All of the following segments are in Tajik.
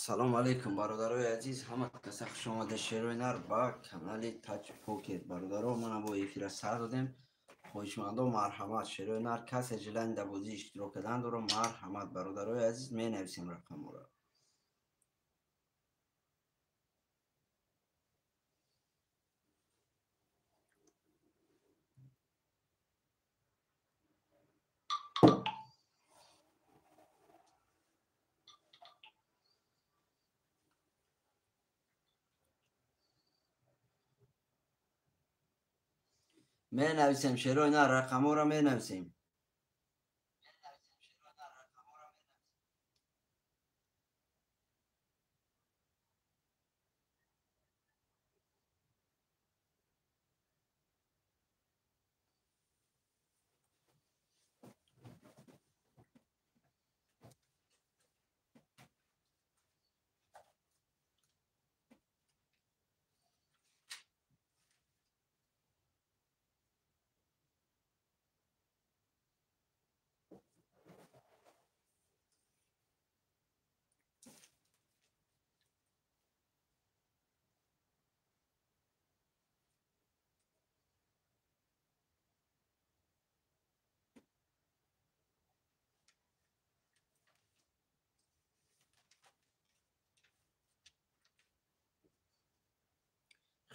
Салом алейкум, бародарои азиз, ҳама каса хуш омада, шерои нар ба канали Таҷ Покер. Бародаро, мана бо эфира сар додем. Хоҳишмандо, марҳамат, шерои нар, касе желание дар бозӣ иштирок кардан дорам, марҳамат, бародарои азиз, менависем рақамҳоро. Менависем, шерои нар, рақамҳоро менависем.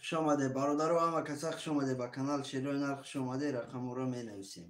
Хуш омаде, бародаро, ҳама каса хуш омаде ба канал Шерои нар, хуш омаде, рақамҳоро менависем.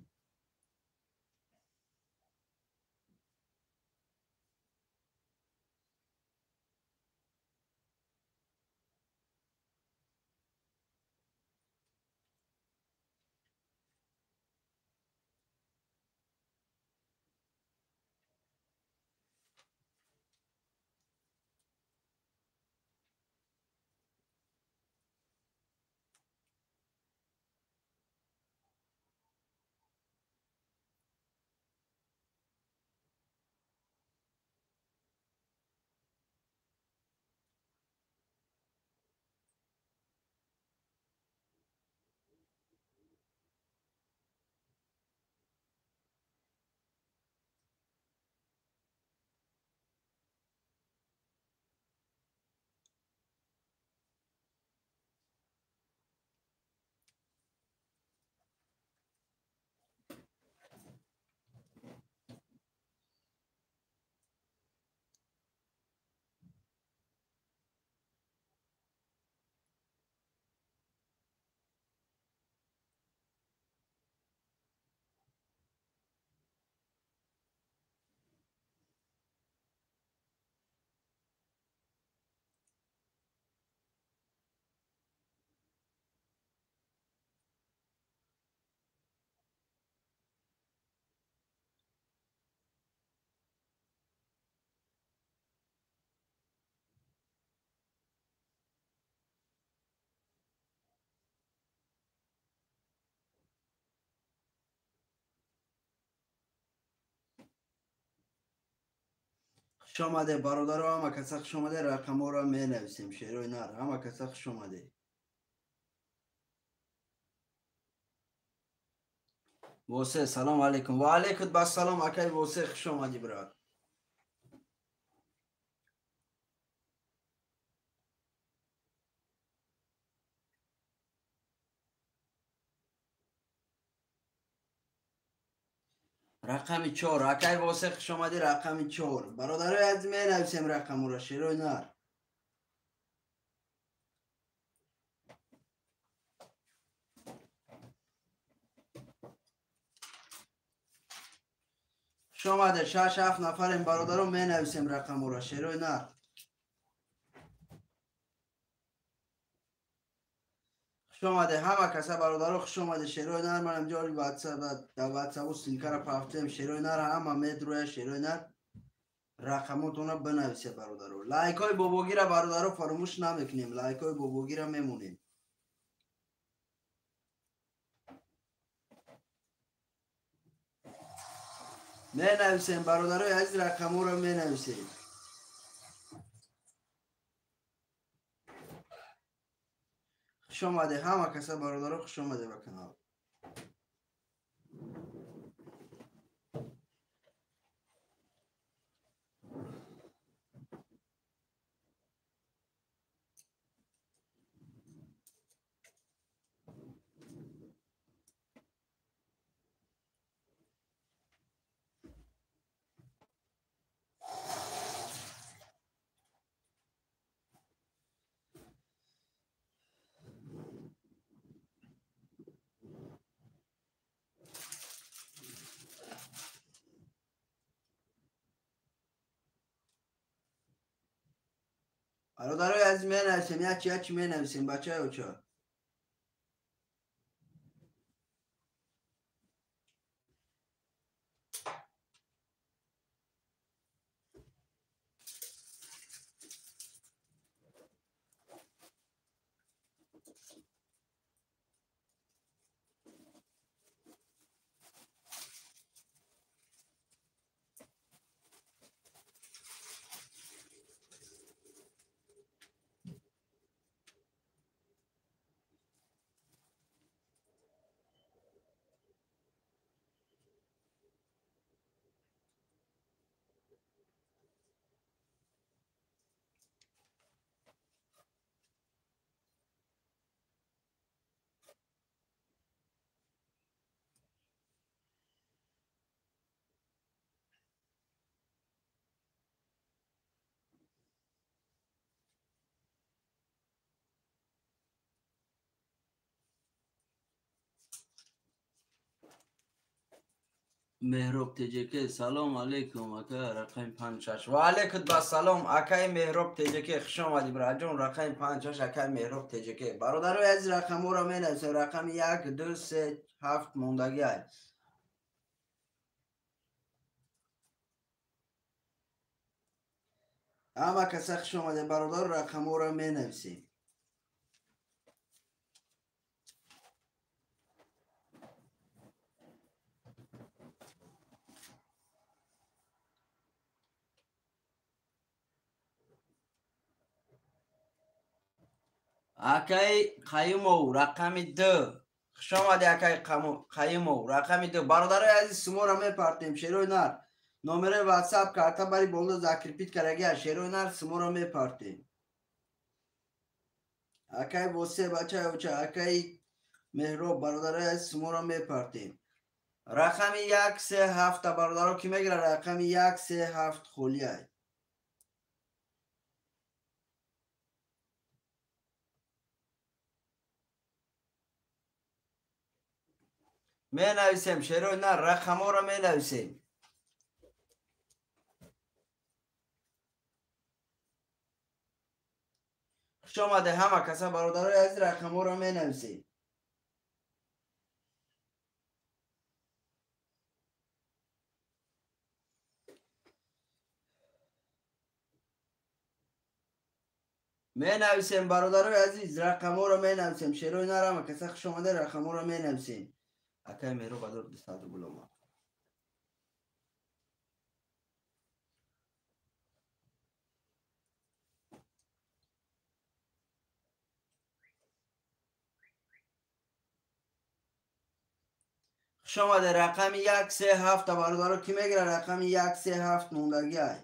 Хуш омаде, бародаро, ҳама каса хуш омаде, рақамҳоро менависем, шерои нар, ҳама каса хуш омаде. Восе, салом алейкум. Ва алейкум бассалом, акай Восе, хуш омадӣ, брат. Рақами 4, акай Восе, хуш омадӣ, рақами 4. Бародарои азиз, менависем рақамҳоро, шерои нар. Хуш омаде, 6-7 нафарем, бародаро, менависем рақамҳоро, шерои нар. Хуш омаде, ҳама каса, бародаро, хуш омаде, шерои нар. Манам ҷори дар ватсапу ссылкаро пафтем, шерои нар, ҳама медроя, шерои нар, рақамотонро бинависе, бародаро. Лайкҳои бобогира, бародаро, фаромӯш намекунем, лайкҳои бобогира мемонем. Менависем, бародарои азиз, рақамҳоро менависем. Хуш омаде, ҳама каса, бародаро, хуш омаде ба канал. Бародарои азиз, менависем, ячи ячи менависем, бачаё ча. Меҳроб ТЖК, салом алейкум, ака, рақами 56. Ва алейкум ба салом, акаи Меҳроб ТЖК, хуш омадӣ, браҷон, рақами 56, акаи Меҳроб ТЖК. Бародарои азиз, рақамҳоро менависем, рақами 1, 2, 3, 7 мондагӣ аст. Ҳама каса хуш омадем, бародаро, рақамҳоро менависем. Акаи Қаюмов, рақами 2. Хуш омадӣ, акаи Қаюмов, рақами 2. Бародарои азиз, шуморо мепартем, шерои нар. Номерои WhatsApp карта бари боло закрепить карагия, шерои нар, шуморо мепартем. Акаи Восе, бачаи оча, акаи Меҳроб, бародарои азиз, шуморо мепартем. Рақами 1, 3, 7, бародаро, ки мегирад рақами 1, 3, 7 холиай. Менависем, шерои нар, рақамҳоро менависем. Хуш омаде ҳама каса, бародарои азиз, рақамҳоро менависем. Менависем, бародарои азиз, рақамҳоро менависем. Шерои нар, ҳама каса хуш омаде, рақамҳоро менависем. Акаи Меҳроб 1200 рубл омад. Хуш омаде, рақами 1, 3, 7, бародаро, ки мегирад рақами 1, 3, 7 мондагӣ ай.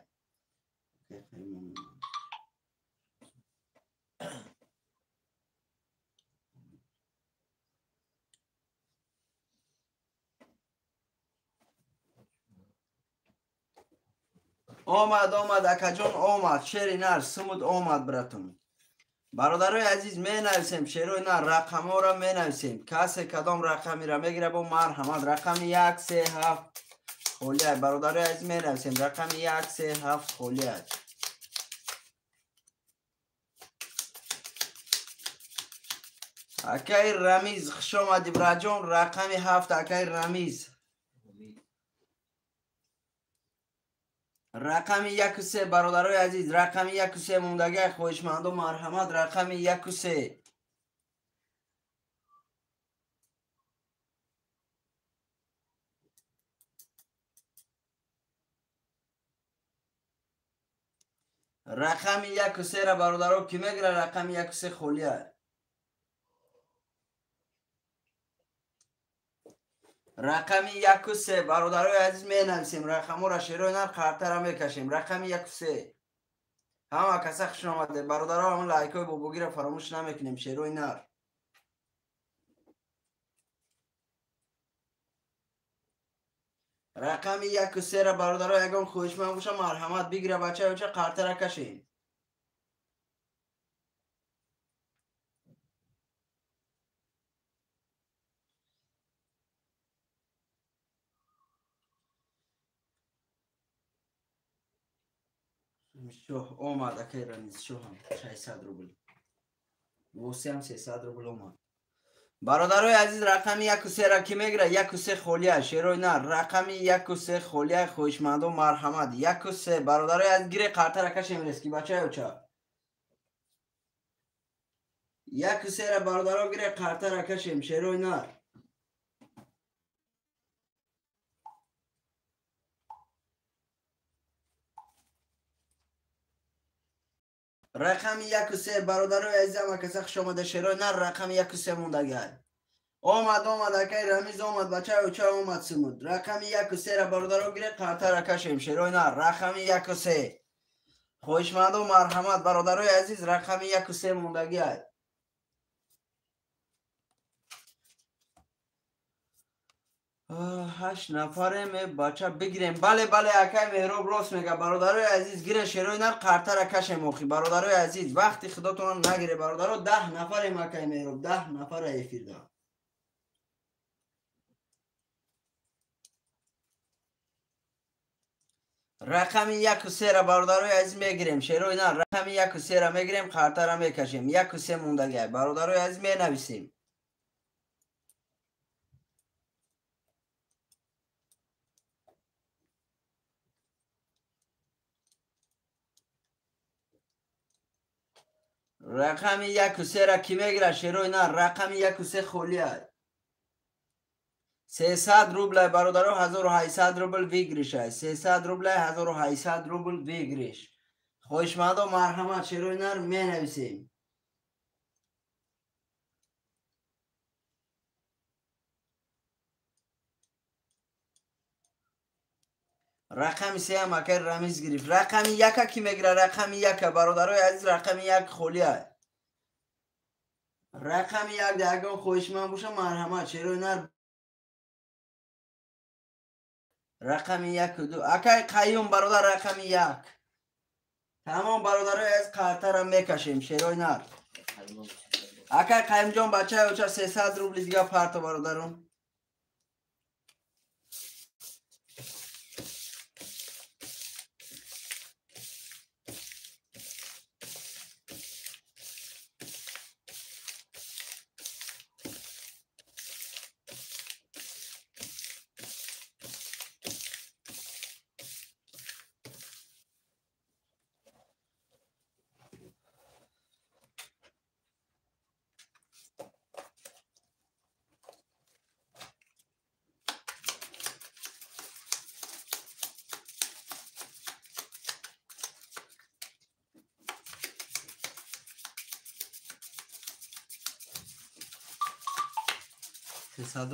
Омад, омад, акаҷон, омад, шери нар, сумуд омад, братон. Бародарои азиз, менависем, шерои нар, рақамҳоро менависем. Касе кадом рақамиро мегирад, бо марҳамат, рақами 1, 3, 7 холиай. Бародарои азиз, менависем, рақами 1, 3, 7 холиай. Акаи Рамиз, хуш омадӣ, браҷон, рақами 7, акаи Рамиз. Рақами 1, 3, бародарои азиз, рақами 1, 3 мондагиай, хоҳишмандо, марҳамат, рақами 1, 3. Рақами 1, 3-ра, бародаро, ки мегирад, рақами 1, 3 холиай. Рақами 1, 3, бародарои азиз, менависем рақамҳоро, шерои нар, қартара мекашем. Рақами 1, 3. Ҳама каса хуш омаде, бародаро, ҳамон лайкҳои бобогиро фаромӯш намекунем, шерои нар. Рақами 1, 3-ра, бародаро, ягон хоҳишманд боша, марҳамат, бигира, бачаи оча, қартара кашем. Шоҳ омад, акай Рамиз шоҳам 600 рубл. Восиам 300 рубл омад. Бародарои азиз, рақами 1 ра ки мегира? 1 холия, шерои нар. Рақами 1 холия, хоҳишмандо марҳамат. 1 бародарои азиз, гире қартара кашем рески бачаё ча. 1 ра бародаро гире қартара кашем, шерои нар. Рақами 1 бародарои азизам, акаса хуш омада, шерои нар. Рақами 1 мондагай. Омад, омад, акай Рамиз омад, бачаё ча омад сумуд. Рақами 1 ра бародаро гире қартара кашем, шерои нар. Рақами 1. Хоҳишмандо марҳамат, бародарои азиз, рақами 1 мондагай. 8 нафарем, бача бигирем. Бале, бале, акай Меҳроб рост мега. Бародарои азиз, гире шерои нар, қартара кашем охи. Бародарои азиз, вақти худотонам нагире, бародаро. 10 нафарем, акай Меҳроб, 10 нафара эфирда. Рақами 1 ра бародарои азиз мегирем, шерои нар. Рақами 1 ра мегирем, қартара мекашем. 1 мондагай. Бародарои азиз, менависем. Рақами 1 ра ки мегира, шерои нар? Рақами 1 холия. 300 рублай бародаро, 1800 рубл выигрыш. 300 рублай, 1800 рубл выигрыш. Хоҳишмандо марҳамат, шерои нар, менависем. Рақами 3 ҳам акай Рамиз гирифт. Рақами 1 ки мегира? Рақами 1 бародарои азиз, рақами 1 холия. Рақами 1 да ягон хоҳишманд боша, марҳамат, шерои нар. Рақами 1 2. Акай Қаюм бародар, рақами 1. Тамом бародарои азиз, қартара мекашем, шерои нар. Акай Қаюмҷон, бачаи оча 300 рубли дига парто, бародарон.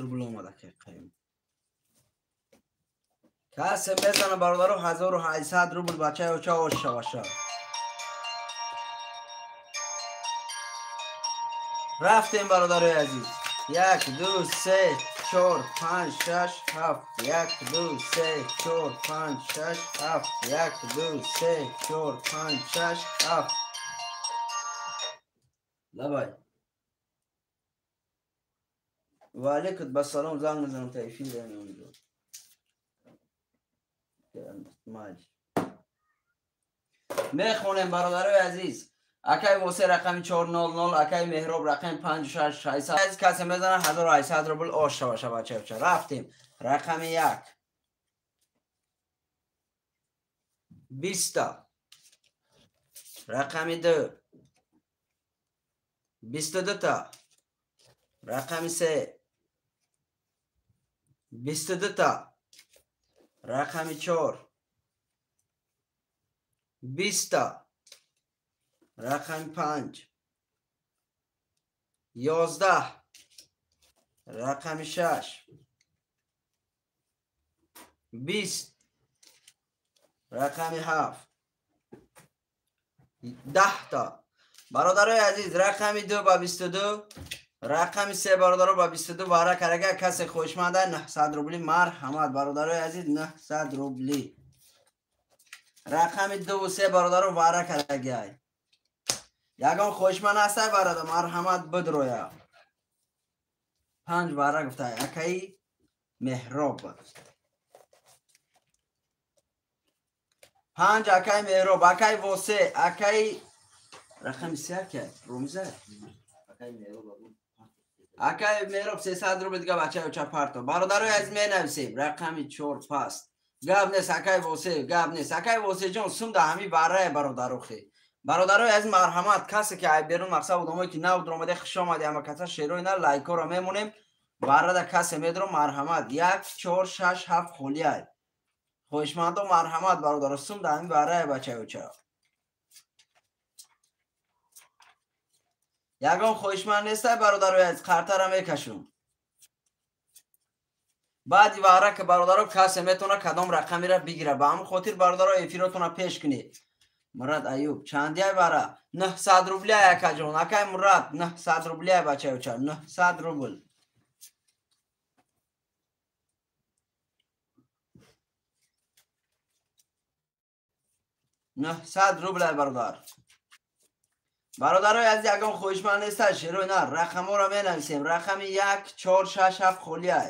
Рубл омад акай Қаюм. Касе мезана бародаро, 1800 рубл, бачаи оча ош шаваша. Рафтем бародарои азиз. 1 2 3 4 5 6 7. 1 2 3 4 5 6 7. 1 2 3 4 5 6 7. Давай. Ва алейкум ассалом, занг мезанам та эфир меонҷо. Мехонем бародарои азиз. Акай Восе рақами 400, акай Меҳроб рақами 56 600. Аз касе мезана 1800 рубл ош шава бача. Рафтем. Рақами 1. 20. Рақами 2. 22 та. Рақами 3. 22 та. Рақами 4. 20 та. Рақами 5. 11. Рақами 6. 20. Рақами 7. 10 та. Бародарои азиз, рақами 2 ба 22, рақами 3 бародаро ба 22 вара карага. Касе хоҳишманда 900 рубли марҳамат, бародарои азиз, 900 рубли. Рақами 2 ва 3 бародаро вара карагай. Ягон хоҳишманд ҳастай бародар, марҳамат бидроя. 5 вара гуфтай акаи Меҳроб. 5 акай Меҳроб, акай Восе, акай рақами 3 акай Ромиза. Акай Меҳроб 300 рубл дига бачаи оча парто. Бародарои азиз менависем рақами 4 паст. Гап нест акай Восе, гап нест. Акай Восе ҷон сум да ҳами баррае бародарохи. Бародарои азиз марҳамат, касе ки ай берун мақсад одамое ки нав дуромаде хуш омаде, ама каса шерои на лайкоро мемонем. Баррада касе медро марҳамат 1 4 6 7 холиай. Хоҳишмандо марҳамат бародаро сум да ҳами баррае бачаи оча. Ягон хоҳишманд нестай бародарои азиз, қартара мекашум. Баъди ваъра ки бародаро касе метавона кадом рақамеро бигира. Ба ҳамин хотир бародаро эфиротона пеш кунед. Мурад Аюб чандияй вара? 900 рубляй акаҷон. Акай Мурад 900 рубляй бачаи оча, 900 рубл. 900 рублай бародар. Бародарои азиз ягон хоҳишманд нестай шерои нар рақамҳоро менависем. Рақами 1 4 6 7 холиай.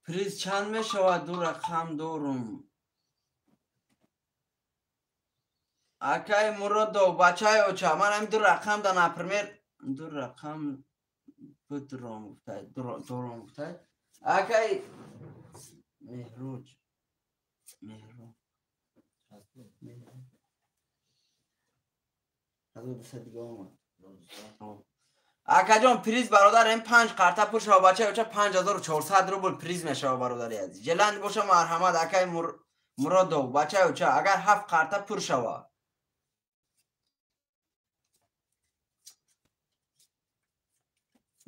Приз чанд мешавад? Ду рақам дорум. Акай Муродов, бачаи оча, ман ҳамин ду рақам да, например, ду рақам бидуром гуфтай, дором гуфтай. Акай Меҳруҷ, Меҳру. 1200 дига омад. Акаҷон приз бародар ин 5 қарта пур шава бачаи оча 5400 рубл приз мешава бародари азиз. Желанд боша марҳамат акай Муродов, бачаи оча, агар 7 қарта пур шава.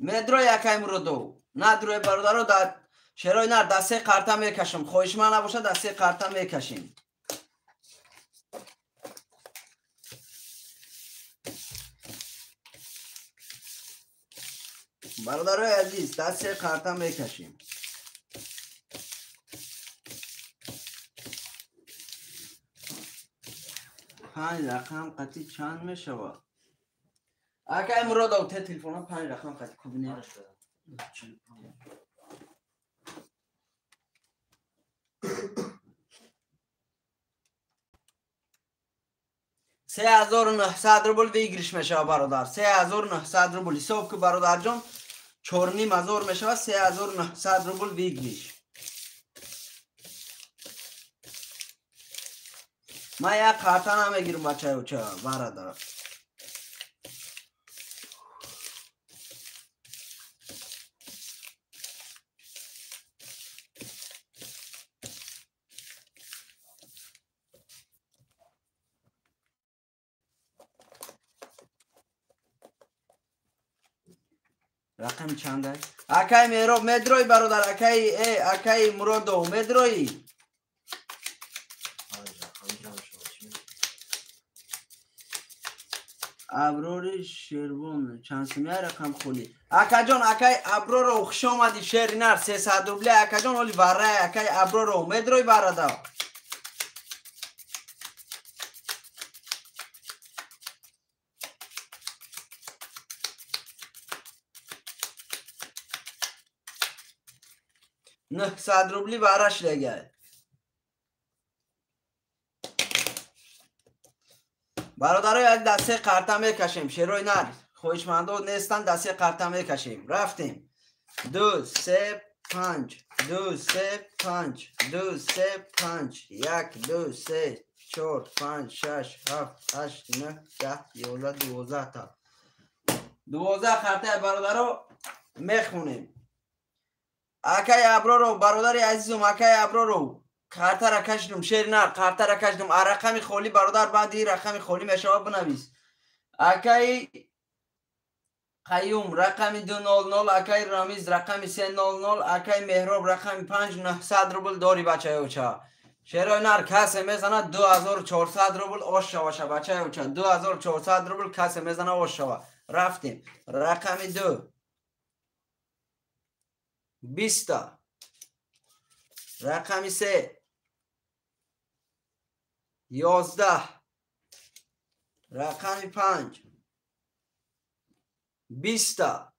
Медрой акай Муродов. Надрой бародаро да шерои нар да 3 қарта мекашам. Хоҳишманд набоша да 3 қарта мекашем. Бародарои азиз да 3 қарта мекашем. Панҷ рақам қатӣ чанд мешавад? Акай Муродов, те телефона 5 рақам қатӣ кубине. 3900 рубл выигрыш мешавад бародар. 3900 рубл ҳисоб ки бародарҷон 4500 мешавад. 3900 рубл выигрыш. Ман як қарта намегирам бачаи оча бародар. Рақам чандай? Акай Меҳроб медрои бародар, акай акай Муродов медрои. Аброри Шервон чанд сумия рақам холи? Акаҷон, акай Аброро хуш омадӣ шери нар 300 рубля. Акаҷон оли варрай акай Аброро медрои бародар. 900 рубли варра шилегай. Бародарои азиз да 3 қарта мекашем. Шерои нар хоҳишмандо нестанд, да 3 қарта мекашем. Рафтем. 2 3 5 2 3 5 2 3 5 1 2 3 4 5 6 7 8 9 10 11 12 та. 12 қарта бародаро мехонем. Акай Аброров, бародари азизум, акай Аброров, картара кашидум, шери нар, картара кашидум. А рақами холӣ бародар, баъди рақами холӣ мешавад бинавис. Акай Қаюм рақами 200, акай Рамиз рақами 300, акай Меҳроб рақами 5, 900 рубл дори бачаи оча. Шерои нар касе мезанад 2400 рубл ош шаваша бачаи оча. 2400 рубл касе мезана ош шава. Рафтем. Рақами 2 20 та. Рақами 3 11, рақами 5, 20.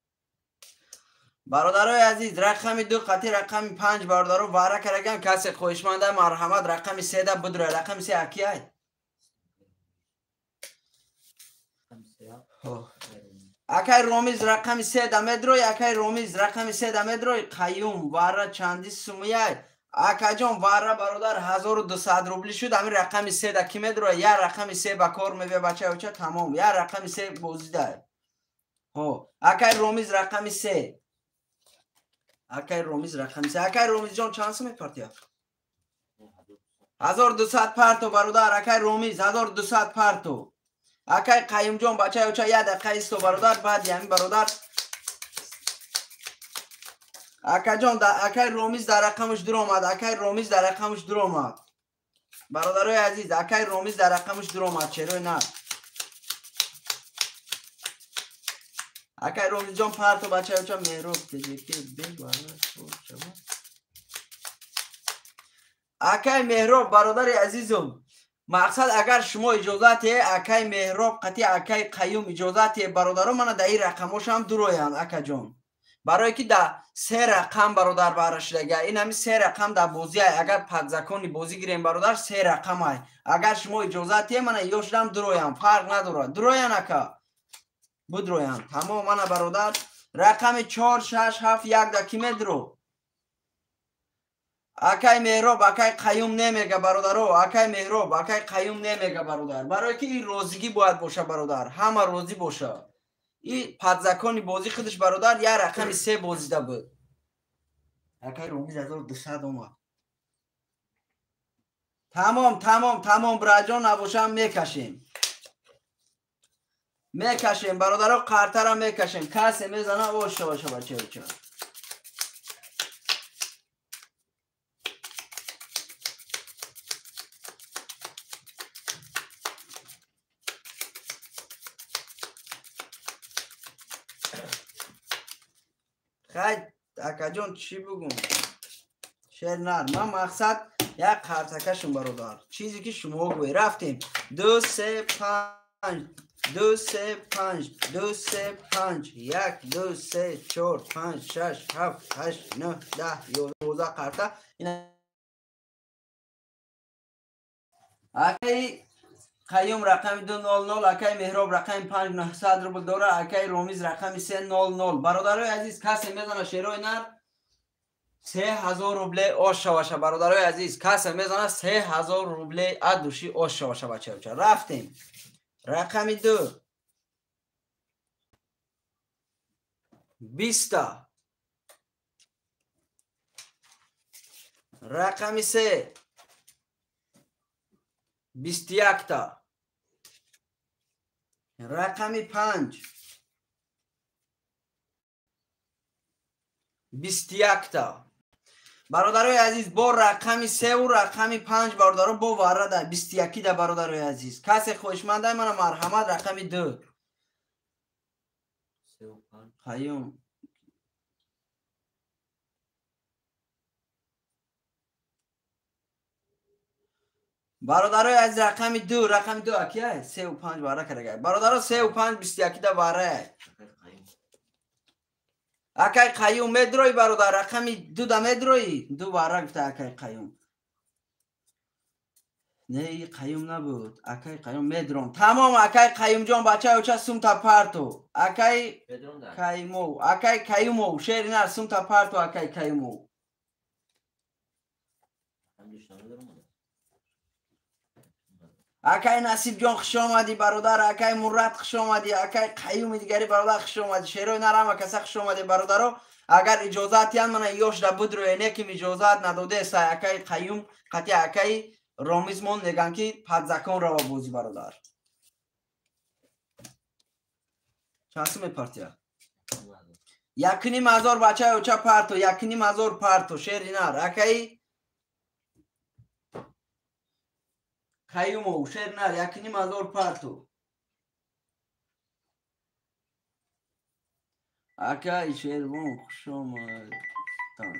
Бародарои азиз, рақами 2 қати рақами 5 бародаро вара караган. Касе хоҳишманда марҳамат рақами 3 да бидроя. Рақами 3 акияй? Акай Ромиз рақами 3 да медрой, акай Ромиз рақами 3 да медрой. Қаюм вара чанди сумияй? Акаҷон, вара бародар 1200 рубли шуд. Ҳамин рақами 3 да ки медроя? Я рақами 3 ба кор мебия, бачаоча, тамом. Я рақами 3 бозидай. Ҳо, акай Ромиз рақами 3. Акай Ромиз рақами 3. Акай Ромизҷон, чанд сум мепартия? 1200 парто бародар, акай Ромиз 1200 парто. Акай Қаюмҷон, бачаоча, я дақиқа исто бародар, баъди ҳамин бародар. Акаҷон, акай Ромиз дар рақамаш дуромад, акай Ромиз дар рақамаш дуромад. Бародарои азиз, акай Ромиз дар рақамаш дуромад, черои на. Акай Ромизҷон парто, бачаоча. Меҳроб ТЖК бег. Акай Меҳроб, бародари азизум, мақсад агар шумо иҷозате, акай Меҳроб қати акай Қаюм иҷозате, бародаро, мана дар ин рақамошам дуроянд, акаҷон. Барое ки да се рақам бародар баҳра шудага, ин ҳами се рақам дар бозиай. Агар падзакони бозӣ гирем бародар, се рақамай. Агар шумо иҷозате, мана ёшдам дуроям, фарқ надорад. Дуроян ака, будроян. Тамом, мана бародар, рақами 4, 6, 7, 1 да ки медро? Акай Меҳроб, акай Қаюм немега бародаро, акай Меҳроб, акай Қаюм немега бародар. Барое ки ин розигӣ бояд боша бародар, ҳама розӣ боша. И падзакони бозӣ худаш бародар я рақами 3 бозида буд. Акай Ромиз 1200 омад. Тамом, тамом, тамом, браҷон набошам мекашем. Мекашем бародаро, қартара мекашем. Касе мезана оша боша бачаоча. Хай акаҷон, чӣ бугум? Шер нар. Ман мақсад як қартакашум бародар. Чизе ки шумо гӯед. Рафтем. 2, 3, 5, 2, 3, 5, 2, 3, 5, 1, 2, 3, 4, 5, 6, 7, 8, 9, 10, 11 қарта. Акай Қаюм рақами 200, акай Меҳроб рақами 5 900 рубл дора, акай Ромиз рақами 300. Бародарои азиз, касе мезана шерои нар 3000 рубле ош шаваша. Бародарои азиз, касе мезана 3000 рубле аз души ош шаваша, бачаоча. Рафтем. Рақами 2, 20, рақами 3, 21, рақами 5, 21. Бародарои азиз, бо рақами 3 ва рақами 5 бародаро бо варада 21 да бародарои азиз. Касе хоҳишмандай мана марҳамат рақами 2. Қаюм бародарои азиз, рақами 2, рақами 2 акия 3 ва 5 вара карага. Бародаро 3 ва 5 21 да вара. Акай Қаюм медрои бародар, рақами 2 да медрои? 2 вара гуфта акай Қаюм. Не, Қаюм набуд. Акай Қаюм медром. Тамом, акай Қаюмҷон, бачаоча, сумта парто. Акай Каймов, акай Каюмов, шери нар сумта парто акай Каюмов. Акай Насибҷон хуш омадӣ бародар, акай Мурат хуш омадӣ, акай Қаюми дигари бародар хуш омадӣ, шерои нар ҳама каса хуш омадӣ бародаро. Агар иҷозат диҳанд мана ёшда будроя, неким иҷозат надодеста акай Қаюм қати акай Ромизмон мегӯянд ки падзакон рава бозӣ бародар. Чанд сум мепартия? 1500 бачаи оча парто, 1500 парто, шери нар. Акай Қаюмов, шер нар, 1500 парто. Акай Шервон, хуш омадтан.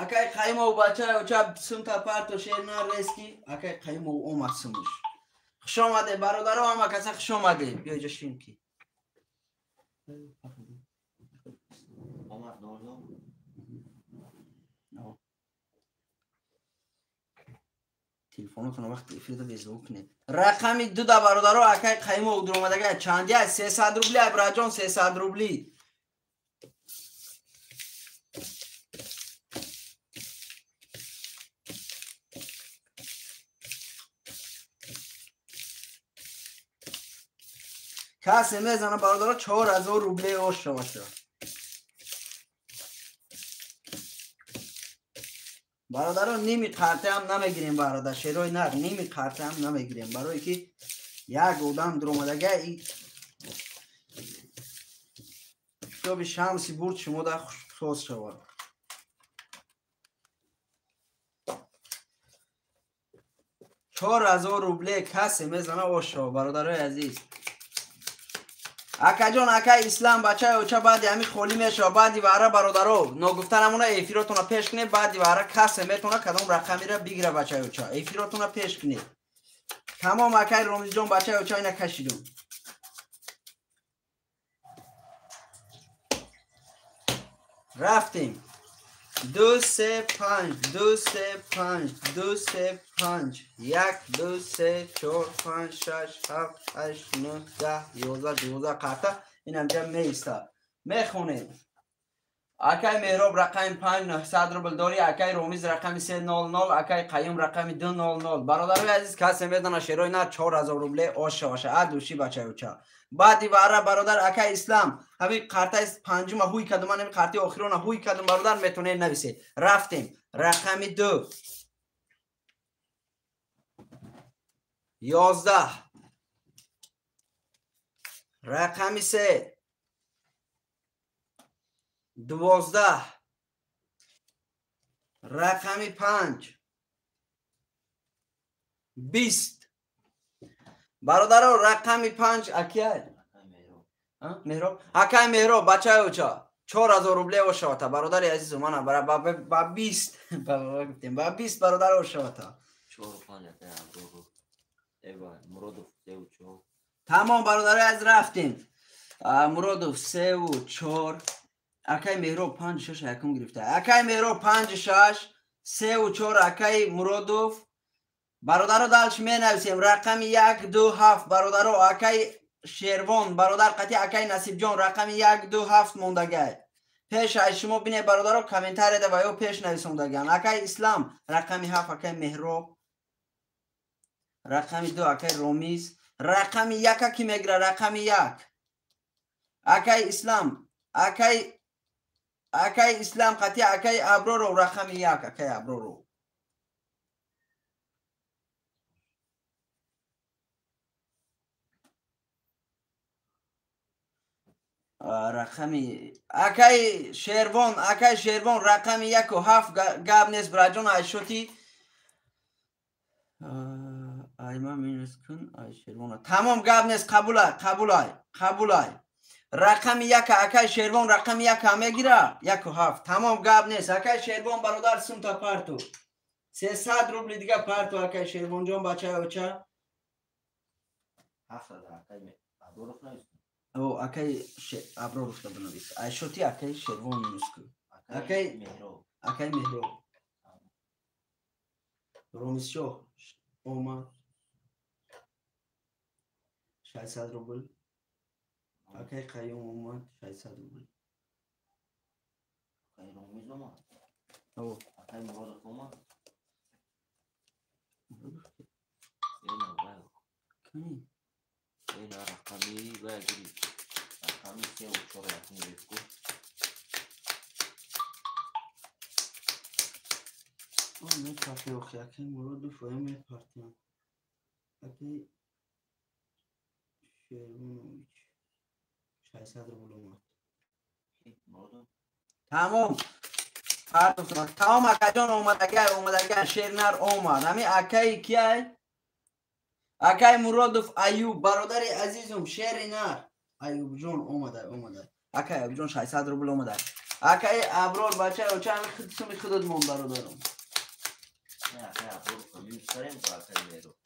Акай Қаюмов бачаи оча сумта парто шер нар резки. Акай Қаюмов омад сумуш. Хуш омаде бародаро, ҳама каса хуш омаде. Биё иҷо шин ки. Омад ноль. Телефонотонро вақти эфирда беззвук кунед. Рақами 2 да бародаро акай Қаюмов дуромадага чанди аст? 300 рубли абраҷон, 300 рубли. Касе мезана бародаро 4000 рубле ош шаваша. Бародаро ними қартаам намегирем бародар, шерои нар ними қартаам намегирем, барое ки як одам дуромадага и китоби шамси бурд шумо да хушсоз шавад. 4000 рубле касе мезана ош шава бародарои азиз. Акаҷон, акай Ислам бачаи оча баъди ҳами холӣ мешава, баъди ваъра бародаро ногуфта намона эфиротона пеш кунед, баъди ваъра касе метавона кадом рақамира бигира бачаи оча. Эфиротона пеш кунед. Тамом акай Ромизҷон бачаи оча ина кашидум. Рафтем. 2 3 5 2 3 5 2 3 5 1 2 3 4 5 6 7 8 9 10 11 12 қарта инамҷа меиста. Мехонем. Акай Меҳроб рақами 5 900 рубл дори, акай Ромиз рақами 3 00, акай Қаюм рақами 2 00. Бародарои азиз, касе медона шерои на 4000 рубле ош шаваша. А души бачаи оча. Баъди ваъра бародар акай Ислам ҳамин қартаи панҷума ҳуй кардум, ман ҳамин қартаи охирона ҳуй кардум бародар, метавонед нависед. Рафтем. Рақами 2 11, рақами 3 12, рақами 5 20. Бародаро рақами 5 акияй Меҳроб, акай Меҳроб бачаи оча 4000 рубле ошавата бародари азизу мана ба 20 гуфтем, ба 20 бародар ошавата. 4 5 акай Аброров. Эва Муродов 3 4. Тамом бародари аз рафтем. Муродов 3 4, акай Меҳроб 5 6 якум гирифта. Акай Меҳроб 5 6 3 4 акай Муродов. Бародаро далч менависем рақами 1 2 7 бародаро акай Шервон бародар қати акай Насибҷон рақами 1 2 7 мондагай. Пеш аз шумо бинед бародаро комментарияда ва ё пеш нависондаган. Акай Ислам рақами 7 акай Меҳроб, рақами 2 акай Ромиз, рақами 1 ки мегира рақами 1 акай Ислам, акай Ислам қати акай Аброров рақами 1 акай Аброров. Рақами акай Шервон, акай Шервон рақами 1 7 гап нест браҷон айшоти айма минус кун ай Шервон. Тамом гап нест, қабулай, қабулай, қабулай. Рақами 1 акай Шервон рақами 1 мегира 1 7. Тамом гап нест акай Шервон бародар сумта парту 300 рубли дига парту акай Шервонҷон бачаи оча. 7 акай Аброров навист. О, акай Аброров да бинавис. Айшоти акай Шервон минус кун. Акай Меҳроб. Акай Меҳроб. Ромизшоҳ омад 600 рубл. Акай Қаюм омад 600 рубл. Акай Ромиз омад. О. Акай Муродов омад. Ина вай. Кани? Ина рақами вай гирифт. Рақами 3 4 якум гирифт ку. О, мепарти охи, акай Муродов вай мепартиям. Акай Шервонович 600 рубл омад. Муродов. Тамом. Тамом акаҷон омадагай, омадагай, шернар омад. Ҳами акаи кияй? Акай Муродов Аюб, бародари азизум, шери нар. Аюбҷон омадай, омадай. Акай Аюбҷон 600 рубл омадай. Акаи Аброр бачаи оча ҳами суми худат мон бародарам.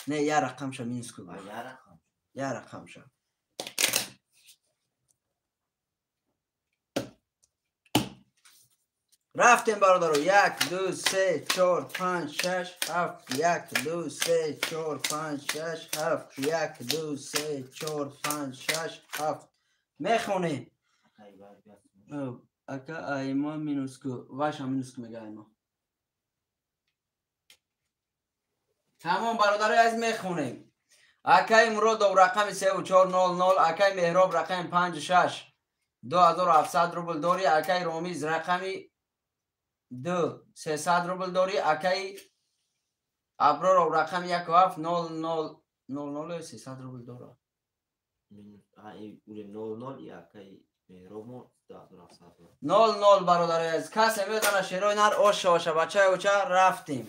Не, я рақамша минус ку. Я рақамша. Рафтем бародаро. 1 2 3 4 5 6 7 1 2 3 4 5 6 7 1 2 3 4 5 6 7 мехонем. Ака айма минус ку, ваша минус ку мега айма. Тамом бародарои азиз мехонем. Акаи Муродов рақами 3400, акаи Меҳроб рақами 56 2700 рубл дорӣ, акаи Ромиз рақами 2 300 рубл дорӣ, акаи Аброров рақами 17 00 00 300 рубл дорад. 00 бародарои азиз, касе медона шерои нар ош шаваша бачаи оча рафтем.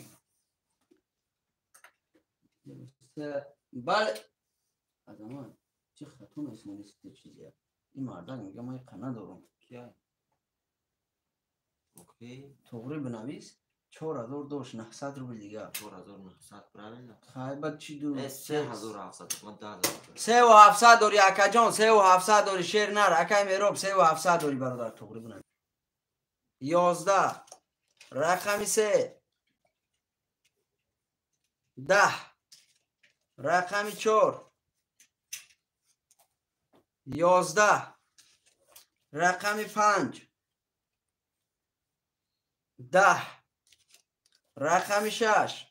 Бале адама чӣ хато месмонисти чизия. Ин мардак мега ман иқа надорам. Тоғри бинавис 4000 дошт 900 рубл дига. 4900 правильно? Хай бад чӣ ду? 3700 ман 10000. 3700 дори акаҷон, 3700 дори шер нар, акай Меҳроб 3700 дори бародар тоғри бинавис. 11 рақами 3 10 рақами 4 11 рақами 5 10 рақами 6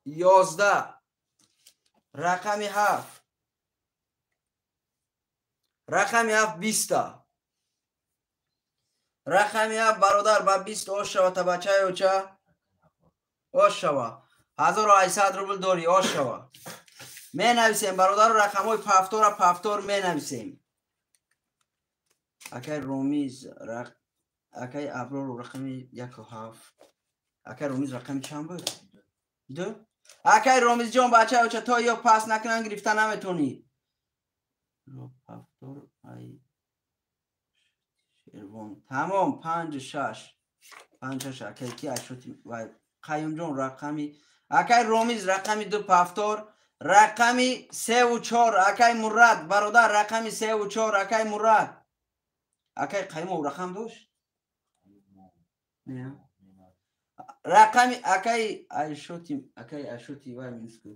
11 рақами 7 рақами 7 20 рақами 7 бародар ба 20 ош шава та бачаи оча ош шава 1800 рубл дорӣ ош шава. Менависем бародару рақамҳои пафтора пафтор менависем. Акай Ромиз акай Аброр рақами 1 7 акай Ромиз рақами чанд буд? 2 акай Ромизҷон бачаи оча то ё пас накунан гирифта наметонӣ. Пафтор ай Шервон тамом 5 6 5 6 акай ки ашоти вай Қаюмҷон рақами акай Ромиз рақами 2 пафтор рақами 3 4 акай Мурад бародар рақами 3 4 акай Мурад акай Қаюмов рақам дошт? Не. Рақами акай Айшоти акай Айшоти вай минус ку.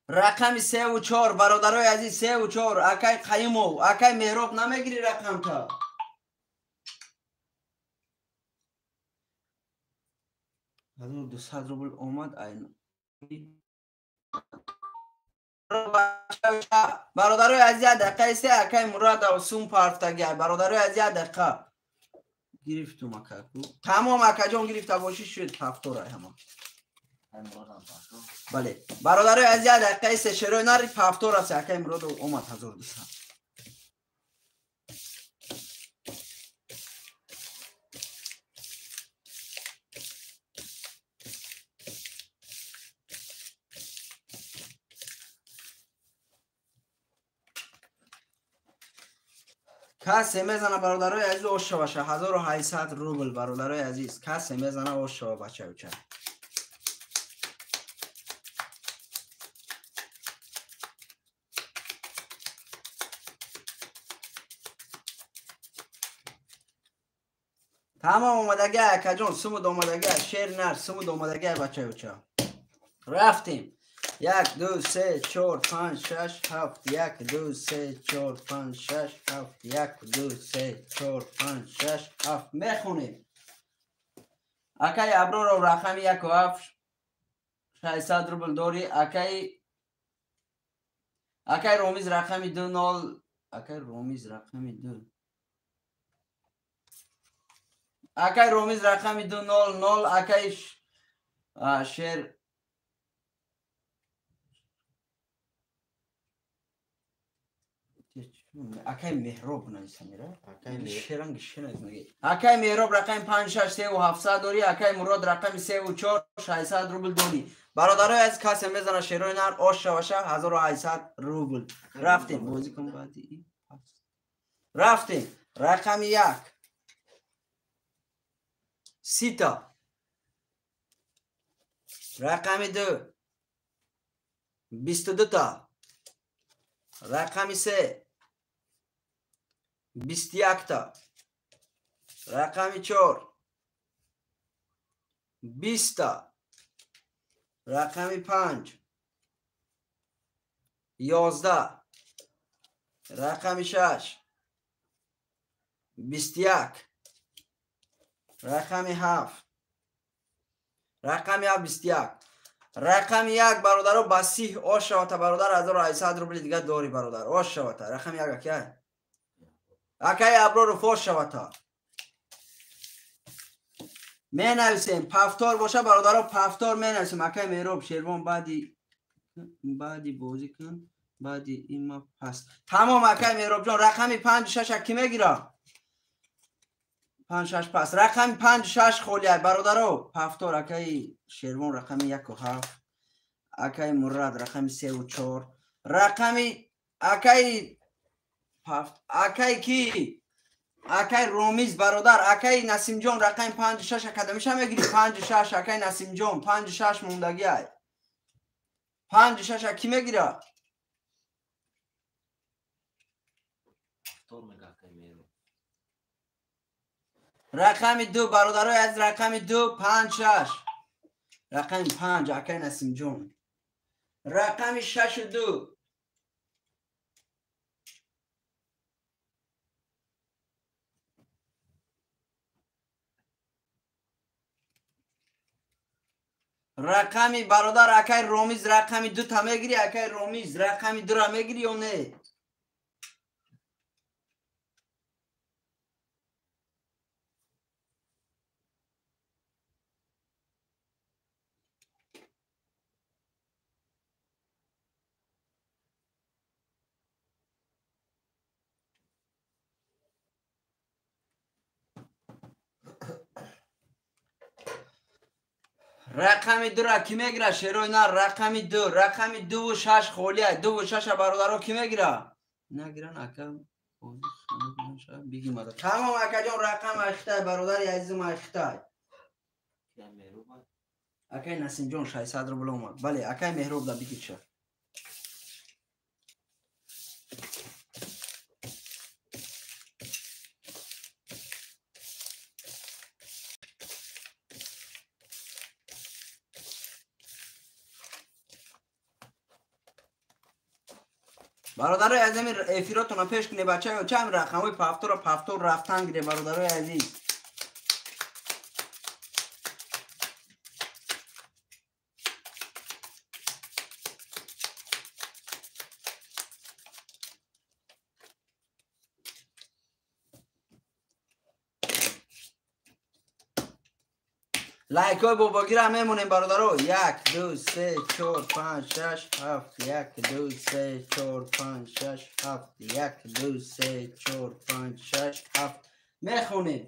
Рақами 3 4 бародарои азиз 3 4 акай Қаюмов акай Меҳроб намегирӣ рақамта. 1200 рубл омад. Бародарои азиз як дақиқаи се акай Мурадов сум парфтаги. Бародарои азиз як дақиқа гирифтум ака. Тамом акаҷон гирифта бошӣ шуд пафтора ҳама. Бале бародарои азиз як дақиқаи се шерои нари пафтор аст. Акай Муродов омад 1200. Касе мезана бародарои азиз ош шаваша 1800 рубл бародарои азиз. Касе мезана ош шава бачаюча. Тамом омадага акаҷон сумуд омадага шер нар сумуд омадага бачаюча. Рафтем. 1 2 3 4 5 6 7 1 2 3 4 5 6 7 1 2 3 4 5 6 7 мехонем. Акай Аброров рақами 1 7 600 рубл дорӣ. Акай Ромиз рақами 2 0 акай Ромиз рақами 2 акай Ромиз рақами 2 0 0 акай Шер Акай Меҳроб нависамира. Шеранги шенависамира. Акай Меҳроб рақами 5 6 3 700 дорӣ, акай Мурод рақами 3 4 600 рубл дорӣ. Бародарои азиз, касе мезана шерои нар ош шаваша 1800 рубл. Рафтем, бозӣ кун баъди. Рафтем. Рақами 1. Сита. Рақами 2. 22 та. Рақами 3. 21 та. Рақами 4. 20 та. Рақами 5. 11. Рақами 6. 21. Рақами 7. Рақами 7 21. Рақами 1 бародаро ба 30 ош шавата бародар 1800 рубли дига дорӣ бародар. Ош шавата. Рақами 1 акай. Акай Аброров ош шавата. Менависем пафтор боша бародаро, пафтор менависем. Акай Меҳроб Шервон баъди бозӣ кун, баъди има пас. Тамом акай Меҳробҷон, рақами 5 6 ки мегира? 5 6 пас. Рақами 5 6 холия бародаро. Пафтор акай Шервон рақами 1 7, акай Мурад рақами 3 4, рақами акай пафт, акай ки? Акай Ромиз бародар, акай Насимҷон рақами 5 6 академиша мегири 5 6 акай Насимҷон 5 6 мондагӣ ай. 5 6 ки мегира? Рақами 2 бародарои аз рақами 2 5 6. Рақами 5 акай Насимҷон. Рақами 6 2. Рақами бародар акай Ромиз рақами 2 та мегири, акай Ромиз рақами 2 ра мегири ё не? Рақами 2 ра ки мегира? Шерои нар рақами 2, рақами 2 6 холия, 2 6 бародаро ки мегира? Нагиран ака бигимада. Тамом акаҷон, рақам айхтай бародари азизим айхтай. Акай Насимҷон 600 рубл омад. Бале, акай Меҳроб да бигирша. Бародарои азиз, эфиротонро пеш кунед бачаё, чанд рақамҳои пафторро пафтор рафтан гире бародарои азиз. Лайкҳои бобогира мемонем бародаро. 1 2 3 4 5 6 7 1 2 3 4 5 6 7 1 2 3 4 5 6 7 мехонем.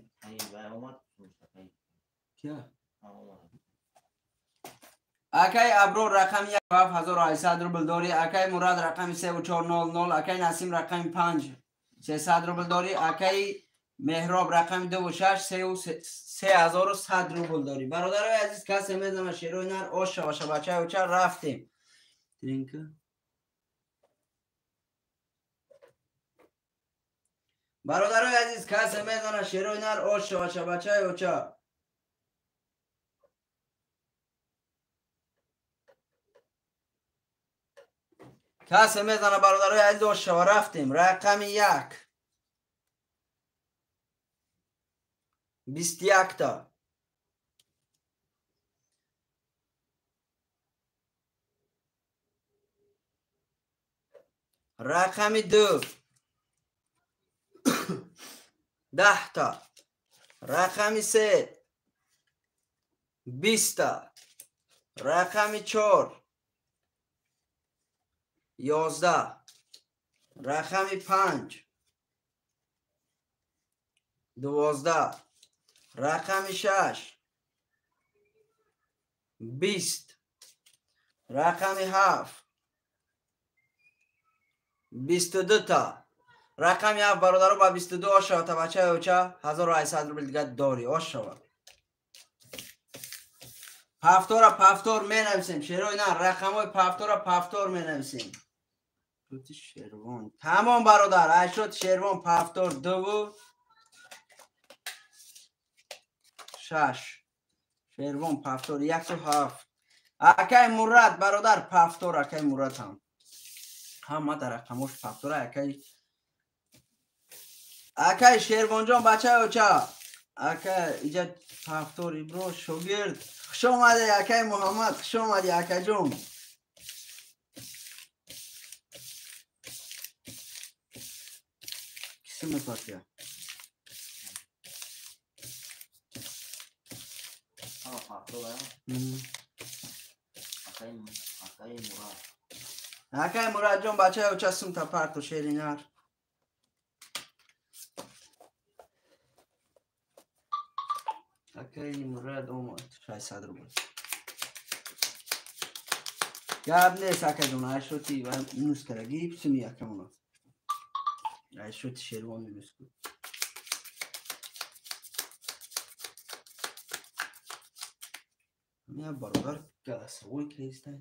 Акай Аброр рақами 1800 рубл дорӣ, акай Мурад рақами 3 4 0 0, акай Насим рақами 5 300 рубл дорӣ, акай Меҳроб рақами 2 6 3100 рубл дорӣ. Бародарои азиз, касе мезана шерои нар ош шаваша бачаи оча рафтем. Тринка. Бародарои азиз, касе мезана шерои нар ош шаваша бачаи оча. Касе мезана бародарои азиз ош шава рафтем. Рақами 1. 21 та. Рақами 2. 10 та. Рақами 3. 20 та. Рақами 4. 11. Рақами 5 12. Рақами 6 20. Рақами 7 22 та. Рақами 7 бародаро ба 22 ошава та бачаи оча 1800 рубл дига дори ошава. Пафтора пафтор менависем. Шерои на рақамҳои пафтора пафтор менависем. Шоти Шервон. Тамом бародар, айшот Шервон пафтор 2 6. Шервон пафтор 1 7. Акай Мурад бародар пафтор акай Мурад ҳам. Ҳама дар рақамош пафтора акай. Акай Шервонҷон бачаи оча. Ака иҷа пафтор ибро шогирд. Хуш омадӣ акай Муҳаммад, хуш омадӣ акаҷон. Киси мепартия? Ҳама пафтора. Акаи Мурад. Акай Мурадҷон бачаи оча сумта парто шеринар. Акай Мурад омад 600 рубл. Гап нест акаҷон, айшоти минус карда гирифт суми акамона. Айшоти Шервон минус кун. Я бародар голосовой кестай.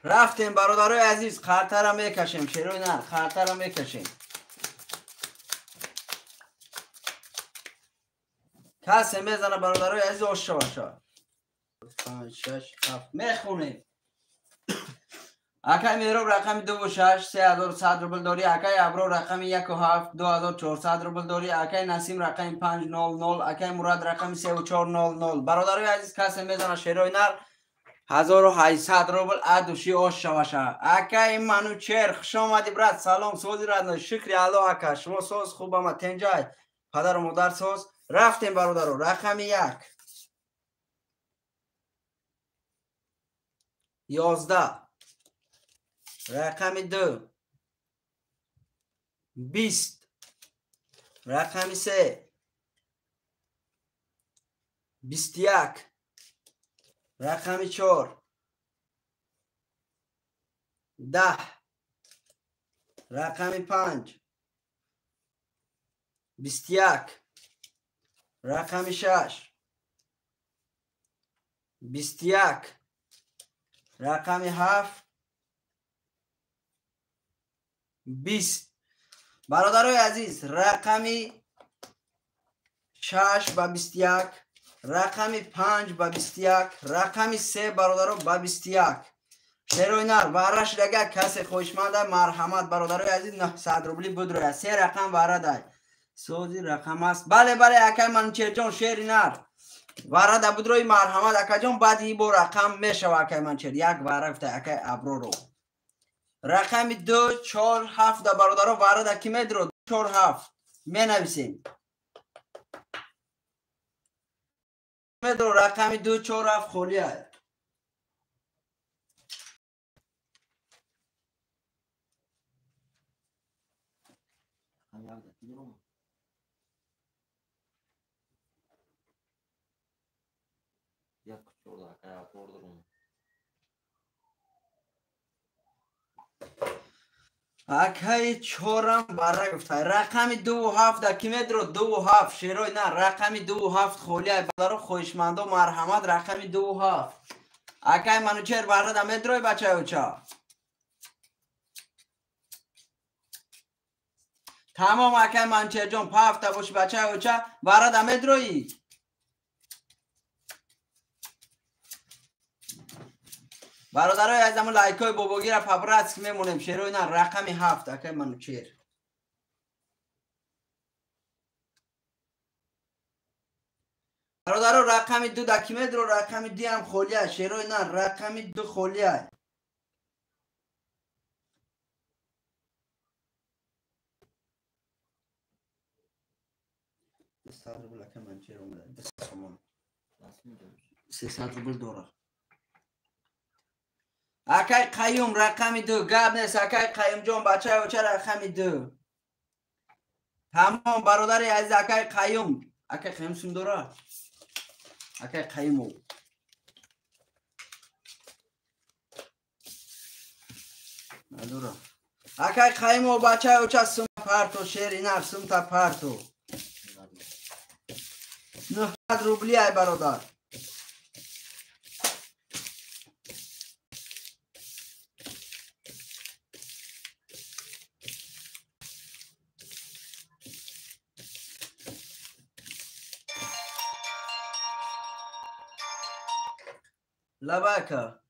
Рафтем бародарои азиз, қартара мекашем, шерои нар, қартара мекашем. Касе мезана бародарои азиз ошава. 5 6 7 мехонем. Акай Меҳроб рақами 2 6 3100 рубл дорӣ. Акай Аброр рақами 1 7 2400 рубл дорӣ. Акай Насим рақами 5 0 0. Акай Мурад рақами 3 4 0 0. Бародарои азиз касе мезана шерои нар 1800 рубл адуши ош шаваша. Акай Манучер хуш омадӣ брат, салом сози радно, шукри Аллоҳ ака, шумо соз хуб ама тенҷай, падару модар соз. Рафтем бародаро, рақами 1 11, рақами 2 20, рақами 3 21, рақами 4 10, рақами 5 21, рақами 6 21, рақами 7 20. Бародарои азиз, рақами 6 ба 21, рақами 5 ба 21, рақами 3 бародаро ба 21. Шерои нар вара шудага касе хоҳишманда марҳамат бародарои азиз 900 рубли будроя. Се рақам вара дай. Сози рақам аст. Бале бале акай Манучерҷон шери нар. Вара да будрои марҳамат акаҷон, баъди бо рақам мешава акай Манучер. Як вара гуфта акай Аброро. Рақами 2 4 7 да бародаро вара да ки медро 4 7 менависем. Медро рақами 2 4 7 холӣ аст. Рақами 1 да ки дорум? 1 4 да акаи Аброр дорум. Акаи чорам бара гуфта. Рақами 2 7 да ки медро 2 7 шерой на рақами 2 7 холӣ ай бародаро хоҳишмандо марҳамат рақами 2 7. Акаи Манучер бара да медрои бачаи оча. Тамом акаи Манучерҷон пафта боши бачаи оча бара да медрои. Бародарои азаму лайкои бобогира пабратск мемонем шерои на рақами 7 акаи Манучер. Бародаро рақами 2 да ки медро рақами 2 ҳам холӣ аст. Шерои на рақами 2 холӣ аст. 200 рубл ака Манчер омада. 200 сомон. 300 рубл дора. Акай Қаюм рақами 2. Гап нест акай Қаюмҷон, бачаи оча рақами 2. Тамом бародари азиз акай Қаюм. Акай Қаюм сум дора? Акай Қаюмов. Надора. Акай Қаюмов бачаи оча сум парто шери нар сумта парто. 900 рубли ай бародар. Лабака.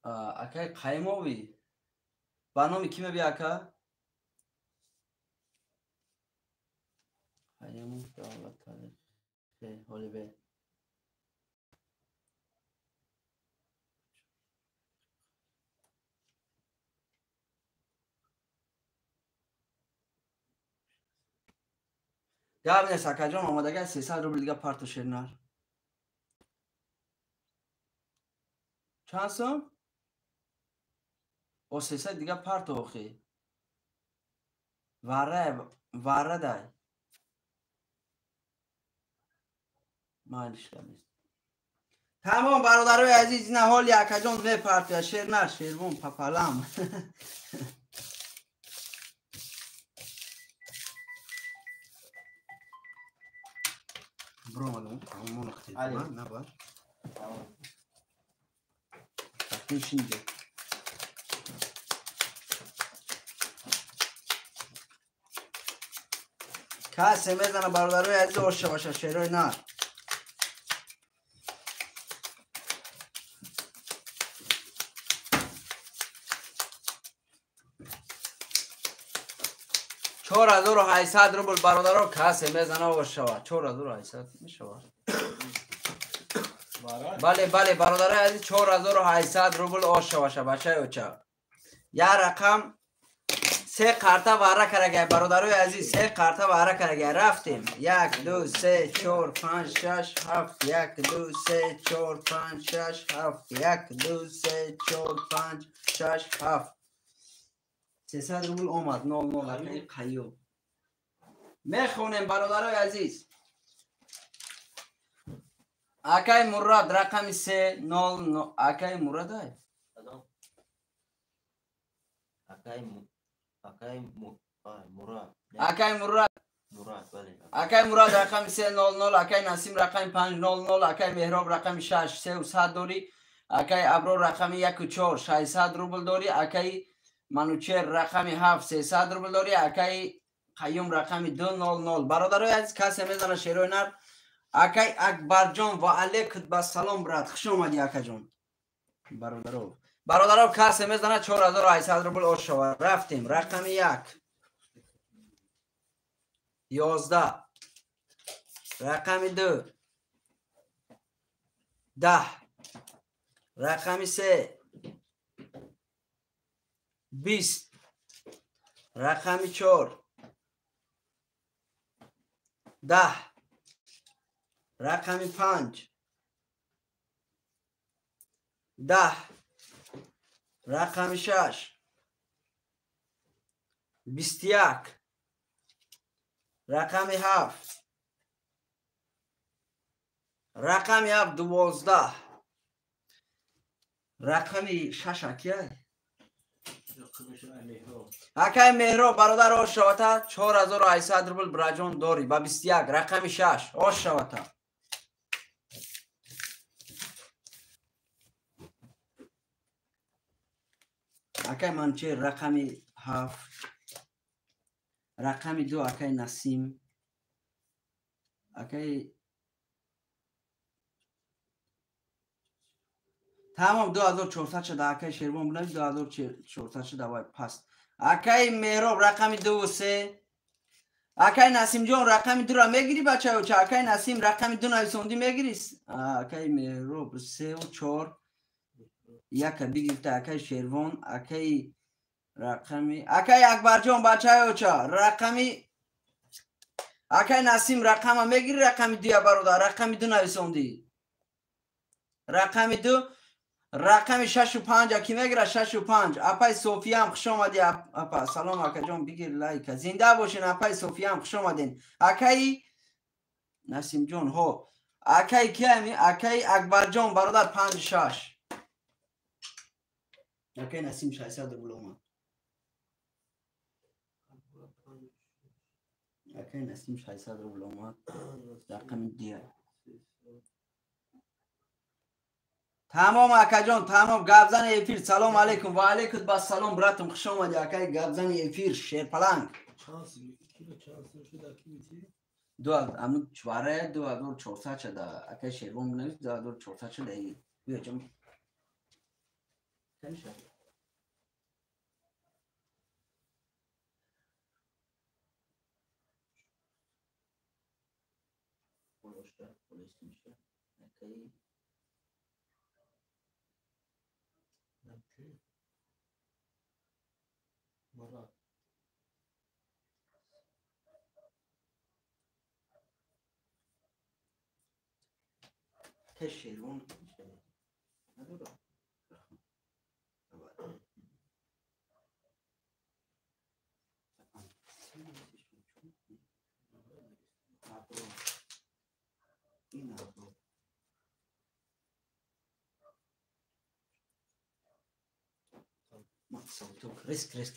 Акай Қаймови. Ба номи ки мебия ака? Қаймов Давлатали. Ҳоли бе. Гап нест акаҷон, омадага 300 рубл дига парто шернар. Чанд сом? О 300 дига парто охи. Вара, вара дай. Майлиш гап нест. Тамом бародарои азиз, ина ҳоли акаҷон мепартоя шернар, шервон папалам. Бромадам, тамом нақти. Набар. Тақдим шинҷа. Касе мезана бародарои азиз оша баша шерои нар. 4800 рубл бародаро касе мезана ошава. 4800 мешава. Бале, бале бародарои азиз 4800 рубл ошаваша бачаи оча. Я рақам се карта вара карагай бародарои азиз, се карта вара карагай. Рафтем. 1 2 3 4 5 6 7 1 2 3 4 5 6 7 1 2 3 4 5 6 7. 300 рубл омад. 00 акаи Қаюм. Мехонем бародарои азиз. Акаи Мурад рақами 3 0 акаи Мурад ай? Акаи Мурад. Акаи Мурад. Мурад, бале. Акаи Мурад рақами 3 00, акаи Насим рақами 5 00, акаи Меҳроб рақами 6 300 дорӣ, акаи Аброр рақами 1 4 600 рубл дорӣ, акаи Манучер рақами 7 300 рубл дорӣ, акаи Қаюм рақами 2 00. Бародарои азиз, касе мезана шерои нар. Акаи Акбарҷон ва алейкум ба салом брат, хуш омадӣ акаҷон. Бародаро. Бародаро касе мезана 4800 рубл ошава. Рафтем. Рақами 1. 11. Рақами 2. 10. Рақами 3. 20. Рақами 4. 10. Рақами 5. 10. Рақами 6. 21. Рақами 7. Рақами 7 12. Рақами 6 акия? Акай Меҳроб бародар ошавата 4800 рубл браҷон дорӣ ба 21 рақами 6 ошавата. Акай Манчер рақами 7, рақами 2 акай Насим, акай тамом 2400 шуда акай Шервон бунави 2400 шуда вай паст. Акай Меҳроб рақами 2 3, акай Насимҷон рақами 2 ра мегирӣ бачаё ча? Акай Насим рақами 2 нависондӣ мегирӣ? Акай Меҳроб 3 4. Яка бигирифта акай Шервон, акай рақами акай Акбарҷон бачаи оча, рақами акай Насим рақама мегири, рақами дуя бародар, рақами ду нависондӣ. Рақами ду, рақами шашу панҷ ки мегира, 6 5. Апай Софиям хуш омадӣ, апа. Салом, акаҷон, бигир лайка. Зинда бошен, апай Софиям, хуш омаден. Акаи Насимҷон, ҳо, акаи киями, акаи Акбарҷон бародар, 5 6. Акаи Насим 600 рубл омад. Акаи Насим 600 рубл омад. Рақами дия. Тамом, акаҷон, тамом. Гапзани эфир, салом алейкум. Ва алейкум бассалом, братум, хуш омадӣ, акаи гапзани эфир, шерпаланг. Ду аму чваре 2400 шада, акаи Шервон бинавис, 2400 шада. Биё ҷам. Каниша? Акаи Марат. Акаи Шервон надора. Ин абро. Риск, риск.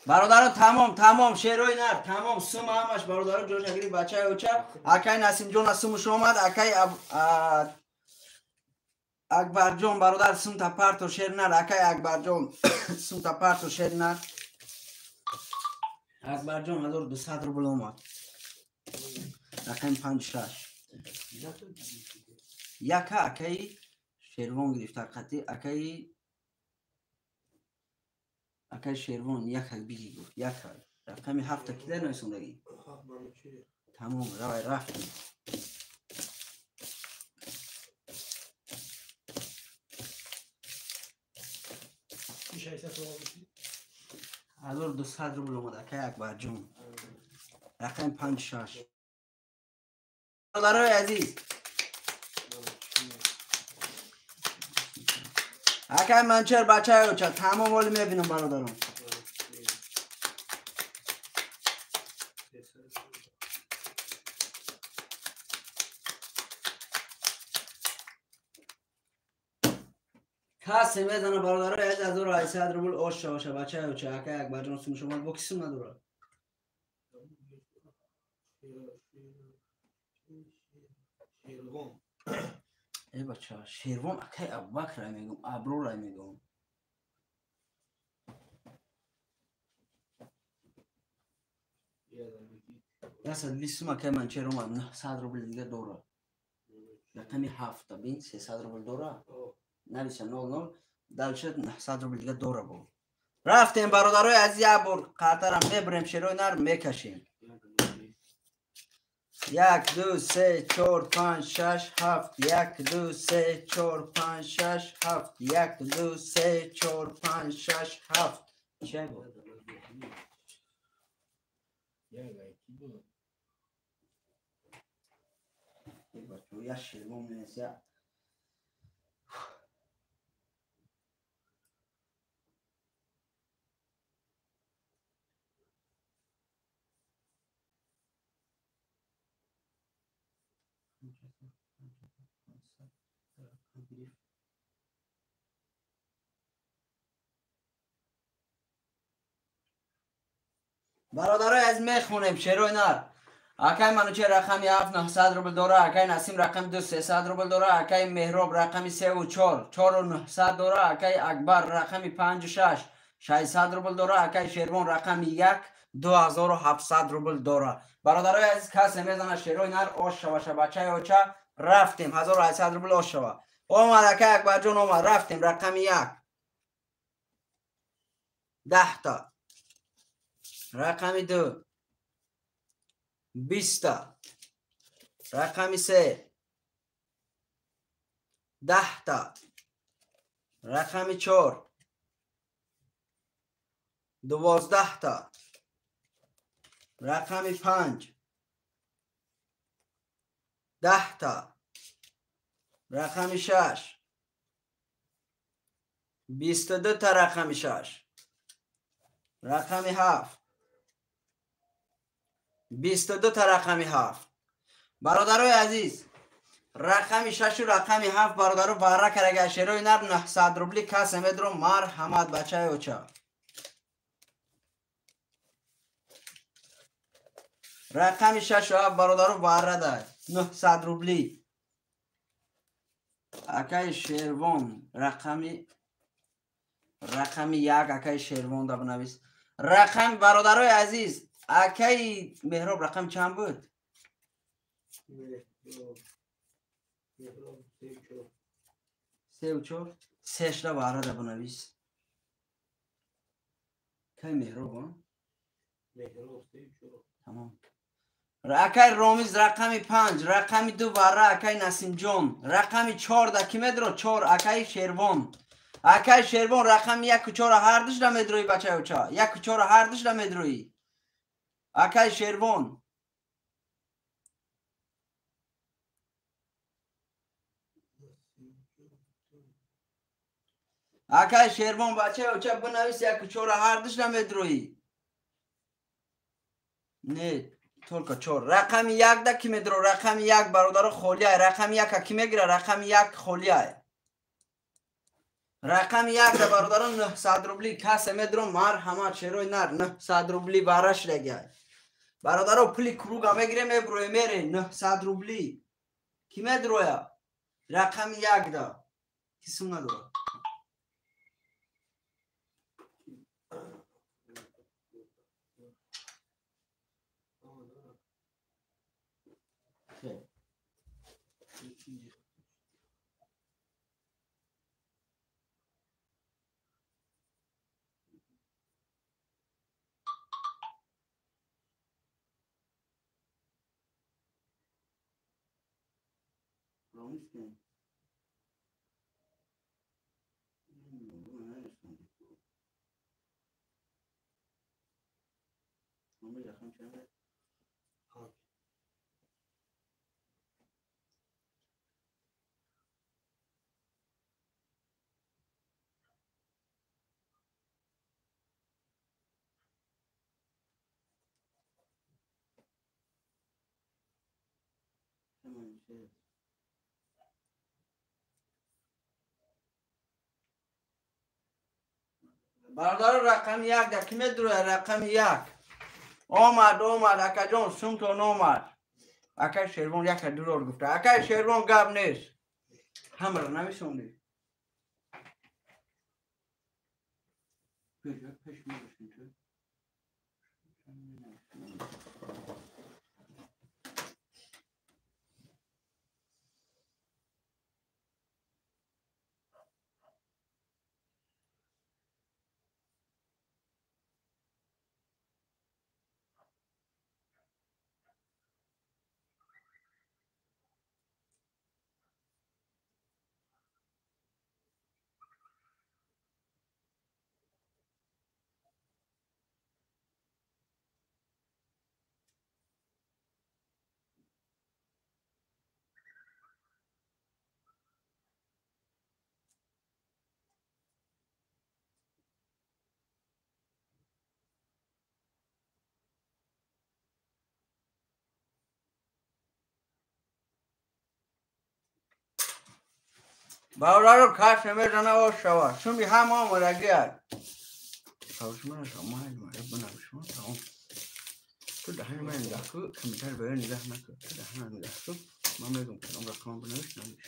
Бародаро, тамом, тамом, шерои нар, тамом, сум ҳамаш, бародаро, ҷош нагири, бачаи оча. Акай Насимҷон сумуш омад, акай Акбарҷон бародар, сумта парто, шер нар, акай Акбарҷон, сумта парто, шер нар. Акбарҷон 1200 рубл омад. Рақами 5 6. Яка акаи Шервон гирифта, қатъи акаи Шервон яка биги гуфт, яка. Рақами ҳафта кида нависондагӣ? Тамом, равай, рафтем. 1200 рубл омад, акаи Акбарҷон. Рақами 5 6. Бародарои азиз, акай Манчер, бачаи оча, тамом, оли мебинам, бародарон. Касе мезана, бародарои азиз, 1800 рубл оша оша, бачаи оча, акай Акбарҷон сум шумо бо ки сум надорад? Шервон. Э, бача, Шервон, акай Абубакр рай мегум, Аброр рай мегум. 120 сум акай Манчер омад, 900 рубл дига дора. Рақами ҳафта бин, 300 рубл дора. Нависа 00, дальше 900 рубл дига дора бо. Рафтем, бародарои азиз, як бор қартарам мебурем, шерои нар мекашем. Як, ду, се, чор, панҷ, шаш, ҳафт. Як, ду, се, чор, панҷ, шаш, ҳафт. Як, ду, се, чор, панҷ, шаш, ҳафт. Чия буд? Як Бачо, як шервон менес, я бародарои аз мехонем шерои нар. Акай Манучер рақами ҳафт 900 рубл дора, акай Насим рақами ду 300 рубл дора, акай Меҳроб рақами севу чор 4900 дора, акай Акбар рақами панҷу шаш 600 рубл дора, акай Шервон рақами як 2700 рубл дора. Бародарои азиз, касе мезана, шерои нар, ош шаваша, бачаи оча, рафтем, 1800 рубл ош шава. Омад, акай Акбарҷон омад, рафтем, рақами як 10-та, рақами ду 20-та, рақами се 10-та. Рақами 4 12 та. Рақами 5 10 та. Рақами 6 22 та. Рақами 6. Рақами 7 22 та. Рақами 7. Бародарои азиз, рақами 6 ва рақами 7 бародаро вара карага шерои нар 900 рубли каса медро марҳамат бачаи оча. Рақами 6 ва 7 бародаро вара да 900 рубли. Акаи Шервон рақами 1 акаи Шервон да бинавис. Рақами бародарои азиз, акаи Меҳроб рақам чанд буд? 3 4 3 вара да бинавис. Кай Меҳроб? Меҳроб 3 4. Тамом. Акай Ромиз рақами 5, рақами 2 вара акай Насимҷон, рақами 4 да ки медро 4 акай Шервон. Акай Шервон рақами 1 4 ҳардуш да медрои бачаи оча. 1 4 ҳардуш да медрои. Акай Шервон. Акай Шервон бачаи оча бинавис 1 4 ҳардуш да медрои. Не, только 4. Рақами 1 да ки медро? Рақами 1 бародаро холиай. Рақами 1 ки мегира? Рақами 1 холиай. Рақами 1 да бародаро 900 рубли касе медро марҳамат шерои нар 900 рубли вараш регай. Бародаро пули круга мегире меброe мере 900 рубли. Ки медроя? Рақами 1 да. Ки сум надора? Бародаро рақами 1 да ки медроя? Рақами 1 омад, омад акаҷон, сумтон омад. Акай Шервон яка дурор гуфта. Акай Шервон гап нест. Ҳамаро нависондӣ. Пеш мебошем ту. Бародаро кас мезана ошава. Суми ҳама омадагиад. Ту даҳани ман нигоҳ кун, комментар барои нигоҳ накун. Ту даҳана нигоҳ кун. Ман мегӯм кадом рақам бинавис, навис.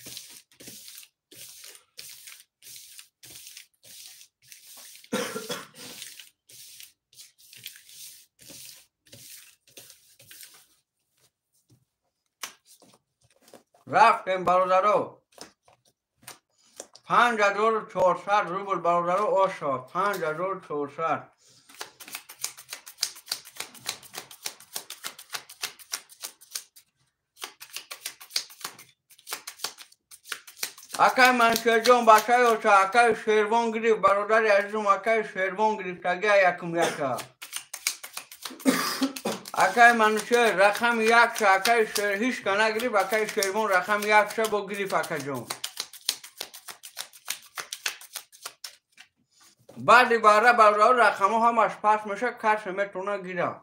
Рафтем бародаро. 5400 рубл бародаро ошо. 5400. Акай Маншерҷон бачаи оча, акай Шервон гирифт, бародари азизум, акай Шервон гирифт, ага якум яка. Акай Маншер рақами якша, акай Шер ҳичка нагирифт, акай Шервон рақами якша бо гирифт акаҷон. Баъди бара бародаро рақамҳо ҳамаш паст мешавад, касе метавона гирад.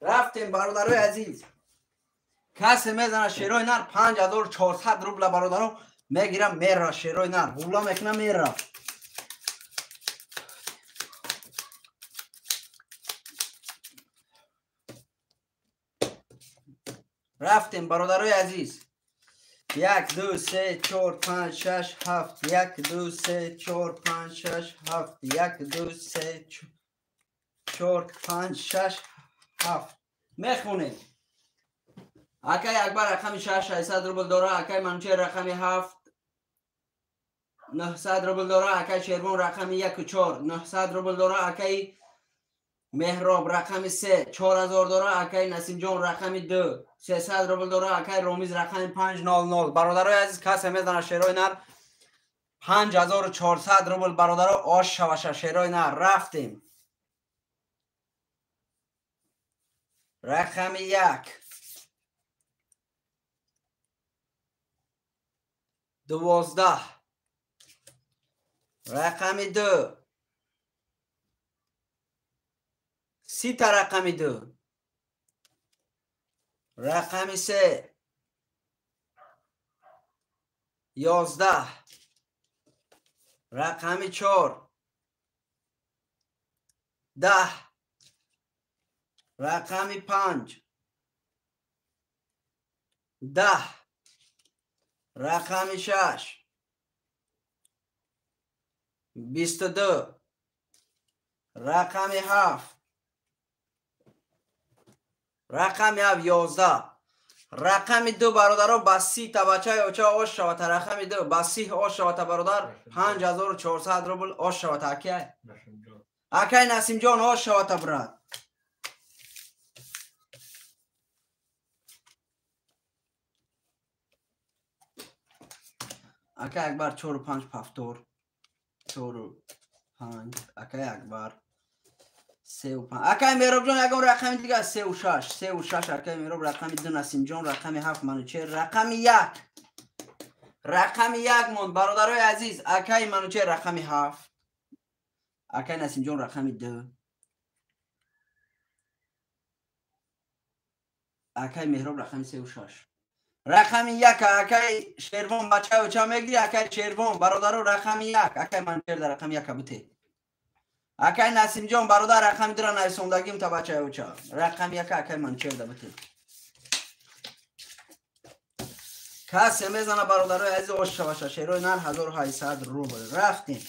Рафтем бародарои азиз. Касе мезана шерои нар 5400 рубла бародаро мегирам мера шерои нар. Ҳула мекунам мера. Рафтем бародарои азиз. 1 2 3 4 5 6 7 1 2 3 4 5 6 7 1 2 3 4 5 6 7 мехонем. Акай Акбар рақами 6 600 рубл дора, акай Манучер рақами 7 900 рубл дора, акай Шервон рақами 1 4 900 рубл дора, акай Меҳроб рақами 3 4000 дора, акай Насимҷон рақами 2 300 рубл дора, акай Ромиз рақами 5 00. Бародарои азиз, касе мезана шерои нар 5400 рубл бародаро ош шаваша шерои нар. Рафтем. Рақами 1 12 рақами 2 30 рақами 2 рақами 3 11 рақами 4 10 рақами 5 10 рақами 6 22 рақами 7 рақами 7 11 рақами 2 бародаро ба 30 та бачаи оча ош шавата. Рақами 2 ба 30 ош шавата бародар 5400 рубл ош шавата. Акай акай Насимҷон ош шавата брат. Акай Акбар 4 5 повтор 4 5 акай Акбар 3 5 акай Меҳробҷон ягон рақами дига 3 6 3 6 акай Меҳроб рақами 2 Насимҷон рақами 7 Манучер рақами 1 рақами 1 монд бародарои азиз. Акай Манучер рақами 7 акай Насимҷон рақами 2 акай Меҳроб рақами 3 6 рақами 1 акай Шервон бачаи оча мегири. Акай Шервон бародаро рақами 1 акай Манучер дар рақами 1 буте. Акай Насимҷон бародар рақами 2-ра нависондагим та бачаи оча рақами 1 акай Манучер да буте. Касе мезана бародарои азиз ош шаваша шерои нар 1800 рубл. Рафтем.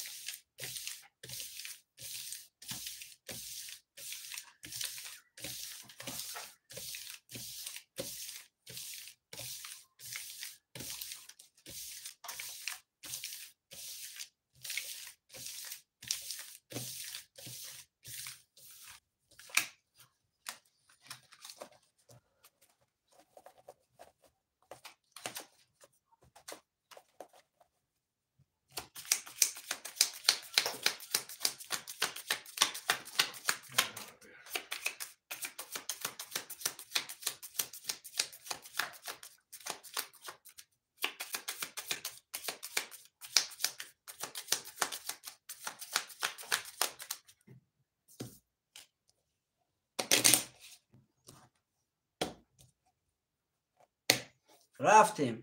Рафтем.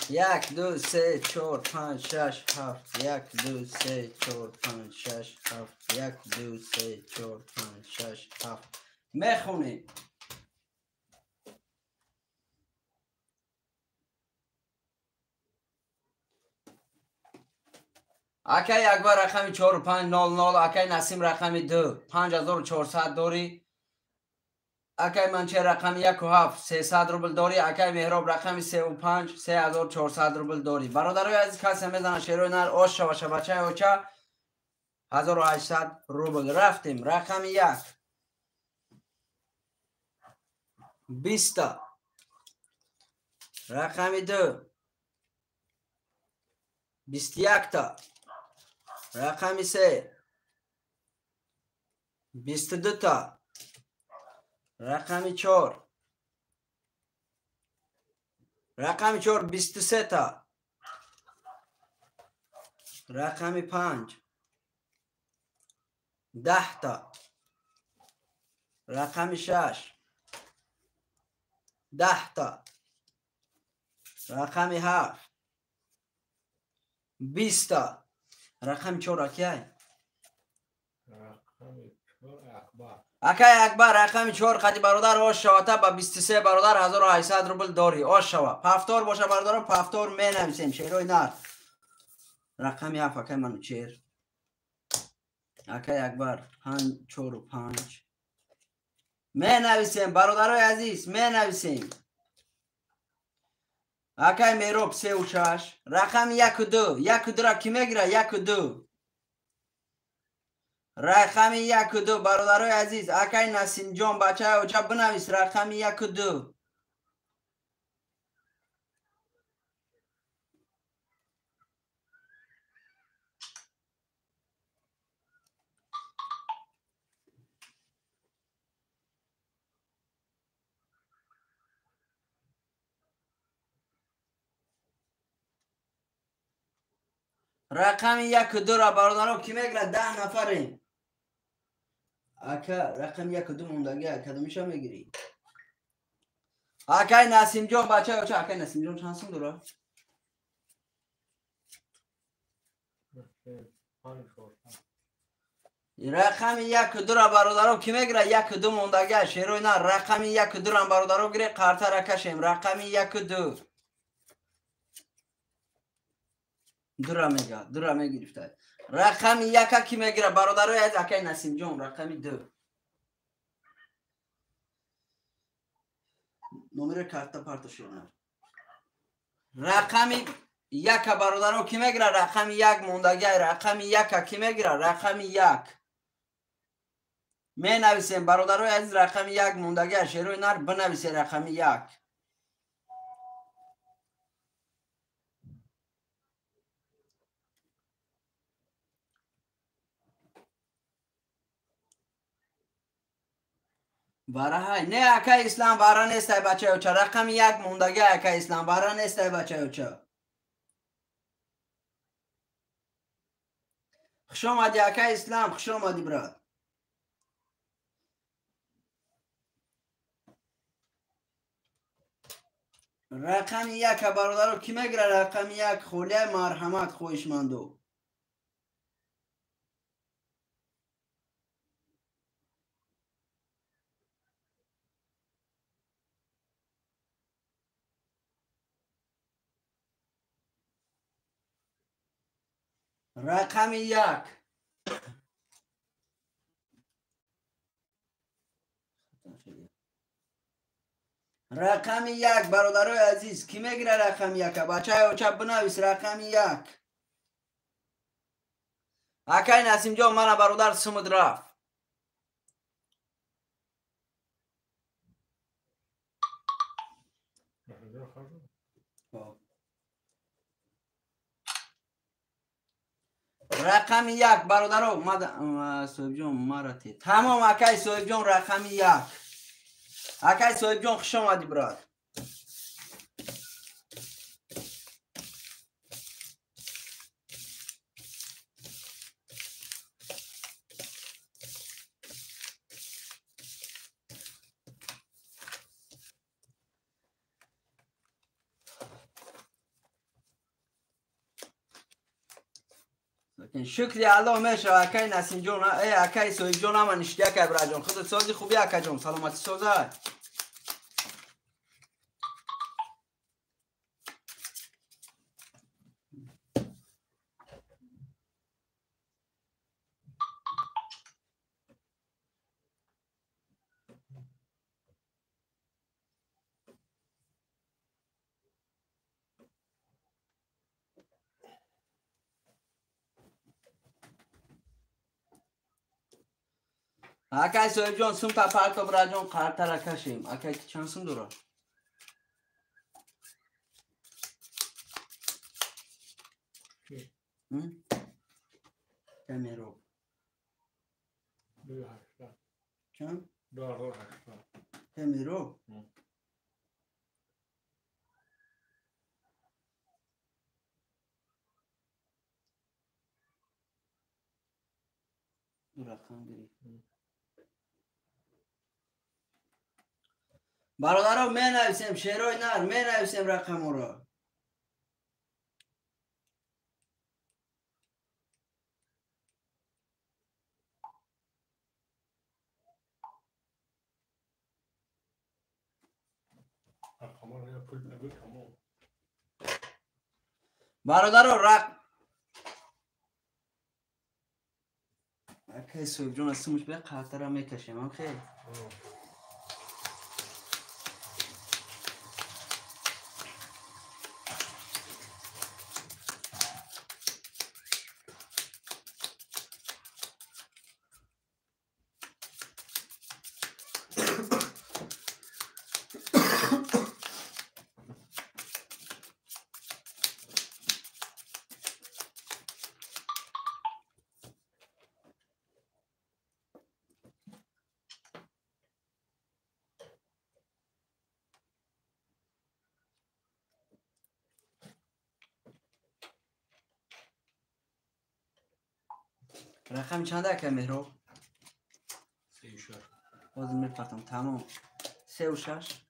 1 2 3 4 5 6 7 1 2 3 4 5 6 7 1 2 3 4 5 6 7 мехонем. Акай Акбар рақами 4 5 00 акай Насим рақами 2 5400 дорӣ. Акай Манче рақами 1 ва 7 300 рубл дорӣ. Акай Меҳроб рақами 3 ва 5 3400 рубл дорӣ. Бародарои азиз, касе мезана шерои нар ош шава шабачаи оча 1800 рубл. Рафтем. Рақами 1 20та. Рақами 2 21та. Рақами 3 22та. Рақами 4. Рақами 4 23та. Рақами 5 10та. Рақами 6 10та. Рақами 7 20та. Рақами 4 акай? Рақами 4 Акбар. Акай Акбар рақами 4 қади бародар ош шавата ба 23 бародар 1800 рубл дорӣ. Ош шава. Пафтор боша бародаро, пафтор менависем шерои нар. Рақами 7 акай Манучер. Акай Акбар 5 4 5. Менависем бародарои азиз, менависем. Акай Мероб 3 ва 6. Рақами 1 ва 2. 1 ва 2 ра ки мегира? 1 ва 2. Рақами 1 ва 2 бародарои азиз, акай Насимҷон бачаи оча бинавис рақами 1 ва 2. Рақами 1 ва 2 ра бародаро ки мегира? 10 нафарем. Ака рақами 1 ва 2 мондаги кадомиша мегирӣ? Акай Насимҷон бачаи оча, акай Насимҷон чанд сум дора? Рақами 1 ва 2 ра бародаро ки мегира? 1 ва 2 мондаги шерои на. Рақами 1 ва 2 ра бародаро гире қартара кашем. Рақами 1 ва 2. Дура мега, дура мегирифта. Рақами 1 ки мегира бародарои азиз, акай Насимҷон рақами 2. Номери карта парто шернар. Рақами 1 бародаро ки мегира? Рақами 1 мондаги, рақами 1 ки мегира? Рақами 1. Менависем бародарои азиз, рақами 1 мондаги, шерои нар бинависе рақами 1. Вараҳай. Не, акай Ислам вара нестай бачаи оча. Рақами 1 мондаги акай Ислам вара нестай бачаи оча. Хуш омадӣ акай Ислам, хуш омадӣ брат. Рақами 1 бародаро ки мегира? Рақами 1 холияи марҳамат хоҳишмандо. Рақами 1. Рақами 1 бародарои азиз, ки мегира рақами 1? Бачаи оча бинавис рақами 1. Акай Насимҷон мана бародар сумуд рафт. Рақами 1 бародаро, Соҳибҷон марате. Тамом акай Соҳибҷон рақами 1. Акай Соҳибҷон хуш омадӣ брат. Шукри Аллоҳ мешава акай Насимҷон, акай Соҳибҷон ҳама ништяк акай браҷон. Худат сози хуби акаҷон, саломатӣ созай. Акай Соҳибҷон, сумта парто бираҷон, қартара кашем. Акай ки чанд сум дора? Камеро. Чанд? 2800. Камеро? Рақам гирифт. Бародаро, менависем шерои нар, менависем рақаморо. Бародаро, рақ акай Соҳибҷон аз сумуш бия, қартара мекашем, амхел. Рақами чанд ака Меҳроб? 36. Ҳозир мепартам, тамом. 36.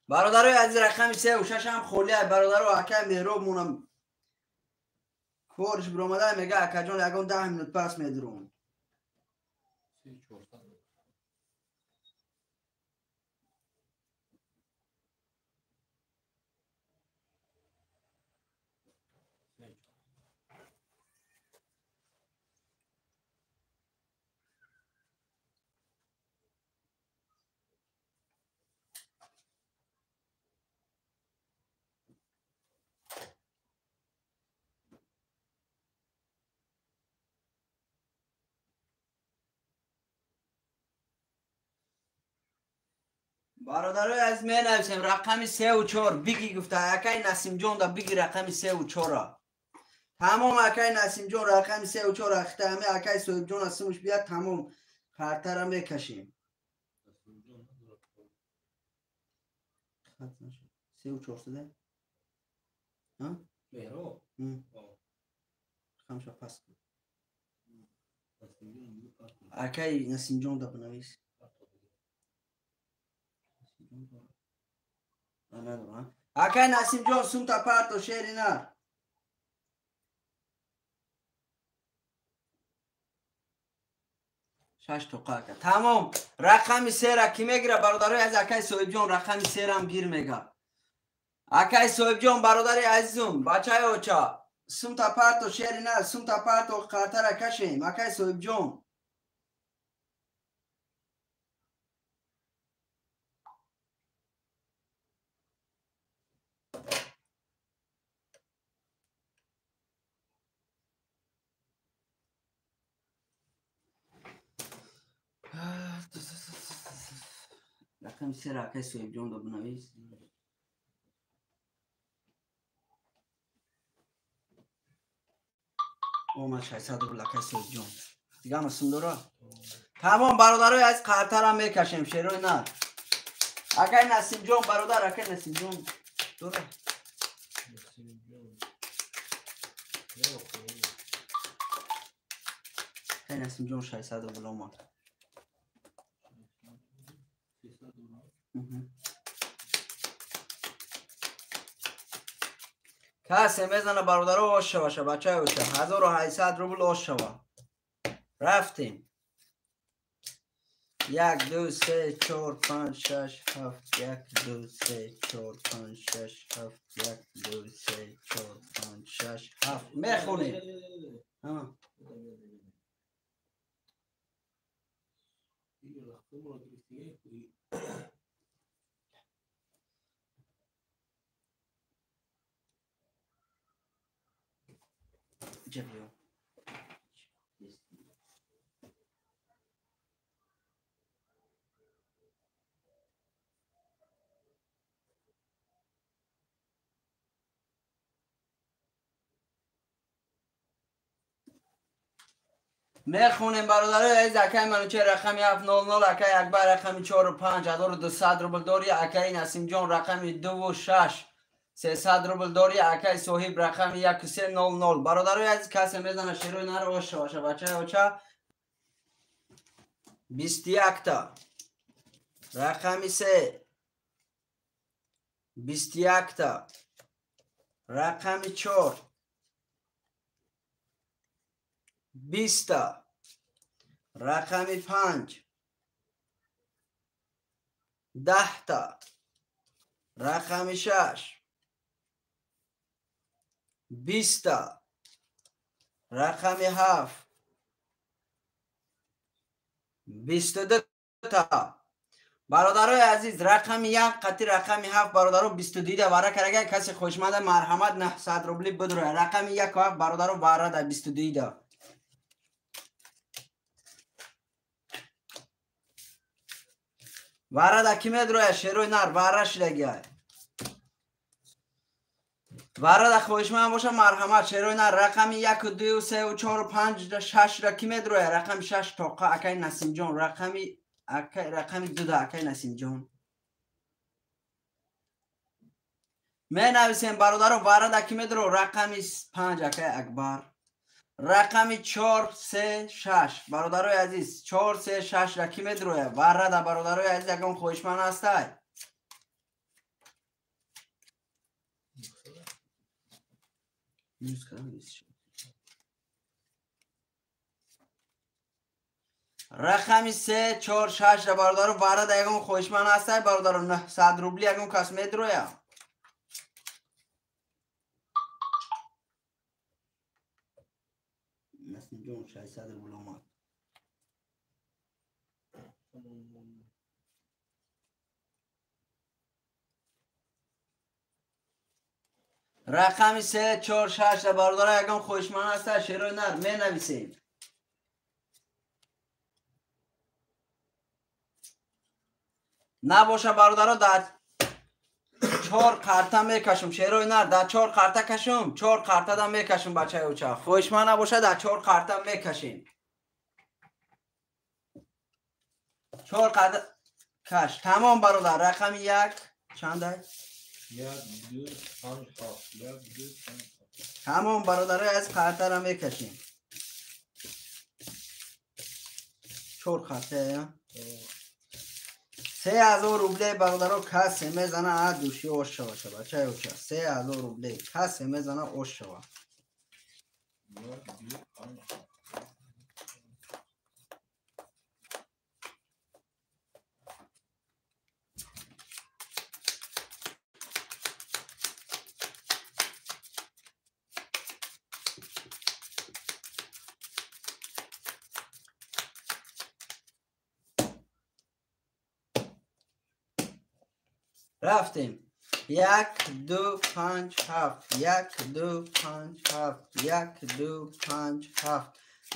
Бародарои азиз, рақами 36 ҳам холия. Бародаро, акаи Меҳроб монам корш биромада, мега акаҷон, ягон 10 минут пас медурам. 34. Бародарои азиз, менависем рақами 34. Биги гуфта акай Насимҷон да биги рақами 34-ро. Тамом, акай Насимҷон рақами 34 ахта ҳаме акай Соҳибҷон аз сумуш бият, тамом қартара мекашем. 34 суда? Меҳроб? Рақамша пас кун. Акай Насимҷон да бинавис. Акай Насимҷон, сумта парто, шери нар. Шаш тоқа ака. Тамом. Рақами сера ки мегира, бародарои азиз, акай Соҳибҷон рақами серам гир мега. Акай Соҳибҷон, бародари азизум, бачаи оча, сумта парто, шери нар, сумта парто, қартара кашем. Акай Соҳибҷон. Рақами сера акай Соҳибҷон да бинавис. Омад 600 рубл акай Соҳибҷон. Дига ҳама сум дора? Тамом, бародарои азиз, қартара мекашем, шерои нар. Акай Насимҷон, бародар, акай Насимҷон дора? Акай Насимҷон 600 рубл омад. Касе мезана, бародаро, ош шава, бачаи оша. 1800 рубл ош шава. Рафтем. 1 2 3 4 5 6 7 1 2 3 4 5 6 7 1 2 3 4 5 6 7. Мехонем. Ҷабиё. Мехонем бародарои азиз, акаи Манучер рақами 700, акаи Акбар рақами 4 5200 рубл дори, акаи Насимҷон рақами 2 6 300 рубл дори, акаи Соҳиб рақами 1300. Бародарои азиз, касе мезана шерои нар оша баша бачаи оча 21-та. Рақами 3 21-та. Рақами 4 20-та. Рақами 5 10-та. Рақами 6 20-та. Рақами 7 22-та. Бародарои азиз, рақами 1 қати рақами 7 бародаро 22-да вара карага, касе хушманда марҳамат 900 рубли бидура. Рақами 1 ва 7 бародаро вара да 22-да. Вара да ки медроя шерои нар вара шидагиай. Вара да хоҳишманд боша марҳамат шерои нар рақами 1 2 3 4 5 6 ра ки медроя? Рақами 6 тоқа акаи Насимҷон, рақами акаи рақами 2 да акаи Насимҷон. Менависем бародаро, вара да ки медро? Рақами 5 акаи Акбар. Рақами 4 3 6 бародарои азиз, 4 3 6 ра ки медроя? Вара да бародарои азиз, ягон хоҳишманд ҳастай? Рақами 3 4 6 ра бародаро вара да ягон хоҳишманд ҳастай? Бародаро 900 рубли ягон кас медроя? Насимҷон 600 рубл омад. Рақами 3 4 6 ра бародаро ягон хоҳишманд ҳастай? Шерои нар менависем. Набоша бародаро дар 4 қарта мекашум шерои нар, дар 4 қарта кашум, 4 қарта да мекашум бачаи оча. Хоҳишманд набоша дар 4 қарта мекашем. 4 қарта каш. Тамом бародар, рақами 1 чандай? 1 2 5 7 1 2 5 7. Тамом бародарои аз қартара мекашем. 4 қарта я. 3000 рублей бародаро касе мезана а души ош шава бачаи оча. 3000 рублей касе мезана ош шава. 1 2 5 7. Рафтем. 1 2 5 7 1 2 5 7 1 2 5 7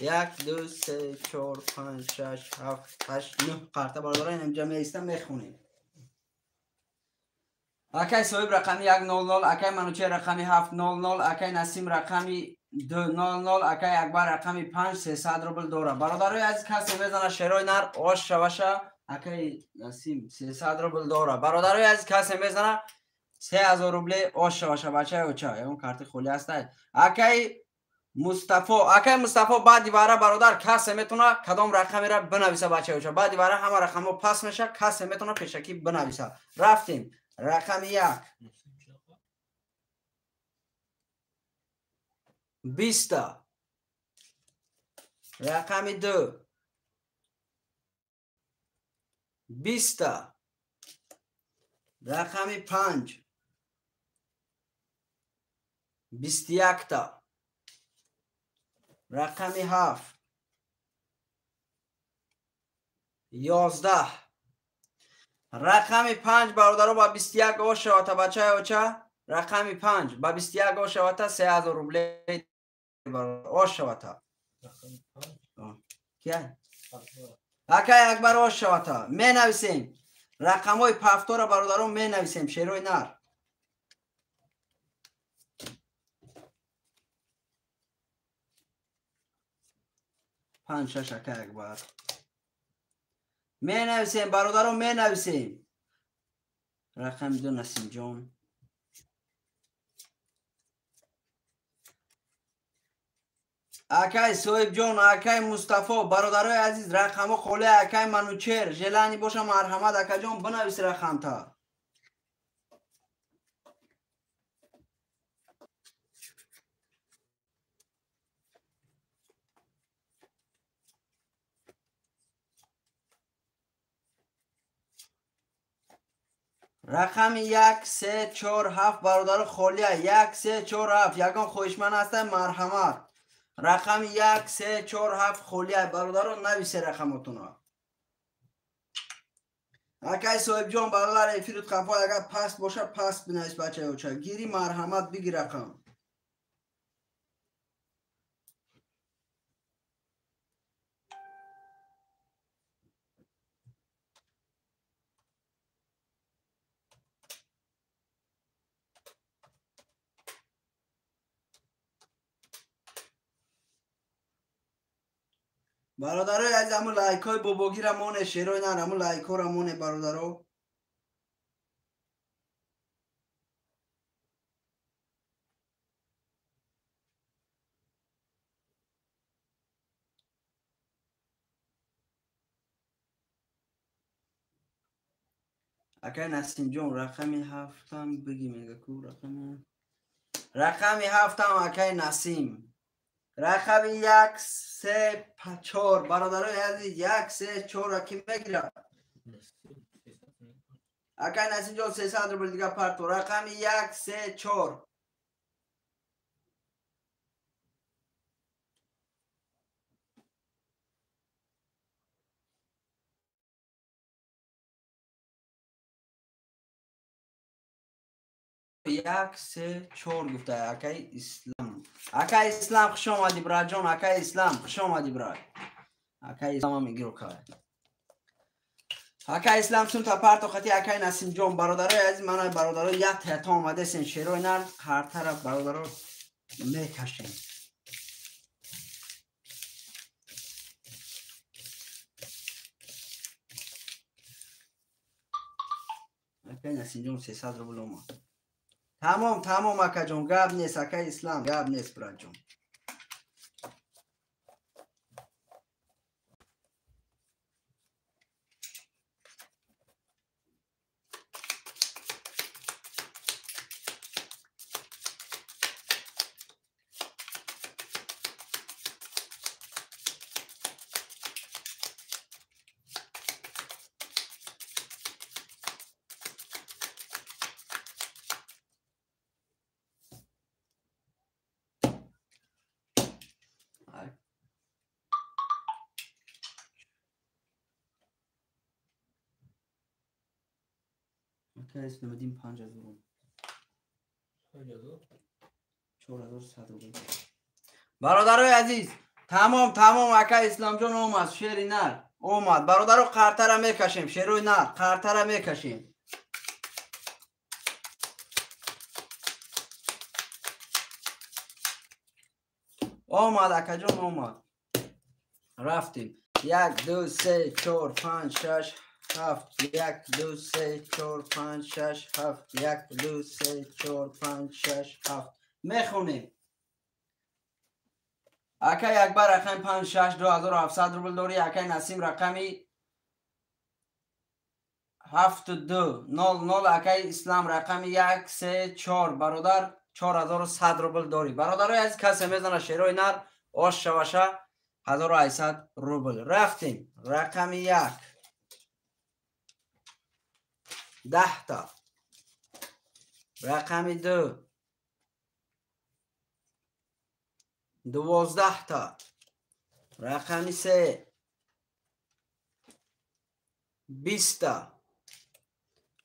1 2 3 4 5 6 7 8 9 қарта бародаро инҷа меистам мехонем. Акай Соҳиб рақами 100, акай Манучер рақами 700, акай Насим рақами 200, акай Акбар рақами 5 300 рубл дора. Бародарои азиз, касе мезана шерои нар ош шаваша. Акаи Насим 300 рубл дора. Бародарои азиз, касе мезана 3000 рубле ош шаваша бачаи оча. Ягон карти холи ҳастай. Акаи Мустафо, акаи Мустафо баъди вара бародар касе метона кадом рақамеро бинависа бачаи оча. Баъди вара ҳама рақамҳо пас меша, касе метона пешакӣ бинависа. Рафтем. Рақами 1 20-та. Рақами 2 20-та. Рақами 5 21-та. Рақами 7 11. Рақами 5 бародаро ба 21 ош шавата бачаи оча. Рақами 5 ба 21 ош шавата 3000 рублей ош шавата. Кия? Акай Акбар ош шавата. Менависем. Рақамҳои пафтора бародарон менависем шерои нар. 5 6 акай Акбар. Менависем бародаро, менависем. Рақами 2 Насимҷон. Акай Соҳибҷон, акай Мустафо, бародарои азиз, рақамҳо холе. Акай Манучер, желани боша, марҳамат акаҷон, бинавис рақамта. Рақами 1 3 4 7 бародаро холия. 1 3 4 7. Ягон хоҳишманд ҳастам, марҳамат. Рақами 1 3 4 7 холия бародаро, нависе рақамотонро. Акай Соҳибҷон, бародар, эфирут қафо агар паст боша, паст бинавис бачаёча. Гири, марҳамат, биги рақам. Бародарои азиз, ҳамун лайкҳои бобогира моне, шерои нар, ҳамун лайкҳоро моне бародаро. Акай Насимҷон, рақами 7-ам биги, мега ку рақами 7-ам акай Насим. Рақами 1 3 4 бародарои азиз, 1 3 4 ки мегирад? Акай Насимҷон, 300 рубл дига парто. Рақами 1 3 4. 1 3 4 гуфта акай Ислам. Акай Ислам, хуш омадӣ браҷон. Акай Ислам, хуш омадӣ брат. Акай Ислам мегиро кай. Акай Ислам сум та парто хати акай Насимҷон. Бародарои азиз, мана бародаро як ята омадесен, шерои нар ҳар тараф бародаро мекашем. Акай Насимҷон 300 рубл омад. Тамом, тамом акаҷон, гап нест, акай Ислам, гап нест братҷон. Акай Исламиддин 5000. 5000? 4100 рубл. Бародарои азиз, тамом, тамом, акай Исламҷон омад, шери нар омад. Бародаро, қартара мекашем, шерои нар, қартара мекашем. Омад акаҷон, омад. Рафтем. 1 2 3 4 5 6 7 1 2 3 4 5 6 7 1 2 3 4 5 6 7. Мехонем. Акай Акбар рақами 5 6 2700 рубл дорӣ. Акай Насим рақами 7 2 0 0. Акай Ислам рақами 1 3 4 бародар 4100 рубл дорӣ. Бародарои азиз, касе мезана шерои нар ош шаваша 1800 рубл. Рафтем. Рақами 1 10 та. Рақами 2 12 та. Рақами 3 20 та.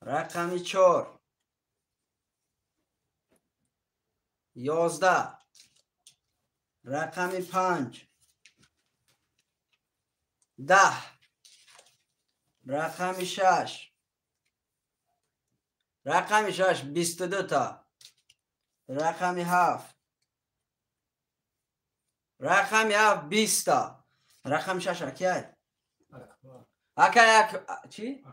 Рақами 4 11. Рақами 5 10. Рақами 6 рақами 6 22 та. Рақами 7 рақами 7 20 та. Рақами 6 акай. Акай чи?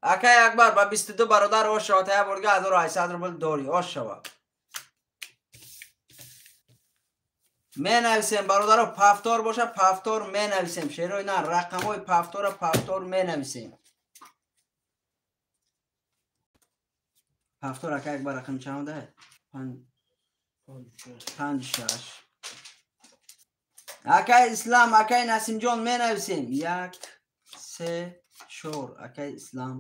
Акай Акбар ба 22 бародар ош шава, та борга 1800 рубл дори, ош шава. Менависем бародаро, пафтор боша, пафтор менависем. Шерои на рақамҳои пафтора пафтор менависем. Пафтор акай Акбар рақами чанд даҳад? 5 6. Акай Ислам, акай Насимҷон менависем. 1 3 4 акай Ислам.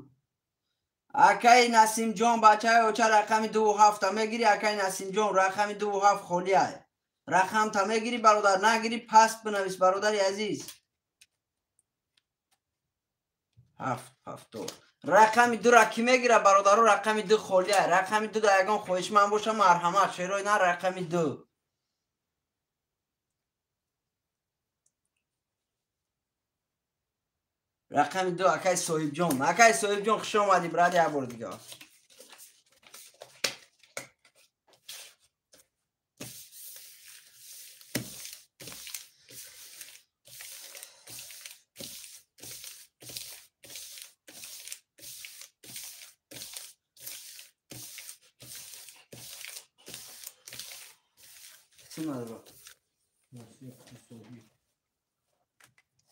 Акай Насимҷон бачаи оча рақами 2 7 мегири. Акай Насимҷон рақами 2 7 холия. Рақам та мегири бародар, нагири паст бинавис бародари азиз. 7 7. Рақами 2 ра ки мегира бародаро? Рақами 2 холия. Рақами 2 да ягон хоҳишманд боша марҳамат. Шерои на рақами 2. Рақами 2 акай Соҳибҷон. Акай Соҳибҷон хуш омадӣ брат, як бор дига.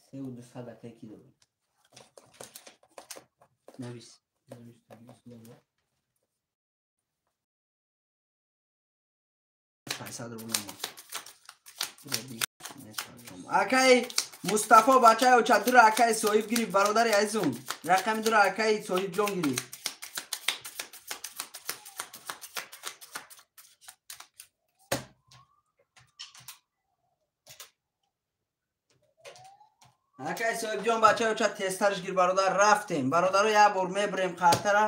Се у 200 акай ки дорад? Навис. 500 рубл. Акай Мустафо бачаи оча дура акай Соҳиб гирифт бародари азизум. Рақами дура акай Соҳибҷон гирифт. Акай Соҳибҷон бачаи оча тезтарш гир бародар. Рафтем бародаро, як бор мебирем қартара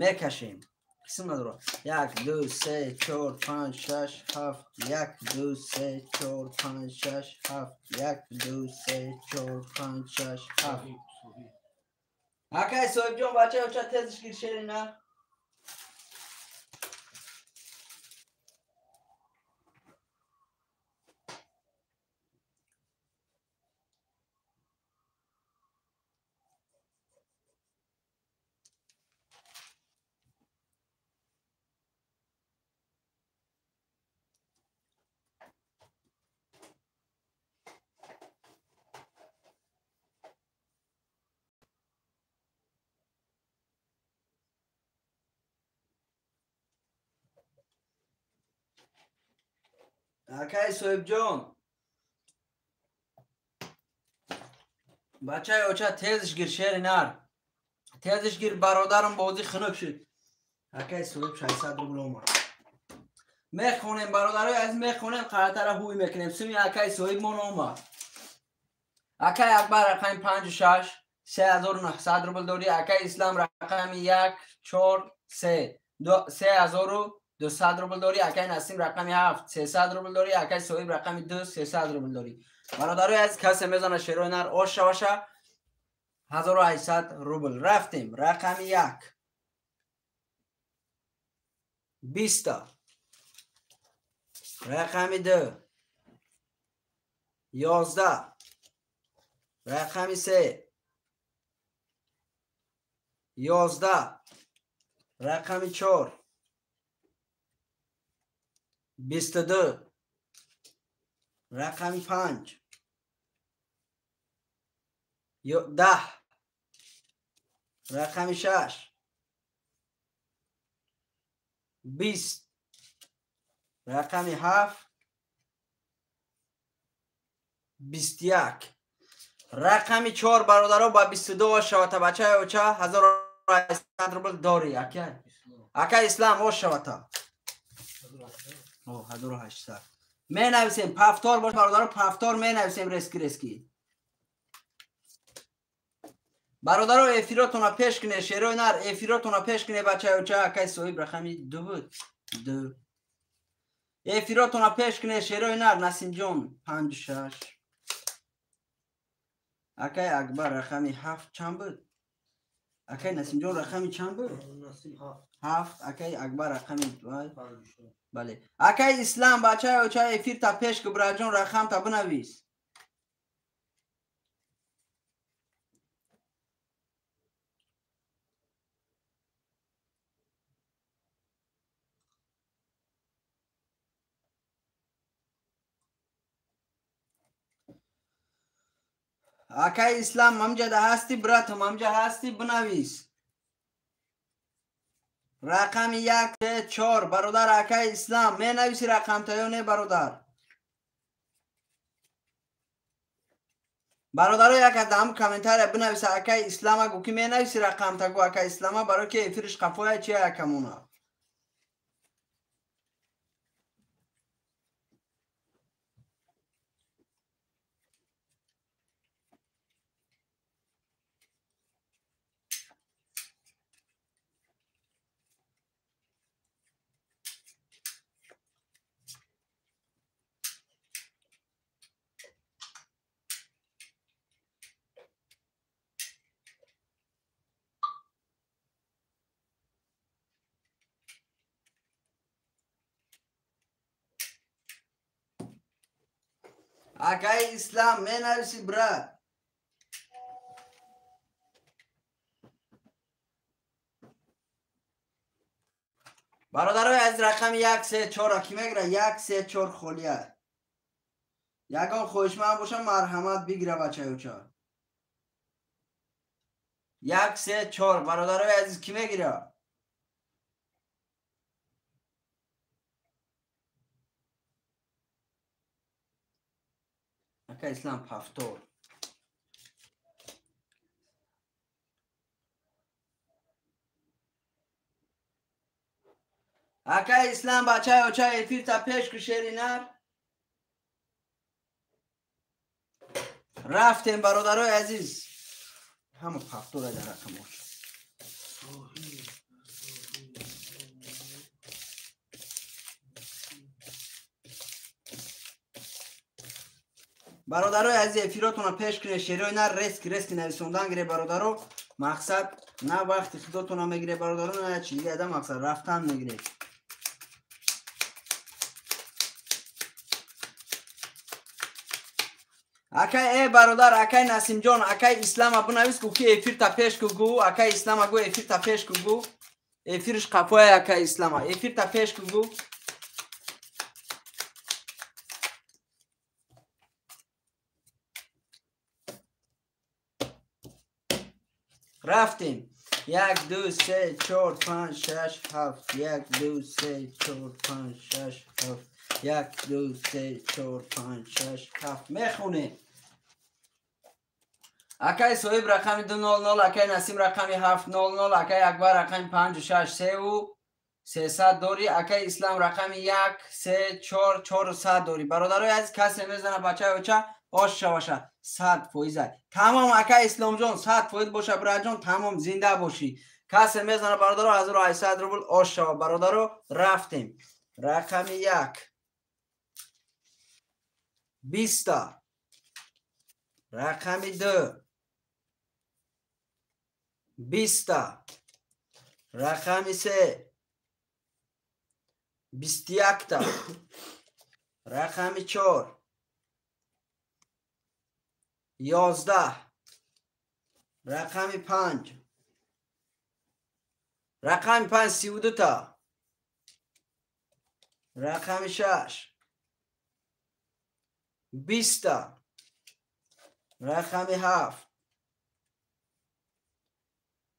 мекашем. Қисм надора. 1 2 3 4 5 6 7 1 2 3 4 5 6 7 1 2 3 4 5 6 7. Акай Соҳибҷон бачаи оча тезш гир шерина. Акай Соҳибҷон бачаи оча тезш гир шери нар. Тезш гир бародарам, бозӣ хунук шуд. Акай Соҳиб 600 рубл омад. Мехонем бародарои азиз, мехонем, қартара ҳуй мекунем. Суми акай Соҳибмон омад. Акай Акбар рақами 5 6 3900 рубл дорӣ. Акай Ислам рақами 1 4 3 3200 рубл дорӣ. Акай Насим рақами 7 300 рубл дорӣ. Акай Соҳиб рақами 2 300 рубл дорӣ. Бародарои азиз, касе мезана шерои нар ош шаваша 1800 рубл. Рафтем рақами 1 20, рақами 2 11, рақами 3 11, рақами 4 22, рақами 5 10, рақами 6 20, рақами 7 21, рақами 4 бародаро ба 22 шавата. Бачаи оча 1800 рубл дорӣ. Акай Ислам ош шавата. 1800 менависем. Пафтор бош бародаро, пафтор менависем. Рески рески бародаро, эфиротона пеш куне. Шерои нар эфиротона пеш куне. Бачаи оча акай Соҳиб рақами 2 буд. 2 эфиротона пеш куне шерои нар. Насимҷон 5 6. Акай Акбар рақами 7 чанд буд? Акай Насимҷон рақами чанд буд? 7. Акай Акбар рақами 2. Бале. Акай Ислам бачаи оча эфир та пеш ку браҷон, рақам та бинавис. Акай Ислам ҳамҷада ҳастӣ, братам, ҳамҷа ҳастӣ, бинавис. Рақами 1, 3, 4. Бародар, акай Ислам, менависи рақамта ё не, бародар? Бародаро, як аз ҳам комментария бинависа, акай Ислама гу ки менависи рақамта, гу акай Ислама, барои ки эфириш қафоя чи акамона. Акай Ислам, менависи, брат. Бародарои аз рақами 1, 3, 4 ки мегира? 1, 3, 4 холия. Ягон хоҳишманд боша, марҳамат, бигира, бачаюча. 1, 3, 4. Бародарои азиз, ки мегира? Ака Ислам, повтор. Ака Ислам, бачаи оча, эфирта пеш ку, шери нар. Рафтем, бародарои азиз. Ҳама повтора дар рақамош. Бародарои азиз, эфиротонро пеш кунед, шерои нар рески рески нависондан гире, бародаро. Мақсад на вақти худотонро мегире, бародаро, на чи дига, да мақсад рафтан мегире. Акай бародар, акай Насимҷон, акай Ислама бинавис, гу ки эфирта пеш ку, гу акай Ислама, гу эфирта пеш ку, гу эфирш қафоя, акай Ислама, эфирта пеш ку, гу. Рафтем. 1, 2, 3, 4, 5, 6, 7. 1, 2, 3, 4, 5, 6, 7. 1, 2, 3, 4, 5, 6, 7. Мехонем. Акай Соҳиб рақами 200, акай Насим рақами 700, акай Акбар рақами 5, 6, 3 300 дорӣ, акай Ислам рақами 1, 3, 4, 400 дорӣ. Бародарои азиз, касе мезана, бачаи оча, ош шаваша, 100%. Тамом, акай Исломҷон, 100% боша, бираҷон, тамом, зинда бошӣ. Касе мезана, бародаро, 1800 рубл ош шава, бародаро, рафтем. Рақами 1. 20. Рақами 2. 20. Рақами 3. 21. Рақами 4. 11. Рақами 5. Рақами 5 32. Рақами 6. 20. Рақами 7.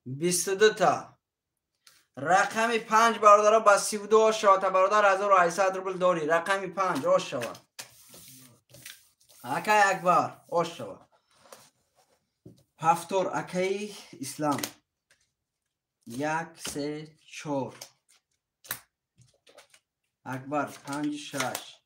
22. Рақами 5, бародаро, ба 32 ош шавад, бародар, 1800 рубл дорӣ. Рақами 5 ош шавад. Акай Акбар, ош шавад. Ҳафтор, акаи Ислам. 1, 3, 4. Акбар 5, 6.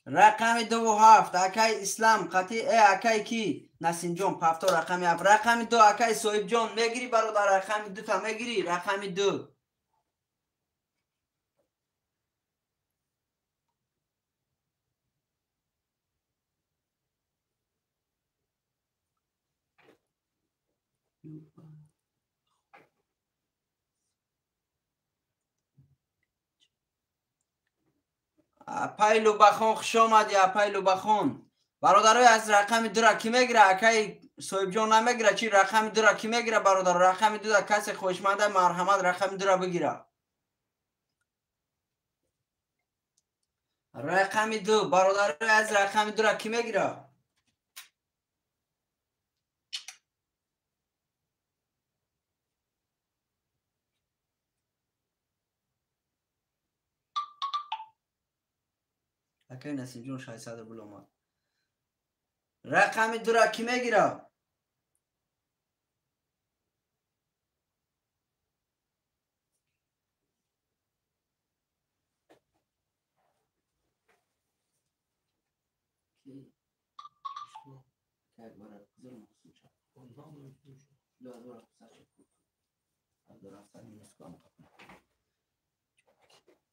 Рақами 2 7. Акай Ислам, қати акай ки? Насимҷон, ҳафтор, рақами 7. Рақами 2, акай Соҳибҷон, мегирӣ, бародар, рақами 2 та мегирӣ, рақами 2. Апай Лубахон, хуш омадӣ, апай Лубахон. Бародарои аз рақами 2-ра ки мегира? Акай Соҳибҷон намегира, чи рақами 2-ра ки мегира, бародар? Рақами 2-да касе хоҳишманда, марҳамат, рақами 2-ра бигира. Рақами 2, бародарои аз рақами 2-ра ки мегира? Акай Насимҷон 600 рубл омад. Рақами дура кӣ мегирад?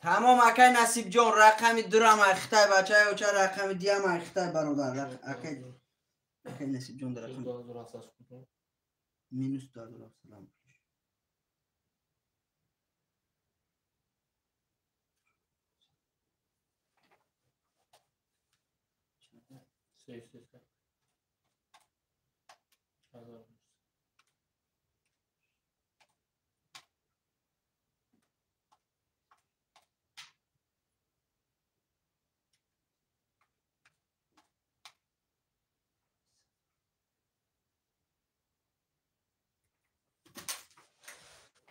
Тамом акай Насибҷон, рақами дурам айхтай бачаи оча, рақами диям айхтай бародар. Акай Насибҷон рақами минус 2700.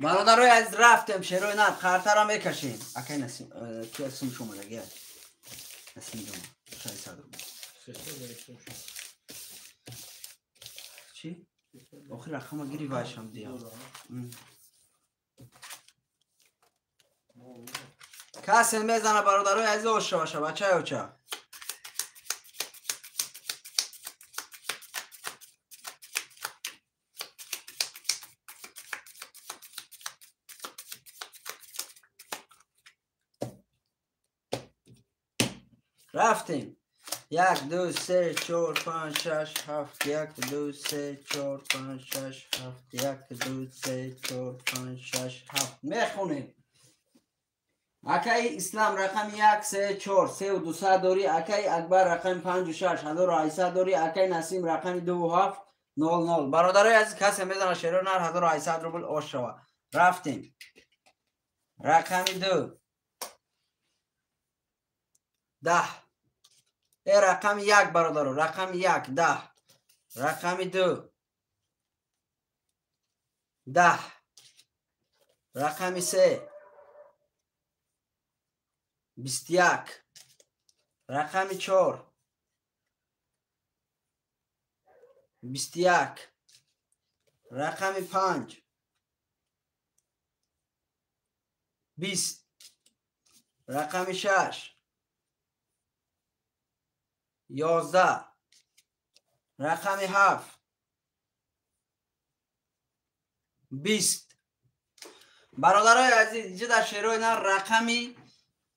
Бародарои азиз, рафтем шерои нар қартара мекашем. Акай Насим ки сум шумадаги Насимҷон 600 рубл. Чӣ? Охир рақама гири вайшам диям. Касе мезана бародарои азиз, оша баша бачаи оча. Рафтем. 1 2 3 4 5 6 7 1 2 3 4 5 6 7 1 2 3 4 5 6 7. Мехонем. Акай Ислам рақами 1 3 4 3 200 дорӣ. Акай Акбар рақами 5 6 1800 дорӣ. Акай Насим рақами 2 7 0 0. Бародарои азиз, касе мезана шеро нар 1800 рубл ош шава. Рафтем. Рақами 2 10. Рақами 1 бародаро, рақами 1 10. Рақами 2 10. Рақами 3 21. Рақами 4 21. Рақами 5 20. Рақами 6 11. Рақами 7 20. Бародарои азиз, инҷа дар шерои нар рақами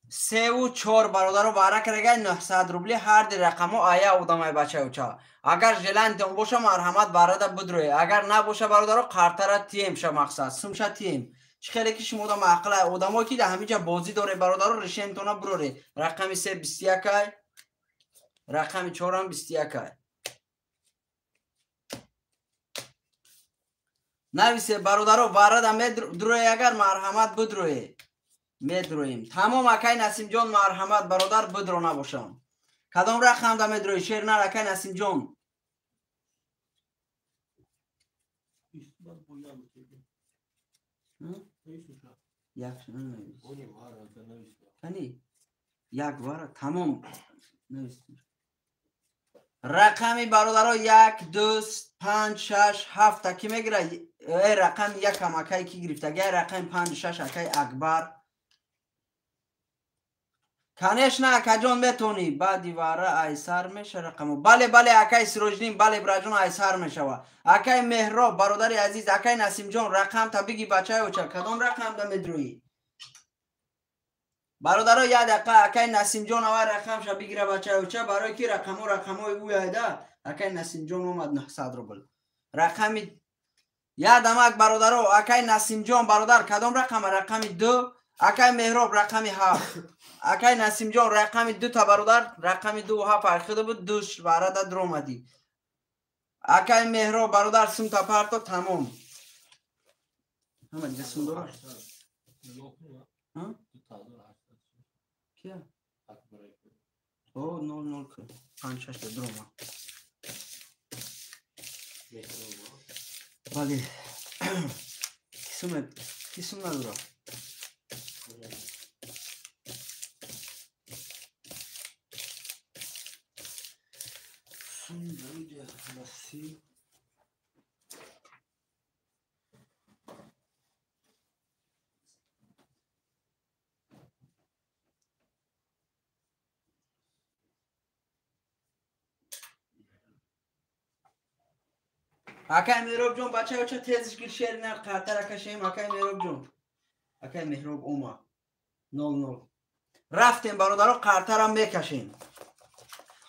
3 ва 4 бародаро бара карагай 900 рубли. Ҳар ди рақамо ая одамай бачаи оча. Агар желаниятон боша марҳамат барада бидроед. Агар набоша бародаро қартара тием ша мақсад сумша тием. Чӣ хеле ки шумо одам ақлай одамое ки дар ҳаминҷа бозӣ доре бародаро, решентона бироре. Рақами 3 21 ай, рақами 4 21 ай. Нависе бародаро, варада медроe, агар марҳамат бидроe. Медроем. Тамом акай Насимҷон, марҳамат бародар, бидро набошам. Кадом рақамда медрои шер нар акай Насимҷон? Як вара тамом. Рақами бародаро 1 2 5 6 7 ки мегира? Рақами 1 ам акай ки гирифтага, рақами 5 6 акай Акбар. Конечно акаҷон метонӣ. Баъди вара айсар меша рақамо. Бале бале акай Сироҷиддин, бале браҷон айсар мешава. Акай Меҳроб бародари азиз, акай Насимҷон рақамта биги бачаи оча. Кадом рақамда медроӣ? Бародаро як дақиқа акай Насимҷон аввал рақамша бигира бачаи оча, барои ки рақамо рақамои ӯяйда. Акай Насимҷон омад 900 рубл. Рақами як дамак бародаро, акай Насимҷон бародар кадом рақама? Рақами 2. Акай Меҳроб рақами 7. Акай Насимҷон рақами 2 та бародар, рақами 2 7 архида буд, 2 варада дромадӣ. Акай Меҳроб бародар сумта парто тамом. Ҳама дига сум дора? Кия? О 0 0 5 6 та дрома. Бале. Кисум надора. Акай Меҳробҷон, бачаё ча тезиш гир шери нар қартара кашем. Акай Меҳробҷон, акай Меҳроб ома 00. Рафтем бародаро, қартара мекашем.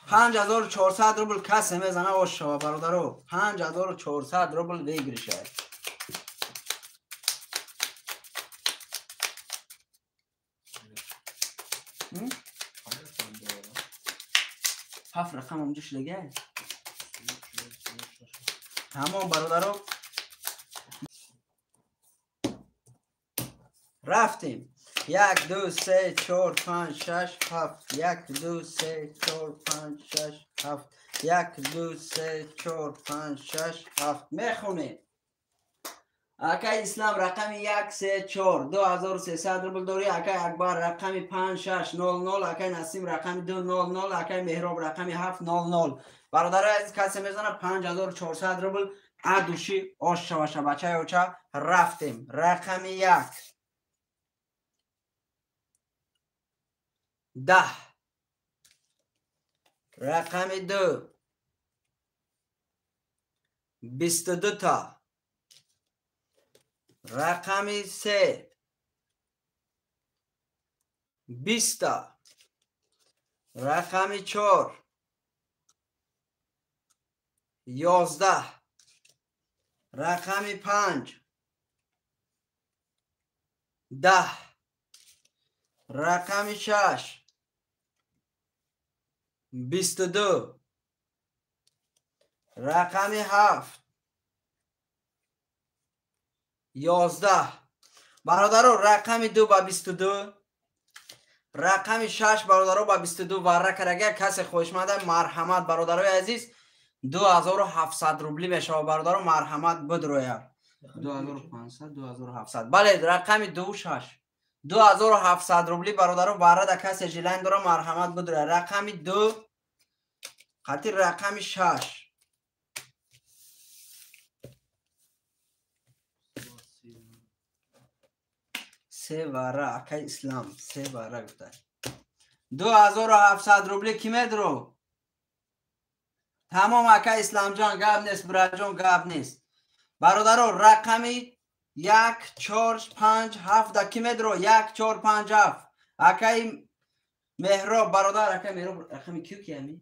5400 рубл касе мезана ош шава бародаро. 5400 рубл выигрышай. Ҳафт рақам онҷо шудагай. Тамом бародаро, рафтем. 1 2 3 4 5 6 7 1 2 3 4 5 6 7 1 2 3 4 5 6 7. Мехонем. Акай Ислам рақами 1 3 4 2300 рубл дорӣ. Акай Акбар рақами 5 6 0 0. Акай Насим рақами 2 0 0. Акай Меҳроб рақами 7 0 0. Бародарои азиз, касе мезана 5400 рубл адуши ош шаваша бачаи оча. Рафтем. Рақами 1 10, рақами 2 22 та, рақами 3 20 та, рақами 4 11, рақами 5 10, рақами 6 22, рақами 7 11. Бародаро, рақами 2 ба 22, рақами 6 бародаро ба 22 варра карага. Касе хоҳишманда марҳамат бародарои азиз, 2700 рубли мешава бародаро, марҳамат бидроя. 2500 2700. Бале, рақами 2 6 2700 рубли бародаро варра да касе жилайн дора, марҳамат бидроя. Рақами 2 қати рақами 6. Се вара акай Ислам, се вара гуфта. 2700 рубли ки медро? Тамом акай Исламҷон, гап нест, бираҷон, гап нест. Бародаро, рақами 1 4 5 7 да ки медро? 1 4 5 7. Акай Меҳроб бародар, акай Меҳроб рақами кю ки ами?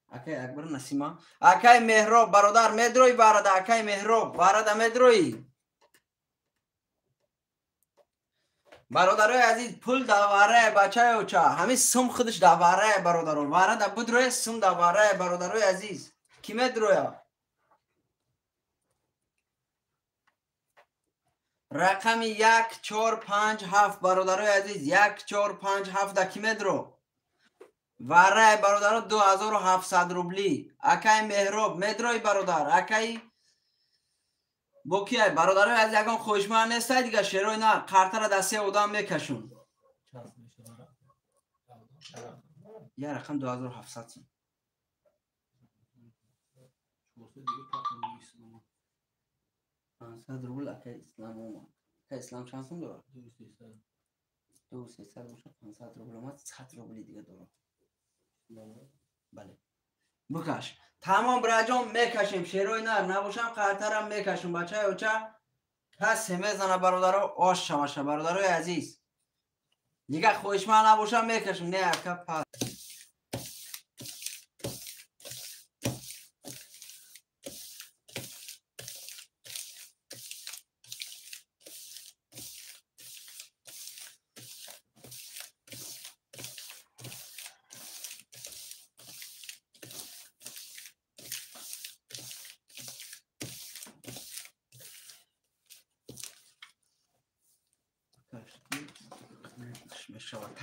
Акай Акбар Насима. Акай Меҳроб бародар медрои барада, акай Меҳроб барада медрои. Бародарои азиз, пул даварае бачаи оча, ҳамин сум худаш даварае бародаро. Варада будроя, сум даварае бародарои азиз. Ки медроя? Рақами 1 4 5 7 бародарои азиз, 1 4 5 7 да ки медро? Варае бародаро 2700 рубли. Акай Меҳроб медрои бародар, акай бо кияй бародарои азиз, ягон хоҳишманд нестай дига шерои на қартара да се одам мекашун. Я рақам 2700 сум. 500 рубл акай Ислам омад. Акай Ислам чанд сум дорад? 2300 боша 500 рубл омад, 100 рубли дига дорад. Бале. Букаш. Тамом бираҷон, мекашем шерои нар набошам қартарам мекашем бачаи оча. Касе мезана бародаро, ош шаваша бародарои азиз. Дига хоҳишманд набошам мекашем. Не ака пас.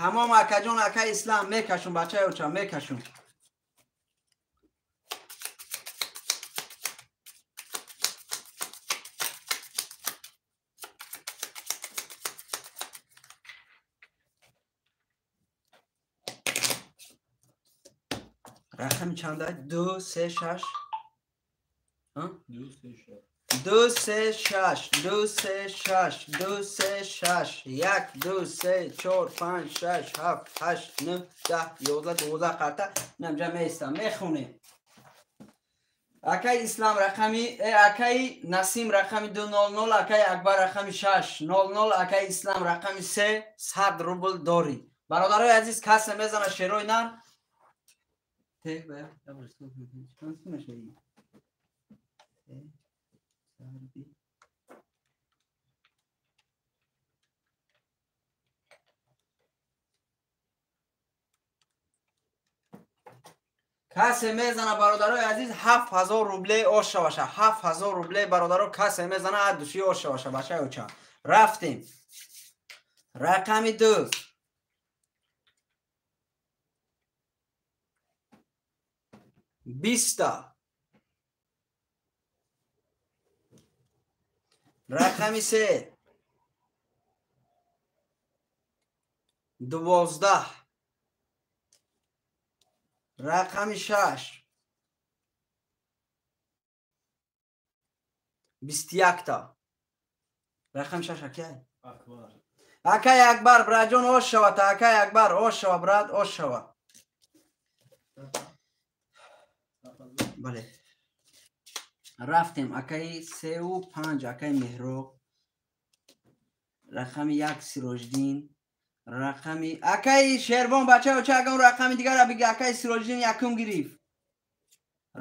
Тамом акаҷон, акай Ислам мекашум бачаи оча, мекашум. Рақами чанда? 2 3 6. 2 3 6. 2 3 6 2 3 6 2 3 6 1 2 3 4 5 6 7 8 9 10 11 12 қарта инамҷа меистам мехонем. Акай Ислам рақами акай Насим рақами 200, акай Акбар рақами 600, акай Ислам рақами 3 100 рубл дорӣ. Бародарои азиз, касе мезана шерои нар те бая касе мезана бародарои азиз 7000 рубле оша баша. 7000 рубле бародаро касе мезана ад души оша баша. Бачаи оча рафтем. Рақами 2 20. Рақами 3 12. Рақами 6 21. Рақами 6 акай Акбар. Акай Акбар браҷон ош шава, та акай Акбар ош шава брат, ош шава. Бале. Рафтем акаи 3 5 акаи Меҳроб. Рақами 1 Сироҷиддин. Рақами акаи Шервон бача оча агар рақами дигара биги акаи Сироҷиддин якум гирифт.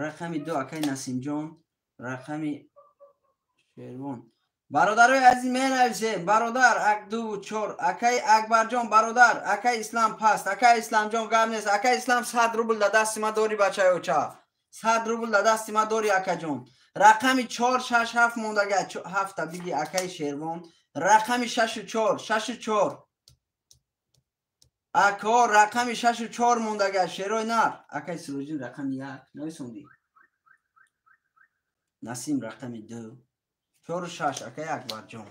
Рақами 2 акаи Насимҷон. Рақами Шервон. Бародарои азиз менависем. Бародар 1 2 4 акаи Акбарҷон бародар, акаи Ислам паст, акаи Исламҷон гап нест. Акаи Ислам 100 рубл да дасти ма дори бачаи оча. 100 рубл да дасти ма дори акаҷон. Рақами 4 6 7 мондага 7 биги акаи Шервон. Рақами 6 4 6 4 ако рақами 6 4 мондага шерои нар. Акаи Сироҷиддин рақами 1 нависондӣ. Насим рақами 2 4 6 акаи Акбарҷон.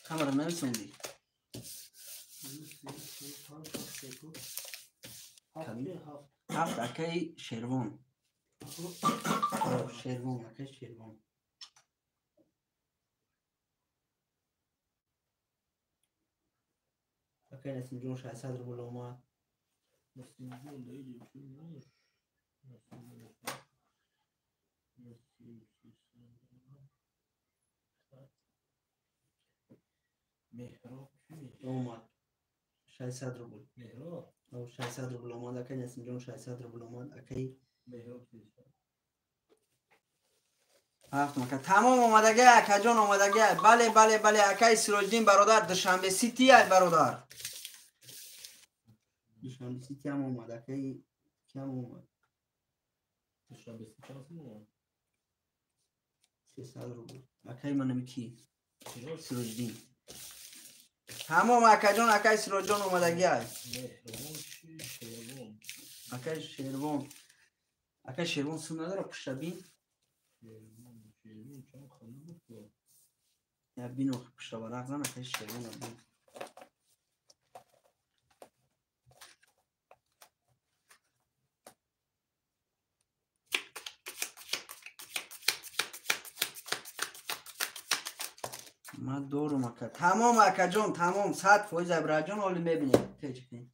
Камера нависондӣ. 7 акаи Шервон. Шервон акаи Шервон. Акаи Насимҷон 600 рубл омад. Насимҷон Меҳроб омад 600 рубл. Меҳроб 600 рубл омад. Акаи Насимҷон 600 рубл омад. Акаи Меҳроб 7 мака тамом омадага акаҷон омадага. Бале бале бале акаи Сироҷиддин бародар Душанбе Сити ай бародар. Душанбе Сити ҳам омад. Акаи кам омад? Душанбе Сити чанд сум омад? 300 рубл. Акаи манами ки? Сироҷиддин. Тамом акаҷон, акаи Сироҷон омадаги ай. Меҳробон чи? Шервон. Акаи Шервон. Акаи Шервон сум надора пушта бин? Шервон, Шервон чанд хона буд? Я бин охи пушта варақ зан акаи Шервон бин. Ман дорум ака. Тамом акаҷон, тамом 100% абраҷон оли мебинем. Теҷ кунем.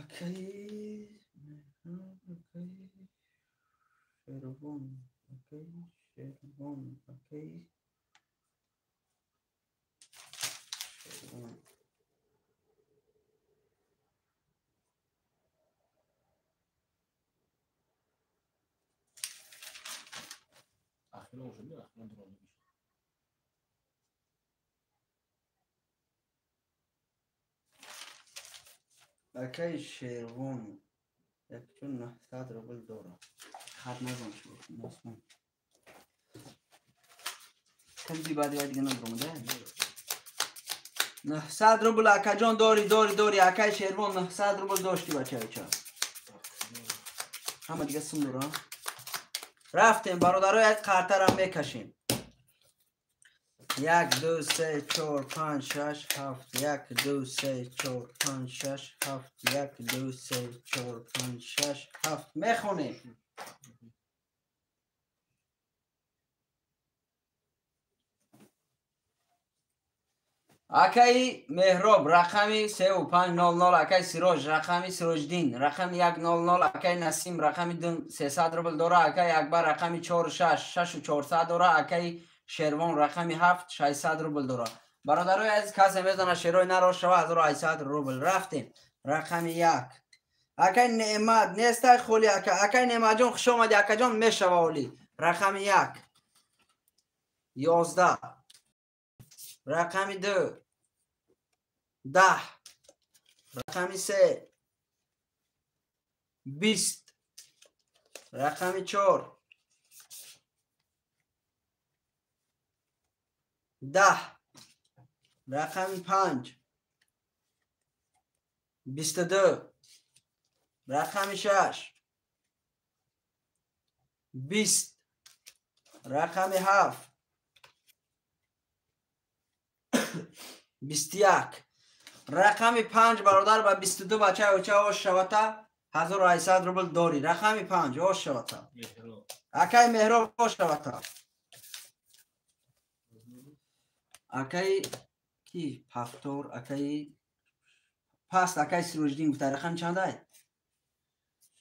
Акаи акаи Шервон, акаи Шервон, акаи Шервон. Ахирон шуд, ахирон дуромда мешад. Акаи Шервон 1900 рубл дорад. Хат назан шуд, насмон. Камзи баъди вай дига надуромада? 900 рубл акаҷон дори, дори, дори. Акаи Шервон 900 рубл дошти бачаюча. Ҳама дига сум дора. Рафтем бародаро, як қартарам мекашем. 1 2 3 4 5 6 7 1 2 3 4 5 6 7 1 2 3 4 5 6 7 мехонем. Акаи Меҳроб рақами 3500, акаи Сироҷ рақами Сироҷдин рақами 100, акаи Насим рақами 300 рубл дора, акаи Акбар рақами 46 6400 дора, акаи Шервон рақами 7 600 рубл дора. Бародарои азиз, касе мезана шерои наро шава 1800 рубл. Рафтем. Рақами 1. Акаи Неъмат нестай холи ака. Акаи Неъматҷон хуш омадӣ акаҷон, мешава оли. Рақами 1. 11. Рақами 2. 10. Рақами 3. 20. Рақами 4. 10. Рақами 5. 22. Рақами 6. 20. Рақами 7. 21. Рақами 5 бародар ба 22 бачаи оча ош шавата 1800 рубл дорӣ. Рақами 5 ош шавата. Акаи Меҳроб ош шавата. Акаи ки пафтор, акаи паст, акаи Сироҷиддин гуфта рақами чандай?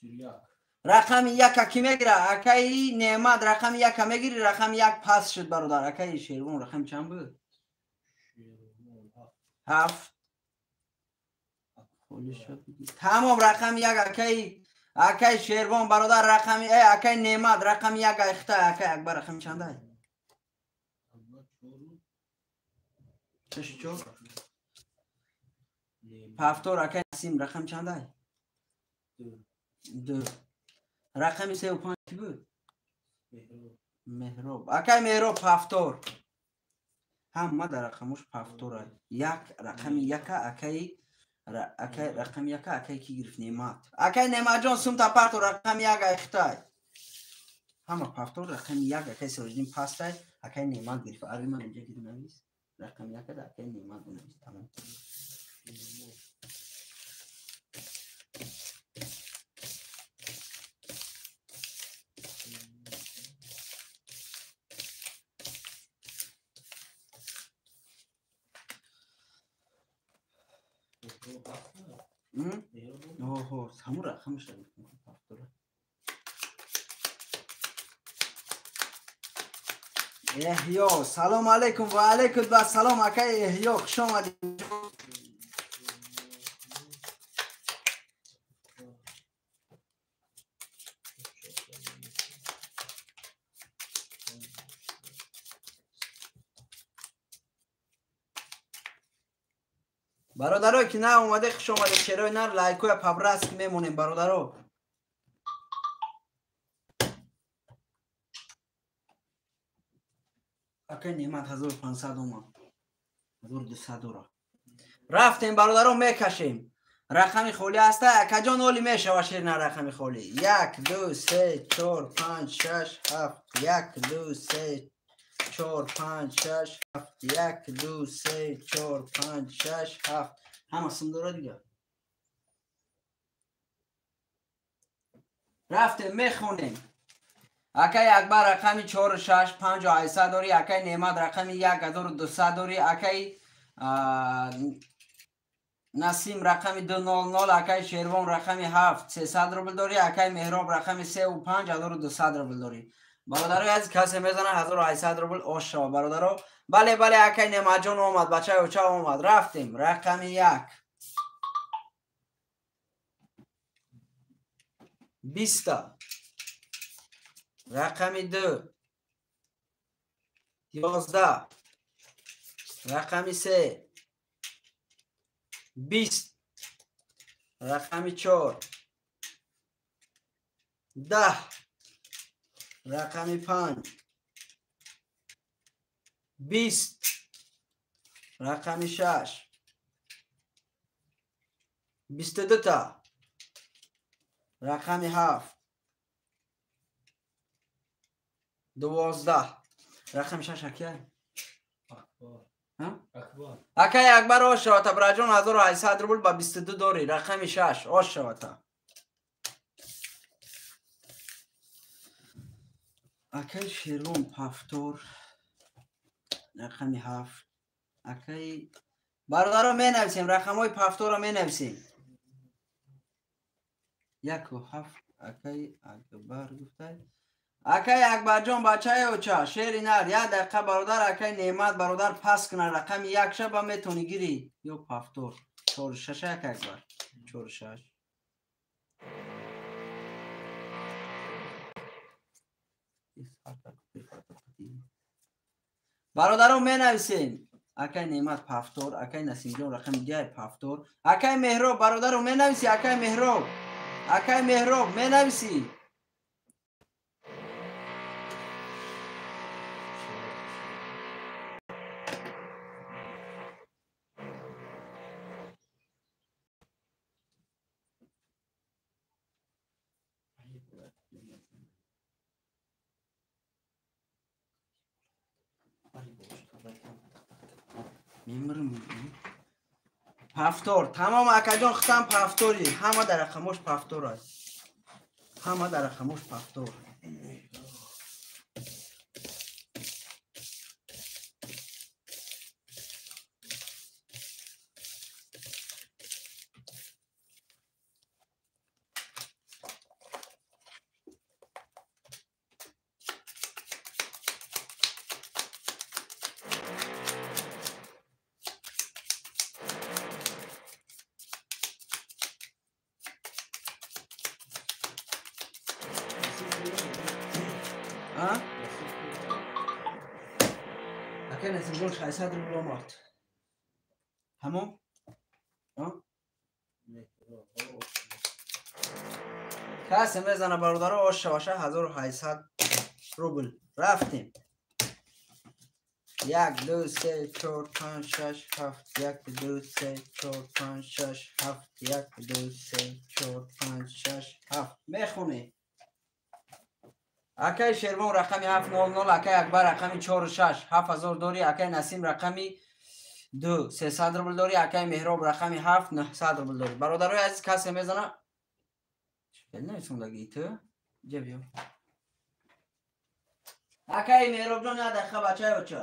31. Рақами 1 ки мегира? Акаи Неъмат рақами 1 мегири, рақами 1 паст шуд бародар. Акаи Шервон рақами чанд буд? 7. Тамом рақами 1 акаи Шервон бародар, рақами акаи Неъмат рақами 1 айхта, акаи Акбар рақами чандай? 4. Пафтор акаи Насим рақами чандай? 2. Рақами 3 ва 5 ки буд? Меҳроб. Акаи Меҳроб пафтор. Ҳама дар рақамош пафтора. Як рақами 1 акаи рақами 1 акаи ки гирифт? Неъмат. Акаи Неъматҷон сумта партор рақами 1 айхтай. Ҳама пафтор рақами 1 акаи Сироҷиддин пастай, акаи Неъмат гирифт. Ари ман инҷа гир навис. Рақами 1 да акаи Неъмат бинавис. Тамом. Оҳо, ҳамун рақамаш пафтора. Эҳё, салом алейкум ва алейкум ва салом акаи Эҳё, хуш омадӣ. Бародаро ки на омаде, хуш омаде. Шерои нар лайкоя пабраск мемонем бародаро. Акаи Неъмат 1500 омад. 1200 дора. Рафтем бародаро, мекашем. Рақами холӣ ҳаста, акаҷон оли мешава шер на рақами холӣ. 1 2 3 4 5 6 7 1 2 3 4 5 6 7 1 2 3 4 5 6 7. Ҳама сум дора дига. Рафтем мехонем. Акаи Акбар рақами 4 6 5 800 дорӣ, акаи Неъмат рақами 1200 дорӣ, акаи Насим рақами 200, акаи Шервон рақами 7 300 рубл дорӣ, акаи Меҳроб рақами 3 ва 5 1200 рубл дорӣ. Бародарои азиз, касе мезана 1800 рубл ош шава бародаро. Бале, бале, акаи Неъматҷон омад, бачаи оча омад. Рафтем. Рақами 1. 20. Рақами 2. 11. Рақами 3. 20. Рақами 4. 10. Рақами 5. 20. Рақами 6. 22 та. Рақами 7. 12. Рақами 6 акия? Акай Акбар ош шавата браҷон 1800 рубл ба 22 дорӣ рақами 6 ош шавата. Акай Шерон пафтор рақами 7. Акай бародаро менависем рақамҳои пафторро менависем. 1 ва 7 акай Акбар гуфтай. Акай Акбарҷон бачаи оча шери нар як дақиқа бародар акай Неъмат бародар пас кунад рақами 1 шаба метавонӣ гирӣ ё пафтор 4 6 1 Акбар 4 6. Бародаро менависем акай Неъмат пафтор акай Насимҷон рақами 2 пафтор акай Меҳроб бародаро менависӣ акай Меҳроб акай Меҳроб менависӣ. Пафтор тамом акаҷон хитам пафтори ҳама дар рақамош пафтор аст ҳама дар рақамош пафтор. Акай Насимҷон 600 рубл омад. Ҳамон? Касе мезана бародаро ош шаваша 1800 рубл. Рафтем. 1 2 3 4 5 6 7 1 2 3 4 5 6 7 1 2 3 4 5 6 7 мехонем. Акай Шервон рақами 700, акай Акбар рақами 4 6 7000 дорӣ, акай Насим рақами 2 300 рубл дорӣ, акай Меҳроб рақами 7 900 рубл дорӣ. Бародарои азиз касе мезана? Чӣ нависондагӣ ту? Ҷа биё. Акай Меҳробҷон як дақиқа бачаи оча.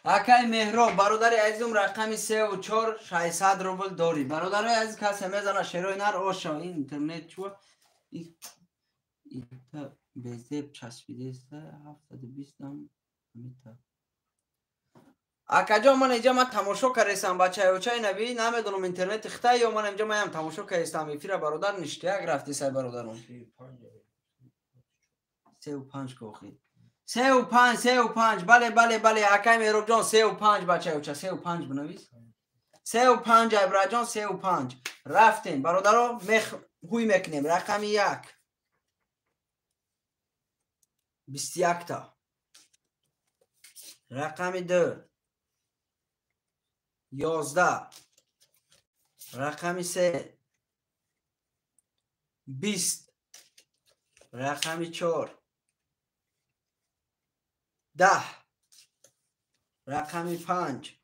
Акай Меҳроб бародари азизум рақами 3 ва 4 600 рубл дорӣ. Бародарои азиз касе мезана шерои нар оша ин интернет чуа ита безеб часпидеста 720 нам мита. Акаҷон ман инҷа ман тамошо кардестам бачаи очаи наби намедонам интернети хитай ё ман инҷа маям тамошо кардестам эфира бародар ништияк рафтесай бародарон. 3 ва 5 кохи. 3 ва 5 3 ва 5 бале бале бале акай Меҳробҷон 3 ва 5 бачаи оча 3 ва 5 бинавис. 3 ва 5 айбраҷон 3 ва 5 рафтем бародаро ҳуй мекунем рақами 1 21 та рақами 2 11 рақами 3 20 рақами 4 10 рақами 5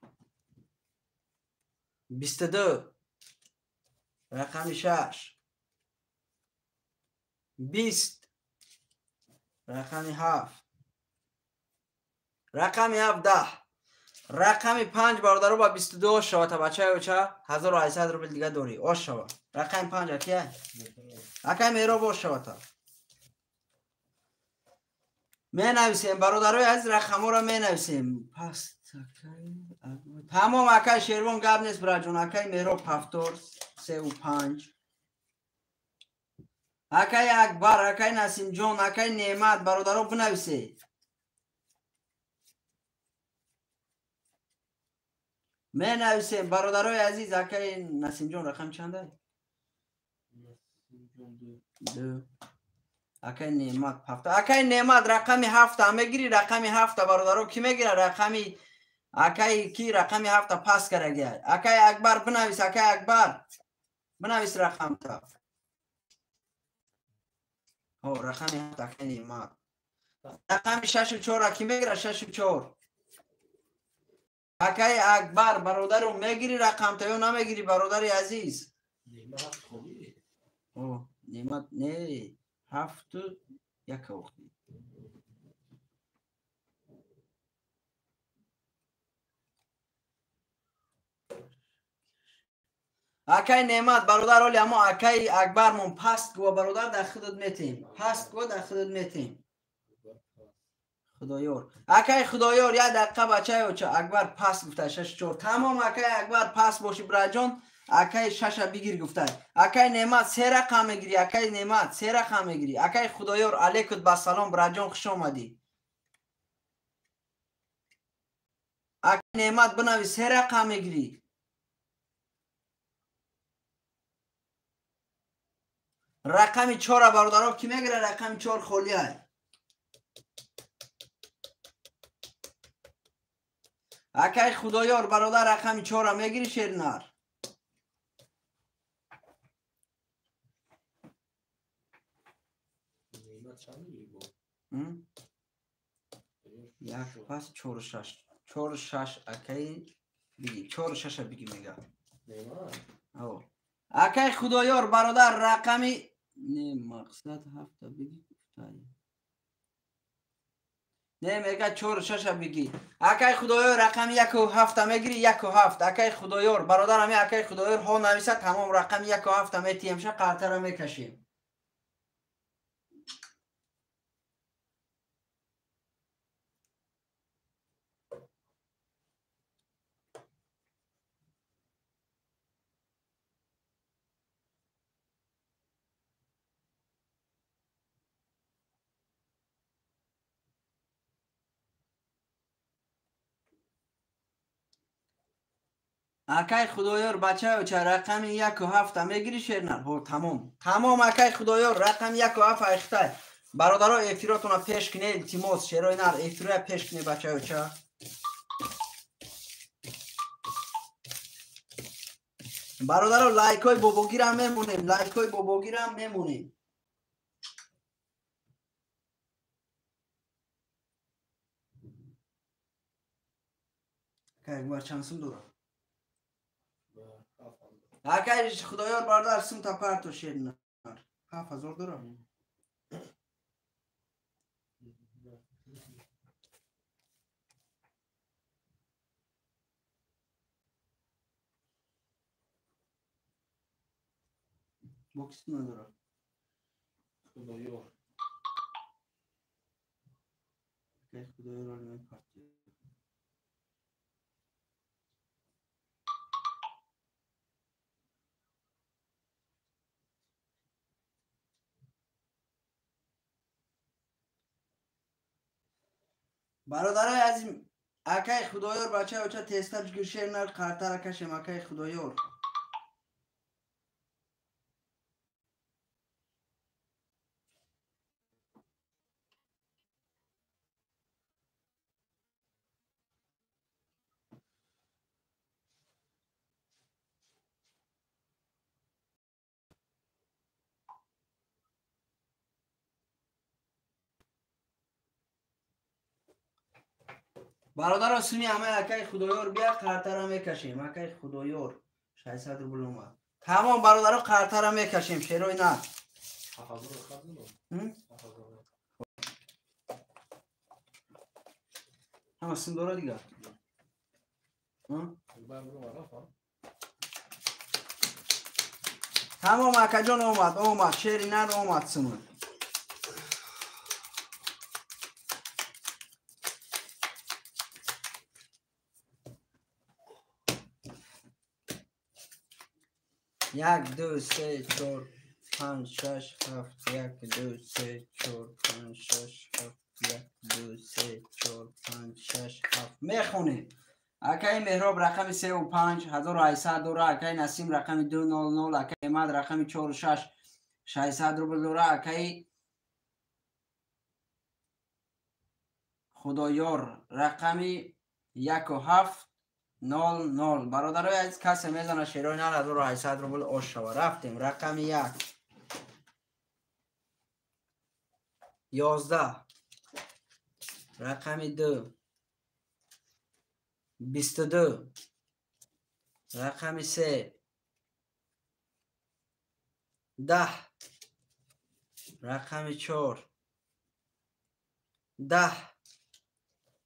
22 рақами 6 20 рақами 7 рақами 7 10 рақами 5 бародаро ба 22 ош шава та бачаи оча 1800 рубл дига дорӣ ош шава рақами 5 акия акай Меҳроб ош шава та менависем бародарои азиз рақамҳоро менависем. Пас тамом акай Шервон гап нест браҷон акай Меҳроб 7 3 ва 5 акай Акбар акай Насимҷон акай Неъмат бародаро бинависед. Менависем бародарои азиз акай Насимҷон рақам чанда? 2 акай Неъмат 7 акай Неъмат рақами 7 мегири рақами 7 бародаро ки мегира рақами акай ки рақами 7 пас карагия акай Акбар бинавис акай Акбар Бинавис рақамта. Ҳо, рақами ҳафт акай Неъмат. Рақами шашу чора ки мегира? Шашу чор. Акай Акбар, бародару мегири рақамта ё намегири, бародари азиз? О, Неъмат не, ҳафту як охти. Акай Неъмат, бародар, оли амо акай Акбармон паст гува, бародар, дар худат метем. Паст гува, дар худат метем. Худоёр. Акай Худоёр, як дақиқа бачаи оча, Акбар паст гуфта 6-4. Тамом, акай Акбар паст боши, браҷон, акай шаша бигир гуфта. Акай Неъмат се рақам мегири, акай Неъмат се рақам мегири. Акай Худоёр, алейкум басалом, браҷон, хуш омадӣ. Акай Неъмат, бинавис, се рақам мегири. Рақами чора, бародаро, ки мегира? Рақами чор холия. Акай Худоёр, бародар, рақами чора мегири, шернар? Як пас чору шаш. Чору шаш акай биги. Чору шаша биги мега. Акай Худоёр, бародар, рақами не, мақсад ҳафта биги гуфтай. Не, мега чору шаша биги. Акай Худоёр, рақами яку ҳафта мегири, яку ҳафт. Акай Худоёр, бародар, ами акай Худоёр ҳо нависа, тамом, рақами яку ҳафта метиҳемша, қартара мекашем. Акай Худоёр, бачаё, ча рақами яку ҳафта мегири, шернар? Ҳо, тамом. Тамом, акай Худоёр, рақами яку ҳафт айхтай. Бародаро, эфиротона пеш кине, илтимос, шерои нар, эфироя пеш кине, бачаё, ча. Бародаро, лайкҳои бобогирам мемонем, лайкҳои бобогирам мемонем. Акай Акбар чанд сум дорад? Акай Худоёр, бародар, сумта парто, шернар. 7000 дорам. Бокс надорад. Худоёр. Акай Худоёр, оли мепартӣ. Бародарои азиз, акай Худоёр, бачаи оча, тезтар шернар, қартара кашем, акай Худоёр. Бародаро, суми ҳамаи акай Худоёр бия, қартара мекашем. Акай Худоёр 600 рубл омад. Тамом, бародаро, қартара мекашем, шерои нар. Ҳама сум дора дигар? Тамом, акаҷон, омад, омад, шери нар омад сумад. Як, ду, се, чор, панҷ, шаш, ҳафт, як, ду, се, чор, панҷ, шаш, ҳафт, як, ду, се, чор, панҷ, шаш, ҳафт. Мехонем. Акай Меҳроб рақами севу панҷ, 1800 дора, акай Насим рақами 200, акай Эмад рақами чору шаш, 600 рубл дора, акай Худоёр рақами яку ҳафт, 0 0. Бародарои азиз, касе мезана шерои нар 1800 рубл ош шава. Рафтем. Рақами 1. 11. Рақами 2. 22. Рақами 3. 10. Рақами 4. 10.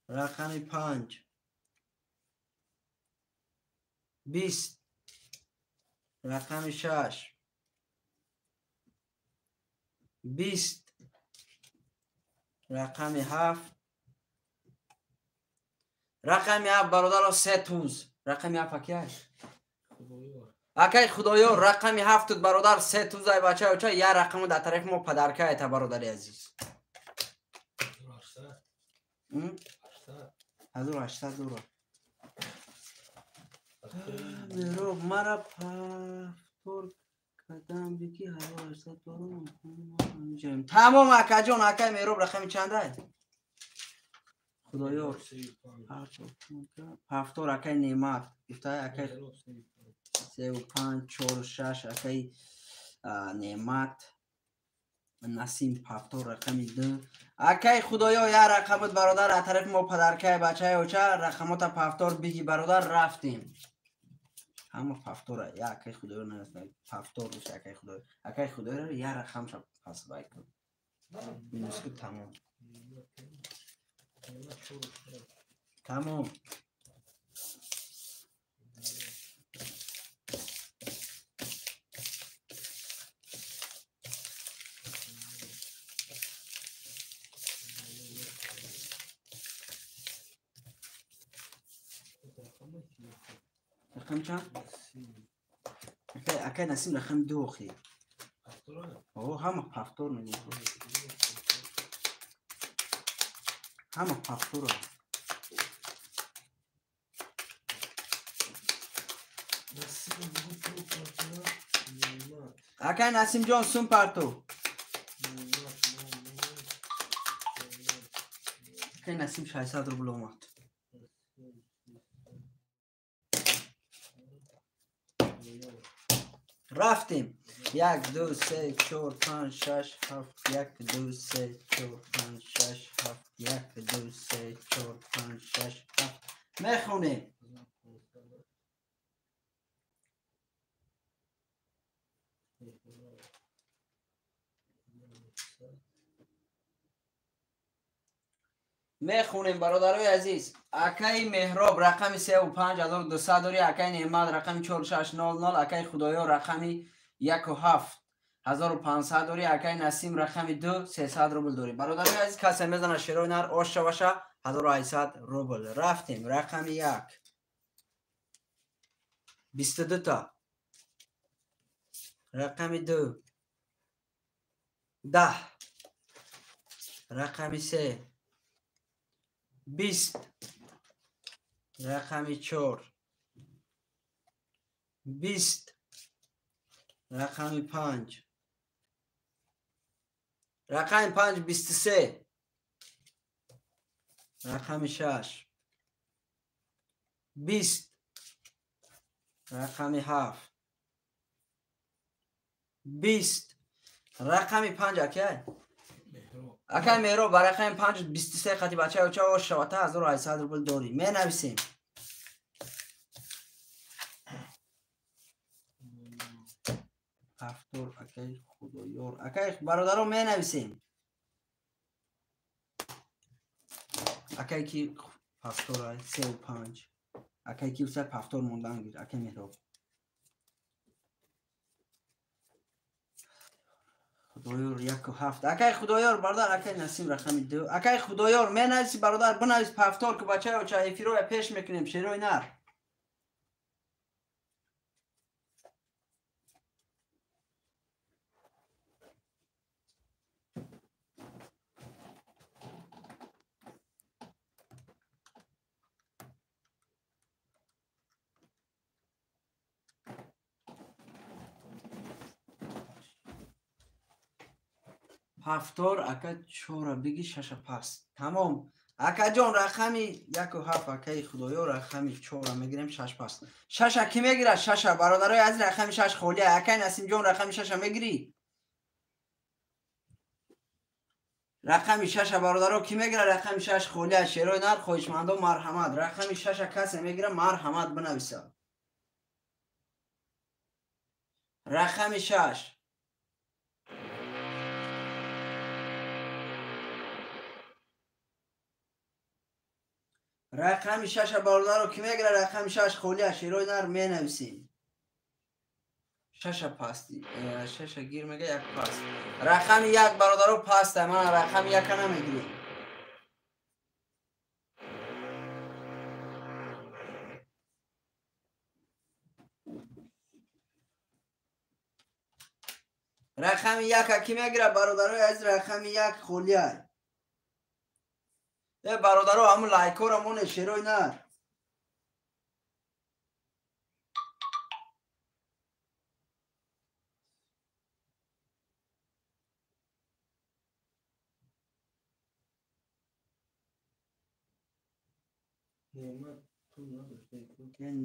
Рақами 5. 20. Рақами 6. 20. Рақами 7. Рақами 7 бародаро 3 туз. Рақами 7 акияш? Акай Худоёр, рақами 7 тут бародар 3 туз ай бача оча, я рақаму дар тарафи мо падарка эта бародари азиз. 1800 доллар. Меҳроб, мара пафтор кадам бики 1800 доллар. Тамом акаҷон, акай Меҳроб рақами чандай? Худоёр. Пафтор акай Неъмат. Гуфтай акай 3 5 4 6 акай Неъмат. Насим пафтор рақами 2. Акай Худоё, я рақамот бародар, аз тарафи мо падаркай бачаи оча, рақамота пафтор биги бародар, рафтем. Ҳама пафтора, я акай Худоё нараста, пафтор гуфта акай Худоё. Акай Худоёро я рақамша пас бай кун. Минус ку тамом. Тамом. Рақам чанд? Акай Насим рақами 2 охи. О, ҳама пафтор мегӯям. Ҳама пафтора. Акай Насимҷон сум парту. Акай Насим 600 рубл омад. Рафтем. 1 2 3 4 5 6 7 1 2 3 4 5 6 7 1 2 3 4 5 6 7. Мехонем. Мехонем бародарои азиз. Акаи Меҳроб рақами 3 5200 дори, акаи Неъмат рақами 4600, акаи Худоёр рақами 1 7500 дори, акаи Насим рақами 2 300 рубл дори. Бародарои азиз, касе мезана шерои нар ош шаваша 1800 рубл. Рафтем. Рақами 1. 22 та. Рақами 2. 10. Рақами 3. 20. Рақами 4. 20. Рақами 5. Рақами 5 23. Рақами 6. 20. Рақами 7. 20. Рақами 5 акай? Акай Меҳроб, ба рақами 5 23 қати бачаи оча ош шавата 1800 рубл дорӣ. Менависем. Пафтор акай Худоёр. Акай бародаро менависем. Акай ки пафтора 3 5. Акай ки уса пафтор мондан гир, акай Меҳроб. Худоёр 1 7. Акай Худоёр бародар, акай Насим рақами 2. Акай Худоёр менависи бародар, бинавис пафтор ки бачаи оча эфироя пеш мекунем шерои нар. Пафтор ака чора биги шаша пас. Тамом. Акаҷон рақами 1 ва 7 акаи Худоё рақами 4 мегирем 6 паст. 6 ки мегирад? 6 бародарои азиз рақами 6 холия. Акаи Насимҷон рақами 6 мегирӣ? Рақами 6 бародаро ки мегирад? Рақами 6 холия. Шерои нар хоҳишмандо марҳамат. Рақами 6 касе мегирад марҳамат бинависа. Рақами 6. Рақами 6 бародаро ки мегирад? Рақами 6 холия. Шерои нар менависем. 6 пасти. 6 гир мега 1 паст. Рақами 1 бародаро паста. Ман рақами 1 намегирем. Рақами 1 ки мегирад бародарои азиз? Рақами 1 холия. Э бародаро ҳамун лайкҳоро моне шерои нар.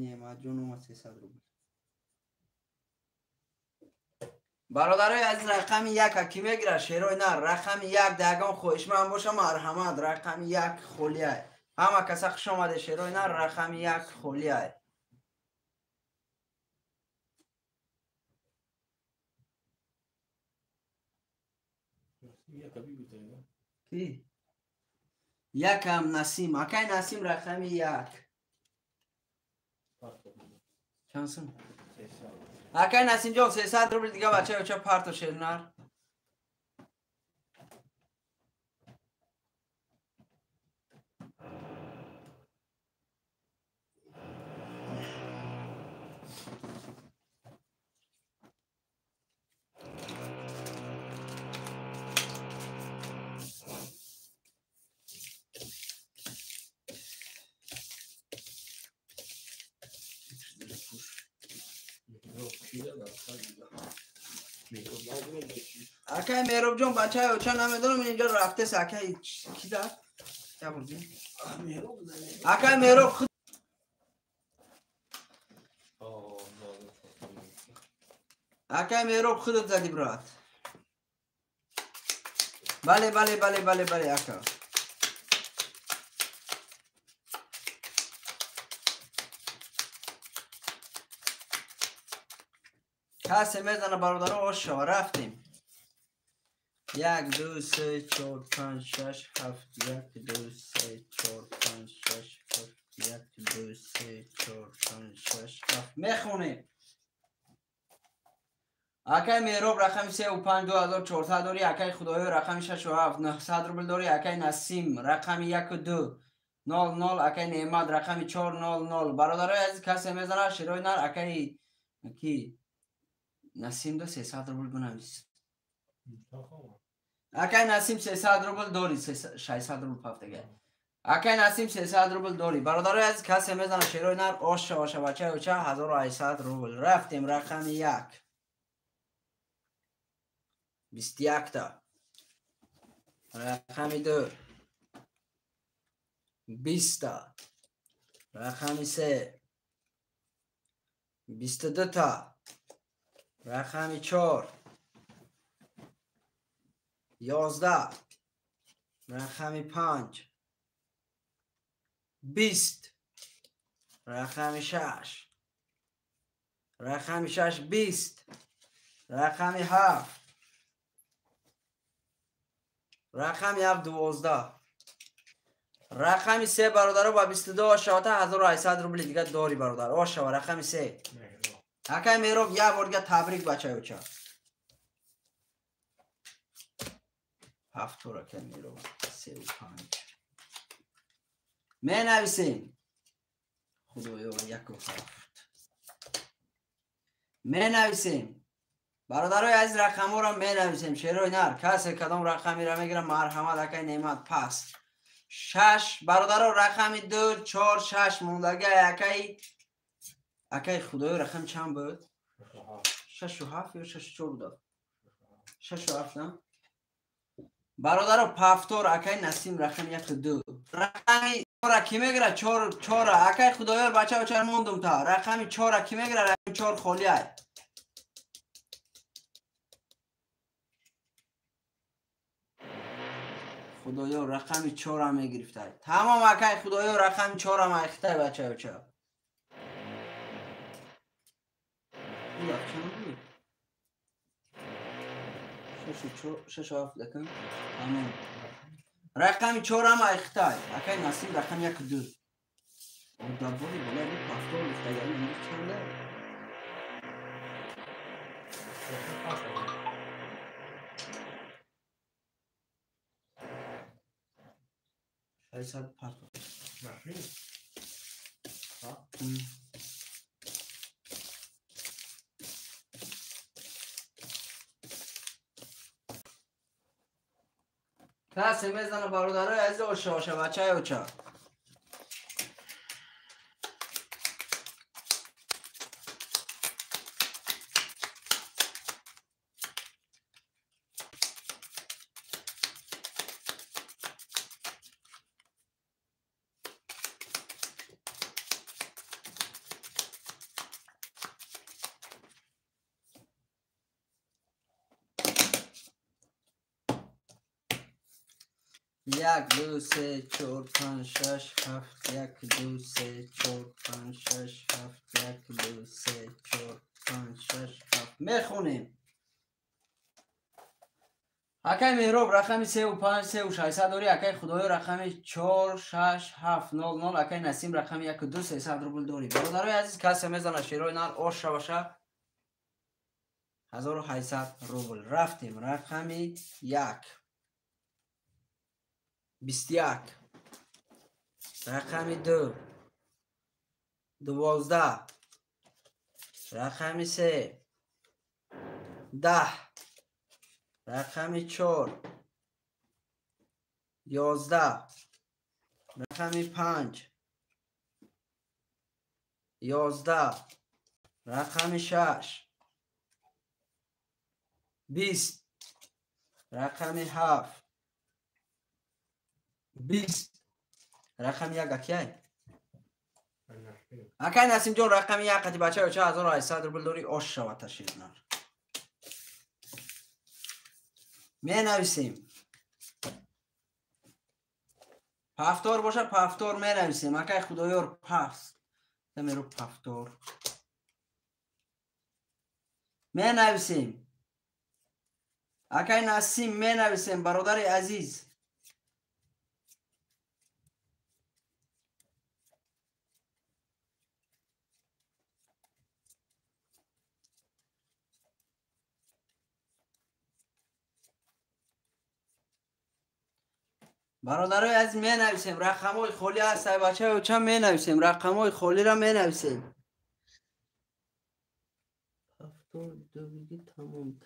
Неъматҷон омад 300 рубл. Бародарои азиз рақами 1 ки мегирад шерои нар? Рақами 1 дагон хоҳишманд боша марҳамат. Рақами 1 холия. Ҳама каса хуш омаде шерои нар. Рақами 1 холия. Ки? Якам Насим. Акай Насим рақами 1. Чанд сум? Акай Насимҷон 300 рубл дига бачаи оча парто шернар. Акай Меҳробҷон бачаи оча намедонам инҷо рафтес акай ки дад? Акай Меҳроб худ Акай Меҳроб худат зади брат. Бале бале бале бале бале ака. Касе мезана бародаро ош шава рафтем. 1 2 3 4 5 6 7 1 2 3 4 5 6 7 1 2 3 4 5 6 7 мехонем. Акай Меҳроб рақами 3 ва 5 2400 дорӣ. Акай Худоё рақами 6 ва 7 900 рубл дорӣ. Акай Насим рақами 1 ва 2 0 0. Акай Неъмат рақами 4 0 0. Бародарои азиз касе мезана шерои нар акай ки Насим до 300 рубл бинавис. Акай Насим 300 рубл дорӣ, 600 рубл пафтага. Акай Насим 300 рубл дорӣ. Бародарои азиз касе мезана шерои нар ош шава бачаи оча 1800 рубл. Рафтем рақами 1. 21 та. Рақами 2. 20 та. Рақами 3. 22 та. Рақами 4. 11. Рақами 5. 20. Рақами 6. Рақами 6 20. Рақами 7. Рақами 7 12. Рақами 3 бародаро ба 22 ошавата 1800 рубли дига дорӣ бародар. Ошава рақами 3. Акай Меҳроб як бор дига табрик бачаи оча. 7 акай Меҳроб 3 ва 5. Менависем. Худоё 1 ва 7. Менависем. Бародарои азиз рақамҳоро менависем. Шерои нар касе кадом рақамеро мегирад марҳамат акай Неъмат пас. 6 бародаро рақами 2 4 6 мондага акай Худоё рақам чанд буд? 6 ва 7 ё 6 4 буд? 6 ва 7 на? Бародаро пафтор акай Насим рақами 1 2. Рақами чора ки мегира? Чора. Акай Худоёр бача очар мондум та. Рақами чора ки мегира? Рақами чор холӣ ай. Худоёр рақами чора мегирифтай. Тамом акай Худоёр рақами чора майхитай бача оча. Шаш ҳафт дакам. Тамом. Рақами чорам айхтай. Акай Насим рақами як ду. Одабори бола бу пафтор гуфтагари имрӯз чанда? Шашсад пафтор. Касе мезана бародарои азиз оша оша бачаи оча. Як, ду, се, чор, панҷ, шаш, ҳафт, як, ду, се, чор, панҷ, шаш, ҳафт, як, ду, се, чор, панҷ, шаш, ҳафт. Мехонем. Акай Меҳроб рақами сеу панҷ, сеу шашсад дорӣ. Акай Худоё рақами чор, шаш, ҳафт, нол, нол. Акай Насим рақами яку ду, сесад рубл дорӣ. Бародарои азиз, касе мезана шерои нар ош шаваша 1800 рубл. Рафтем. Рақами як. 21. Рақами ду. 12. Рақами се. 10. Рақами чор. 11. Рақами панҷ. 11. Рақами шаш. 20. Рақами ҳафт. 20. Рақами як акай? Акай Насимҷон рақами як қати бачаи оча 1800 рубл дорӣ ош шавад ташрифнар. Менависем. Пафтор боша пафтор менависем. Акай Худоёр паст. Тамеру пафтор. Менависем. Акай Насим менависем бародари азиз. Бародарои азиз менависем. Рақамҳои холӣ ҳаст, ай бачаи оча менависем. Рақамҳои холиро менависем.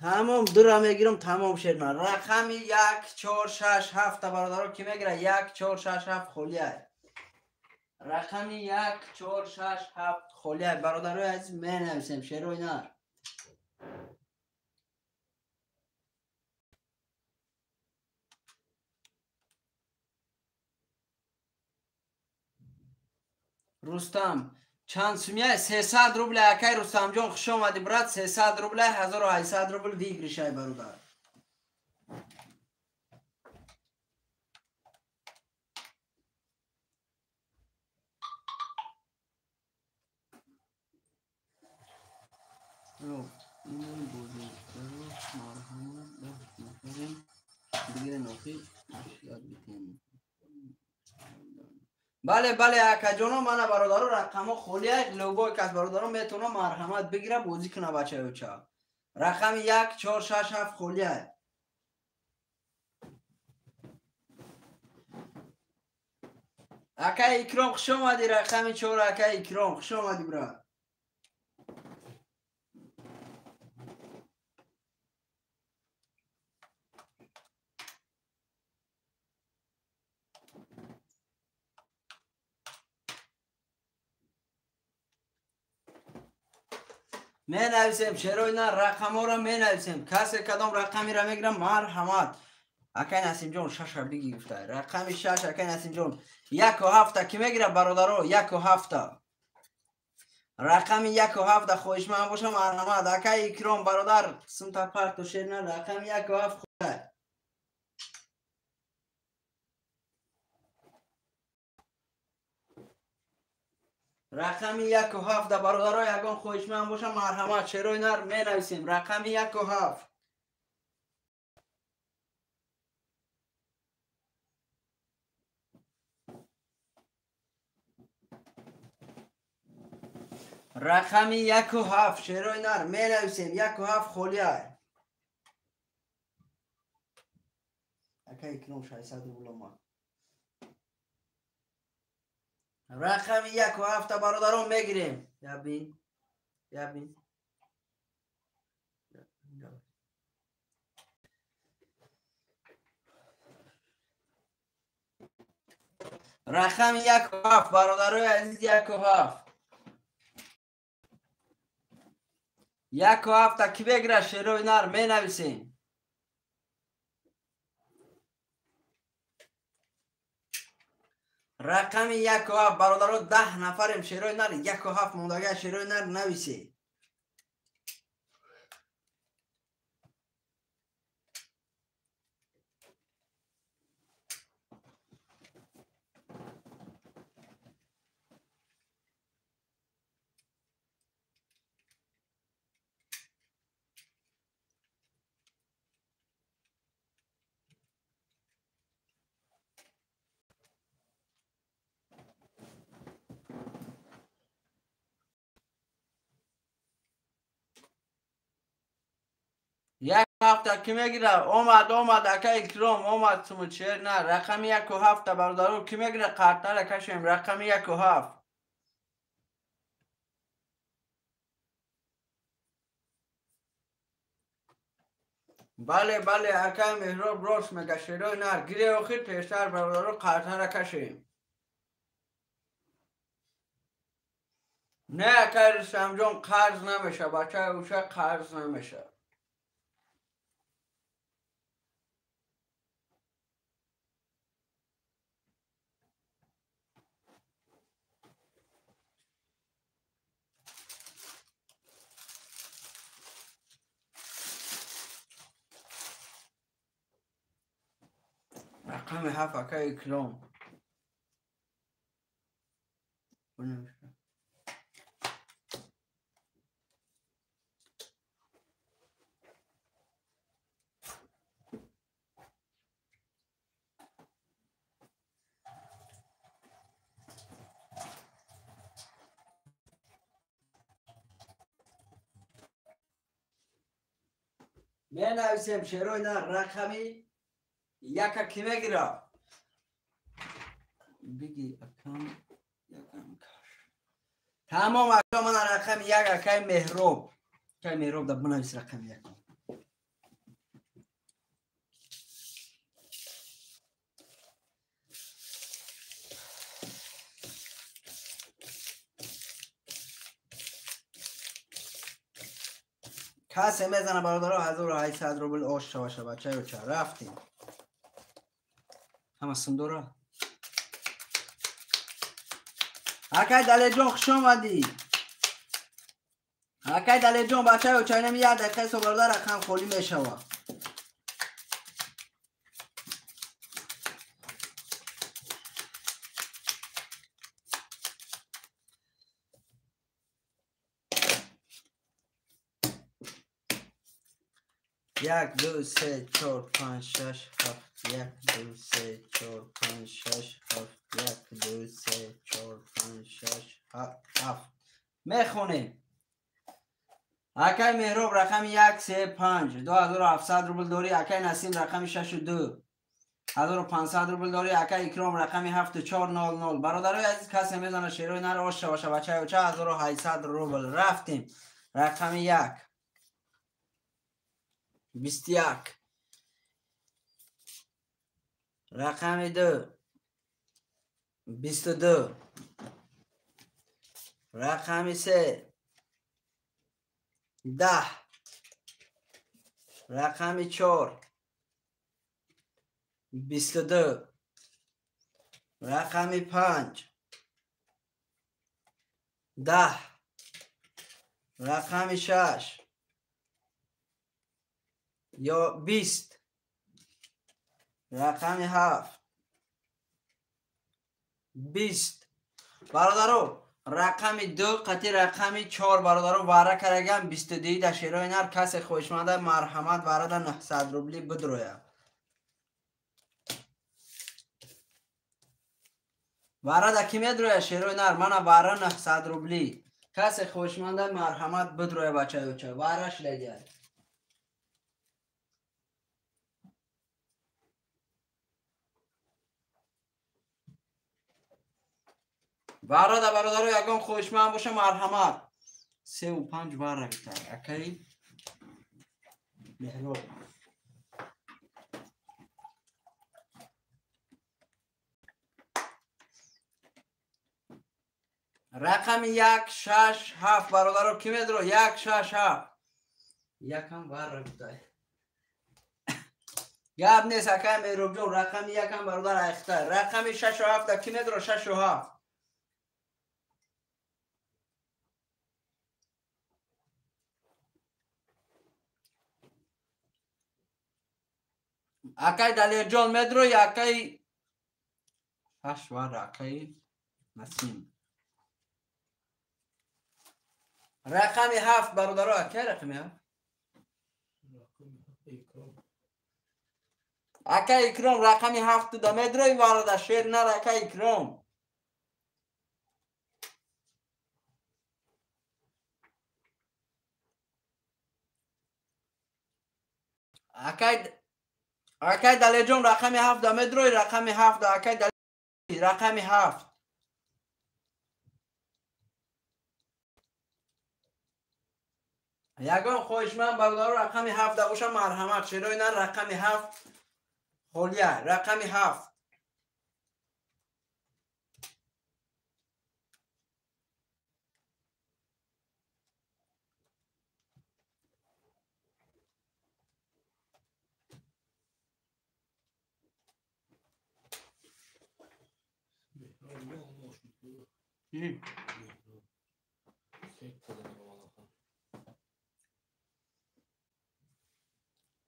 Тамом, дура мегирам, тамом шерман. Рақами як, чор, шаш, ҳафта бародаро ки мегира? Як, чор, шаш, ҳафт холӣ ай. Рақами як, чор, шаш, ҳафт холӣ ай. Бародарои азиз менависем шерои нар. Рустам, чанд сумия? 300 рубля. Акай Рустамҷон, хуш омадӣ брат. 300 рубля, 1800 рубл выигрышай бародар. Бале, бале, акаҷоно, мана бародаро рақамҳо холия. Любой кас бародаро метавона марҳамат бигира бозӣ куна бачаи оча. Рақами як, чор, шаш, ҳафт холия. Акай Икром, хуш омадӣ. Рақами чор, акай Икром, хуш омадӣ брат. Менависем шерои на рақамҳоро менависем. Касе кадом рақамиро мегирам марҳамат. Акай Насимҷон шаша биги гуфта. Рақами шаш акай Насимҷон. 1 ва 7 ки мегира бародаро? 1 ва 7. Рақами 1 ва 7 хоҳишманд бошам, марҳамат. Акай Икром бародар, сумта парту шер на рақами 1 ва 7 хӯ. Рақами 1 ва 7 бародаро, ягон хоҳишманд бошам, марҳамат. Шерои нар менависем. Рақами 1 ва 7. Рақами 1 ва 7 шерои нар менависем. 1 ва 7 холиай. Ака Икром 600 рубл омад. Рақами 1 ва 7 бародарон мегирем. Ябин, ябин. Рақами 1 ва 7 бародарои азиз, 1 ва 7. 1 ва 7 ки бегира шерои нар менависем. Рақами 1 ва 7 бародаро, 10 нафарем. Шерои нар 1 ва 7 мондага шерои нар нависе. 1 ҳафта ки мегира? Омад, омад, ака Икром омад. Сумучер на рақами 1 ва 7 бародаро ки мегира? Қартара кашем. Рақами 1 ва 7. Бале, бале, акай Меҳроб рост мега. Шерои нар гире охир пештар бародаро қартара кашем. Не, акай Рустамҷон, қарз намеша. Бачаи уша, қарз намеша. Рақами 7 акай Икром. Менависем шерои нар рақами яка ки мегира? Биги акам, якам каш. Тамом, ака, мана рақами 1 акай Меҳроб. Акай Меҳроб да бинавис рақами 1. Касе мезана бародаро, 1800 рубл ош шаваша бачаё ча рафтем. Ҳама сундора. Акай Далеҷон, хуш омадӣ. Акай Далеҷон, бачаё чайнами як дақиқа со бародар рақам холӣ мешавад. 1, 2, 3, 4, 5, 6, 7, 1, 2, 3, 4, 5, 6, 7, 1, 2, 3, 4, 5, 6, 7. Мехонем. Акай Меҳроб рақами 1, 3, 5, 2700 рубл дорӣ. Акай Насим рақами 6 2, 1500 рубл дорӣ. Акай Икром рақами 7, 4, 0, 0. Бародарои азиз, касе мезана шерои нар ош шаваша бачаё ча 1800 рубл. Рафтем. Рақами 1. 21. Рақами 2. 22. Рақами 3. 10. Рақами 4. 22, рақами 5, 10, рақами 6, ё 20, рақами 7, 20. Бародаро, рақами 2 қати рақами 4 бародаро вара караган 22 да шерои нар. Касе хоҳишманда марҳамат варада 900 рубли бидроя. Варада ки медроя шерои нар? Мана вара 900 рубли. Касе хоҳишманда марҳамат бидроя бачаёча. Вара шилагиай. Варада бародаро ягон хоҳишманд боша марҳамат. 3 ва 5 вара бита. Акай Меҳроб. Рақами 1, 6, 7 бародаро ки медро? 1, 6, 7. Якам вара бита. Гап нест акай Меҳробҷон, рақами 1 бародар айхта. Рақами 6 ва 7 ки медро? 6 ва 7. Акай Далерҷон медрои, акай 6 вара, акай Насим. Рақами 7 бародаро, акай рақами 7? Акай Икром рақами 7 да медрои варада шер нар акай Икром. Акай Далерҷон рақами 7 да медрои, рақами 7 да акай Далер рақами 7. Ягон хоҳишманд бародаро рақами 7 да боша марҳамат. Шерои нар рақами 7 холия, рақами 7.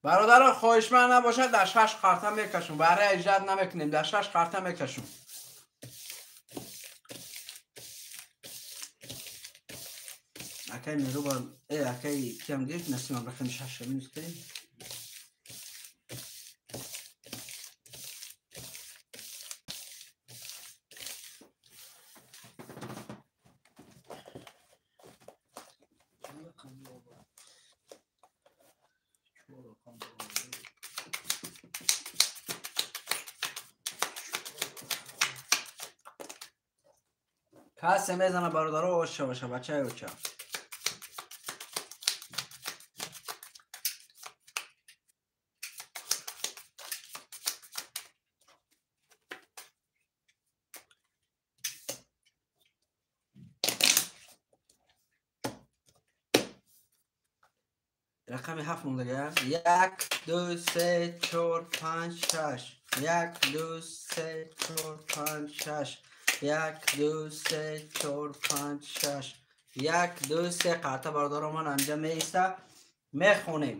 Бародаро хоҳишманд набошад дар 6 қарта мекашум. Барои иҷрат намекунем, дар 6 қарта мекашум. Акай Меҳроб, акай киам гирифт, Насимам рақами 6 минус кардем. Касе мезана бародаро оша боша бачаи оча. Рақами 7 мондага. 1, 2, 3, 4, 5, 6. 1, 2, 3, 4, 5, 6. 1, 2, 3, 4, 5, 6. 1, 2, 3 қарта бародаро ман анҷа меиста мехонем.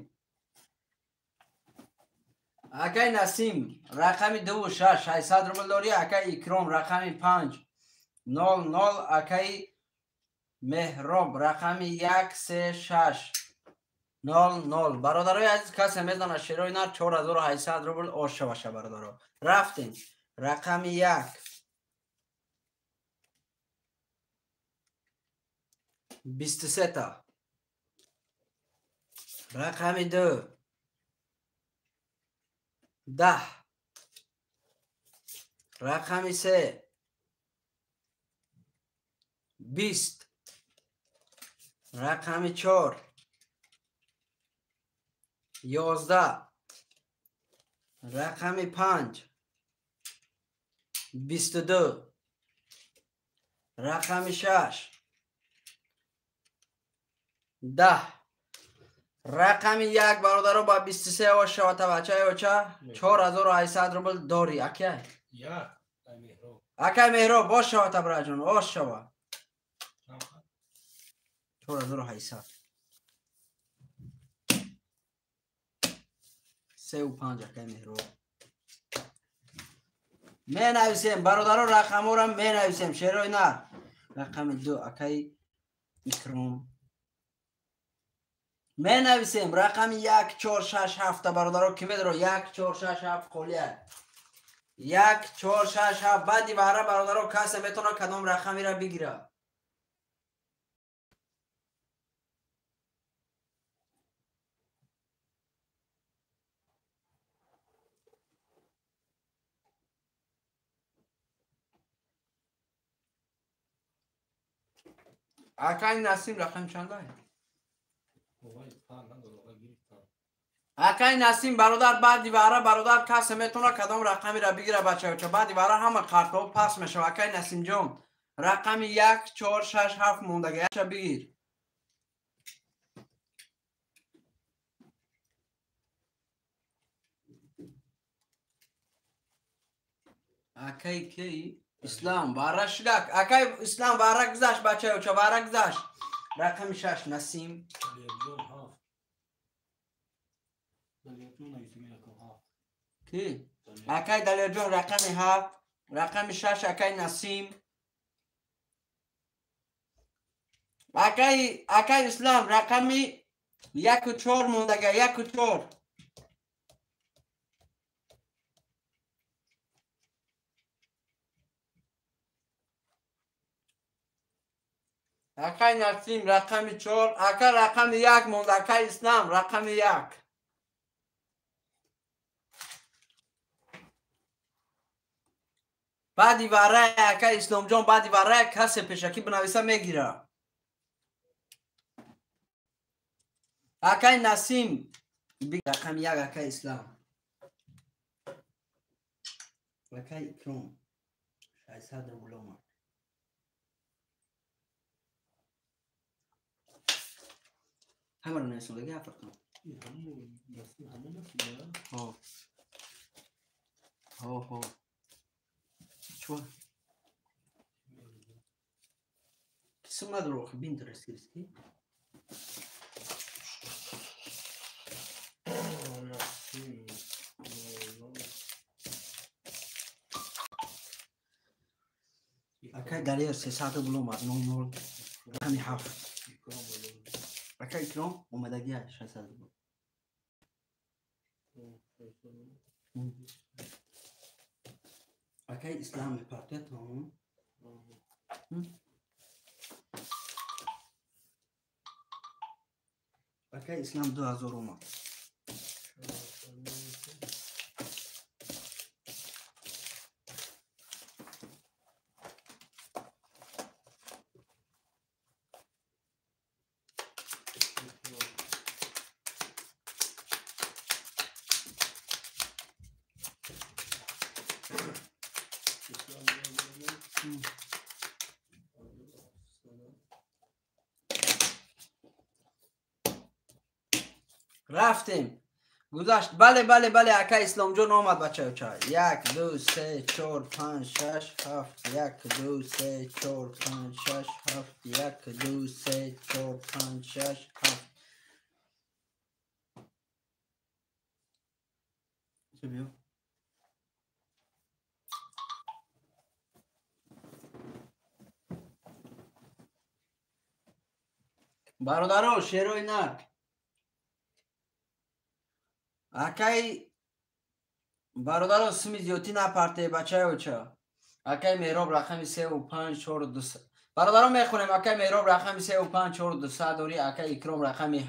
Акай Насим рақами 2 ва 6 600 рубл дорӣ. Акай Икром рақами 5 0 0. Акай Меҳроб рақами 1, 3, 6 0 0. Бародарои азиз касе мезана шерои нар 4800 рубл оша баша бародаро. Рафтем. Рақами 1 23 та. Рақами 2 10. Рақами 3 20. Рақами 4 11. Рақами 5 22. Рақами 6 10. Рақами як бародаро ба 23 ош шавата бачаи оча 4800 рубл дорӣ акай. Як ай Меҳроб. Акай Меҳроб бош шавата браҷон, ош шава. 4800. 3 5 акай Меҳроб. Менависем бародаро рақамҳоро менависем шерои нар. Рақами 2 акай Икром. Менависем рақами 1 4 6 7 бародаро ки медоро 1 4 6 7 холия. 1 4 6 7 баъди ваҳра бародаро касе метавонад кадом рақамеро бигирад. Акай Насим рақами чанда? Акай Насим бародар баъди ваҳра бародар касе метавонад кадом рақамеро бигирад бачаоча. Баъди ваҳра ҳама картҳо пас мешавад. Акай Насимҷон рақами 1 4 6 7 мондаги якша бигир. Акай ки Ислам ваҳра шидак. Акай Ислам ваҳра гузашт бачаоча ваҳра гузашт. Рақами 6 Насим. Ки? Акай Далерҷон рақами 7, рақами 6 акай Насим. Акай Ислам рақами 1 4 мондага 1 4. Акай Насим рақами 4, ака рақами 1 монда акай Ислам рақами 1. Баъди варра акай Исломҷон баъди варра касе пешакӣ бинависа мегира. Акай Насим рақами 1 акай Ислам. Акай Икром 600 рубл омад. Ҳамаро нависондаги ҳафт рақам. Ҳо. Ҳо ҳо. Чё? Кисм надору охи бинтерес гирифти? Акай Далер 300 рубл омад 00 рақами 7. Акай Икром омадагия 600 рубл. Акай Ислам мепартояд тамом. Акай Ислам 2000 омад. Рафтем. Гузашт. Бале, бале, бале, акай Исломҷон омад бачаоча. 1 2 3 4 5 6 7 1 2 3 4 5 6 7 1 2 3 4 5 6 7. Чӣ биё? Бародаро, шерои нар. Акай бародаро сими зиёдтӣ напарте бачаоча. Акай Меҳроб рақами 3 5 4 2. Бародаро мехонем акай Меҳроб рақами 3 5 4 200 дорӣ, акай Икром рақами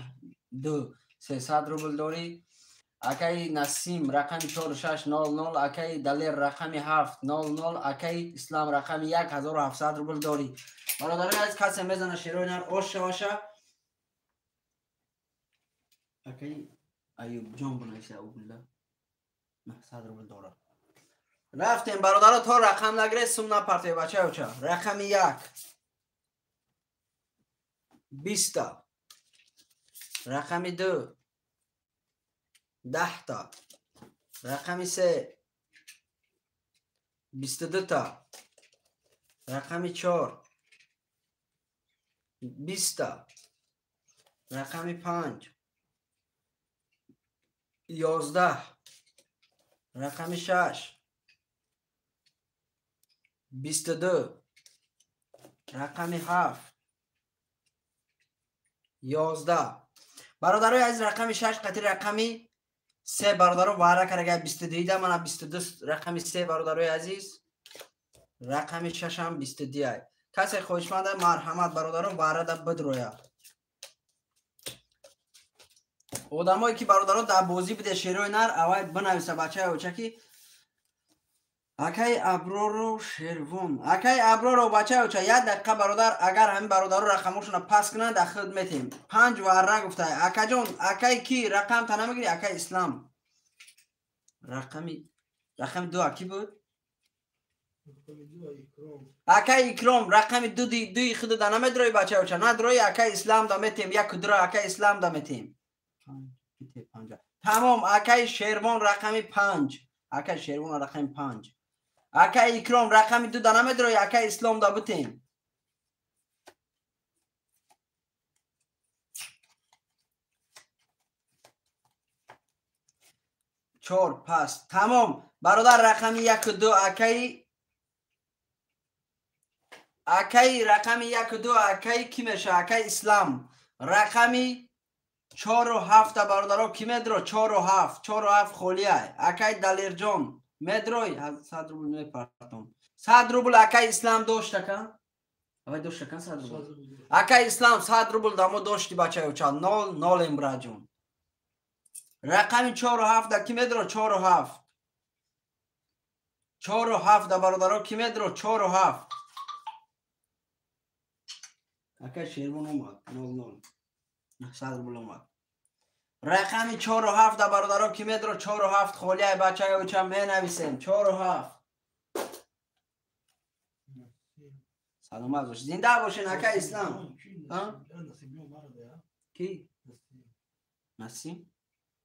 2 300 рубл дорӣ, акай Насим рақами 4 6 0 0, акай Далер рақами 7 0 0, акай Ислам рақами 1700 рубл дорӣ. Бародарои азиз касе мезана шерои нар ош шаваша. Акай Аюбҷон бинависа убулла 900 рубл дорад. Рафтем бародаро то рақам нагире сум напартои бачаоча. Рақами 1 20. Рақами 2 10 та. Рақами 3 22 та. Рақами 4 20 та. Рақами 5 11. Рақами 6 22. Рақами 7 11. Бародарои азиз, рақами 6 қати рақами 3 бародаро вара карага 22 да мана 22 рақами 3 бародарои азиз, рақами 6 ҳам 22 ай. Касе хоҳишманда марҳамат бародаро вара да бидроя. Одамое ки бародаро дар бозӣ буде шерои нар аввал бинависа бачаи оча ки акай Аброру Шервон, акай Аброру бачаи оча як дақиқа бародар, агар ҳамин бародаро рақамошона пас кунанд дар худ метем. 5 варра гуфта акаҷон, акай ки рақам та намегири, акай Ислам. Рақами 2 ки буд? Акай Икром, рақами 2 худ да намедрои бачаи оча, надрои акай Ислам да метем, як дро акай Ислам да метем. 5. Тамом, акай Шервон рақами 5. Акай Шервон рақами 5. Акай Икром рақами 2 да намедрои, акай Ислом да бутем. 4 пас. Тамом. Бародар рақами 1 2 акай рақами 1 2 акай ки меша? Акай Ислам. Рақами 4 7 бародаро ки медро? 4 7. 4 7 холия. Акай Далерҷон медрой 100 рубл мепартом. 100 рубл акай Ислам дошт ака? Авай дошт ака 100 рубл. Акай Ислам 100 рубл дамо дошти бачаи оча. 0 0 эмбраҷон. Рақами 4 7 ки медро? 4 7. 4 7 бародаро ки медро? 4 7. Акай Шервон омад 0 0. 100 рубл омад. Рақами 4 7 бародаро ки медро? 4 7 холия бачаи оча менависем. 4 7. Саломат бош. Зинда бошен акай Ислам. Ки? Насим?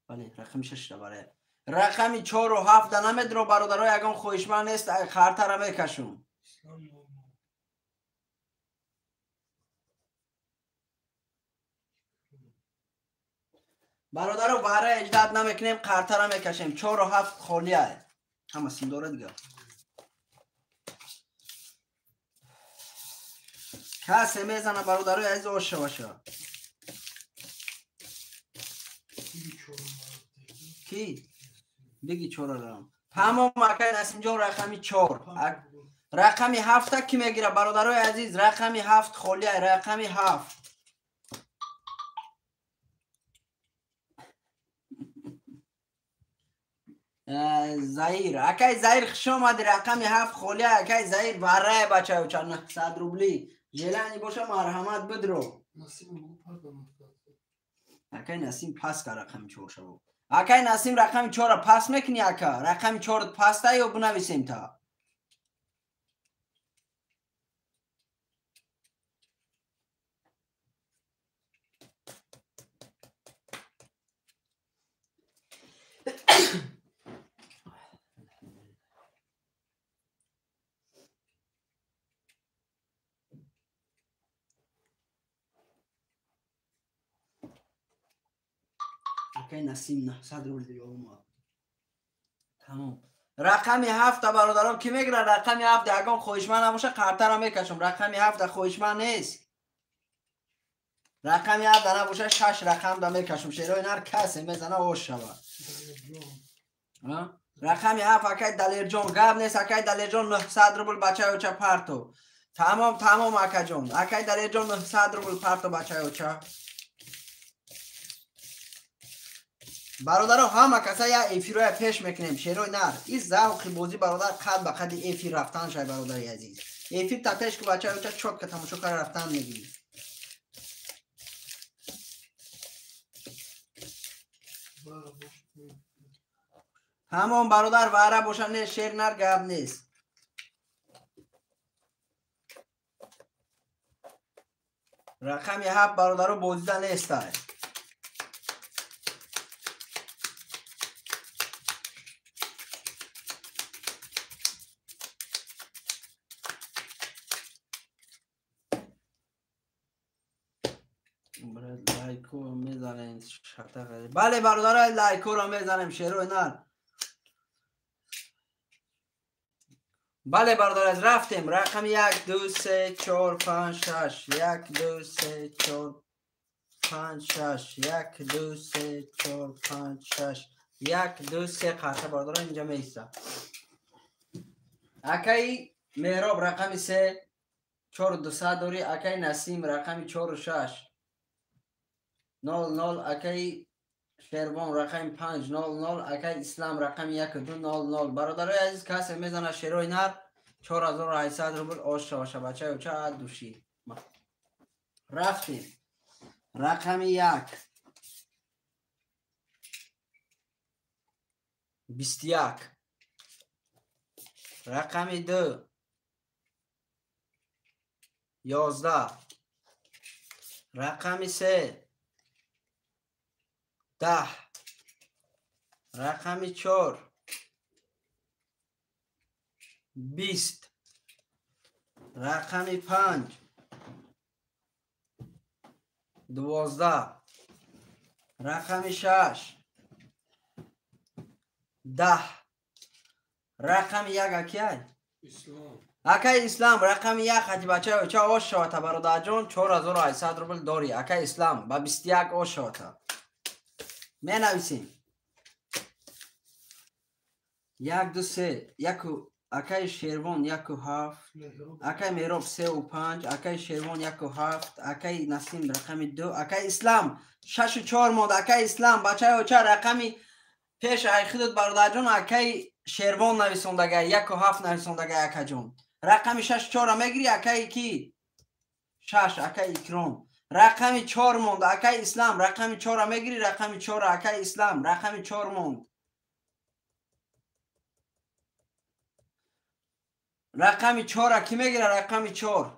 Бале, рақами 6 баре. Рақами 4 7 намедро бародаро, ягон хоҳишманд нест, хартара мекашум. Бародаро вара эҷдат намекунем, қартара мекашем. 4 7 холия. Ҳама сим дора дига. Касе мезана бародарои азиз оша баша. Ки? Биги 4 рам. Тамом акай Насимҷон рақами 4. Рақами 7 ки мегира бародарои азиз? Рақами 7 холия, рақами 7. Заир, акай Заир хуш омади. Рақами 7 холия, акай Заир варрае бачаи оча 900 рубли. Желани боша марҳамат бидро. Акай Насим пас ка рақами 4 шаво. Акай Насим рақами 4 пас мекунӣ ака? Рақами 4 паста ё бинависем та? Акай Насим 900 рубл омад. Тамом. Рақами 7 бародарон ки мегира? Рақами 7 ягон хоҳишманд набоша қартара мекашам. Рақами 7 хоҳишманд нест. Рақами 7 набоша 6 рақам да мекашам. Шерои нар касе мезана ош шава. Рақами 7 акай Далерҷон гап нест. Акай Далерҷон 900 рубл бачаи оча парто. Тамом, тамом акаҷон. Акай Далерҷон 900 рубл парто бачаи оча. Бародаро ҳама каса я эфироя пеш мекунем. Шерои нар ин завқи бозӣ бародар қад ба қади эфир рафтан шай бародари азиз. Эфир та пеш ки бачаи оча чотка тамошо кара рафтан мегирӣ. Ҳамон бародар вара боша не шер нар гап нест. Рақами 7 бародаро бозида нестай. Лайко мезанем, шата. Бале, бародарай, лайкоро мезанем, шерои нар. Бале, бародар, рафтем. Рақами 1, 2, 3, 4, 5, 6. 1, 2, 3, 4, 5, 6. 1, 2, 3, 4, 5, 6. 1, 2, 3 қарта, бародарон, инҷа меиста. Акаи Меҳроб рақами 3, 4 200 дорӣ. Акаи Насим рақами 4 6 0 0. Акаи Шервон рақами 5 0 0. Акаи Ислам рақами 1 2 0 0. Бародарои азиз, касе мезана шерои нар 4800 рубл ош шаваша, бачаи оча души. Рафтем. Рақами 1 21. Рақами 2 11. Рақами 3 10. Рақами 4 20. Рақами 5 12. Рақами 6 10. Рақами 1 акай? Ислам. Акай Ислам, рақами 1 хати бачаи оча ош шавата, бародарҷон, 4800 рубл дорӣ. Акай Ислам, ба 21 ош шавата. Менависем. 1 2 3 1. Акай Шервон 1 7, акай Меҳроб 3 5, акай Шервон 1 7, акай Насим рақами 2, акай Ислам 6 4 монд. Акай Ислам, бачаи оча, рақами пеш ай худат, бародарҷон, акай Шервон нависондагай, 1 7 нависондагай, акаҷон. Рақами 6 4 мегири, акай ки? 6, акай Икром. Рақами 4 монд, акай Ислам, рақами 4 мегири, рақами 4, акай Ислам, рақами 4 монд. Рақами 4 ки мегира? Рақами 4.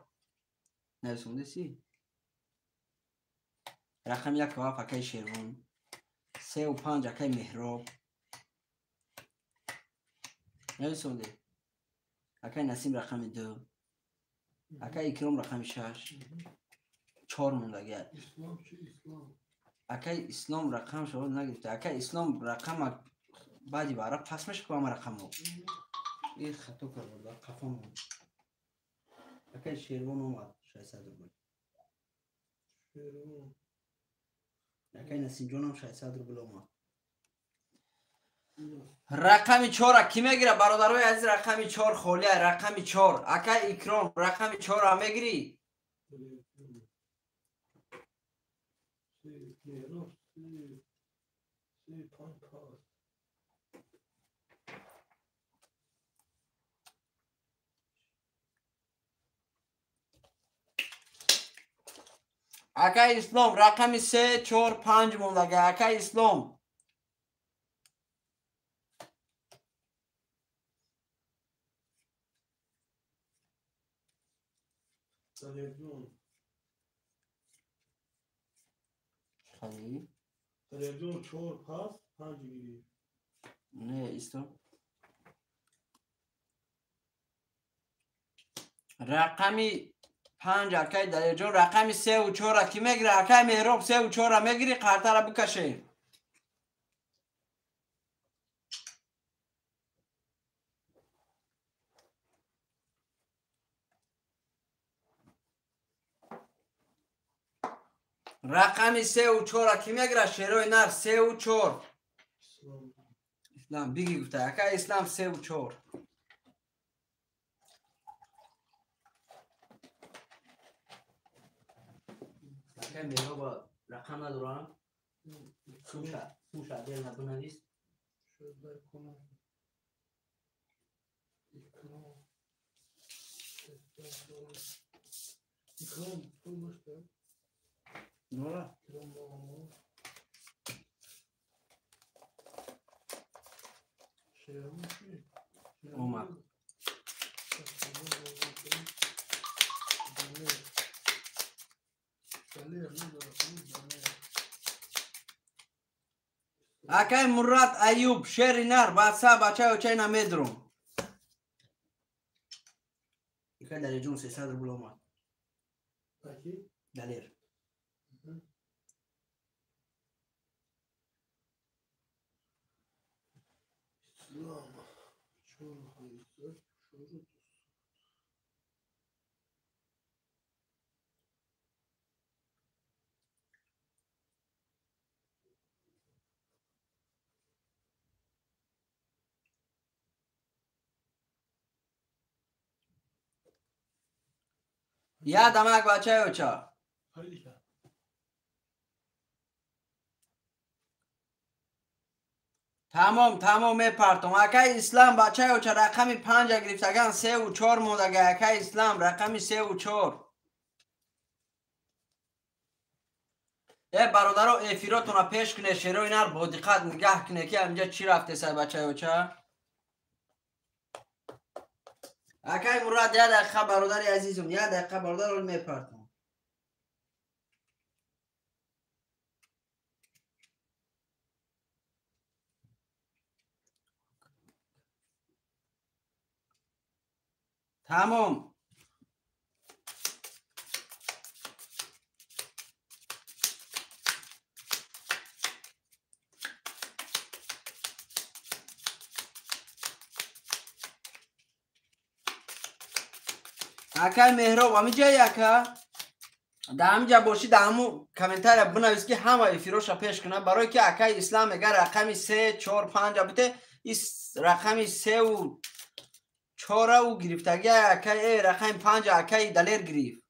Нависондеси? Рақами 1 7 акай Шервон. 3 5 акай Меҳроб. Нависонде? Акай Насим рақами 2. Акай Икром рақами 6. 4 мондагият. Ислам чи Ислам? Акай Ислом рақам шава нагирифта. Акай Ислом рақама баъди бара пас мешава ку ҳама рақамҳо. Ин хато кард, қафо монд. Акай Шервон омад 600 рубл. Шервон. Акай Насимҷонам 600 рубл омад. Рақами 4 ки мегира, бародарои азиз? Рақами 4 холия, рақами 4. Акай Икром, рақами 4 мегирӣ? Меҳроб 3 3 5 пас. Акай Ислом, рақами 3 4 5 мондага. Акай Ислом. Далерҷон. Хали? Далерҷон 4 пас 5 гирифт. Не, Ислом. Рақами 5 акай Далерҷон, рақами 3 4 ки мегира? Акай Меҳроб 3 4 мегири, қартара бикаше. Рақами 3 4 ки мегира? Шерои нар 3 4. Ислам. Ислам биги гуфта. Акай Ислам 3 4. Акай Меҳроб рақам надорам. Суша дел набинавис. Шояд кунам. Икром. Икром пул дошта? Нора? Икром бо Шервон чи? Омад. Акай Мурат Аюб, шери нар, баца бачаи очай намедром. Акай Далерҷон 300 рубл омад. Аки? Далер. 4 8 4. Я дамак бачаё ча. Тамом, тамом мепартом. Акай Ислам бачаё ча рақами 5 гирифтаган 3 ва 4 мондага. Акай Ислам рақами 3 ва 4. Э бародаро эфиротона пеш куне, шерои нар бо диққат нигаҳ куне ки ҳаминҷа чӣ рафтеса бачаё ча. Акай Мурад, як дақиқа бародари азизум, як дақиқа бародар ол мепартом. Тамом. Акай Меҳроб, ҳамиҷа яка? Да ҳамиҷа бошӣ, да ҳаму комментария бинавис ки ҳама эфироша пеш кунад, барое ки акай Ислам мега рақами 3 4 5 буте, ис рақами 3 ва 4 у гирифтаги акай рақами 5 акай Далер гирифт.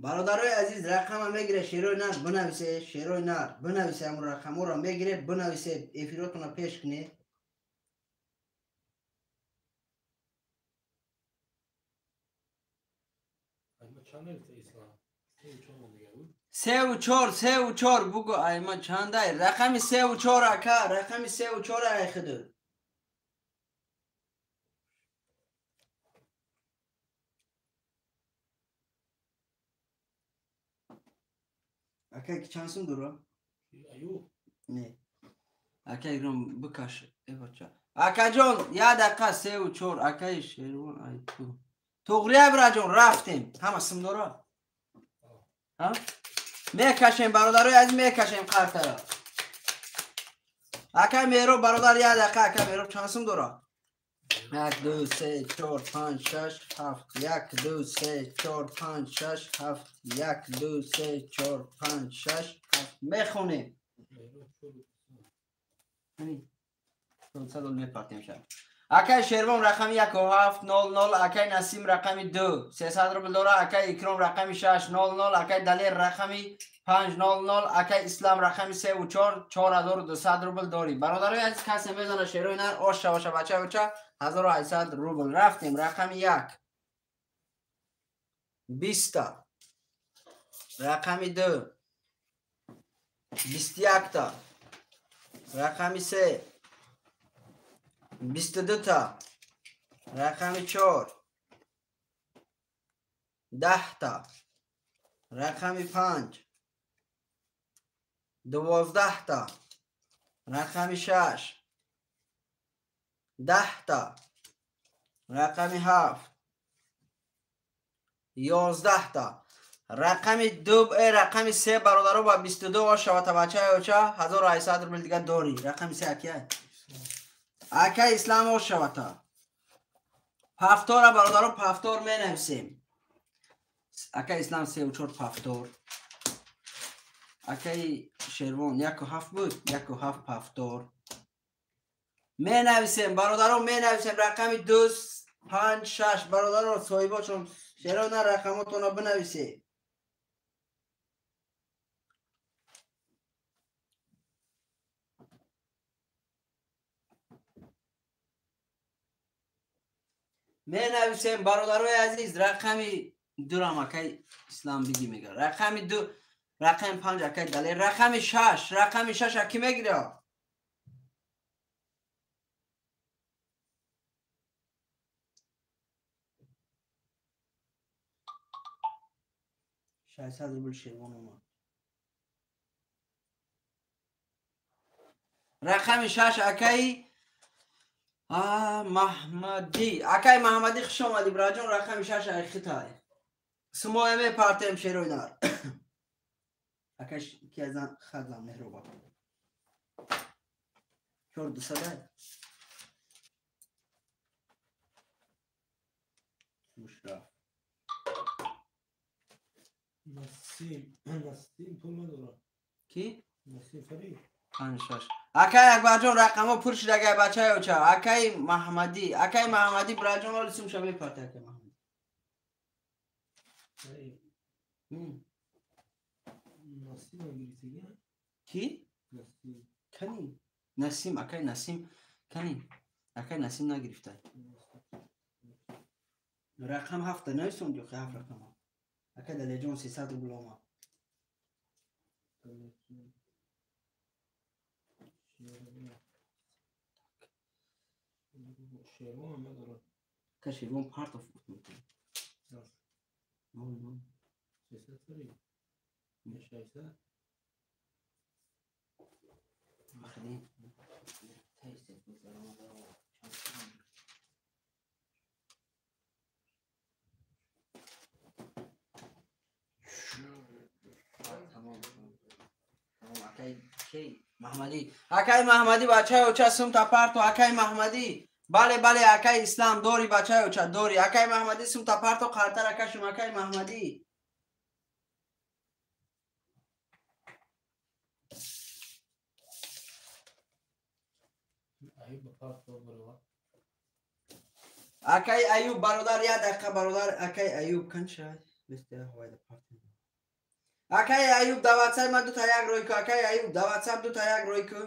Бародарои азиз, рақама мегире, шерои нар бинависе, шерои нар бинависе, ҳамун рақамҳоро мегире, бинависе, эфиротона пеш куне. Се ва 4, 3 ва 4 бугу айма чандай? Рақами 3 ва 4 ака, рақами 3 ва 4 ай худу. Акай чанд сум дора? Аю. Не. Акай гром бикаш, э бача. Акаҷон, як дақиқа 3 ва 4 акай Шервон ай ту. Туғрия бираҷон, рафтем. Ҳама сум дора? Ҳа? Мекашем бародарои азиз, мекашем қартара. Акай Меҳроб бародар, як дақиқа, акай Меҳроб чанд сум дора? 1 2 3 4 5 6 7 1 2 3 4 5 6 7 1 2 3 4 5 6 7 мехонем. Ҳамин мепартем шаб. Акай Шервон рақами 1 7 0 0, акай Насим рақами 2 300 рубл дора, акай Икром рақами 6 0 0, акай Далер рақами 5 0 0, акай Ислам рақами 3 ва 4 4200 рубл дорӣ. Бародарои азиз, касе мезана шерои нар ош шаваша бача бача 1800 рубл. Рафтем рақами 1 20 рақами 2 21 рақами 3 22 рақами 4 10 рақами 5 12 рақами 6 10 рақами 7 11 рақами 2 рақами 3 бародаро ба 22 ошавата бачаи оча 1800 рубл дига дорӣ. Рақами 3 акия? Акай Ислам ошавата. Пафтора бародаро, пафтор менависем. Акай Ислам 3 ва 4 пафтор. Акай Шервон 1 ва 7 буд, 1 ва 7 пафтор. Менависем бародаро, менависем рақами 2 5 6 бародаро, соҳибочон шерона рақамотонро бинависе. Менависем бародарои азиз, рақами 2 акай Ислам биги мега. Рақами 2, рақами 5 акай Далер, рақами 6, рақами 6 аки мегира. 600 рубл Шервон омад. Рақами 6 акай Маҳмадӣ, акай Маҳмадӣ, хуш омадӣ, бираҷон, рақами 6 ай хитай. Сумоя мепартем шерои нар. Акай ки азан хазан меҳроба. 4 200. Мушраф. Насим, Насим пул надорад. Ки? Насим Фарид. 5 6. Акай Акбарҷон, рақамҳо пур шудагай, бачаи оча. Акай Маҳмадӣ, акай Маҳмадӣ, бираҷон, оли сумша мепарте, акай Маҳмадӣ. Насим гирифтагӣ? Ки? Насим. Кани? Насим, акай Насим, кани? Акай Насим нагирифтай. Рақам 7 нависонд ё 7 рақам. Акай Далеҷон 300 рубл омад. Шервон надорад. Ка Шервон партов гуфтам. Нол. 300 фарид. 600. Ахли. Маҳмадӣ, акай Маҳмадӣ, бачаи оча, сумта парто, акай Маҳмадӣ. Бале, бале, акай Ислам, дори, бачаи оча, дори. Акай Маҳмадӣ, сумта парто, қартар акашум, акай Маҳмадӣ. Акай Аюб, бародар, як дақиқа, бародар, акай Аюб, канча? Акай Аюб, да ватсап ма 2 та 1 рой ку, акай Аюб, да ватсап 2 та 1 рой ку.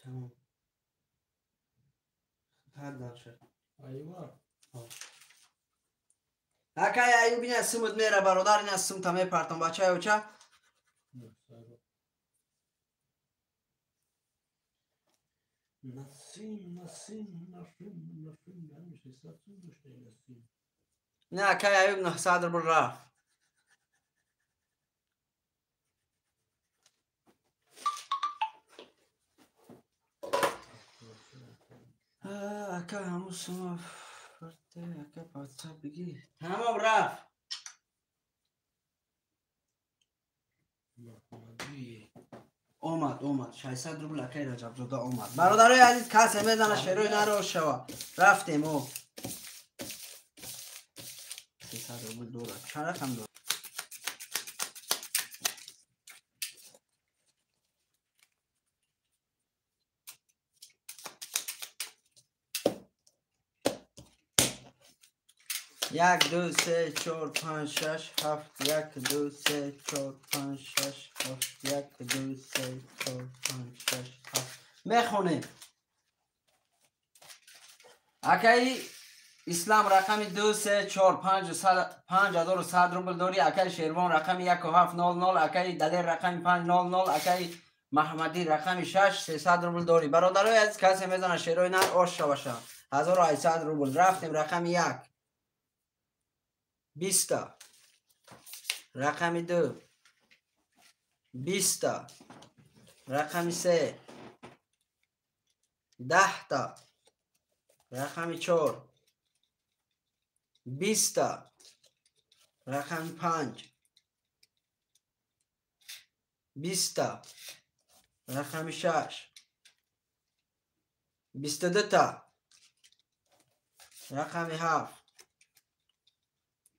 Тамом. Ҳар дақша. Аюба. Акай Аюб, ина сумут мера, бародар, ина сумта мепартам, бачаи оча. Насим, Насим, Насим, Насим, ҳамин 600 сум доштаи Насим. Не, акай Аюб 900 рубл рафт. Ака ҳамун сума фарте, ака ватсап бигир. Тамом, рафт. Маҳмадӣ. Омад, омад. 600 рубл акай Раҷабзода омад. Бародарои азиз, касе мезана шерои наро шава. Рафтем, о. 300 рубл дорад. Чанд рақам дорад? 1 2 3 4 5 6 7 1 2 3 4 5 6 7 1 2 3 4 5 6 7. Мехонем. Акай Ислам рақами 2 3 4 5 5100 рубл дори. Акай Шервон рақами 1700, акай Далер рақами 500, акай Маҳмадӣ рақами 6 300 рубл дори. Бародарои азиз, касе мезана шерои нар ош шаваша. 1800 рубл. Рафтем, рақами 1. 20. Рақами 2. 20. Рақами 3. 10. Рақами 4. 20. Рақами 5. 20. Рақами 6. 22. Рақами 7.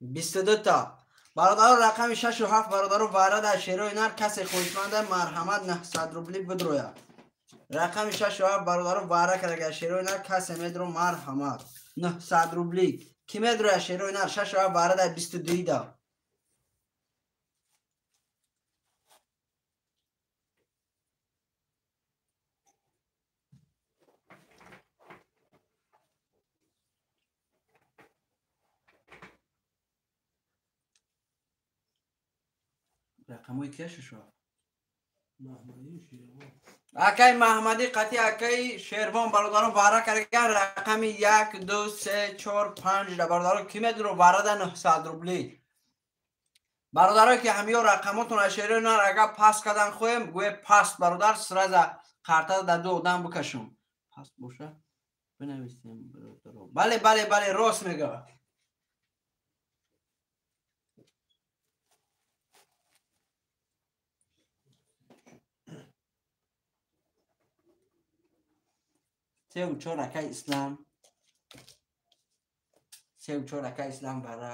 22. Бародаро, рақами 6 ва 7, бародаро, вара дар шерои нар, касе хоҳишманда марҳамат 900 рубли бидрояд. Рақами 6 ва 7, бародаро, вара карда шерои нар, касе медро марҳамат 900 рубли. Ки медрояд шерои нар 6 ва 7 вара дар 22 да. Рақамҳои кия шуш ва? Маҳмадӣ Шервон. Акай Маҳмадӣ қатъи акай Шервон, бародаро, вара кардан рақами 1 2 3 4 5 да, бародаро, ки медро вара да 900 рубли. Бародарое ки ҳамиё рақамотон аз шерои нар агар паст кардан хоҳем, гӯе паст бародар сразу қартада дар ду одам бикашум. Паст боша бинависем бародаро. Бале, бале, бале, рост мега. Сеу чор акай Ислам. Сеу чор акай Ислам бара.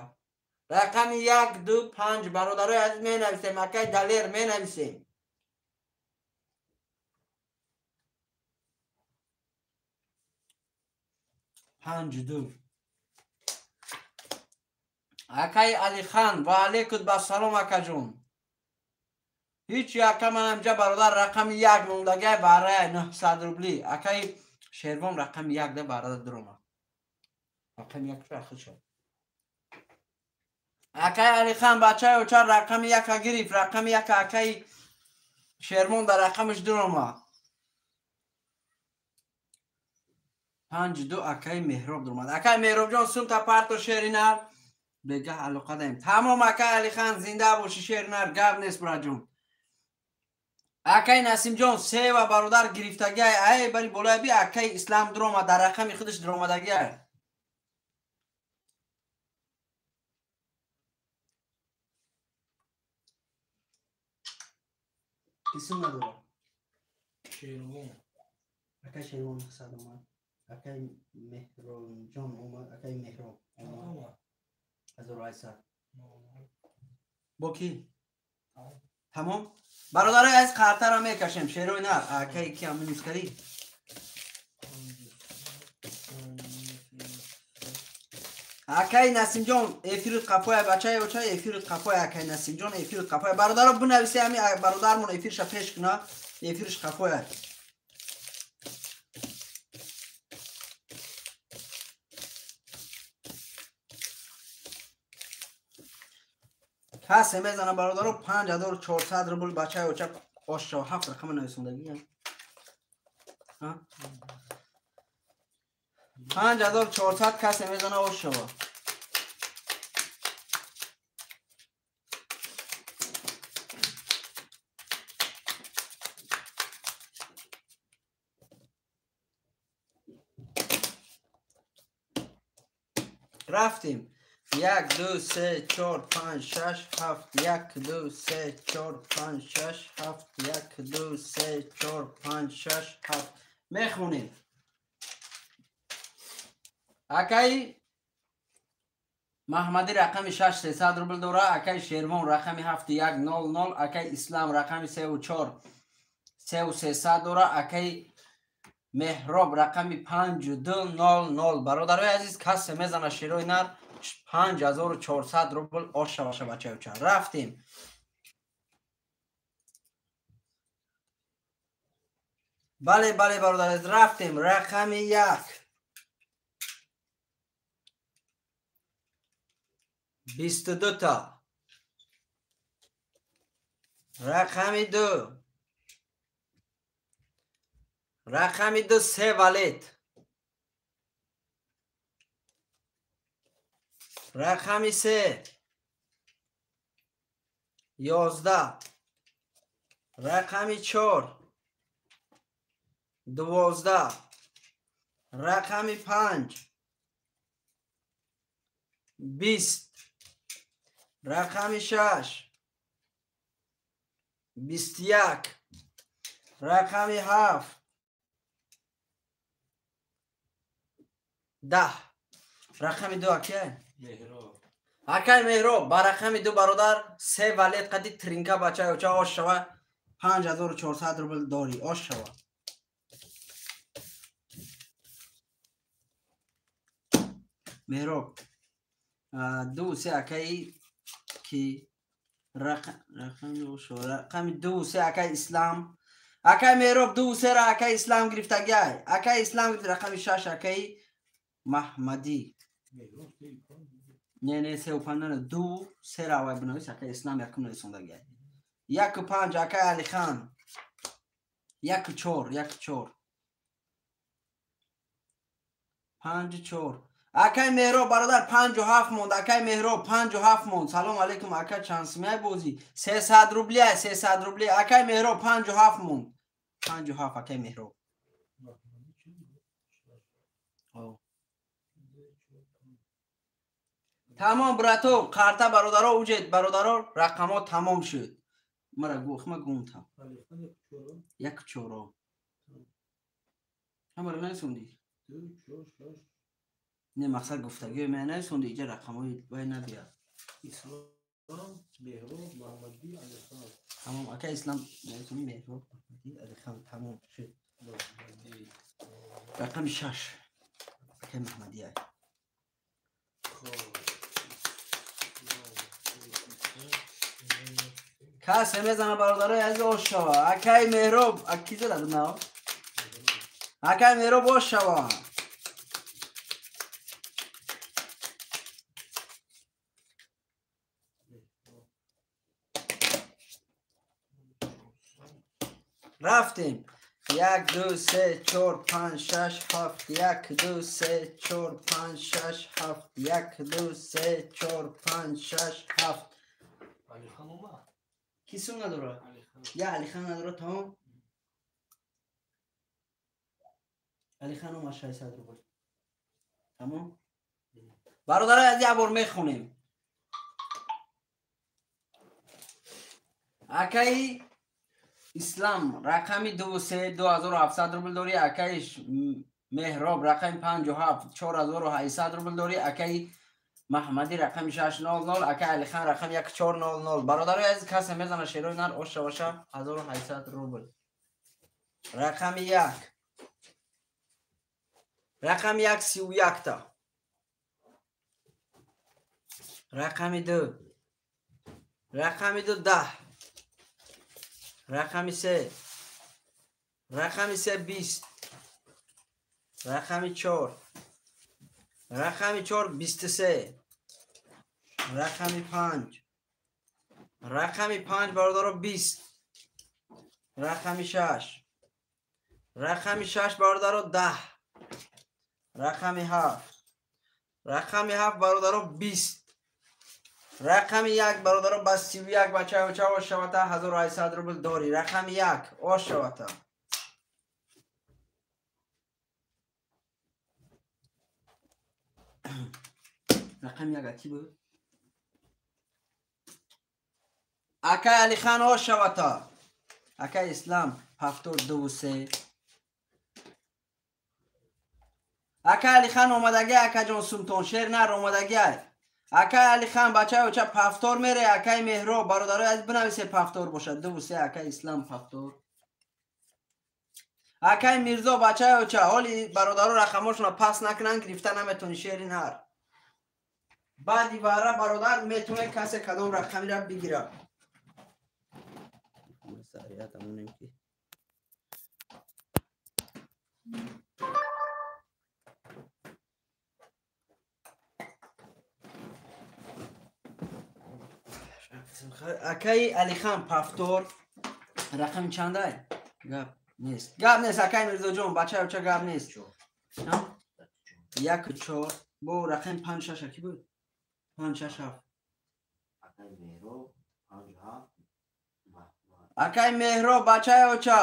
Рақами 1, 2, 5 бародарои азиз менависем, акай Далер менависем. Панҷ ду. Акай Алихан ва алейкум басалом акаҷон. Ҳеҷ яка манамҷа бародар рақами 1 мондагай барай 900 рубли. Акай Шервон рақами 1 да барада дурома. Рақами 1 ахир шуд. Акай Алихан бачаи очар рақами 1 гирифт, рақами 1 акай Шервон дар рақамаш дурома. 5 2 акай Меҳроб дуромад. Акай Меҳробҷон сумта парто шеринар бегаҳ алоқа даем. Тамом акай Алихан зинда боши шеринар гап нест браҷон. Акай Насимҷон сева бародар гирифтагиай, ай бари болоя би акай Ислам дуромад дар рақами худаш дуромадагиай. Исм надорад. Шервон. Акай Шервон сад омад. Акай Меҳронҷон омад. Акай Меҳроб омад. 1800. Бо ки? Тамом? Бародарои аз қартаро мекашем. Шерои нар. Акай ки ҳам минус карӣ? Акай Насимҷон эфирут қафоя бачаи оча эфирут қафоя акай Насимҷон эфирут қафоя. Бародаро бинависе ҳами бародармон эфирша пеш куна, эфирш қафоя. Касе мезана бародаро 5400 рубл бачаи оча ошо ҳафт рақама нависондагӣ. 5400 касе мезана ошова. Рафтем. 1 2 3 4 5 6 7 1 2 3 4 5 6 7 1 2 3 4 5 6 7 мехонем. Акай Маҳмадӣ рақами 6 300 рубл дора, акай Шервон рақами 7 1 0 0, акай Ислам рақами 3 4 3 300 дора, акай Меҳроб рақами 5 2 0 0. Бародарои азиз касе мезана шерои нар 5400 рубл ошаваша бачаюча. Рафтем. Бале, бале бародар азиз рафтем. Рақами 1 22 та. Рақами 2. Рақами 2 се валет. Рақами 3 11. Рақами 4 12. Рақами 5 20. Рақами 6 21. Рақами 7 10. Рақами 2 акай? Меҳроб. Акай Меҳроб, ба рақами 2 бародар се валет қади тринка бачаи оча ош шава 5400 рубл дорӣ ош шава. Меҳроб 2 3 акай ки рақами 2 3 акай Ислам. Акай Меҳроб 2 3 ра акай Ислам гирифтагиай. Акай Ислам гирифт рақами 6 акай Маҳмадӣ. Не, не, 3 5 не, 2 3 ра вай бинавис акай Ислам якум нависондагиай. 1 5 акай Алихан. 1 4 1 4 5 4. Акай Меҳроб бародар 57 монд. Акай Меҳроб 57 монд. Салом алейкум ака, чанд сумяй бозӣ? 300 рубли, 300 рубли. Акай Меҳроб 57 монд. 57 акай Меҳроб. Тамом брато, қарта бародаро уҷед, бародаро рақамҳо тамом шуд. Мара гӯхма гумтам. 1 4. Ҳамара нарасондӣ? 2 4 6. Не, мақсад гуфтагиҳои ман нарасонди, иҷа рақамҳои вай набия. Ислом, Меҳроб, Маҳмадӣ, Алихан. Тамом, ака Ислам, нарасони Меҳроб, Маҳмадӣ, Алихан, тамом шуд. Маҳмадӣ. Рақами 6. Акай Маҳмадӣ ай. Хоб. Касе мезана бародарои азиз ош шава. Акай Меҳроб, ки зада буд нав? Акай Меҳроб ош шава. Рафтем. 1 2 3 4 5 6 7 1 2 3 4 5 6 7 1 2 3 4 5 6 7. Алихан омад. Ки сум надора? Алихан. Я Алихан надора, тамом. Алихан омад 600 рубл. Тамом? Бародарои аз як бор мехонем. Акаи Ислам рақами 2 3 2700 рубл дорӣ, акаи Меҳроб рақами 57 4800 рубл дорӣ, акаи Маҳмадӣ рақами 600, акаи Алихан рақами 1400. Бародарои азиз, касе мезана шерои нар оша боша 1800 рубл. Рақами 1. Рақами 1 31 та. Рақами 2. Рақами 2 10. Рақами 3. Рақами 3 20. Рақами 4. Рақами 4 23. Рақами 5. Рақами 5 бародаро 20. Рақами 6. Рақами 6 бародаро 10. Рақами 7. Рақами 7 бародаро 20. Рақами 1 бародаро ба 31 бача оча ош шавата 1800 рубл дорӣ. Рақами 1 ош шавата. Рақами 1 ки буд? Акай Алихан ош шавата. Акай Ислам 72 3. Акай Алихан омадагӣ, акаҷон сумтон шер нар омадагӣ. Акай Алихан бачаи оча пафтор мере, акай Меҳроб бародарои азиз бинависе пафтор бошад 2 3 акай Ислам пафтор. Акай Мирзо бачаи оча ҳоли бародаро рақамошонро пас накунанд гирифта наметони шери нар. Баъди вара бародар метавоне касе кадом рақамиро бигирад. Акаи Алихан пафтор рақами чандай? Гап нест. Гап нест акаи Мирзоҷон, бачаи оча гап нест. 1 4 бо рақами 5 6 ки буд? 5 6 7. Акаи Меҳроб 5 7. Акаи Меҳроб бачаи оча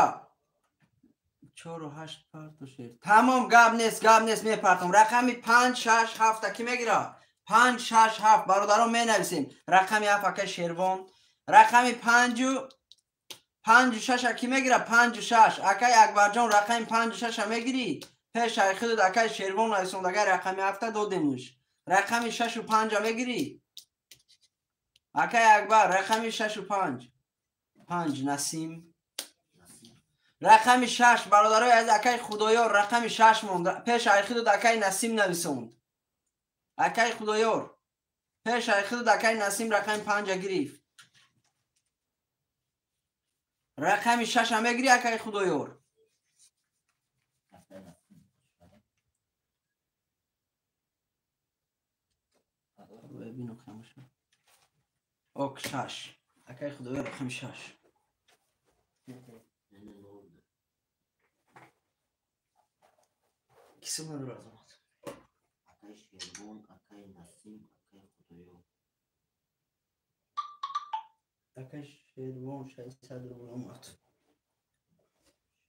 4 8 парту шер. Тамом гап нест, гап нест мепартам. Рақами 5 6 7 ки мегирад? 5 6 7 бародарон менависем. Рақами 7 акаи Шервон. Рақами 5 5 6 ки мегирад? 5 6 акаи Акбарҷон рақами 5 6 мегирӣ? Пеш ай худат акаи Шервон нависонд, агар рақами 7 додемуш. Рақами 6 5 мегирӣ? Акаи Акбар рақами 6 5. 5 Насим. Рақами 6 бародарои азиз акаи Худоёр рақами 6 монд. Пеш ай худат акаи Насим нависонд. Акаи Худоёр пеш ай худат акаи Насим рақами 5 гирифт. Рақами 6 мегирӣ акаи Худоёр? Ок 6. Акаи Худоёр рақами 6. Ки сум надорад азамат? Акай Шервон, акай Насим, акай Худоёр. Акай Шервон 600 рубл омад.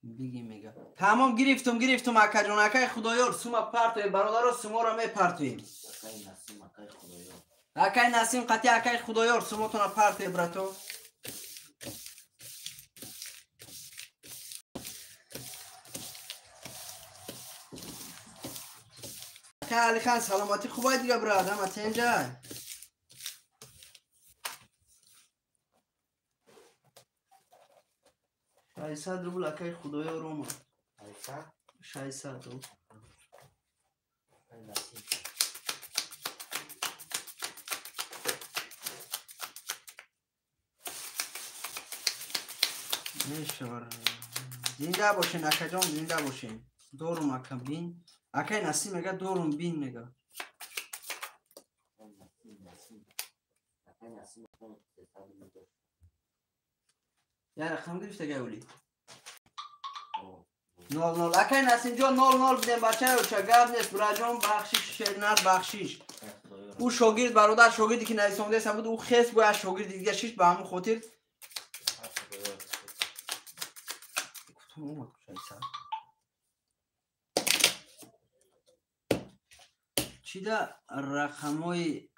Биги мега. Тамом гирифтум акаҷон, акай Худоёр, сума партоем, бародаро суморо мепартоем. Акай Насим, акай Худоёр. Акай Насим қати акай Худоёр сумотона партоем, брато. Акай Алихан, саломатӣ хубай дига брат, ҳама тенҷай. 600 рубл акай Худоёр омад. 600 рубл. Акай Насим. Мешавар. Зинда бошен акаҷон, зинда бошен. Дорум ака бин. Акай Насим мега дорум бин мега. Акай Насим, Насим. Акай Насим 300 рубл дошт. Я рақам гирифта гавли. 00. Акай Насимҷон 00 бидем бачаё, ча гап нест браҷон, бахшиш шернар бахшиш. Ӯ шогирд бародар, шогирде ки нависондаеса буд, ӯ хес бояд шогирди дига шишт, ба ҳамон хотир. Гуфтам омад кушайса. Чида рақамои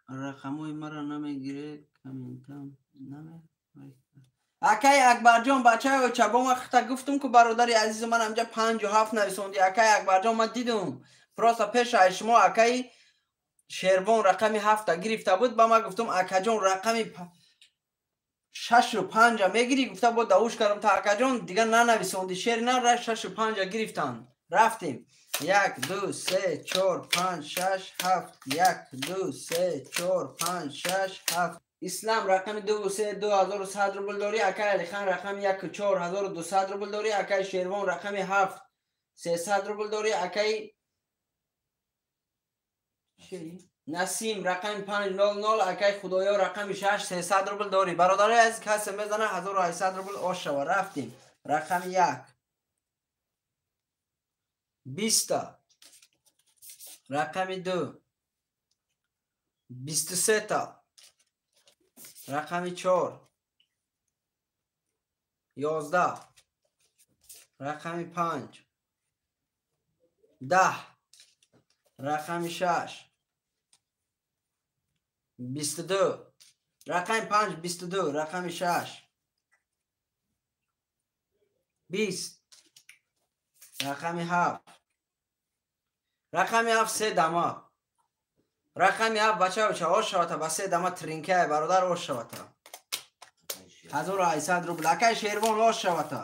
мара намегире, комментам наме. Акай Акбарҷон бачаё, ча бо ман хита гуфтум ку бародари азизу ман ҳамҷа 57 нависонди. Акай Акбарҷон ман дидум. Просто пеш аз шумо акай Шервон рақами 7 гирифта буд, ба ман гуфтум акаҷон рақами 6 ва 5 мегирӣ, гуфта бо давуш кардам та акаҷон дига нанависонди. Шер на ра 6 ва 5 гирифтан. Рафтем. 1 2 3 4 5 6 7 1 2 3 4 5 6 7. Ислам рақами 2 3 2100 рубл дорӣ, акай Алихан рақами 1 4200 рубл дорӣ, акай Шервон рақами 7 300 рубл дорӣ, акай Насим рақами 500, акай Худоёр рақами 6 300 рубл дорӣ. Бародарои азиз, касе мезана 1800 рубл ош шава. Рафтем. Рақами 1 20, рақами 2 23, рақами 4 11, рақами 5 10, рақами 6 22, рақами 5 22, рақами 6 20, рақами 7, рақами 7 3 дама. Рақами 7 бачаё ча ош шавата, ба 3 дама тринкае бародар ош шавата. 1800 рубл. Акай Шервон ош шавата.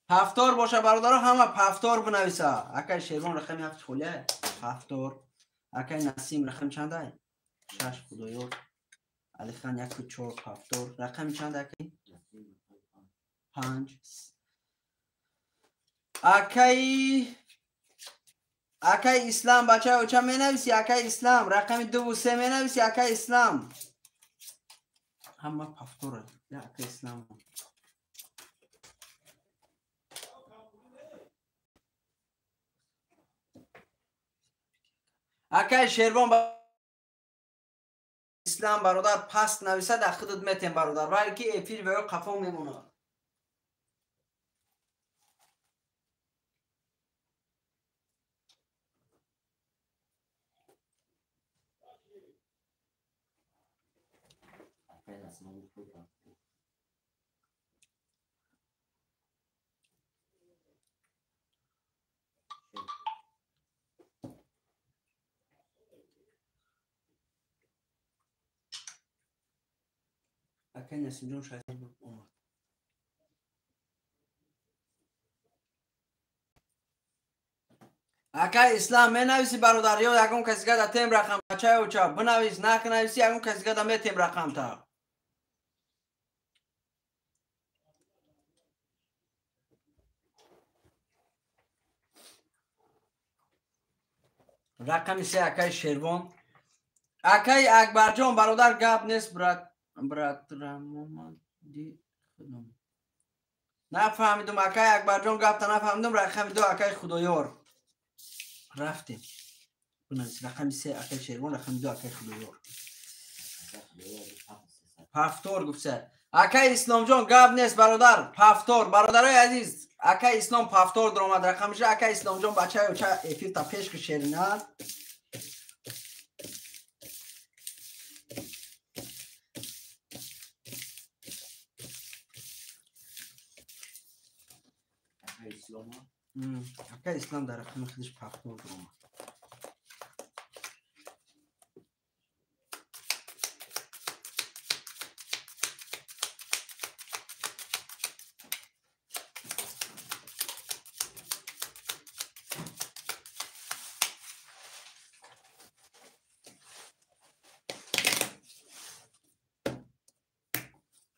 Ҳафтор боша бародаро, ҳама ҳафтор бинависа. Акай Шервон рақами 7 холия? Ҳафтор. Акай Насим рақами чандай? 6 Худоёр. Алихан 1 4 ҳафтор. Рақами чанд акай? 5. Акай Ислам бачаё ча менависи? Акай Ислам рақами 2 3 менависи? Акай Ислам ҳама ҳафтора. Акай Ислам акай Шервон Ислам бародар паст нависад, ахидат метем бародар, балки эфир ва ё қафо мемонад. Акай Насимҷон 600 омад. Акай Ислам менависи бародар, ё ягон каси гада тем рақам бачаё ча бинавис, накнависи ягон каси гада метем рақам та. Рақами 3 акай Шервон. Акай Акбарҷон бародар гап нест брат. Брат Рамомади худум. Нафаҳмидум акай Акбарҷон гапта нафаҳмидум. Рақами 2 акай Худоёр. Рафтем. Бинавис рақами 3 акай Шервон, рақами 2 акай Худоёр. Пафтор гуфта. Акай Исломҷон гап нест бародар. Пафтор бародарои азиз, акай Ислом пафтор даромад рақамша. Акай Исломҷон бачаи оча эфир та пеш ки шерина. Акай Ислом дар рақами худаш пафтор даромад.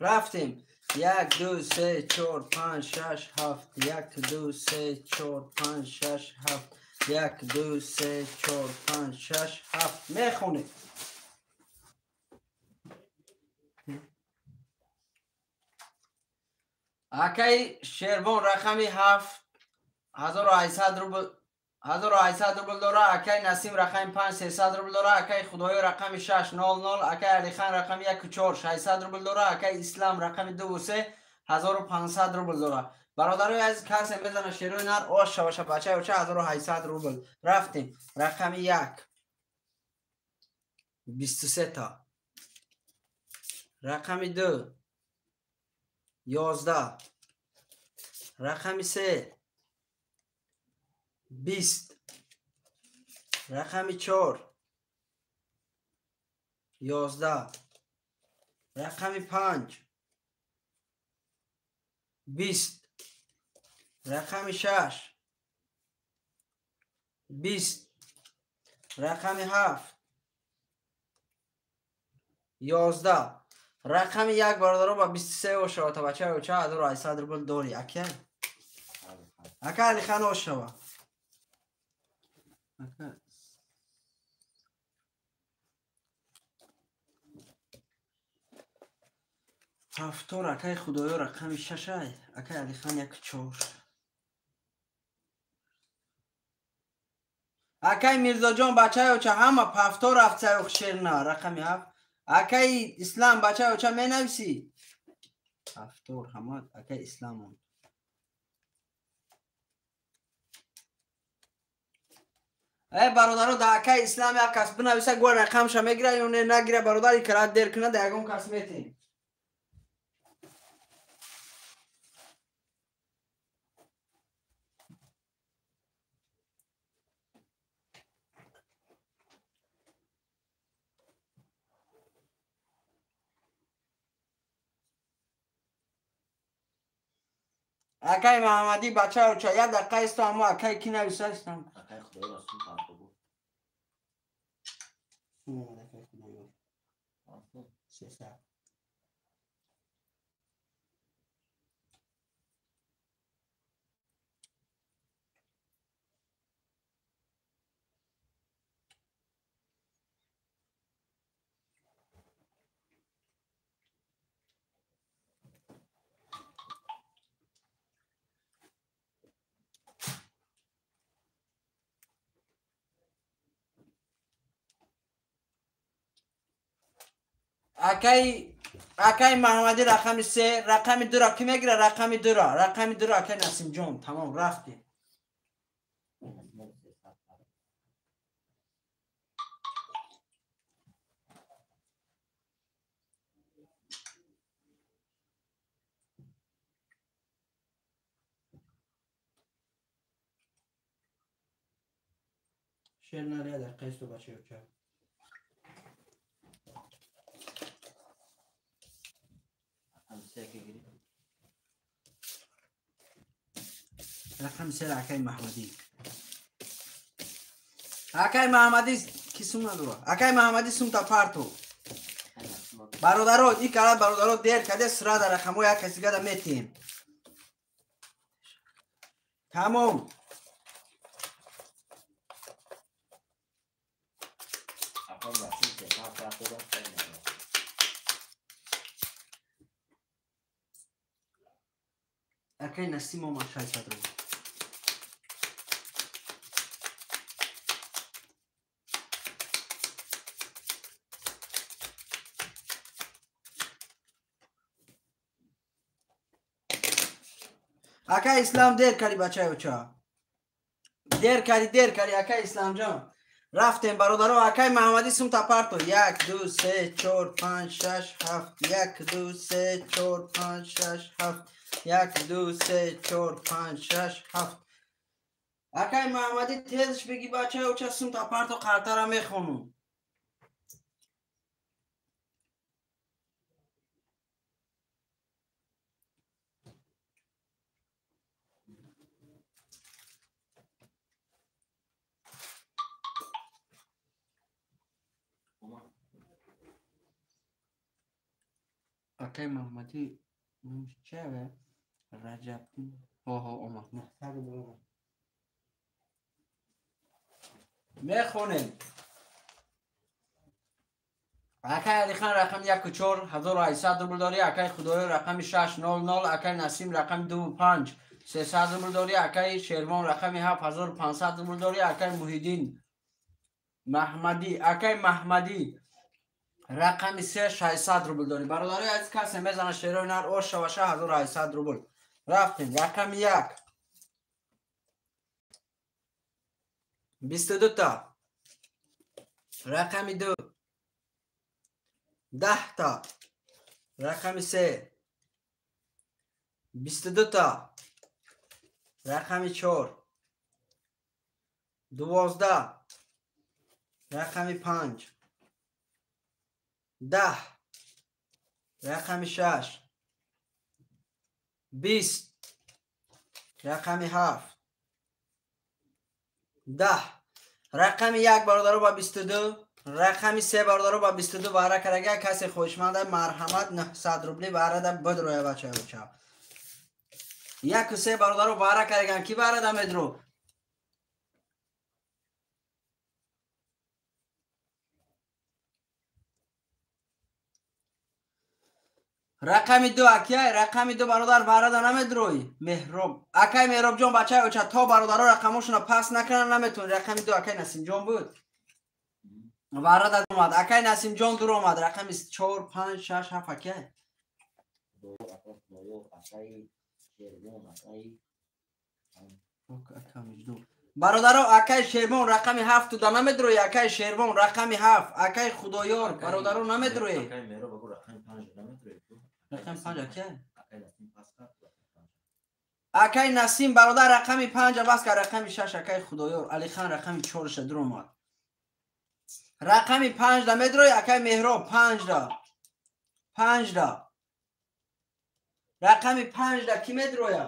Рафтем. 1 2 3 4 5 6 7 1 2 3 4 5 6 7 1 2 3 4 5 6 7 мехонем. Акай Шервон рақами 7 1800 рубл 1800 рубл дора. Акай Насим рақами 5 300 рубл дора. Акай Худоё рақами 6 00. Акай Алихан рақами 1 4 600 рубл дора. Акай Ислам рақами 2 3 1500 рубл дора. Бародарои азиз, касе мезана шерои нар ош шаваша бачаи оча 1800 рубл. Рафтем. Рақами 1 23 та. Рақами 2 11. Рақами 3 20. Рақами 4 11. Рақами 5 20. Рақами 6 20. Рақами 7 11. Рақами 1 бародаро ба 23 ошава та бачаи оча 1800 рубл дори. Ака ака Алихан ошава. Ака ҳафтор акай Худоё рақами 6 ай. Акай Алихан 1 4. Акай Мирзоҷон бачаи оча ҳама пафтор рафтсай шерна рақами 7. Акай Ислам бачаи оча менависӣ? Ҳафтор ҳама акай Ислам монд. Бародаро, да акай Ислам як кас бинависа, гӯя рақамша мегира ё не нагира, бародари кара дер куна, да ягон кас метем. Акай Маҳаммадӣ бачаи оча як дақиқа исто, аммо акай ки нависа истам? Акай Худоё расул партоб. Акай Худоё. 300. Акай Маҳаммадӣ рақами 3, рақами 2 ро ки мегира? Рақами 2 ро, рақами 2 ро акай Насимҷон. Тамом, рафтем. Шер нария дақиқа исто бачаи оча. Рақами 3 акай Маҳмадӣ. Акай Маҳмадӣ ки сум надора? Акай Маҳмадӣ сумта парто. Бародаро, ин кара бародаро дер каде сира дар рақамҳо як каси гада метиҳем. Тамом. Акай Насим омад 600 рубл. Акай Ислам дер карди, бачаи оча. Дер карди, дер карди, акай Исламҷон. Рафтем, бародаро, акай Маҳаммадӣ сумта парто. 1 2 3 4 5 6 7 1 2 3 4 5 6 7 1 2 3 4 5 6 7. Акай Маҳаммадӣ тезш беги, бачаи оча, сумта парто, қартара мехонум. Акай Маҳаммадӣ чаве Раҷаб ҳо омад. Мехонем. Акай Алихан рақами 1 4 1800 рубл дорӣ. Акай Худоё рақами 6 0 0. Акай Насим рақами 2 5 300 рубл дорӣ. Акай Шервон рақами 7 1500 рубл дорӣ. Акай Муҳиддин Маҳмадӣ, акай Маҳмадӣ рақами 3 600 рубл дорӣ. Бародарои азиз, касе мезана шерои нар ош шаваша 1800 рубл. Рафтем. Рақами 1 22 та. Рақами 2 10 та. Рақами 3 22 та. Рақами 4 12. Рақами 5 10. Рақами 6 20. Рақами 7 10. Рақами 1 бародаро ба 22. Рақами 3 бародаро ба 22 баҳра карага. Касе хоҳишманда марҳамат 900 рубли баҳрада бидроя, бачаи оча. 1 3 бародаро баҳра караган. Ки баҳрада медро? Рақами 2 акай, рақами 2 бародар баҳрада намедрои. Меҳроб. Акай Меҳробҷон, бачаи оча, то бародаро рақамошона пас накунанд наметавонӣ. Рақами 2 акай Насимҷон буд. Баҳрада омад. Акай Насимҷон дур омад. Рақами 4 5 6 7 акай. Бародаро, акай Шервон рақами 7 туда намедрои. Акай Шервон рақами 7. Акай Худоёр бародаро намедрои. Акай Меҳроб агу рақами 5 намедрои. Рақами 5 акай? Акай Насим бародар рақами 5 бас кар. Рақами 6 акай Худоёр. Алихан рақами 4 ша дур омад. Рақами 5 да медрои. Акай Меҳроб 5 да. 5 да. Рақами 5 да ки медроя?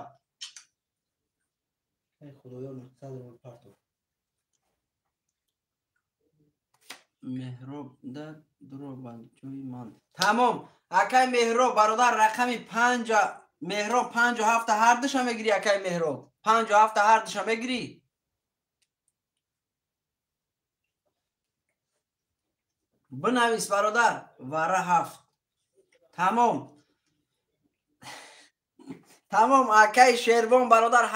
Акай Худоёр 900 рубл партов. Меҳроб да дуробанд ҷои ман. Тамом. Акай Меҳроб бародар рақами 5 Меҳроб 5 7 ҳар душа мегирӣ. Акай Меҳроб 5 7 ҳар душа мегирӣ. Бинавис бародар вара 7. Тамом. Тамом. Акай Шервон бародар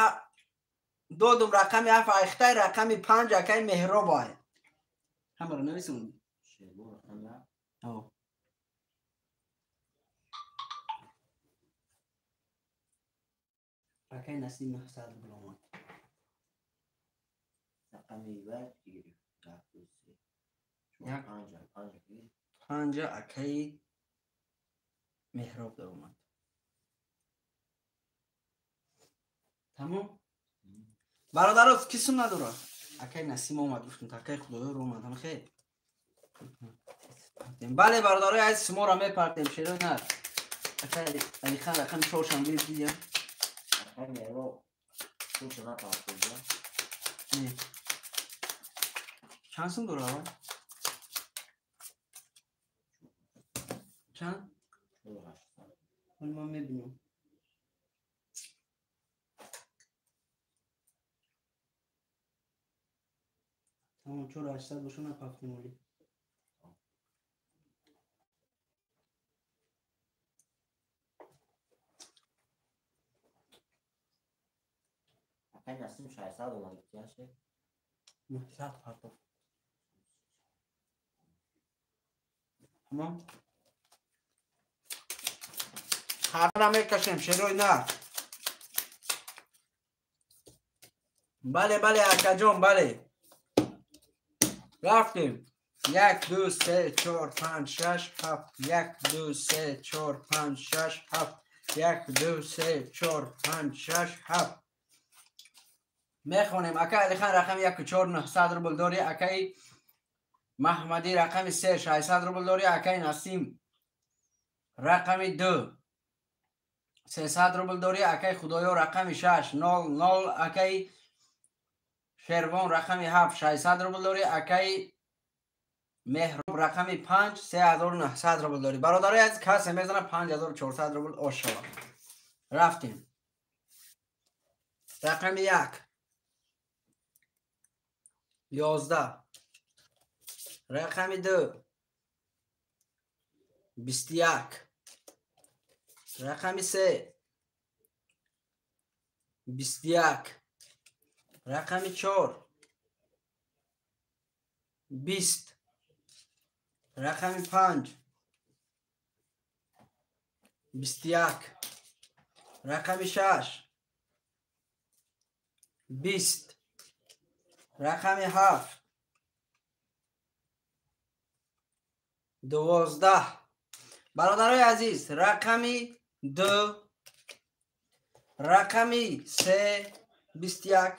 додум рақами 7 айхтай рақами 5 акай Меҳроб ай. Ҳамаро нависум. Шервон рақами 7. Акай Насим 900 рубл омад. Рақами 1 1 2 3 4 5 5 5 акай Меҳроб омад. Тамом. Бародаро, ки сум надорад? Акай Насим омад, гуфтум, акай Худоёр омад. Ҳам хел. Бале бародарои азиз, шуморо мепартем шерои нар. Акай Алихан рақами 4 шам гирифт дидям. Акай Меҳроб пулшо напартода. Не. Чанд сум дорад? Чанд? 800. Ҳоло ман мебинам. Тамом, 4800 боша напартем оли. Акай Насим 600 омад, яше? 900 партов. Тамом. Ҳарра мекашем шерои нар. Бале, бале, акаҷон, бале. Рафтем. 1, 2, 3, 4, 5, 6, 7. 1, 2, 3, 4, 5, 6, 7. 1, 2, 3, 4, 5, 6, 7. Мехонем. Акай Алихан рақами 1 4 900 рубл дори. Акай Маҳмадӣ рақами 3 600 рубл дори. Акай Насим рақами 2 300 рубл дори. Акай Худоё рақами 6 0 0. Акай Шервон рақами 7 600 рубл дори. Акай Меҳроб рақами 5 3900 рубл дори. Бародарои азиз, касе мезана 5400 рубл ош шавад. Рафтем. Рақами 1 11, рақами 2 21, рақами 3 21, рақами 4 20, рақами 5 21, рақами 6 20, рақами 7 12. Бародарои азиз, рақами 2, рақами 3 21,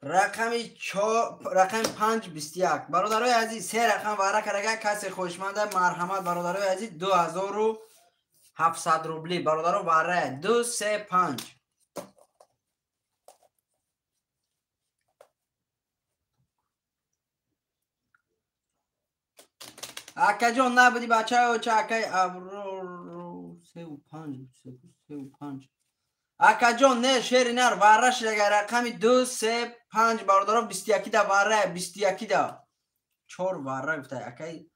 рақами 4, рақами 5 21. Бародарои азиз, се рақам вара карага, касе хоҳишманда марҳамат. Бародарои азиз, 2700 рубли. Бародаро, вара 2 3 5. Акаҷон, набуди бачаё ча акай Аброр 3 5 3 5. Акаҷон, не, шери нар вара шидага рақами 2 3 5. Бародаро, 21 да вара, 21 да 4 вара гуфта акай.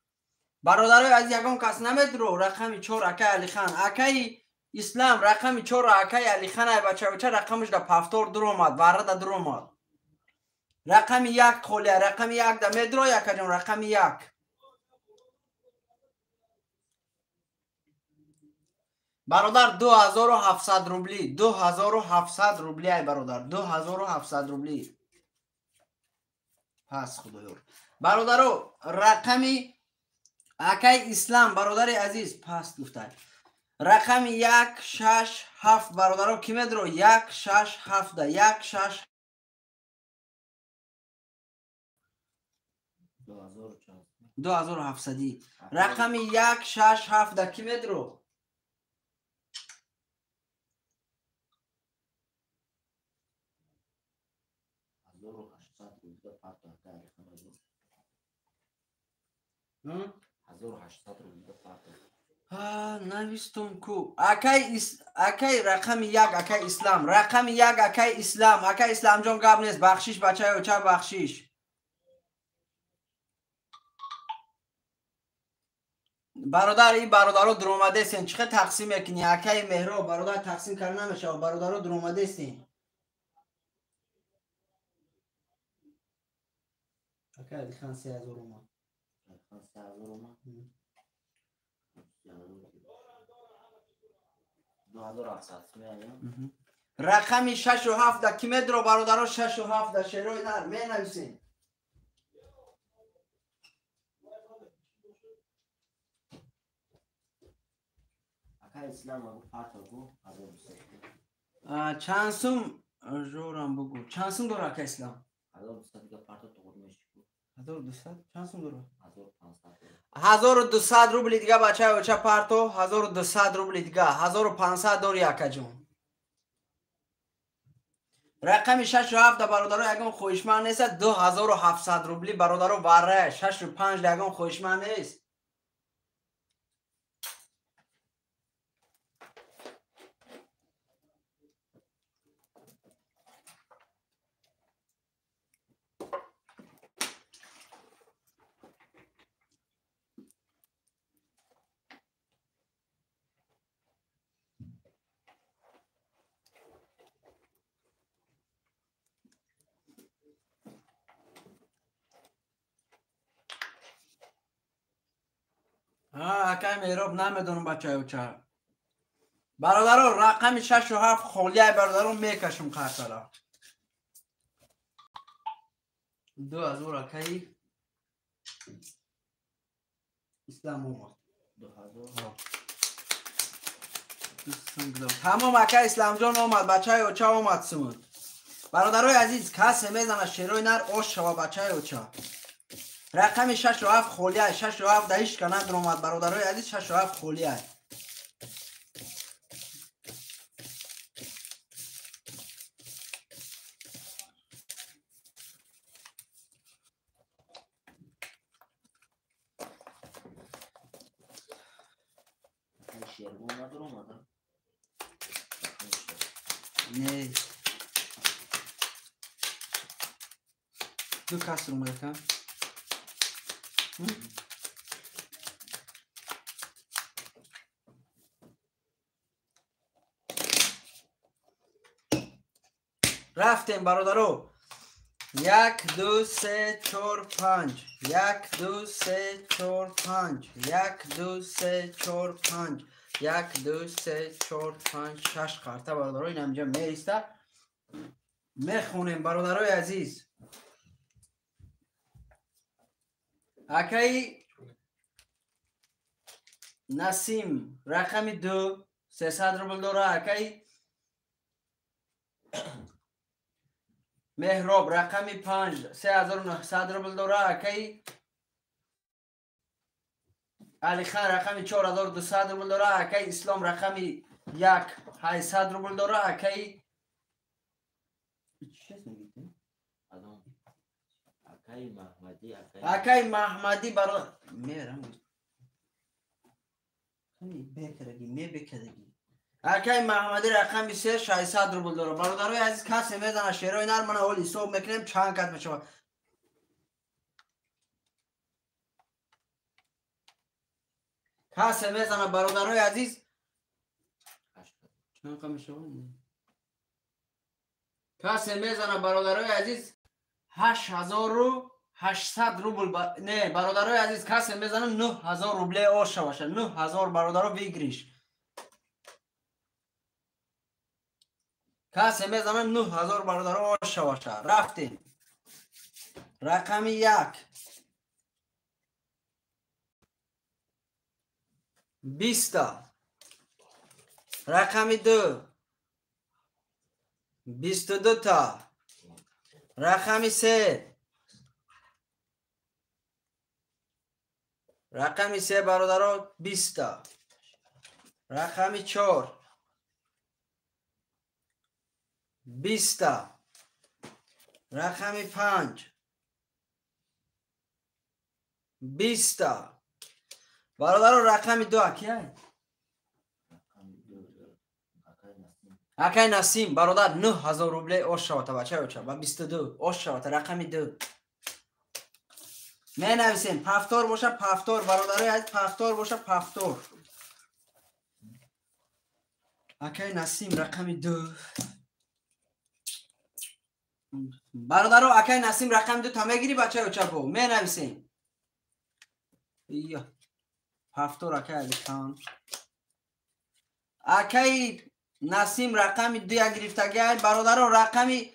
Бародарои азиз, ягон кас намедро рақами 4 акай Алихан, акай Ислам рақами 4 акай Алихан. Ай бачаё ча рақамаш да пафтор дуромад, вара да дуромад. Рақами 1 холия, рақами 1 да медро акаҷон, рақами 1. Бародар, 2700 рубли, 2700 рубли. Ай бародар, 2700 рубли. Пас худоёр. Бародаро, рақами акай Ислам, бародари азиз, пас гуфтай. Рақами 1 6 7. Бародаро, ки медро 1 6 7 да 1 6 2700. Рақами 1 6 7 да ки медро? Навистум ку. Акай рақами 1 акай Ислам, рақами 1 акай Ислам. Акай Исламҷон, гап нест, бахшиш бачаё ча, бахшиш. Бародар, и бародаро дуромадестен, чӣ хел тақсим мекунӣ? Акай Меҳроб, бародар, тақсим карда намешавад, бародаро дуромадестен. Акай Алихан 3000 омад. Алихан 3000 омад. 2700 меоям. Рақами 6 ва 7 да ки медро бародаро? 6 ва 7 да шерои нар менависем. Акай Ислам агу парто гу 1200. Чанд сум жорам бугу. Чанд сум дора акай Ислам? 1200 дига парто туғур меши. 1200 чанд сум дора? 1500. 1200 рубли дига бачаё ча парто, 1200 рубли дига, 1500 дори акаҷон. Рақами 6 ва 7 да бародаро ягон хоҳишманд нест, 2700 рубли бародаро вара, 6 ва 5 да ягон хоҳишманд нест. Акай Меҳроб, намедонам бачаё ча. Бародаро, рақами 6 ва 7 холия, бародаро, мекашам қартара. 2000 акаи Ислам омад. 2000. Тамом ака Исламҷон омад, бачаи оча омад сумуд. Бародарои азиз, касе мезана шерои нар ош шава бачаи оча. Рақами 6 7 холиай, 6 7 да ҳеч ка надромад, бародарои азиз, 6 7 холиай. Шербон надромада? Не. Ду кас ромад ака. Рафтем, бародаро. Як, ду, се, чор, панҷ. Як, ду, се, чор, панҷ. Як, ду, се, чор, панҷ. Як, ду, се, чор, панҷ, шаш қарта, бародаро, ин ҳамҷа меиста. Мехонем, бародарои азиз. Акаи Насим рақами 2 300 рубл дора. Акаи Меҳроб рақами 5 3900 рубл дора. Акаи Алихан рақами 4200 рубл дора. Акаи Ислом рақами 1 800 рубл дора. Акаи акаи Маҳмадӣ бародар мерам бекадаги мебекадаги. Акаи Маҳмадӣ рақами 3 600 рубл дора. Бародарои азиз, касе мезана шерои нар, мана ҳол ҳисоб мекунем чанд кас мешавад. Касе мезана, бародарои азиз, чанд ка мешавад? Касе мезана, бародарои азиз, 8800 рубл. Не, бародарои азиз, касе мезана 9000 рубле ош шаваша. 9000, бародаро, выигрыш. Касе мезана 9000, бародаро, ош шаваша. Рафтем. Рақами 1 20та. Рақами 2 22та. Рақами 3, рақами 3, бародаро, 20та. Рақами 4 20та. Рақами 5 20та. Бародаро, рақами 2 акияй? Акай Насим, бародар, 9000 рубле ош шавата, бачаи оча, ба 22 ош шавата, рақами 2. Менависем, повтор боша, повтор, бародарои азиз, повтор боша, повтор. Акай Насим рақами 2. Бародаро, акай Насим рақами 2 та мегири, бачаи оча, бо менависем. Ия. Повтор, акай Алихан. Акай Насим рақами 2 я гирифтагиай, бародаро, рақами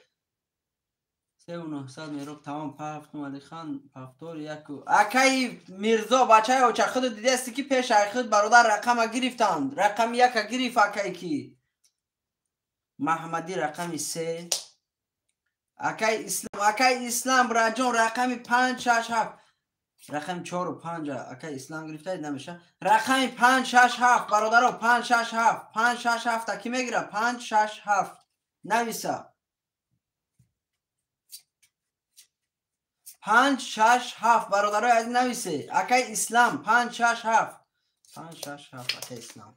3900 мероб, тамом, пафтум, Алихан, повтор яку. Акаи Мирзо, бачаи оча, худ дидасти ки пеш ай худ, бародар, рақама гирифтанд. Рақами 1 гирифт акаи ки Маҳмадӣ рақами 3. Акаи Ислам, акаи Ислам раҷон рақами 5 6 7. Рақами 4 5 акаи Ислам гирифта намеша. Рақами 5 6 7, бародаро, 5 6 7, 5 6 7 та ки мегира? 5 6 7 нависа. 5 6 7, бародарои азиз, нависе. Акаи Ислам 5 6 7. 5 6 7, акаи Ислам.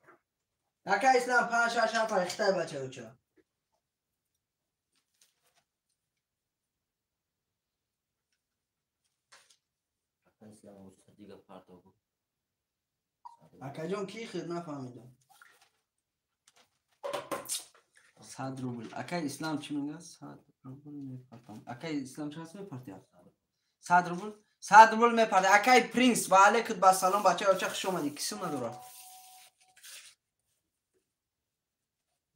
Акаи Ислам 5 6 7 айхтай, бача оча. Акаҷон, ки хид нафаҳмидам. 100 рубл. Акаи Ислам чӣ мегӯяд? 100 рубл мепартам. Акаи Ислам чӣ ҳаст мепартият? 100 рубл? 100 рубл мепарти. Акаи Принс, ва алейкум ба салом, бачаи оча, хуш омадӣ. Ки сум надорад?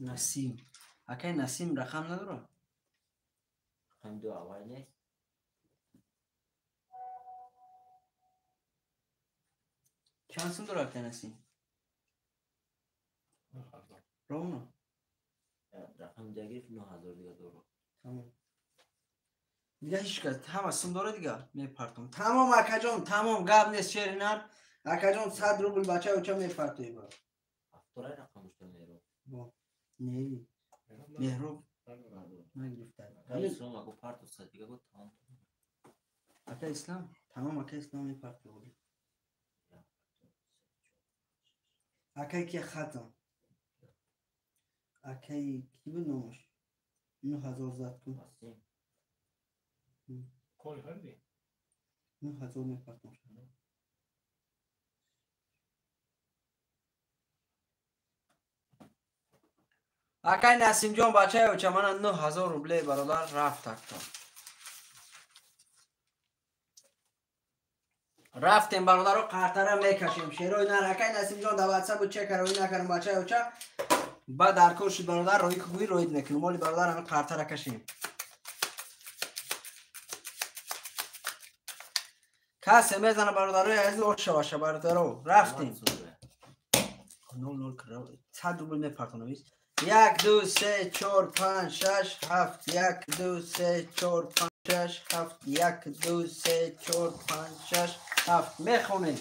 Насим. Акаи Насим рақам надорад? Рақами 2 аввал нест. Чанд сум дора акай Насим? Ровно? Рақами дига гирифт 9000 дига дора. Тамом. Дига ҳеч кас ҳама сум дора дига мепартом. Тамом акаҷон, тамом гап нест шери нар. Акаҷон 100 рубл бачаи оча мепартои ба. Автора рақамушта Меҳроб. Бо. Не. Меҳроб нагирифта. Акай Ислом аго парту сад дига го тамом. Акай Ислам, тамом акай Ислам мепартои. Акай ки хатам. Акай ки буд номаш? 9000 зад кун. Кори харидӣ? 9000 мепартом. Акай Насимҷон бачаи оча мана 9000 рубле бародар рафт акто. Рафтем бародаро қартара мекашем. Шерои нар акай Насимҷон дар ватсап буд чек роӣ накардам бачаи оча. Ба дар кор шуд бародар роӣ кугӯи роид мекунем. Моли бародар ҳамин қартара кашем. Касе мезана бародарои азиз оша баша бародаро. Рафтем. 0 0 100 рубл мепартонам. 1 2 3 4 5 6 7 1 2 3 4 5 6 7 1 2 3 4 5 6 7 мехонем.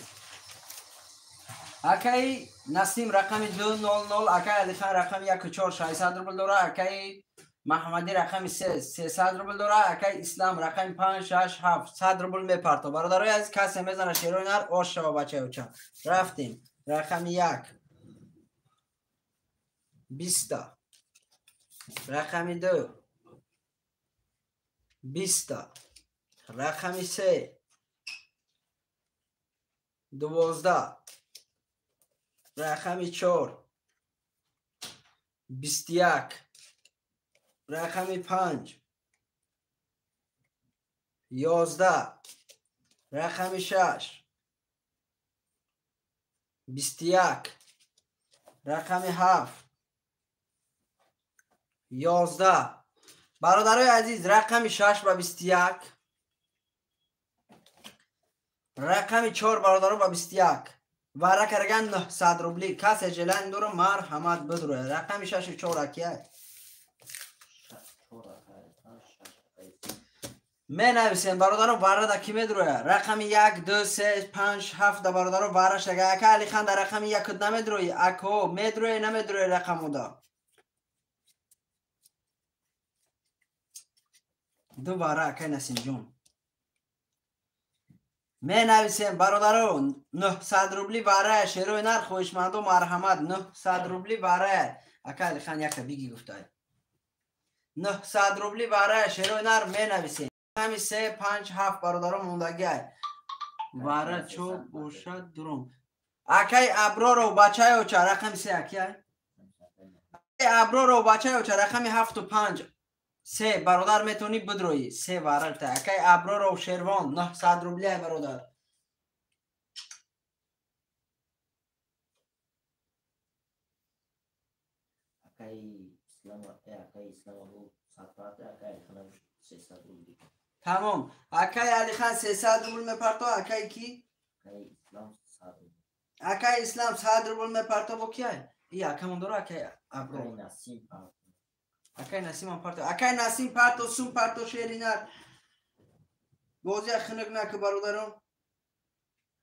Акай Насим рақами 200, акай Алихан рақами 1 4 600 рубл дора, акай Маҳмадӣ рақами 3 300 рубл дора, акай Ислам рақами 5 6 7 100 рубл мепарто. Бародарои азиз касе мезана шерои нар ош шава бачаи оча. Рафтем. Рақами 1 20, рақами 2 20, рақами 3 12, рақами 4 21, рақами 5 11, рақами 6 21, рақами 7 11. Бародарои азиз рақами 6 ба 21, рақами 4 бародаро ба 21 ва ракарган 900 рубли. Касе желан дору марҳамат бидроя. Рақами 6 4 акия. Менависем бародаро варада ки медроя. Рақами 1 2 3 5 7 да бародаро варашага. Ака Алихан да рақами 1 намедрои. Ако медроя намедроя рақамуда. Ду вара акай Насимҷон. Менависем бародаро 900 рубли вара шерои нар хоҳишмандо марҳамат 900 рубли вара. Ака Алихан яка биги гуфтай. 900 рубли вара шерои нар менависем. Рақами 3 5 7 бародаро мондагиай. Вара чо бошад дурум. Акай Аброро бачаи оча рақами 3 акиай. Акай Аброро бачаи оча рақами 7 5 се бародар метавонӣ бидроӣ. Се варалта. Акай Аброров Шервон 900 рубли бародар. Акай Ислам, акай Ислам 100 парта, акай Алихан 300 рубли. Тамом. Акай Алихан 300 рубл мепарто, акай ки? Акай Ислам 100 рубл. Акай Ислам 100 рубл мепарто бо киай? И акамон дора акай Аброр. Акай Насим парто. Акай Насим парто. Акай Насим парто, сум парто шеринар. Бозия хинак нака бародарон.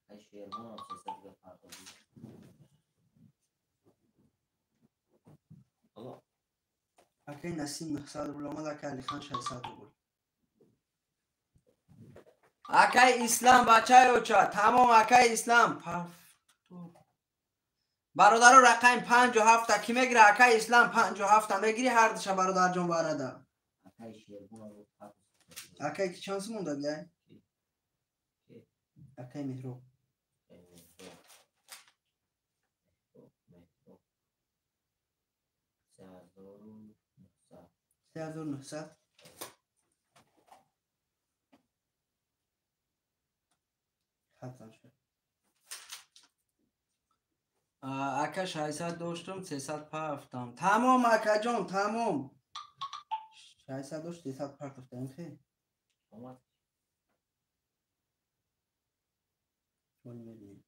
Акай Шервон 300 рубл парто. Алло. Акай Насим 900 рубл омад, акай Алихан 600 рубл. Акай Ислам бачаи оча. Тамом акай Ислам. Бародаро рақами 5 7 ки мегира? Акай Ислам 5 7 мегири ҳар душа бародарҷон барада. Акай Шервон Акай ки чанд сум монда бияй? Акай Меҳроб. 3900. Хатам шуд. Ака 600 доштум, 300 партофтам. Тамом акаҷон, тамом. 600 дошт, 300 партофтам, хе? Омад. Ҳол мебинем.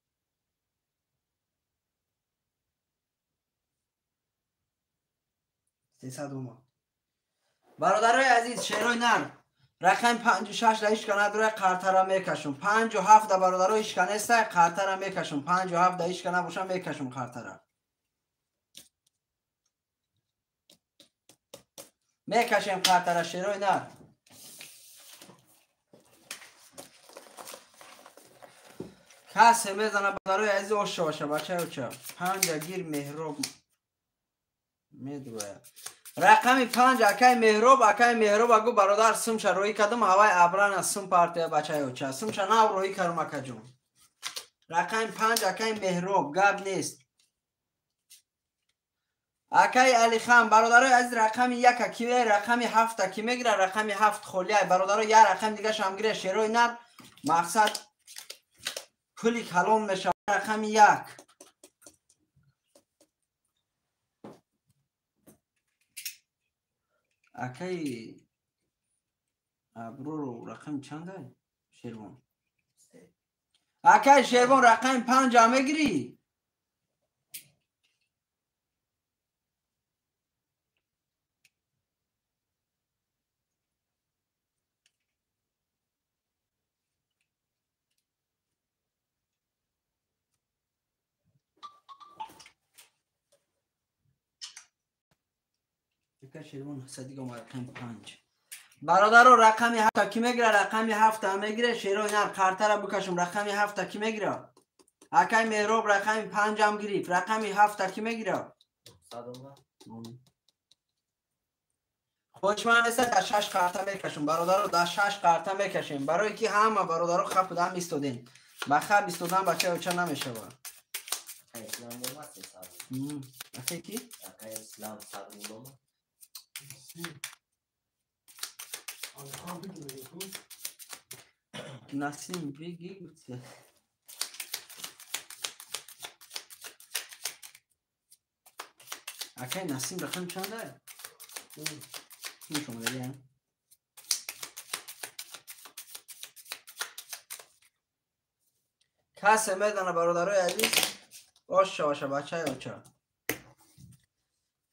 300 омад. Бародарои азиз, шерои нар рақами 56 да ҳеч ка надора, қартара мекашум. 57 да бародаро ҳеч ка неста, қартара мекашум. 57 да ҳеч ка набоша, мекашум қартара. Мекашем қартара, шерои нар. Касе мезана, бародарои азиз, ош шаваша, бачаи оча. 5 гир Меҳроб медроя. Рақами 5 акай Меҳроб, акай Меҳроб агу бародар сумша роҳӣ кардам, ҳавай абрана сум партия, бачаи оча. Сумша нав роҳӣ кардам, акаҷон. Рақами 5 акай Меҳроб, гап нест. Акай Алихан, бародарои азиз, рақами 1 ки рақами 7 ки мегира, рақами 7 холиай. Бародаро, як рақами дигаш ҳам гира, шерои нар мақсад пули калон мешавад. Рақами 1. Акай Аброру рақами чандай? Шервон. Акай Шервон рақами 5 мегирӣ? Шервон садига рақами 5. Бародаро, рақами 7 ки мегира, рақами 7 мегира, шерои нар қартара бикашум, рақами 7 ки мегира? Акай Меҳроб рақами 5 ҳам гирифт, рақами 7 ки мегира? Хоҳишманд неста, дар 6 қарта мекашум, бародаро, дар 6 қарта мекашем, барое ки ҳама бародаро хаб ҳам истодем. Ба хаб истодан бачаи оча намешавад. Акай ки? Акай Ислам 100. Насим биги гуфт. Акай Насим рақам чанда? Шумо дагӣ? Касе медана, бародарои азиз, ош шаваша, бачаи оча.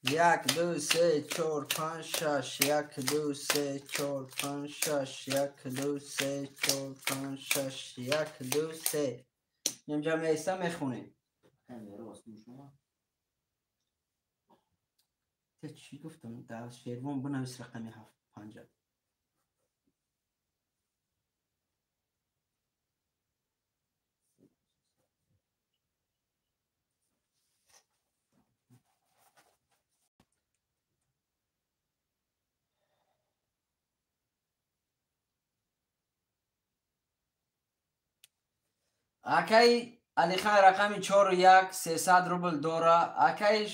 1 2 3 4 5 6 1 2 3 4 5 6 1 2 3 4 5 6 1 2 3. Инҷа меиста мехонем. Те чӣ гуфтам? Дар Шервон бинавис рақами 7 5. Акай Алихан рақами 4 1 300 рубл дора. Акай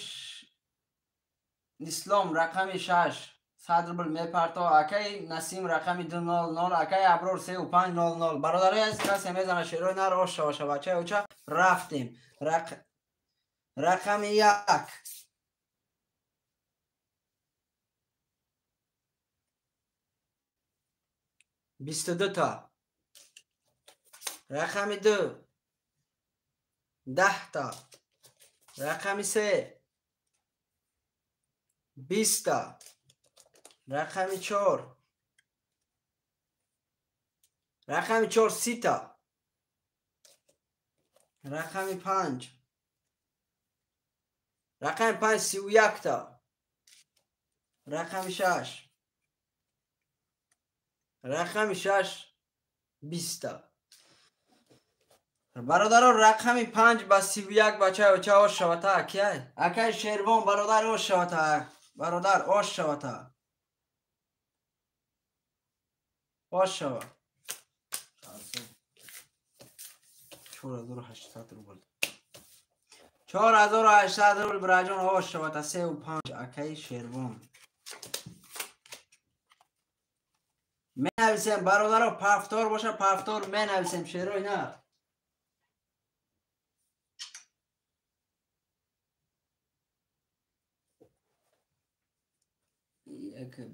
Ислом рақами 6 100 рубл мепарто. Акай Насим рақами 2 0 0. Акай Аброр 3 5 0 0. Бародарои азиз, касе мезана шерои нар ош шаваша, бачаи оча. Рафтем. Рақами 1. 22 та. Рақами 2 10 та. Рақами 3 20 та. Рақами 4 рақами 4 30 та. Рақами 5 рақами 5 31 та. Рақами 6 рақами 6 20 та. Бародаро, рақами 5 ба 31, бачаи оча, ош шавата. Акай акай Шервон, бародар, ош шавата, бародар, ош шавата, ош шава. 4800 рубл, 4800 рубл, бираҷон, ош шавата. 3 5 акай Шервон. Менависем, бародаро, пафтор боша, пафтор менависем, шерои нар.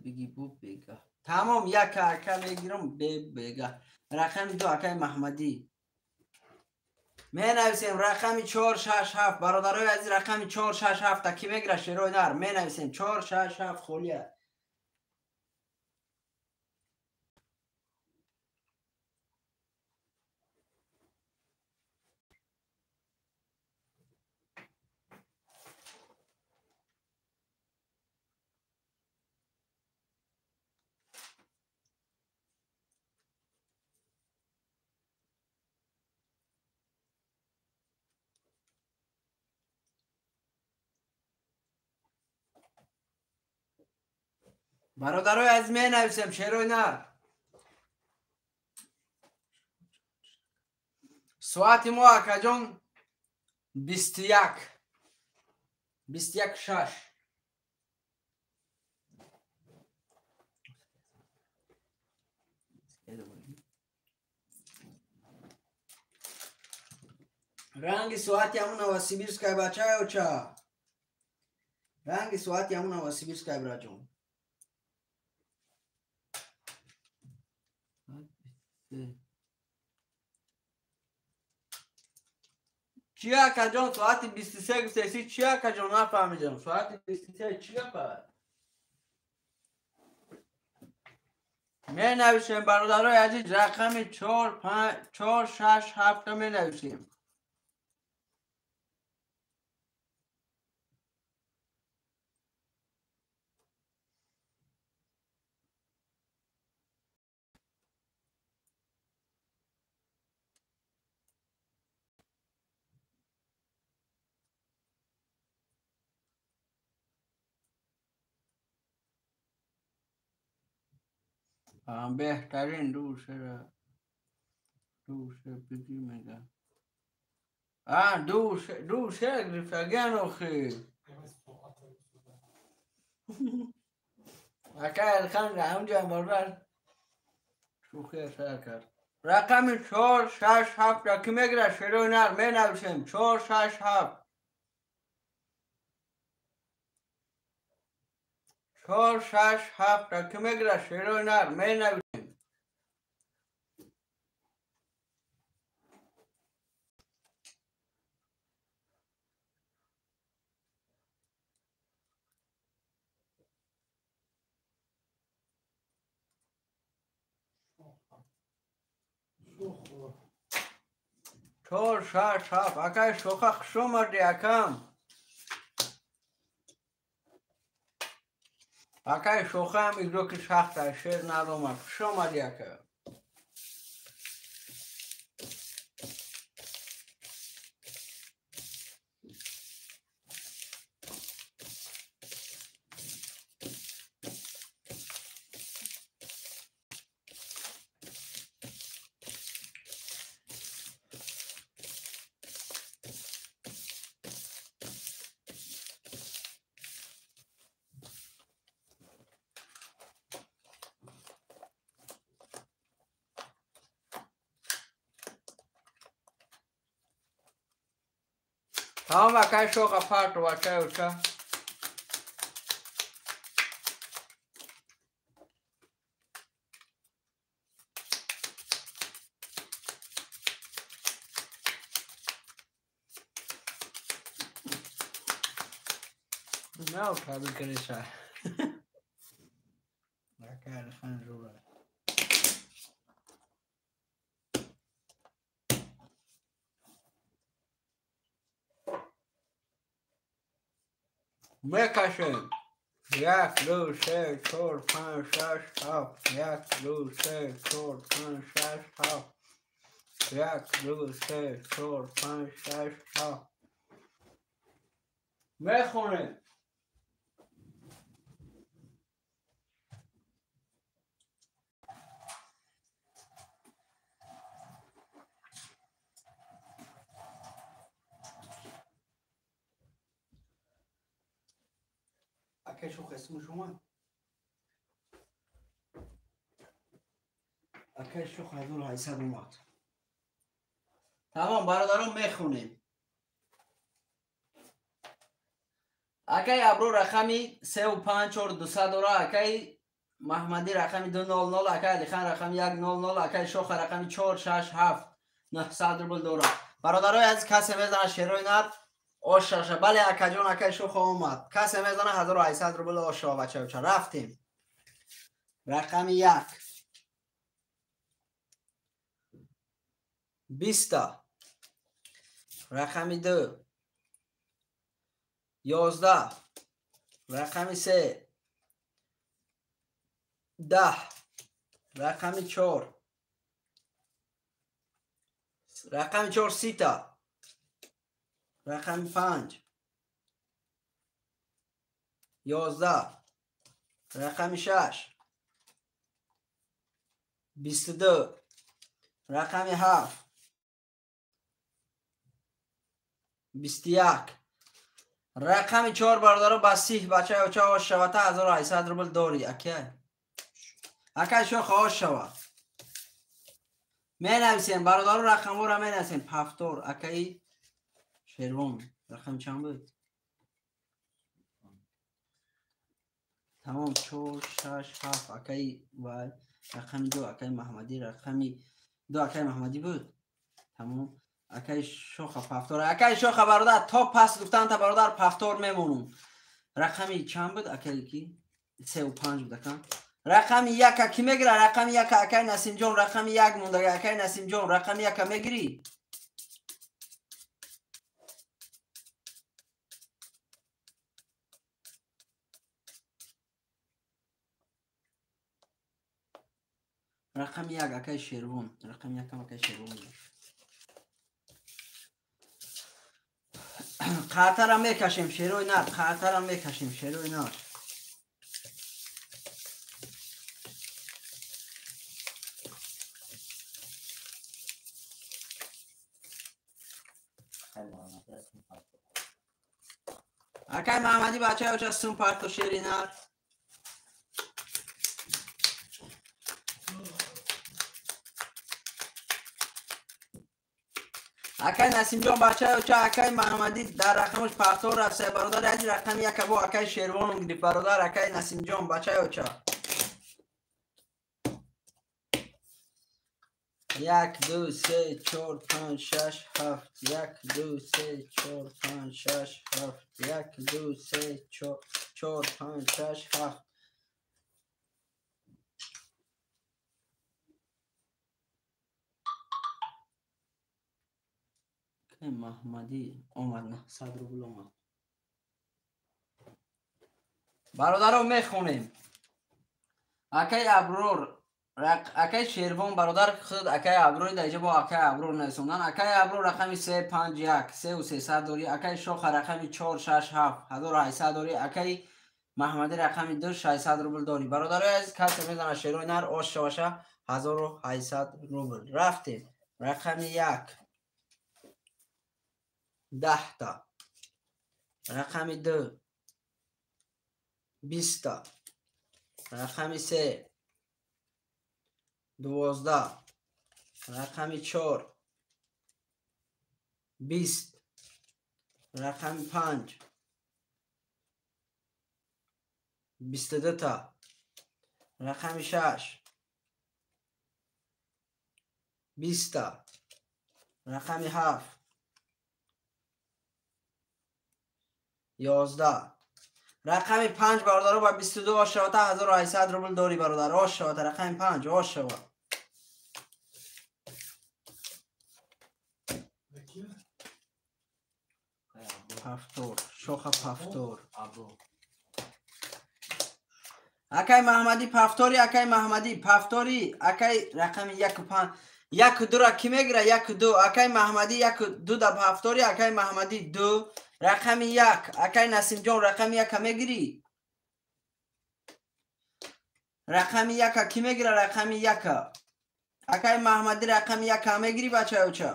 Биги бу бега. Тамом, як ака мегирам, бе бега. Рақами 2 акаи Маҳмадӣ. Менависем рақами 4 6 7 бародарои азиз, рақами 4 6 7 та ки мегира шерои нар? Менависем 4 6 7 холия. Бародарои азиз, менависем шерои нар. Соати мо акаҷон 21 21:06. Ранги соати ҳамун Новосибирская бачаё ча. Ранги соати ҳамун Новосибирская браҷон. Чи акаҷон соати 23 гуфтеси? Чи акаҷон нафаҳмидам. Соати 23 чи гапа? Менависем бародарои азиз, рақами 4 5 4 6 7 менависем. Беҳтарин ду се бигӣ мега. Ду се гирифтагиан охи. Ака Элхан ҳамҷа бардар шӯхия сар кард. Рақами 4 6 7 ки мегира шерои нар? Менависем 4 6 7. 4 6 7 ки мегира шерои нар? Менависем. Чор 6 7. Акай шоха, хуш омадӣ, акам. Акай шохаам игроки шахта шер наромад. Хуш омадӣ, ака. Тамом акай шоха, парту акай уча. На ука бикариса. Акай Алихан жура. Мекашем. Як, ду, се, чор, панҷ, шаш, ҳафт. Як, ду, се, чор, панҷ, шаш, ҳафт. Як, ду, се, чор, панҷ, шаш, ҳафт. Мехонем. Акай шоха, исми шума? Акай шоха 1800 омад. Тамом бародарон, мехонем. Акай Абро рақами 3 5 4 200 дора, акай Маҳмадӣ рақами 200, акай Алихан рақами 100, акай Шоха рақами 4 6 7 900 рубл дора. Бародарои азиз, касе мезана шерои нар ошаша. Бале акаҷон, акаи шохо омад. Касе мезана 1800 рубл ошава бачаюча. Рафтем. Рақами 1. 20. Рақами 2. 11. Рақами 3. 10. Рақами 4. Рақами 4 сита. Рақами 5. 11. Рақами 6. 22. Рақами 7. 21. Рақами 4 бародаро ба сих бачаи оча ош шавата 1800 рубл дорӣ. Акай. Акай шоха ош шава. Менависем бародаро рақамҳоро менависем. Пафтор акаи Шервон рақам чанд буд? Тамом 4 6 7 акаи вай рақами 2 акаи Маҳмадӣ рақами 2 акаи Маҳмадӣ буд. Тамом акаи шоха пафтор. Акаи шоха бародар то пас гуфтан та бародар пафтор мемонум. Рақами чанд буд акаи ки? 3 ва 5 буд ака. Рақами 1 ки мегира? Рақами 1 акаи Насимҷон рақами 1 мондага акаи Насимҷон рақами 1 мегирӣ? Рақами 1 акаи Шервон. Рақами 1 акаи Шервон. Қартара мекашем шерои нар, қартара мекашем шерои нар. Акаи Маҳмадӣ бачаи оча сум парто шери нар. Акаи Насимҷон бачаи оча акаи Маҳмадӣ дар рақамаш пафтор рафта бародар аз рақами 1 бо акаи Шервоном гирифт бародар акаи Насимҷон бачаи оча. 1 2 3 4 5 6 7 1 2 3 4 5 6 7 1 2 3 4 5 6 7. Маҳмадӣ омад 900 рубл омад. Бародаро мехонем. Акаи Аброр, акаи Шервон бародар худ акаи Аброр дар инҷа бо акаи Аброр нависондан. Акаи Аброр рақами 3 5 1 3 300 дорӣ. Акаи Шоха рақами 4 6 7 1800 дорӣ. Акаи Маҳмадӣ рақами 2 600 рубл дорӣ. Бародарои азиз, касе мезана шерои нар ош шаваша 1800 рубл. Рафтем. Рақами 1 10 та. Рақами 2 20 та. Рақами 3 12. Рақами 4 20. Рақами 5 22 та. Рақами 6 20 та. Рақами 7 11. Рақами 5 бародаро ба 22 ошавата 1800 рубл дорӣ бародар. Ошавата рақами 5 ошава. Пафтор, шоха пафтор. Акаи Маҳмадӣ пафтори, акаи Маҳмадӣ пафтори, акаи рақами 1 5 1 2 ра ки мегира? 1 2 акаи Маҳмадӣ 1 2 да пафтори, акаи Маҳмадӣ 2 рақами 1 акаи Насимҷон рақами 1 мегирӣ? Рақами 1 ки мегира? Рақами 1 акаи Маҳмадӣ рақами 1 мегирӣ бачаи оча?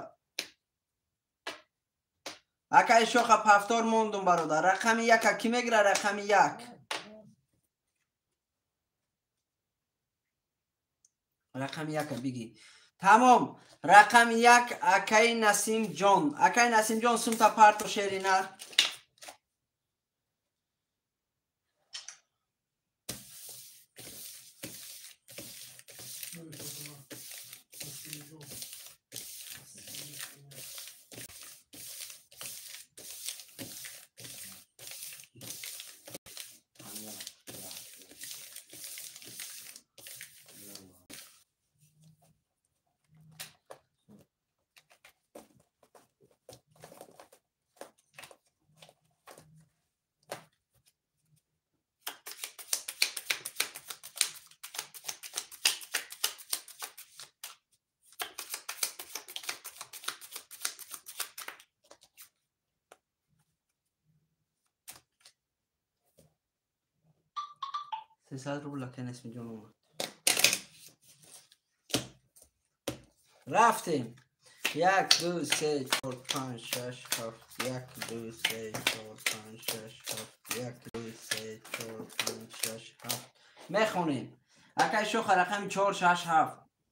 Акаи Шоха пафтор мондум бародар. Рақами 1 ки мегира? Рақами 1. Рақами 1 бигӣ. Тамом. Рақами 1 акаи Насимҷон. Акаи Насимҷон сумта парто шери нар. 300 рубл акай Насимҷон омад. Рафтем. 1 2 3 4 5 6 7 1 2 3 4 5 6 7 1 2 3 4 5 6 7 мехонем. Акай Шоха рақами 4 6 7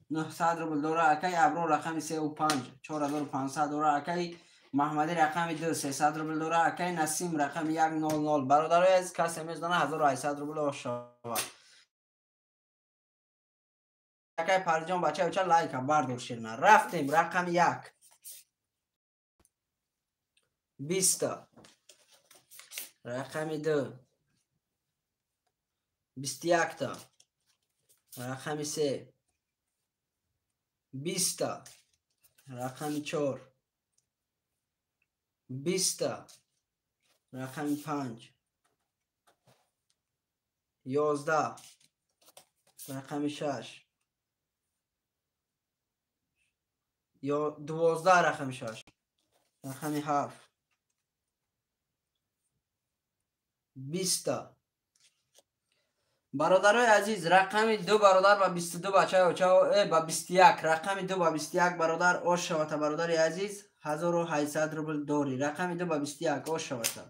900 рубл дора. Акай Аброр рақами 3 5 4500 дора. Акай Маҳмадӣ рақами 2 300 рубл дора. Акай Насим рақами 1 0 0. Бародарои азиз, касе мезанад 1800 рубл ошава. Акай Париҷон бачаи оча лайка бардор ширна. Рафтем рақами 1 20, рақами 2 21, рақами 3 20, рақами 4 20, рақами 5 11, рақами 6 12, рақами 6, рақами 7 20. Бародарои азиз, рақами 2 бародар ба 22 бачаи оча ба 21, рақами 2 ба 21 бародар ош шавата. Бародари азиз, 1800 рубл дорӣ. Рақами 2 ба 21 ош шавата.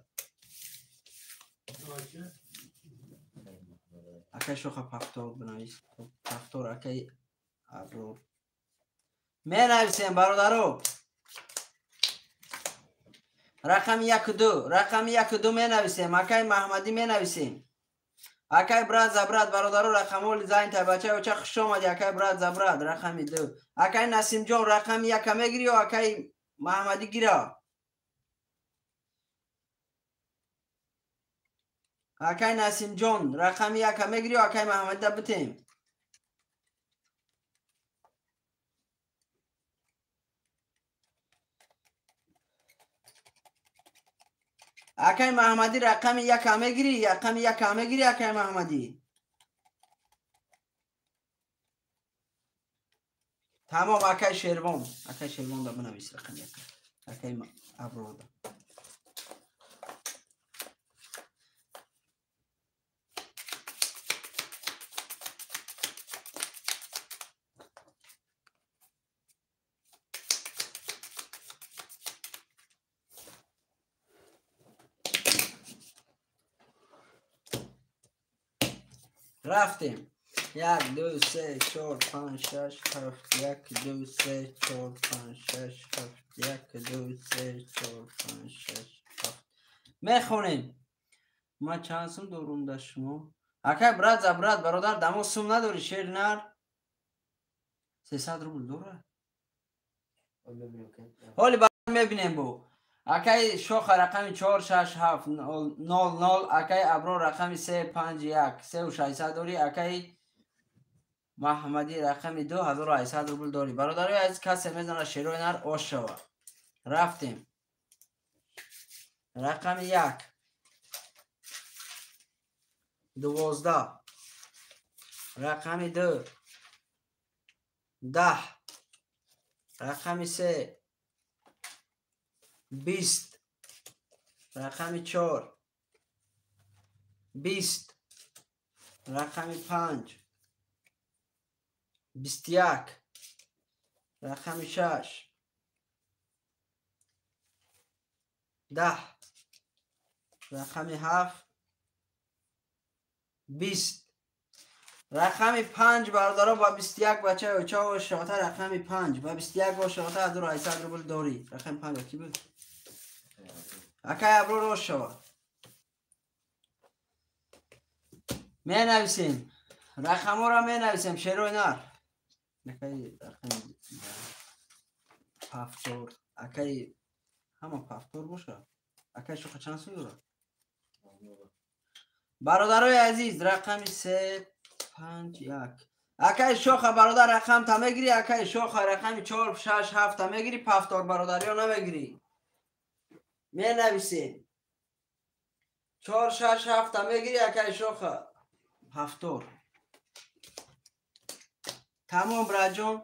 Акай Шоха пафтор бинавис. Пафтор акай Аброр. Менависем бародаро. Рақами 1 2, рақами 1 2 менависем. Акай Маҳмадӣ менависем. Акай брат за брат бародаро, рақамоли зайн тай бачаи оча хуш омадӣ. Акай брат за брат рақами 2. Акай Насимҷон рақами 1 мегирӣ ё акай Маҳмадӣ гира? Акай Насимҷон рақами 1 мегирӣ ё акай Маҳмадида битем? Акай Маҳмадӣ рақами 1 мегирӣ? Рақами 1 мегирӣ акай Маҳмадӣ? Тамом акай Шервон. Акай Шервон да бинавис рақами 1. Акай Аброда. Рафтем. 1 2 3 4 5 6 7 1 2 3 4 5 6 7 1 2 3 4 5 6 7. Мехонем. Ман чанд сум дорум дар шумо? Акай брат за брат бародар, дамо сум надорӣ шер нар? 300 рубл дора? Ҳоли мебинем бо. Акай Шоха рақами 4 6 7 0 0, акай Аброр рақами 3 5 1 3600 дорӣ. Акай Маҳмадӣ рақами 2 1800 рубл дорӣ. Бародарои азиз, касе мезанад шерои нар ош шава. Рафтем. Рақами 1 12, рақами 2 10, рақами 3 20, рақами 4 20, рақами 5 21, рақами 6 10, рақами 7 20. Рақами 5 бародаро ба 21 бачаи оча шота. Рақами 5 ба 21 ошота 1800 рубл дорӣ. Рақами 5 ки буд? Акай Аброр ошава. Менависем. Рақаморо менависем шерои нар. Акай рақами пафтор. Акай ҳама пафтор боша. Акай Шоха чанд сум дорад? Бародарои азиз, рақами 3 5 1. Акай Шоха бародар рақам та мегирӣ? Акай Шоха рақами 4 6 7 та мегирӣ? Пафтор бародар ё намегирӣ? Менависем. 4 6 7 та мегирӣ акай Шоха? Пафтор. Тамом браҷон.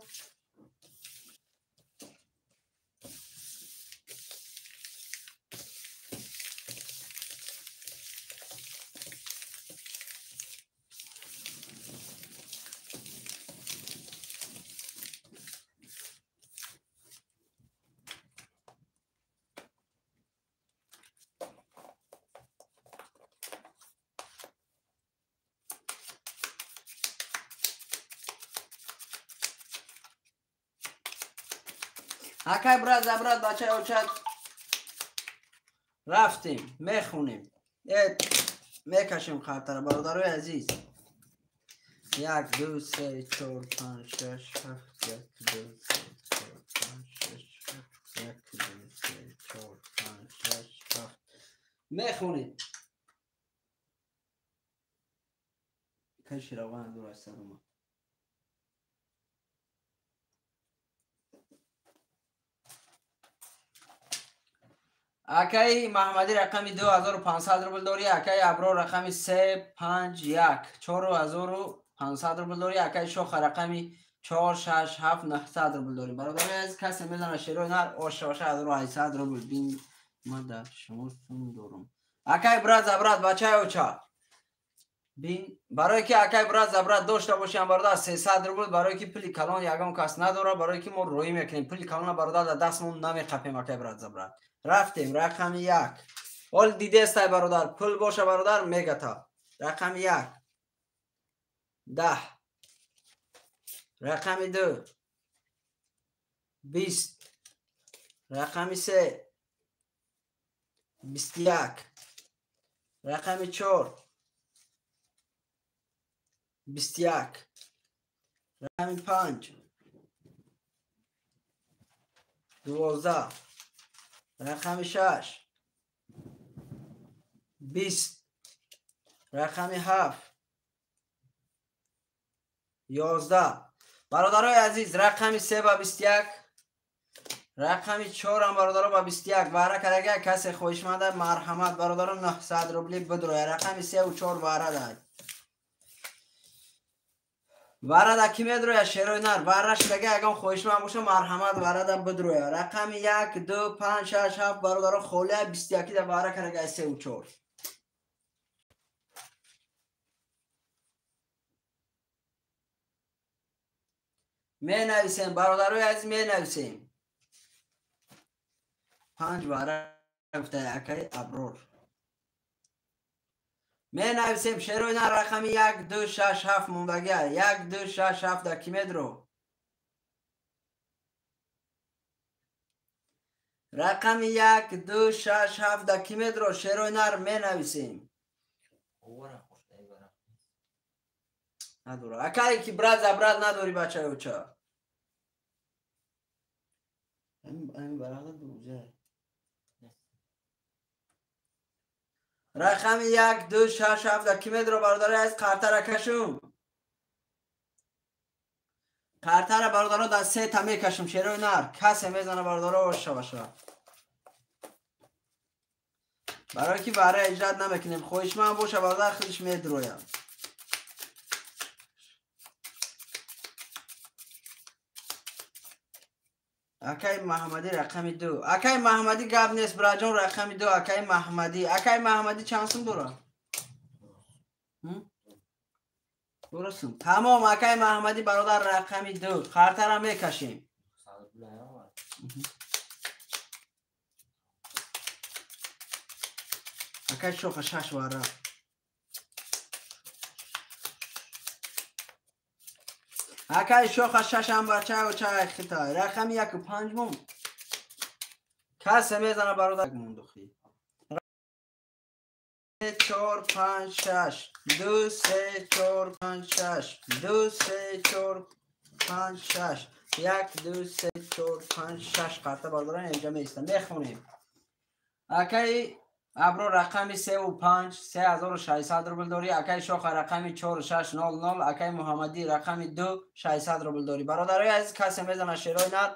Акай брат за брат бачаи очад рафтем, мехонем. Мекашем қартара бародарои азиз. 1 2 3 4 5 6 7 1 2 3 4 5 6 7 1 2 3 4 5 6 7 мехонем. Каши раван дур аз сарума. Акай Маҳмадӣ рақами 2500 рубл дорӣ, акай Аброр рақами 3 5 1 4500 рубл дорӣ, акай Шоха рақами 4 6 7 900 рубл дорӣ. Бародари азиз, касе мезана шерои нар оша 1800 рубл. Бин ма дар шумо сум дорум. Акай брат за брат бачаи оча. Бин барое ки акай брат за брат дошта бошам бародар 300 рубл, барое ки пули калон ягон кас надора, барое ки мо роӣ мекунем. Пули калона бародар дар дастмон намеқапем акай брат за брат. Рафтем рақами 1. Ол дидестай бародар, пул боша бародар мегата. Рақами 1 10. Рақами 2 20. Рақами 3 21. Рақами 4 21. Рақами 5 12. Рақами 6 20. Рақами 7 11. Бародарои азиз, рақами 3 ба 21, рақами 4 ҳам бародаро ба 21 ваъра кардага. Касе хоҳишманда марҳамат бародаро 900 рубли бидроя. Рақами 3 ва 4 ваъра дай. Ваъра да ки медроя шерои нар? Ваъра шудага ягон хоҳишманд боша марҳамат ваъра да бидроя. Рақами 1 2 5 6 7 бародаро холия 21 да ваъра кардага 3 ва 4. Менависем бародарои азиз, менависем. 5 ваъра гуфтаи акаи Аброр. Менависем шерои нар рақами 1 2 6 7 мондагия. 1 2 6 7 да ки медро? Рақами 1 2 6 7 да ки медро? Шерои нар менависем. Надора. Акай ки брат за брат надори бачаи оча. Ами барада дузе. Рақами 1 2 6 7 да ки медро бародари аз қартара кашум. Қартара бародаро да 3 та мекашум шерои нар. Касе мезана бародаро оша баша. Барои ки ваъра иҷрат намекунем. Хоҳишманд боша бародар худиш медроя. Акай Маҳмадӣ рақами 2. Акай Маҳмадӣ гап нест браҷон, рақами 2 акай Маҳмадӣ. Акай Маҳмадӣ чанд сум дора? Дурустум. Тамом акай Маҳмадӣ бародар рақами 2. Қартара мекашем. Акай Шоха 6 вара. Акай Шоха 6 ҳам бачаи очаи хитай. Рақами 1 5 мон. Касе мезана бародар мондухи. 3 4 5 6 2 3 4 5 6 2 3 4 5 6 1 2 3 4 5 6 қарта бародарон инҷа меистам. Мехонем. Акай Абро рақами 3 ва 5 3600 рубл дорӣ. Акай Шоха рақами 4 6 0 0. Акай Муҳаммадӣ рақами 2 600 рубл дорӣ. Бародарои азиз, касе мезана шерои нар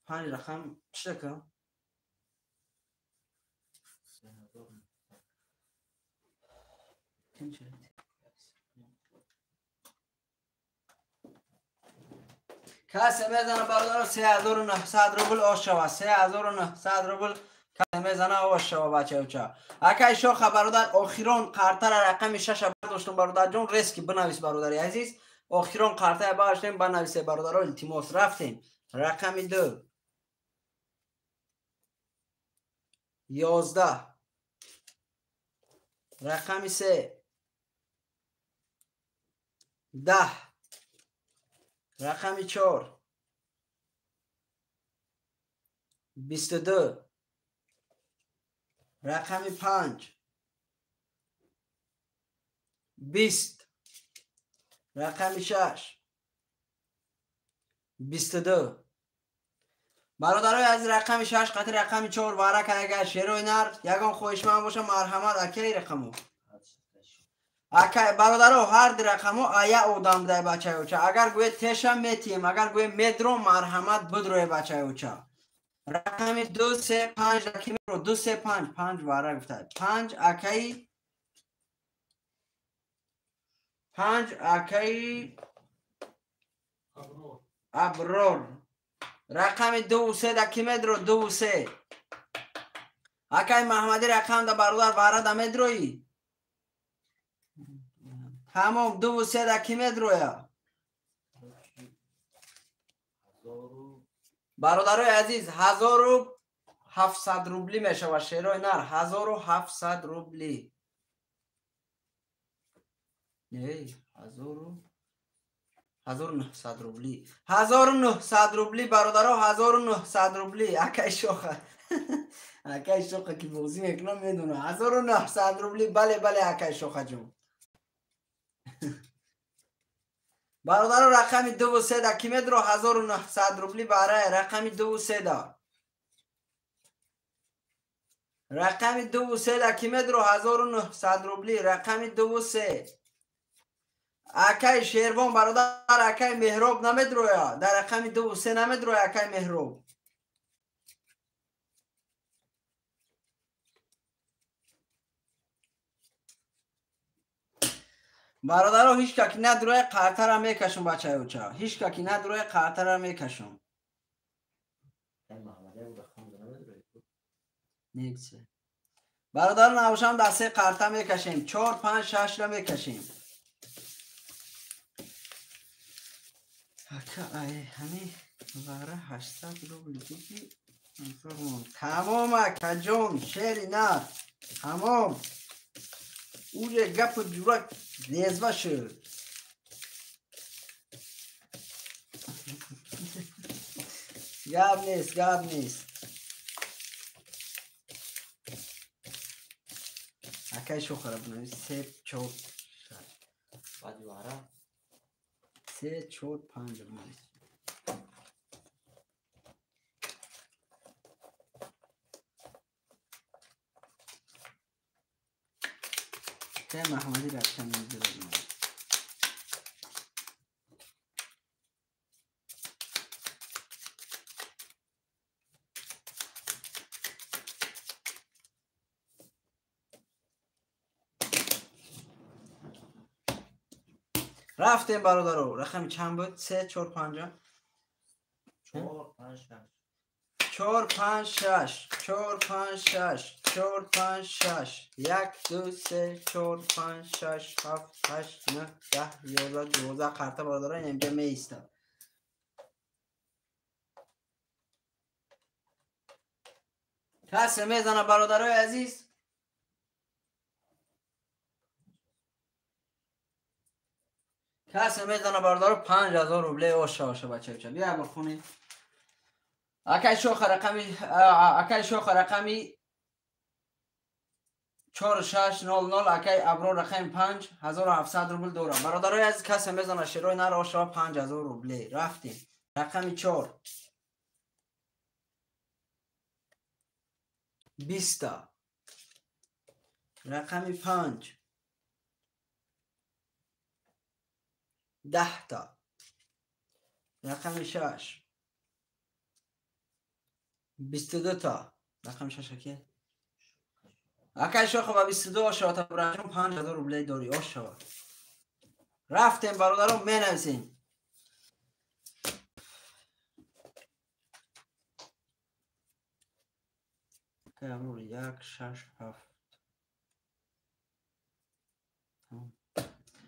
5 рақам чӣ ка? Касе мезана бародаро 3900 рубл ошава. 3900 рубл мезана ошава бачаи оча. Акай Шоха бародар охирон қартара рақами 6 бардоштум бародарҷон, резки бинавис бародари азиз. Охирон қартая бардоштем, бинависе бародаро илтимос. Рафтем. Рақами 2 11. Рақами 3 10. Рақами 4 22. Рақами 5. 20. Рақами 6. 22. Бародарои азиз, рақами 6 қатъи рақами 4 вара кардага шерои нар, ягон хоҳишманд боша, марҳамат, акаи рақаму. Акай бародаро, ҳар ди рақамо ая одам будай бачаёча. Агар гӯе теша метием, агар гӯе медро, марҳамат бидроe бачаёча. Рақами 2 3 5 рақамиро 2 3 5 5 вара гуфта. 5 акаи 5 акаи Аброр. Рақами 2 3 да ки медро 2 3. Акаи Маҳмади рақам да бародар вара да медрои. Тамом 2 3 да ки медроя. Бародарои азиз, 1700 рубли мешавад шерои нар, 1700 рубли. Не, 1900 рубли. 1900 рубли бародаро, 1900 рубли. Акай шоха. Акай шоха ки бозӣ мекунам медонам. 1900 рубли. Бале, бале акай шоха ҷон. Бародаро, рақами 2 3 да ки медро 1900 рубли барай рақами 2 3 да. Рақами 2 3 да ки медро 1900 рубли, рақами 2 3. Акай Шервон бародар, акай Меҳроб намедроя. Дар рақами 2 3 намедроя акай Меҳроб. Бародаро, ҳеҷ ка ки надроя қартара мекашум бачаёча. Ҳеҷ ка ки надроя қартара мекашум. Нексе. Бародаро, навшам дар се қарта мекашем. 4 5 6 ра мекашем. Ака ай ҳами вара 800 рубли диги. Тамом акаҷон, шери нар. Тамом. Уже гапу ҷура лезва шуд. Гап нест, гап нест. Акай шохара бинавис 3 4 6. Баъди вара 3 4 5 бинавис. Акай Маҳмади рақами 2 бинавис. Рафтем бародаро, рақами чанд буд? 3 4 5 4 5 6. 4 5 6 4 5 6 4 5 6 1 2 3 4 5 6 7 8 9 10 11 12 қарта бародаро инҷа меистад. Касе мезана бародарои азиз? Касе мезана бародаро 5000 рубле оша оша бачаёча. Бия бихонед. Акай шоха рақами акай шоха рақами 4600, акай Аброр рақами 5 1700 рубл дорам. Бародарои азиз, касе мезана шерои нар оша 5000 рубле. Рафтем. Рақами 4 20. Рақами 5 10 та. Рақами 6 22 та. Рақами 6 аке? Акай шоха ба 22 ошава та браҷон 5000 рубле дори ошава. Рафтем бародаро, менависем. Акай Аброр 1 6 7.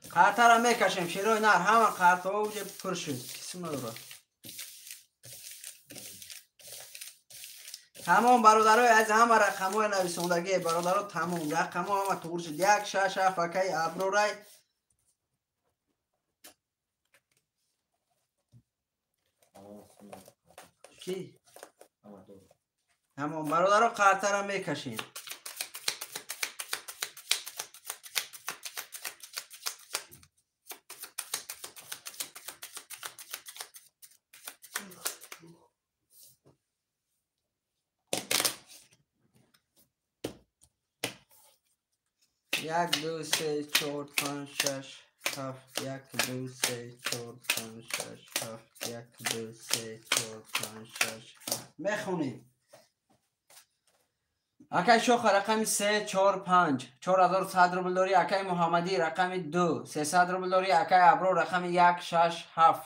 Қартара мекашем, шерои нар, ҳама қартаҳо уже пур шуд. Кисм надорад. Тамом бародарои аз ҳама рақамҳои нависондагӣ бародаро, тамом рақамҳо ҳама туғри шуд. 1 6 7 акаи Аброрай. Ки? Ҳамон бародаро қартара мекашем. Як, ду, се, чор, панҷ, шаш, ҳафт, як, ду, се, чор, панҷ, шаш, ҳафт, як, ду, се, чор, панҷ, шаш, ҳафт. Мехонем. Акай Шоха рақами 3, 4, 5, 4100 рубл дорӣ. Акай Муҳаммадӣ рақами 2, 300 рубл дорӣ. Акай Аброр рақами 1, 6, 7,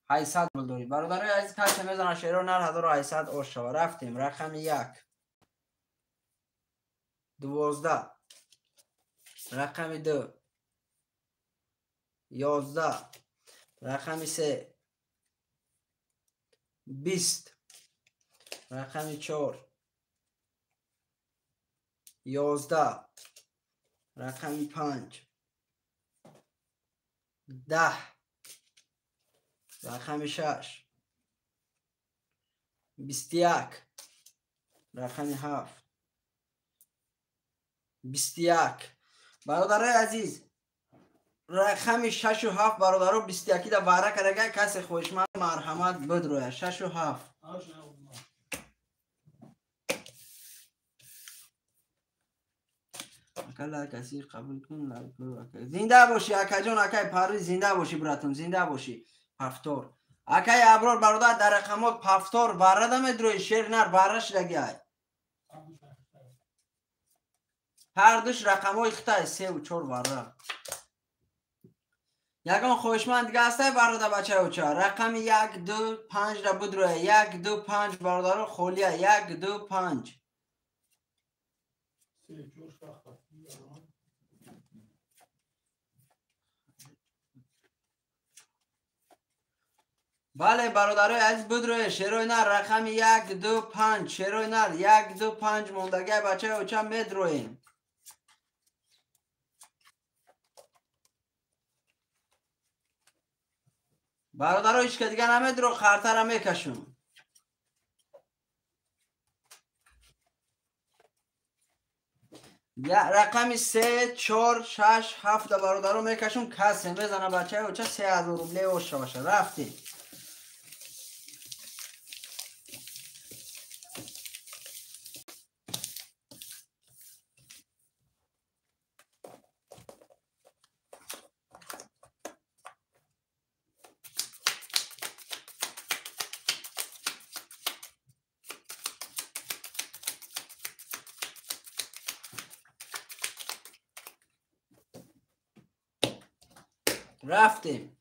800 рубл дорӣ. Бародарои азиз, касе мезана шеро нар 1800 ош шава. Рафтем. Рақами 1, 12, рақами 2, 11, рақами 3, 20, рақами 4, 11, рақами 5, 10, рақами 6, 21, рақами 7, 21. Бародарои азиз, рақами 6 ва 7 бародаро 21 да вара карага, касе хоҳишманд марҳамат бидроя. 6 ва 7. Ака лайк асир қабул кун, лайк. Зинда бошӣ акаҷон, акай Парвиз, зинда бошӣ братум, зинда бошӣ. Ҳафтор. Акай Аброр бародар, дар рақамот ҳафтор вара да медрои, шер нар вара шидагиай. Ҳар душ рақамҳои хитай 3 ва 4 вара. Ягон хоҳишманд дига ҳастай барода бачаи оча? Рақами 1, 2, 5 ра будроя. 1, 2, 5 бародаро холия. 1, 2, 5. Бале бародарои азиз, будроя шерои нар рақами 1, 2, 5, шерои нар 1, 2, 5 мондагиай бачаи оча медроем. Бародаро ҳеч ка дига намедро, қартара мекашум. Рақами 3, 4, 6, 7 да бародаро мекашум, касе мезана бачаи оча 3000 рубле ош шаваша. Рафтем. Рафтем.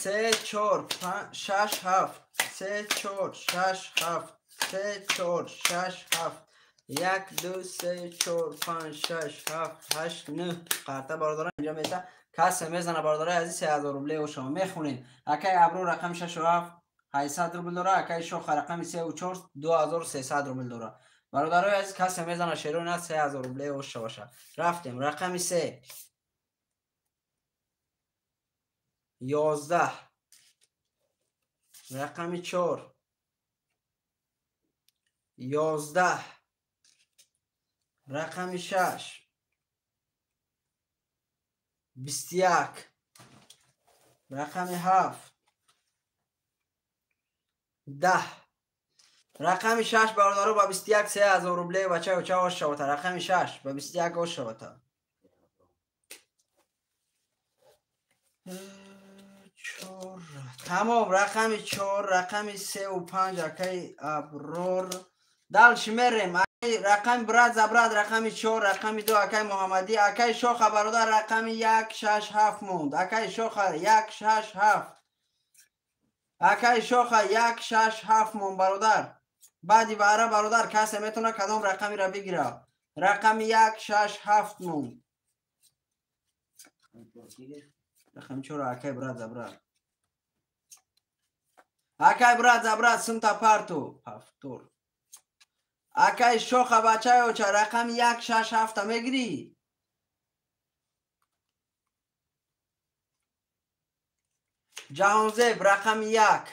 3, 4, 5, 6, 7, 3, 4, 6, 7, 3, 4, 6, 7, 1, 2, 3, 4, 5, 6, 7, 8, 9. Қарта бародарон инҷа мета. Касе мезана бародарои азиз 3000 рубле о шумо мехонем. Акай Аброр рақами 6 ва 7, 800 рубл дора. Акай Шоха рақами 3 ва 4, 2300 рубл дора. Бародарои азиз, касе мезана шерои на 3000 рубле о шаваша. Рафтем. Рақами 3, 11, рақами 4, 11, рақами 6, 21, рақами 7, 10, рақами 6 бародаро ба 21 3000 рубле бачаи оча ош шавата. Рақами 6 ба 21 ош шавата. 4, тамом. Рақами 4, рақами 3 ва 5 акай Аброр. Дальше мерем. Рақами брат за брат, рақами 4, рақами 2 акай Муҳаммадӣ. Акай Шоха бародар рақами 1, 6, 7 монд. Акай Шоха 1, 6, 7. Акай Шоха 1, 6, 7 монд бародар. Баъди вара бародар касе метавона кадом рақамиро бигирад. Рақами 1, 6, 7 монд. Рақами 4 акай брат за брат. Акай брат за брат сумта парту. Ҳафтор. Акай Шоха бачаи оча рақами 1, 6, 7 мегирӣ? Ҷаҳонзеб рақами 1.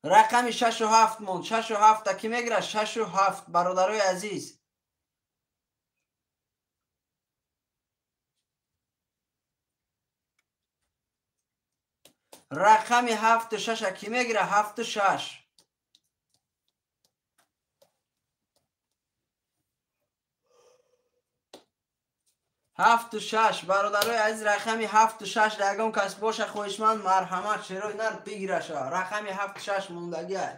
Рақами 6 ва 7 монд. 6 ва 7 ки мегирад? 6 ва 7, бародарои азиз. Рақами 7 ва 6 ки мегирад? 7 ва 6. 7 ва 6, бародарои азиз, рақами 7 ва 6 ягон кас боша, хоҳишманд, марҳамат, шерои нар бигираша. Рақами 7 ва 6 мондагиай.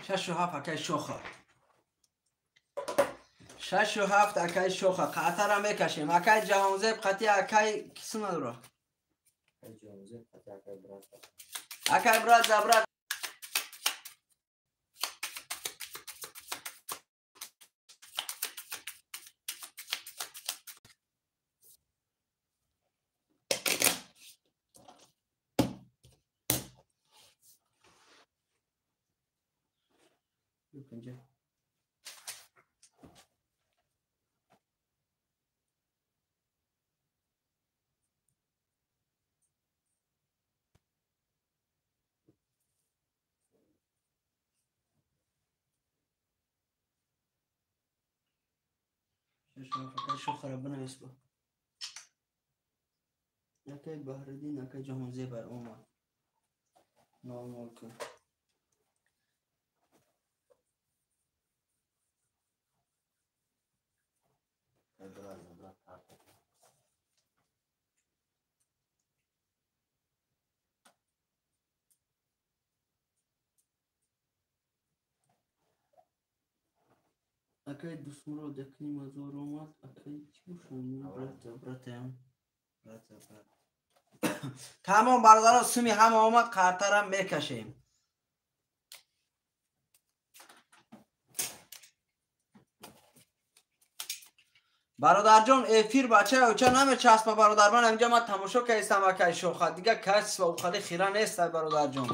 6 ва 7, акай Шоха. 6 ва 7, акай Шоха. Қатара мекашем. Акай Ҷаҳонзеб қати акай кисм надора. Акай брат за брат. Панҷа. 6 ва 7, акай Шохара бинавис ба. Акай Баҳриддин, акай Ҷаҳонзеб омад. 0 0 кун. Брат за брат карта. Акай Дусмурод 1,5 ҳазор омад. Акай чӣ бошам? Брат за братам. Брат за брат. Тамом, бародаро, суми ҳама омад, қартара мекашем. Бародарҷон, эфир бачаи оча намечаспа, бародар. Ман инҷа ман тамошо кардистам, акай Шоха. Дига кас ва ухали хира нест, бародарҷон.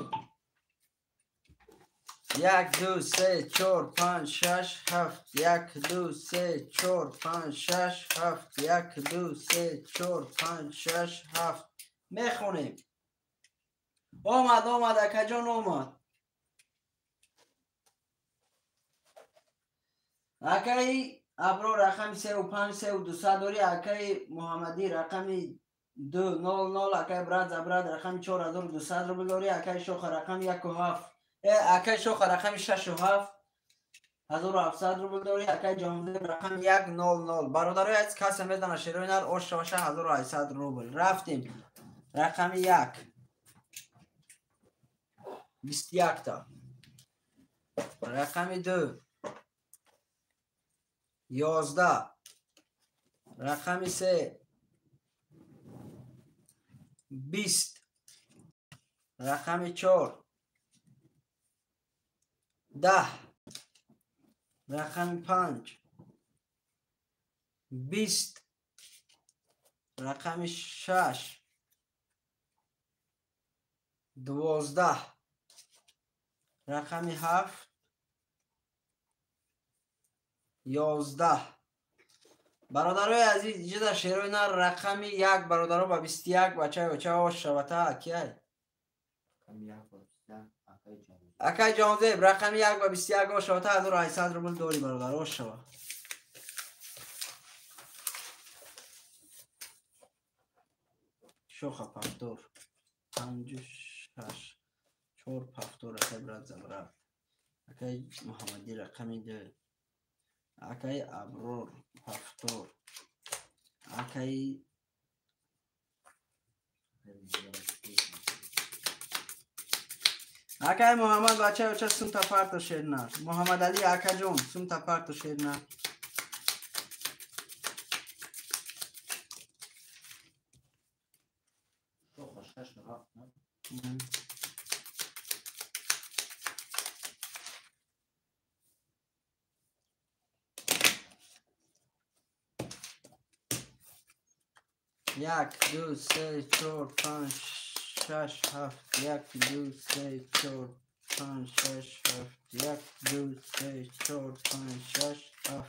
Як, ду, се, чор, панҷ, шаш, ҳафт. Як, ду, се, чор, панҷ, шаш, ҳафт. Як, ду, се, чор, панҷ, шаш, ҳафт. Мехонем. Омад, омад, акаҷон, омад. Акаи Аброр рақами 3 ва 5, 3 ва 200 дорӣ. Акаи Муҳаммадӣ рақами 2 0 0. Акаи брат за брат рақами 4200 рубл дорӣ. Акаи Шоха рақами 1 ва 7. Акаи Шоха рақами 6 ва 7, 1700 рубл дорӣ. Акаи Ҷаҳонзеб рақами 1 0 0. Бародарои азиз, касе медана шерои нар ош шаваша, 1800 рубл. Рафтем. Рақами 1. 21 та. Рақами 2. 11. Рақами 3. 20. Рақами 4. 10. Рақами 5. 20. Рақами 6. 12. Рақами 7. 11. Бародарои азиз, иҷода шерои нар рақами 1, бародаро, ба 21 бачаи оча ош шавата кияй? Акай Ҷаҳонзеб рақами 1 ба 21 ош шавата, 1800 рубл дорӣ, бародар, ош шава. Шоха пафтор. Панҷу шаш. Чор пафтор, акай брат за брат. Акай Муҳаммадӣ рақами 2. Акай Аброр пафтор. Акай Муҳаммад, бачаи оча, сумта парто шернар. Муҳаммадалӣ акаҷон, сумта парто шернар. Шоха 6 ва 7, на? 1 2 3 4 5 6 7 1 2 3 4 5 6 7 1 2 3 4 5 6 7.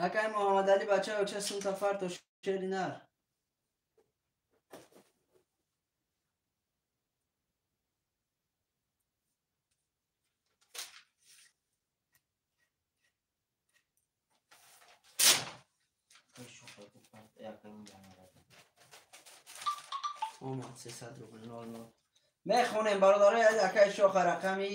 Акай Муҳаммадалӣ бачаё ча сумта фарто шери нар. Омад 300 рубл 00. Мехонем бародарои азиз, акай Шоха рақами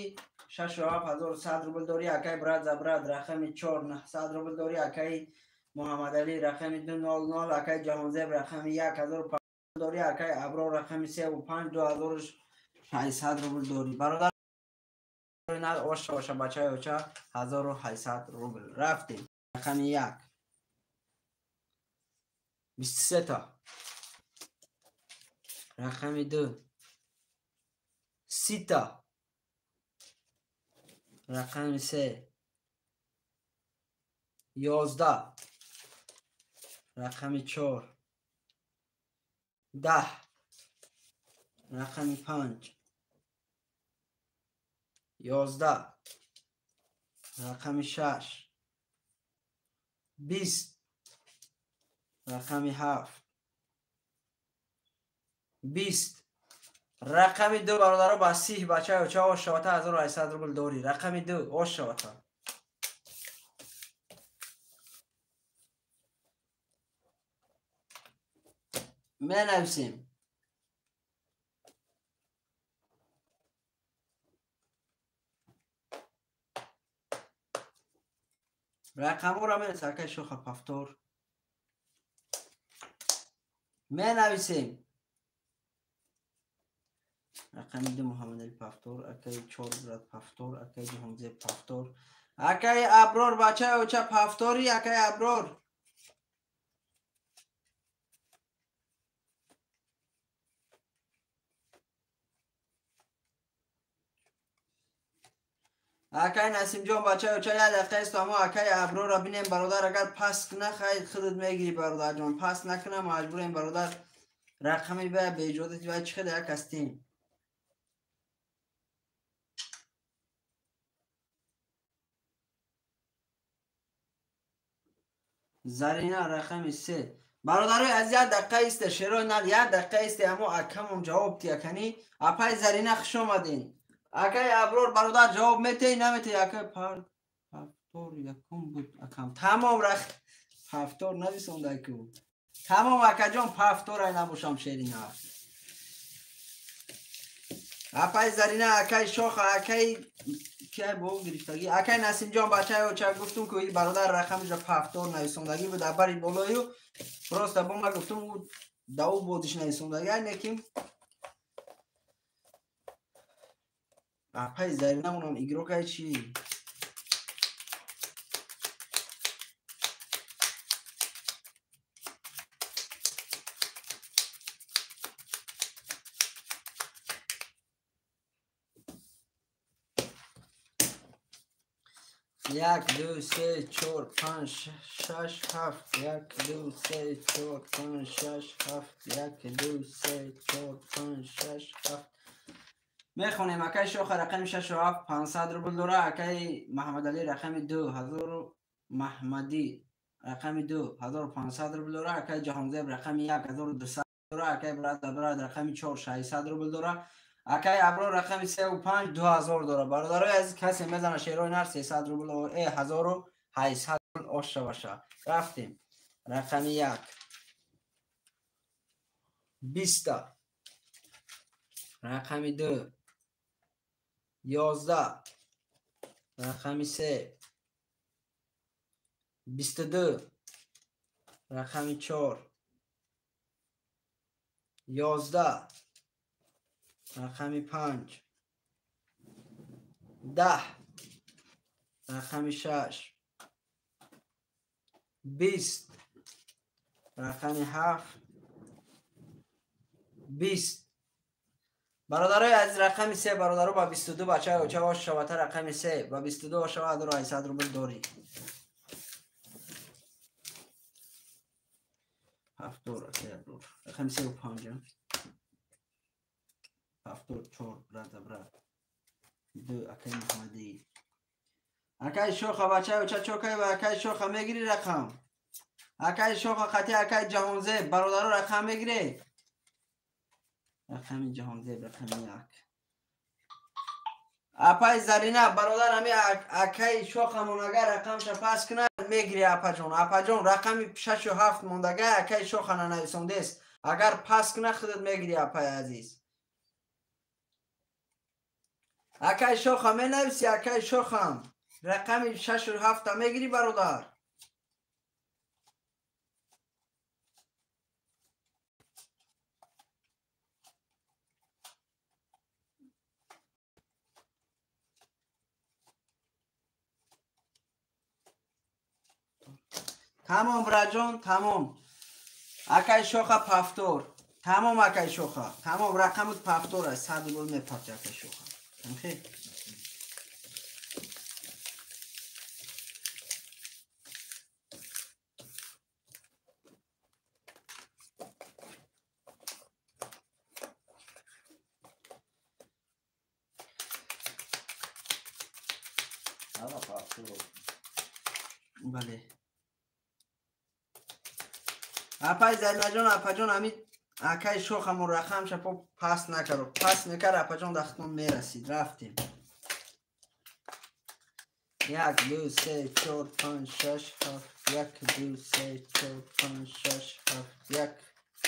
6 7100 рубл дорӣ, акай брат за брат рақами 4 900 рубл дорӣ, акай Муҳаммадалӣ рақами 200, акай Ҷаҳонзеб рақами 1500 дорӣ, акай Аброр рақами 3 5 2600 рубл дорӣ. Бародар оша оша бачаи оча 1800 рубл. Рафтем. Рақами 1 23 та. Рақами 2 30 та. Рақами 3 11. Рақами 4 10. Рақами 5 11. Рақами 6 20. Рақами 7 20. Рақами 2 бародаро ба 30 бачаё ча ошавата 1800 рубл дорӣ. Рақами 2 ошавата. Менависем. Рақамҳоро менависем. Акай Шоха пафтор. Менависем. Рақами 2 Муҳаммадалӣ пафтор, акай 4 брат пафтор, акай Ҷаҳонзеб пафтор, акай Аброр бачаи оча пафтори, акай Аброр. Акай Насимҷон бачаи оча як дақиқа ист, аммо акай Аброрро бинем бародар, агар пас куна хай худат мегирӣ бародарҷон, пас накуна маҷбурем бародар. Рақами ба беиҷозати вай чӣ хел як ҳастем. Зарина рақами 3. Бародарои азиз як дақиқа исте, шерои нар як дақиқа исте, аммо акамон ҷавоб тияканӣ. Апай Зарина хуш омадин. Акай Аброр бародар ҷавоб метеҳӣ наметеҳӣ? Акай пафтор якум буд акам. Тамом пафтор нависондаку. Тамом акаҷон пафторай набошам шерина. Апай Зарина, акай Шоха, акай киай бо гирифтагӣ, акай Насимҷон бачаи оча гуфтум ки бародар рақамиша пафтор нависондагӣ буд абари болою просто бо ма гуфтум ӯ да ӯ бодиш нависондагӣ, лекин апай Зарина монам игрокай чӣ? 1 2 3 4 5 6 7 1 2 3 4 5 6 7 1 2 3 4 5 6 7. Мехонем. Акай Шоха рақами 6 7 500 рубл дора, акай Маҳаммадалӣ рақами 2 1000 Маҳмадӣ рақами 2 1500 рубл дора, акай Ҷаҳонзеб рақами 1 1200 дора, акай брат брат рақами 4 600 рубл дора, акай Аброр рақами 3 5 2000 дора. Бародарои азиз касе мезана шерои нар 300 рубл 1800 рубл оша баша. Рафтем. Рақами 1 20, рақами 2 11, рақами 3 22, рақами 4 11, рақами 5 10, рақами 6 20, рақами 7 20. Бародарои азиз рақами 3 бародаро ба 22 бачаи оча ош шавата рақами 3 ба 22 ошава 1800 рубл дорӣ. Повтор, акай Аброр. Рақами севу панҷ. Повтор, чор, брат за брат. Ду, акай Муҳаммадӣ. Акай Шоха, бачаи оча чокай ва акай Шоха мегири рақам. Акай Шоха қати акай Ҷаҳонзеб, бародаро рақам мегире. Рақами Ҷаҳонзеб, рақами як. Апай Зарина, бародар ами акай Шоха монага рақамша пас кунад, мегири апаҷон. Апаҷон рақами 6 ва 7 мондага акай Шоха нанависондест. Агар пас кунад худат мегири апай азиз. Акай Шоха менависи, акай Шохам. Рақами 6 ва 7 мегири бародар. Тамом браҷон, тамом. Акай Шоха повтор. Тамом акай Шоха. Тамом рақамут повтор аст. 100 рубл мепарча акай Шоха. Тамхе. Ҳама повтор. Бале. Апай Заринаҷон, апаҷон ами акай Шохамон рақамша по пас накард. Пас мекард апаҷон дахтон мерасид. Рафтем. Як, ду, се, чор, панҷ, шаш, ҳафт. Як, ду, се, чор, панҷ, шаш, ҳафт. Як,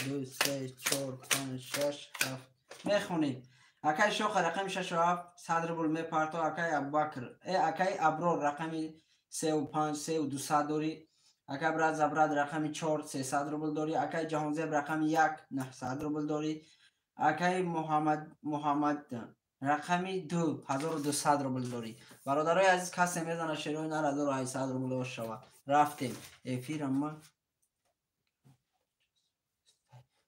ду, се, чор, панҷ, шаш, ҳафт. Мехонем. Акай Шоха рақами 6 ва 7 100 рубл мепарто. Акай Абубакр, акай Аброр рақами 3 ва 5, 3 200 дорӣ. Акай брат за брат рақами 4, 300 рубл дорӣ. Акай Ҷаҳонзеб рақами 1, 900 рубл дорӣ. Акай Муҳаммад Муҳаммад рақами 2, 1200 рубл дорӣ. Бародарои азиз, касе мезана шерои нар 1800 рубл шавад. Рафтем. Эфирам ма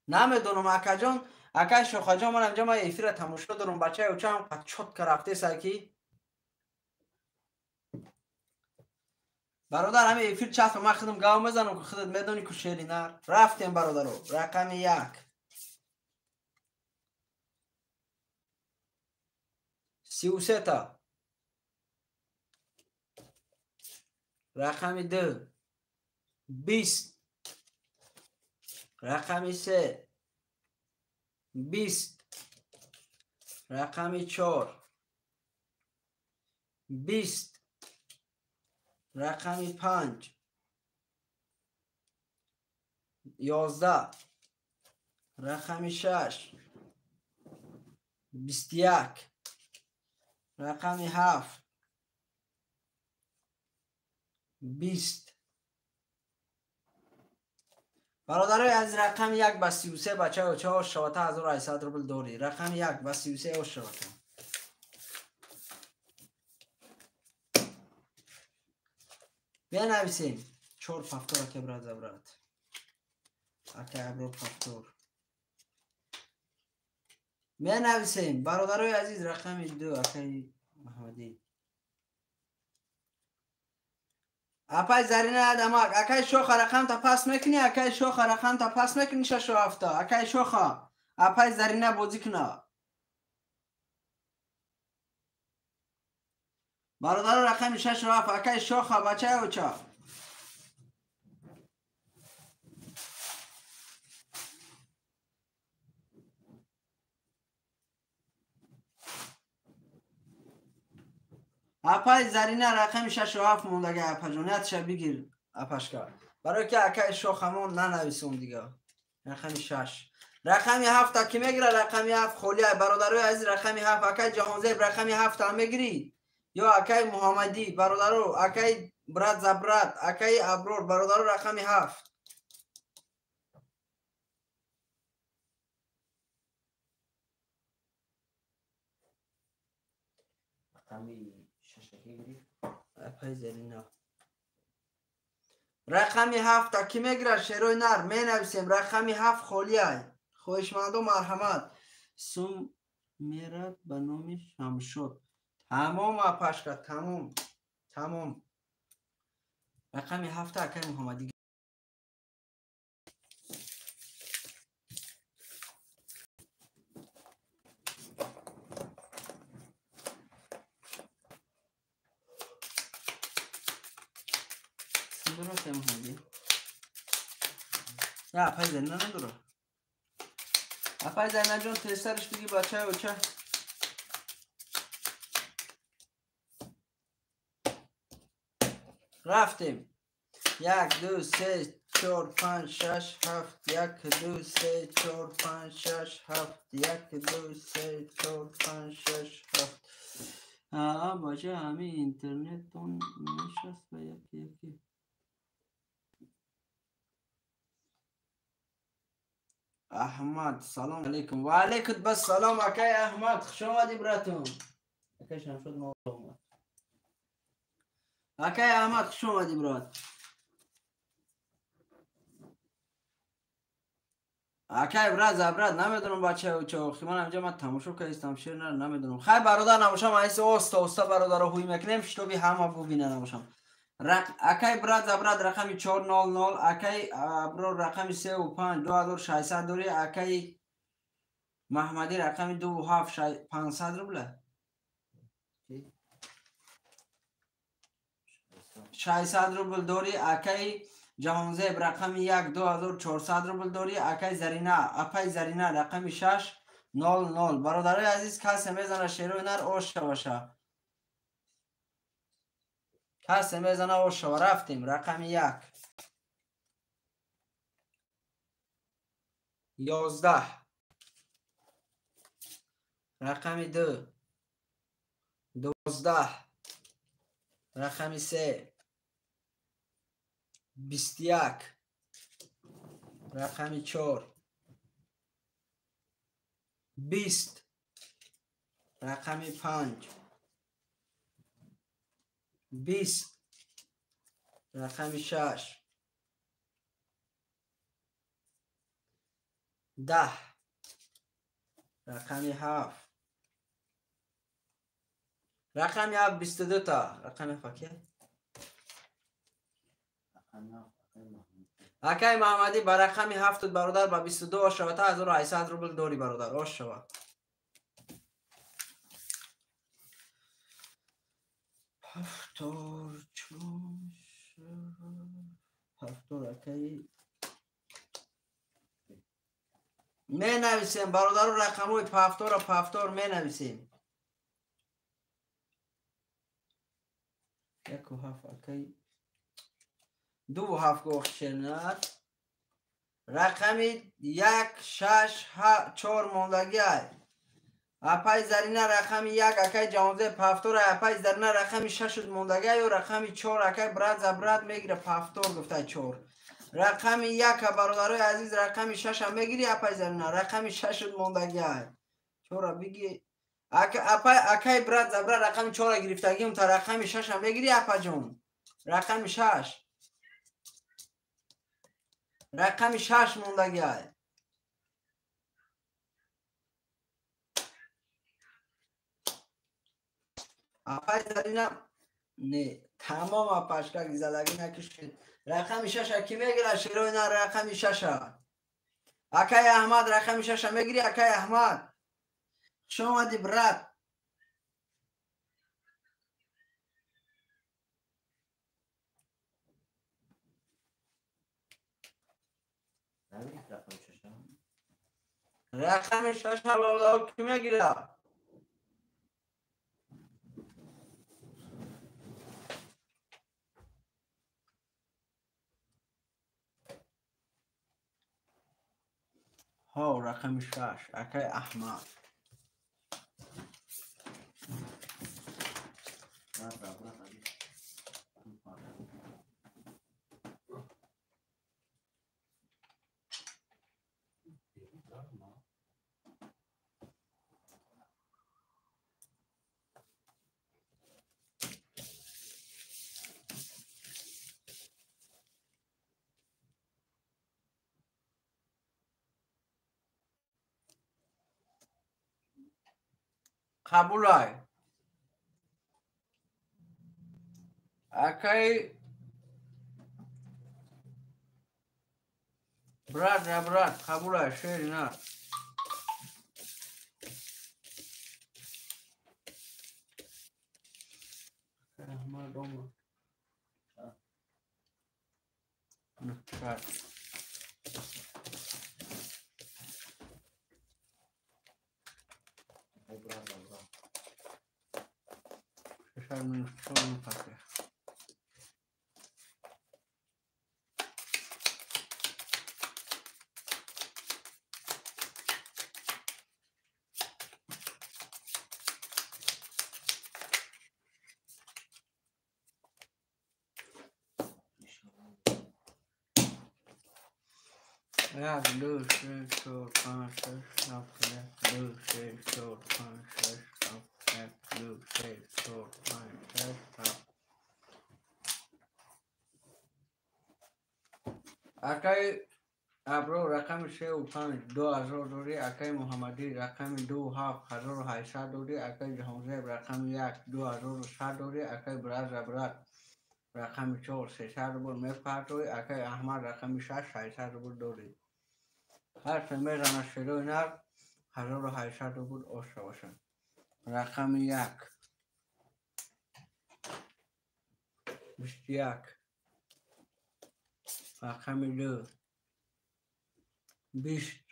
намедонам акаҷон, акай Шохаҷон, ман инҷа ма эфира тамошо дорам, бачаи очаам чётко рафтеса ки бародар ҳами эфир часба ман худам гав мезанам ки худат медонӣ ку шери нар. Рафтем бародаро, рақами 1. 33-та. Рақами 2. 20. Рақами 3. 20. Рақами 4. 20. Рақами 5. 11. Рақами 6. 21. Рақами 7. 20. Бародарои азиз, рақами 1 ба 33 бачаи очаҳо шавата 1800 рубл дорӣ. Рақами 1 ба 33 ош шавата. Бенависем. Чор повтор ака брат за брат. Ака Аброр повтор. Менависем. Бародарои азиз, рақами 2 акаи Маҳмадӣ. Апай Зарина Адамак, акай Шоха рақамта пас мекунӣ, акай Шоха рақамта пас мекунӣ 6 ва 7-та. Акай Шоха, апай Зарина бозӣ куна. Бародаро рақами 6 ва 7, акай Шоха, бачаи оча. Апай Зарина рақами 6 ва 7 мондага апаҷон, ятша бигир апашка. Барои ки акай Шохамон нанависон дига. Рақами 6. Рақами 7-та ки мегира, рақами 7 холия. Бародарои азиз, рақами 7 акай Ҷаҳонзеб рақами 7-та мегирӣ? Ё акай Муҳаммадӣ, бародаро, акай брат за брат, акай Аброр, бародаро рақами 7. Рақами шашаки гирифт. Апай Зарина. Рақами 7-та ки мегира шерои нар, менависем рақами 7 холия. Хоҳишмандо марҳамат. Сум мерад ба номи Шамшод. Тамом апашка, тамом. Тамом. Рақами 7-та акай Муҳаммадӣ. Дурасем ҳоди. Я апай Зарина надора. Апай Зарина ҷон тезтарш биги бачаи оча. Рафтем. 1 2 3 4 5 6 7 1 2 3 4 5 6 7 1 2 3 4 5 6 7. Аа бача ҳамин интернеттон мешаст ба яки яки. Аҳмад салом алейкум. Ва алейкум бассалом акай Аҳмад, хуш омадӣ братум. Акай Шамшод мо омад. Акай Аҳмад хуш омадӣ брат. Акай брат забрат намедонам бача чо охи ман инҷа ман тамошо кардам шер на намедонам. Хай бародар набошам айси оста оста бародаро ҳуй мекунем шитоби ҳама бубина набошам. Акай брат забрат рақами 400, акай аброр рақами 35 2600 дори, акай Маҳмадӣ рақами 27 500 рубла. 600 рубл дори, акай Ҷаҳонзеб рақами 1 2400 рубл дори, акай Зарина, апай Зарина рақами 6 00. Бародарои азиз касе мезана шерои нар ош шаваша. Касе мезана ош шава. Рафтем рақами 1 11 рақами 2 12 рақами 3 21 рақами 4 20 рақами 5 20 рақами 6 10 рақами 7 рақами 7 22 та рақами 7 акай Маҳмадӣ ба рақами 7 бародар ба 22 ошава та 1800 рубл дори бародар ошава. Ҳафтор ҳафтор акай менависем бародару рақамҳои пафтора пафтор менависем. 1 7 акай 2 7 гохшенат рақами 1 6 4 мондагиай. Апай Зарина рақами 1 акай Ҷаҳонзеб пафтор, апай Зарина рақами 6 мондагиай ё рақами 4 акай брат за брат мегира пафтор гуфтай 4. Рақами 1 бародарои азиз рақами 6 мегири апай Зарина рақами 6 мондагиай. 4 биги апай акай брат за брат рақами 4 гирифтагиум та рақами 6 мегири апаҷон. Рақами 6 рақами 6 мондагиай. Апай Зарина не тамом апашка гизалагӣ накушед. Рақами 6 ки мегира шерои нар рақами 6. Акай Аҳмад рақами 6 мегири акай Аҳмад. Хуш омадӣ брат. Рақами 6 бародар ки мегира? Ҳо рақами 6 акай Аҳмад. Қабулай. Акай брат я брат қабулай шери нар. Аҳмад омад. 900. 600 минус 4 мепартояд. Як, ду, се, чор, панҷ, шаш, ҳафт, як, ду, се, чор, панҷ, шаш, ҳафт, як, ду, се, чор, панҷ, шаш, ҳафт. Акаи Аброр рақами сеу панҷ 2000 дорӣ, акаи Муҳаммадӣ рақами ду ҳафт 1800 дорӣ, акаи Ҷаҳонзеб рақами як 2100 дорӣ, акаи Браза брат рақами чор 300 рубл мепартоӣ, акаи Аҳмад рақами шаш 600 рубл дорӣ. Ҳар се мезанад шерои нар 1800 рубл ошта бошад. Рақами як 21, рақами ду 20,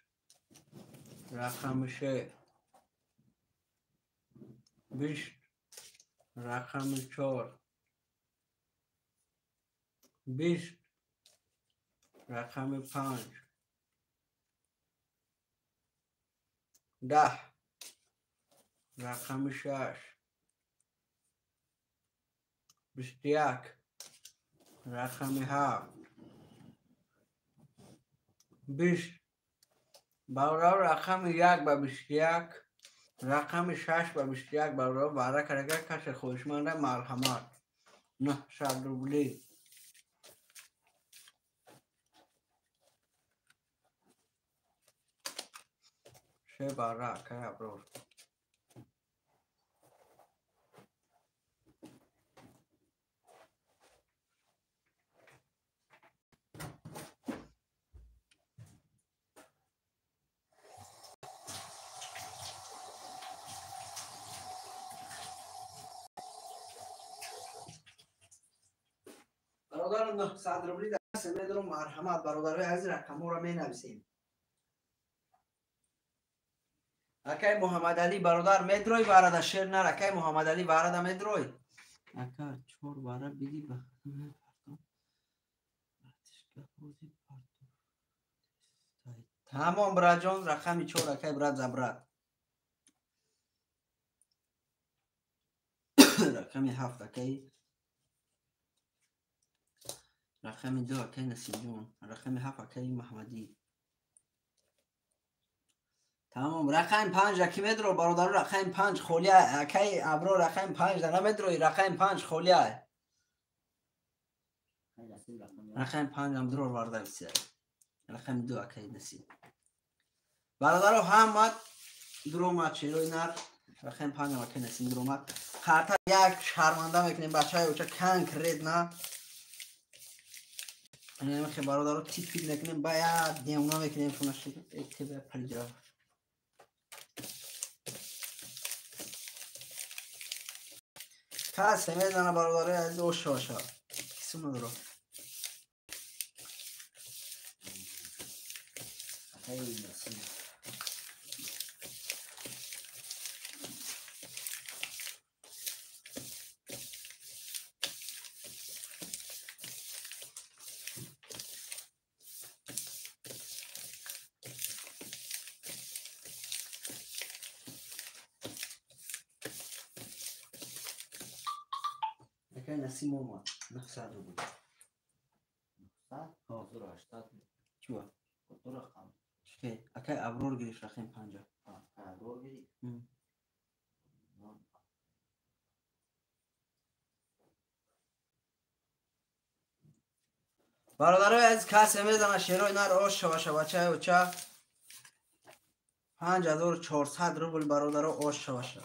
рақами се 20, рақами чор 20, рақами панҷ 10, рақами шаш 21, рақами ҳафт 20. Бародаро рақами як ба 21, рақами шаш ба 21 бародаро ваъда карда, касе хоҳишманда марҳамат 900 рублӣ. Се бара акаи Аброр. Бародаро 900 рублӣ даст медорам, марҳамат бародарои азиз, рақамҳоро менависем. Акай Муҳаммадалӣ бародар медрой варада шер нар, акай Муҳаммадалӣ варада медрой. Ака чор вара биги ба тамом браҷон, рақами чор акай брат забрат. Рақами ҳафт акай, рақами ду акай Насимҷон, рақами ҳафт акай Маҳмадӣ. Тамом, рақами панҷ ки медро бародаро, рақами панҷ холия, акай Абро рақами панҷ да намедрои, рақами панҷ холия. Рақами панҷам дрор варда бисер. Рақами ду акай Насим. Бародаро ҳамат дуромад шерои нар, рақами панҷам акай Насим дуромад. Қарта як шарманда мекунем бачаи оча конкретно. Инаме бародаро тип мекунем, ба як девона мекунем шуна тебе париҷа. Касе мезана бародарои азиз оша оша. Кисум надоро. Акаи Насим. Акаи Насим омад 900 рубл. 900? 1080. Чӣ? Ду рақам. Чӣ? Акаи Аброр гирифт рақами панҷа. Аброр гирифт? Бародарои азиз, касе мезанад шерои нар ош шаваша бачаи оча. 5400 рубл бародаро ош шаваша.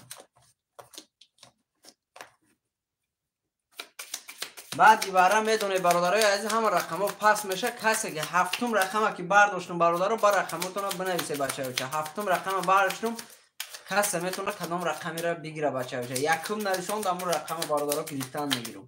Баъди вара медонед бародарои азиз, ҳама рақамҳо паст меша. Касе ки ҳафтум рақама ки бардоштум бародаро, ба рақамотона бинависед бачаи оча. Ҳафтум рақама бардоштум, касе метавонад кадом рақамеро бигира бачаи оча. Якум нависонд, ҳамун рақама бародаро гирифтан мегирам.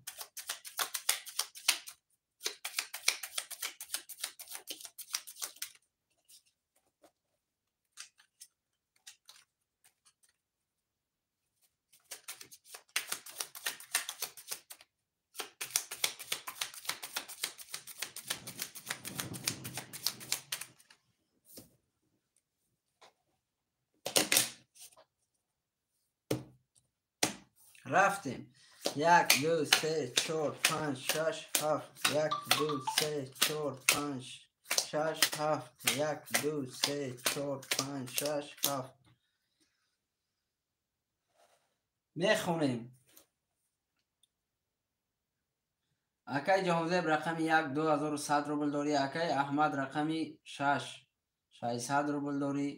Рафтем. 1 2 3 4 5 6 7 1 2 3 4 5 6 7 1 2 3 4 5 6 7. Мехонем. Акай Ҷаҳонзеб рақами 1 2100 рубл дорӣ. Акай Аҳмад рақами 6 600 рубл дорӣ.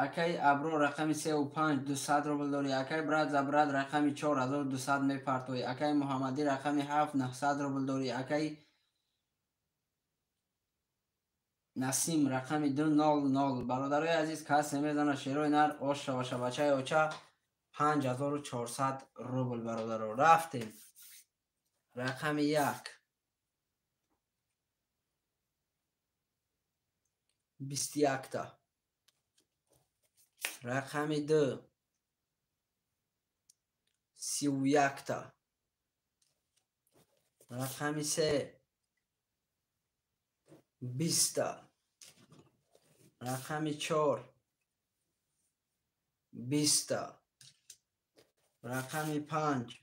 Акай Абро рақами 3 5 200 рубл дорӣ. Акай брат за брат рақами 4200 мепартоӣ. Акай Муҳаммадӣ рақами 7 900 рубл дорӣ. Акай Насим рақами 200. Бародарои азиз, кас намезана шерои нар ош шава бачаи оча 5400 рубл бародаро. Рафтем. Рақами 1 21 та. Рақами 2 31 та. Рақами 3 20 та. Рақами 4 20 та. Рақами 5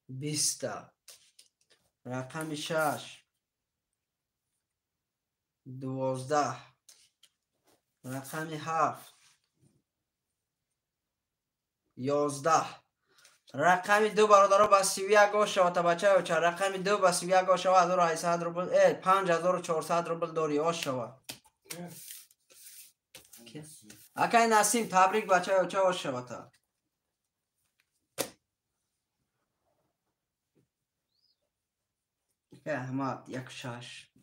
20 та. Рақами 6 12. Рақами 7 11. Рақами 2 бародаро ба 31 ошава та бачаи оча. Рақами 2 ба 31 ошава 1800 рубл, 5400 рубл дорӣ ошава. Акай Насим табрик бачаи оча ошава та. Акай Аҳмад 16.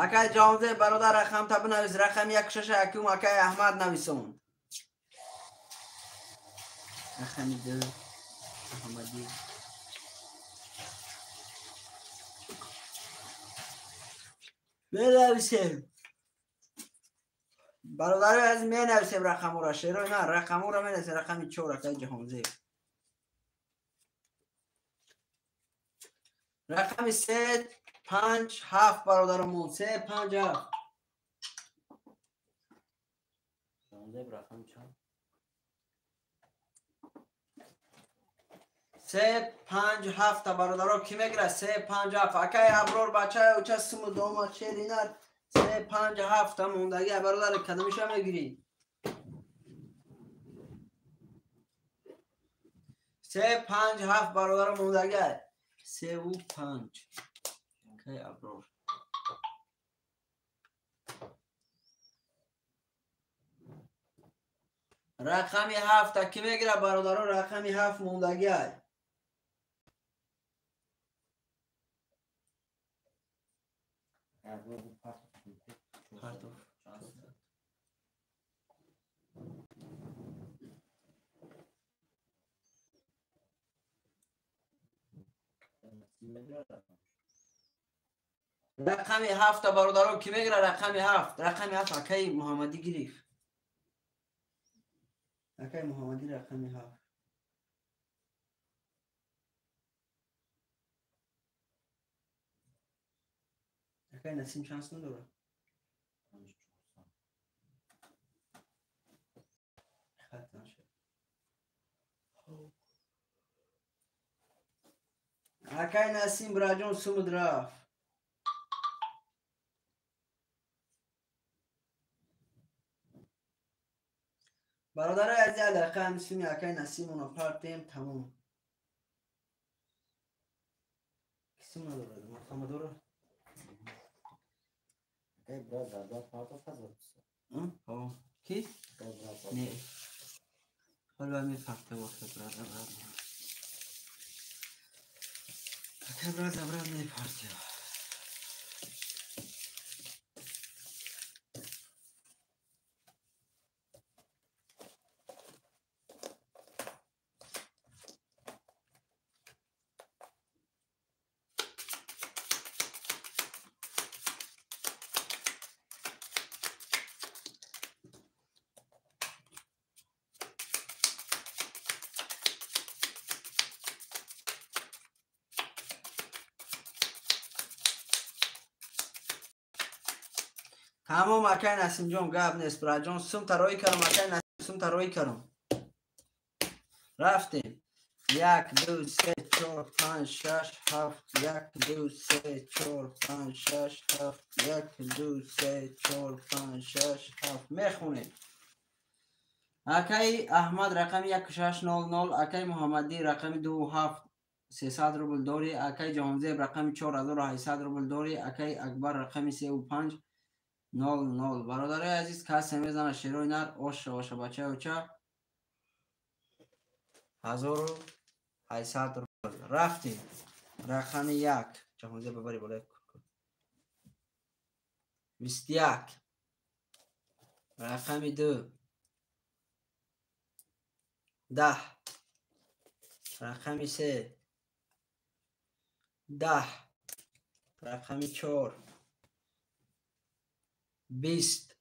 Акай Ҷаҳонзеб бародар рақам та бинавис. Рақами 16 якум акай Аҳмад нависон. Рақами 2 Аҳмадӣ. Менависем. Бародарои азиз, менависем рақамура. Шерои на рақамура менависем. Рақами 4 акай Ҷаҳонзеб. Рақами 3 5 7 бародарамон. 3 5 7. Ҷаҳонзеб рақами чанд? 3 5 7 та бародаро ки мегирад? 3 5 7. Акай Аброр бачаи оча суму дома шеринар 3 5 7 та мондагӣ бародар кадомиша мегирӣ? 3 5 7 бародаро мондагӣ. 3 5. Акай Аброр. Рақами 7 та ки мегирад бародаро? Рақами 7 мондагӣ. Рақами 7 та бародаро ки мегирад? Рақами 7. Рақами 7 акай Муҳаммадӣ гирифт. Акай Муҳаммадӣ рақами 7. Акай Насим чанд сум дорад? 400. Хат нашуд. Акай Насим браҷон сумуд рафт. Бародарои азиз, дақиқа ҳами суми акай Насимоно партем тамом. Ки сум надорад? Мақама дорад? Акай брат за брат партов 1200. Ки? Не. Ҳоло мефарте воқе брат за брат. Акай брат за брат мефарте. Тамом акай Насимҷон, гап нест, браҷон. Сум тароӣ кардам, акай Насим, сум тароӣ кардам. Рафтем. 1 2 3 4 5 6 7 1 2 3 4 5 6 7 1 2 3 4 5 6 7 мехонем. Акай Аҳмад рақами 1600, акай Муҳаммадӣ рақами 27 300 рубл дорӣ, акай Ҷаҳонзеб рақами 4800 рубл дорӣ, акай Акбар рақами 35 00. Бародарои азиз, касе мезана шерои нар, оша оша бачаи оча 1800 рубл. Рафтем. Рақами 1. Ҷаҳонзеб бабари болои 21. Рақами 2. 10. Рақами 3. 10. Рақами 4. 20.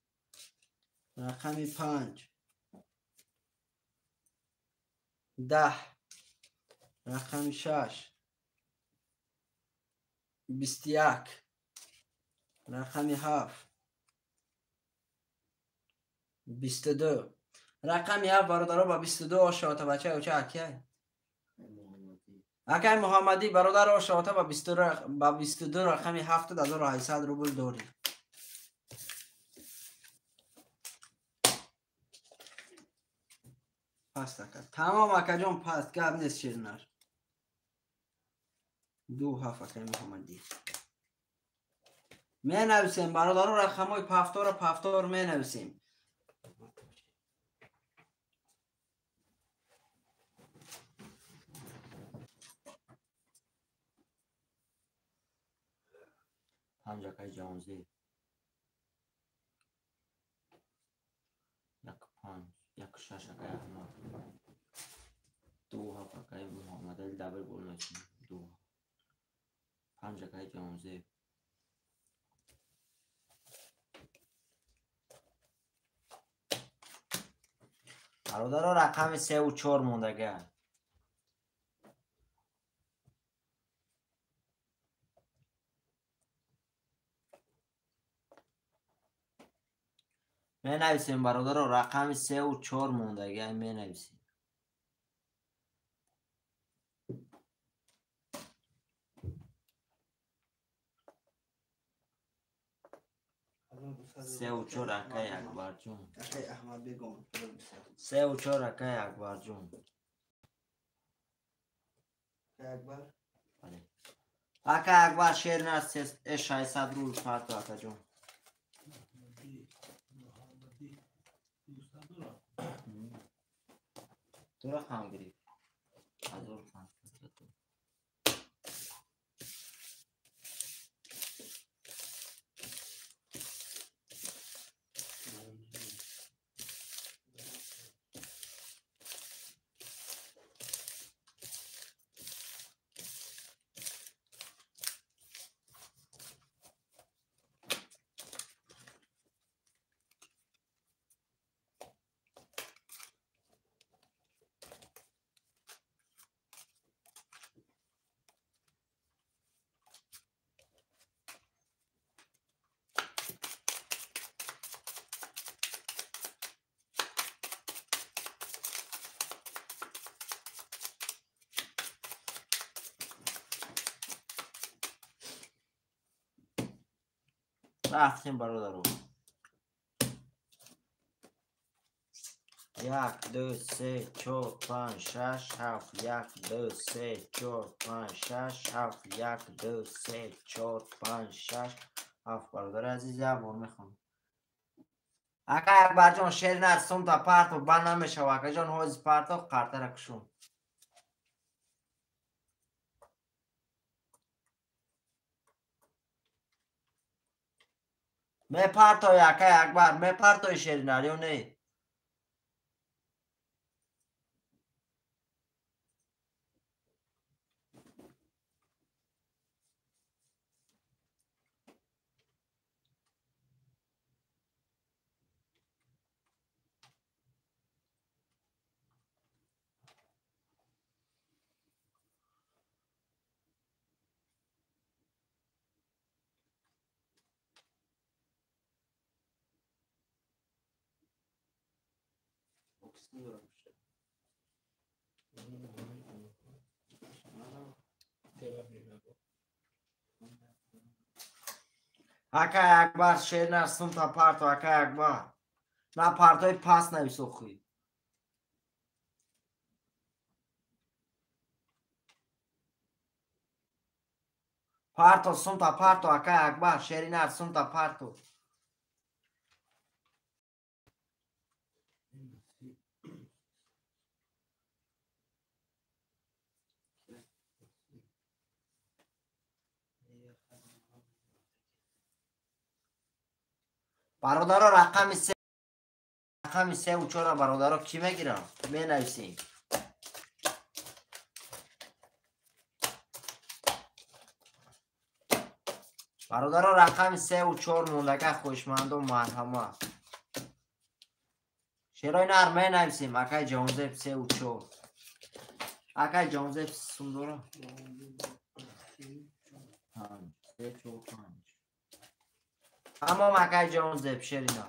Рақами 5. 10. Рақами 6. 21. Рақами 7. 22. Рақами 7 бародаро ба 22 ошавата бачаи оча акай. Акай Муҳаммадӣ бародар ошавата ба 22 рақами 7800 рубл дорӣ. Паст ака. Тамом акаҷон, паст, гап нест ширнар. 2 7 акай Муҳаммадӣ. Менависем бародаро рақамҳои пафтора пафтор менависем. 5 акай Ҷаҳонзеб. 1 5 1 6 акай Аҳмад. 2 7 акай Муҳаммадали дабр болмайсин. 2 5 акай Ҷаҳонзеб. Бародаро рақами 3 ва 4 мондага. Менависем бародаро рақами 3 ва 4 мондага, менависем. 3 ва 4 акай Акбарҷон. Акай Аҳмад бегом. 3 ва 4 акай Акбарҷон. Акай Акбар? Бале. Акай Акбар шер на 600 рубл парту акаҷон. Ду рақам гирифт. 1500. Рафтем бародаро. 1 2 3 4 5 6 7 1 2 3 4 5 6 7 1 2 3 4 5 6 7. Бародари азиз, як бор мехонам. Акай Акбарҷон, шер нар сумта парту ба намешава. Акаҷон, ҳози парту қартара кушун. Мепартои акай Акбар, мепартои шеринар ё не? Акай Акбар шернар сумта парто, акай Акбар. На партои пас навис охи. Парто сумта парто, акай Акбар, шеринар сумта парто. Бародаро рақами се, рақами севу чора бародаро кӣ мегирам? Менависем. Бародаро рақами севу чор мондака хоҳишмандон марҳамат. Шерои нар менависем, акай Ҷонзеб севу чор. Акай Ҷонзеб сум дора? 5 3 4 5. Тамом акай Ҷонзеб шерина.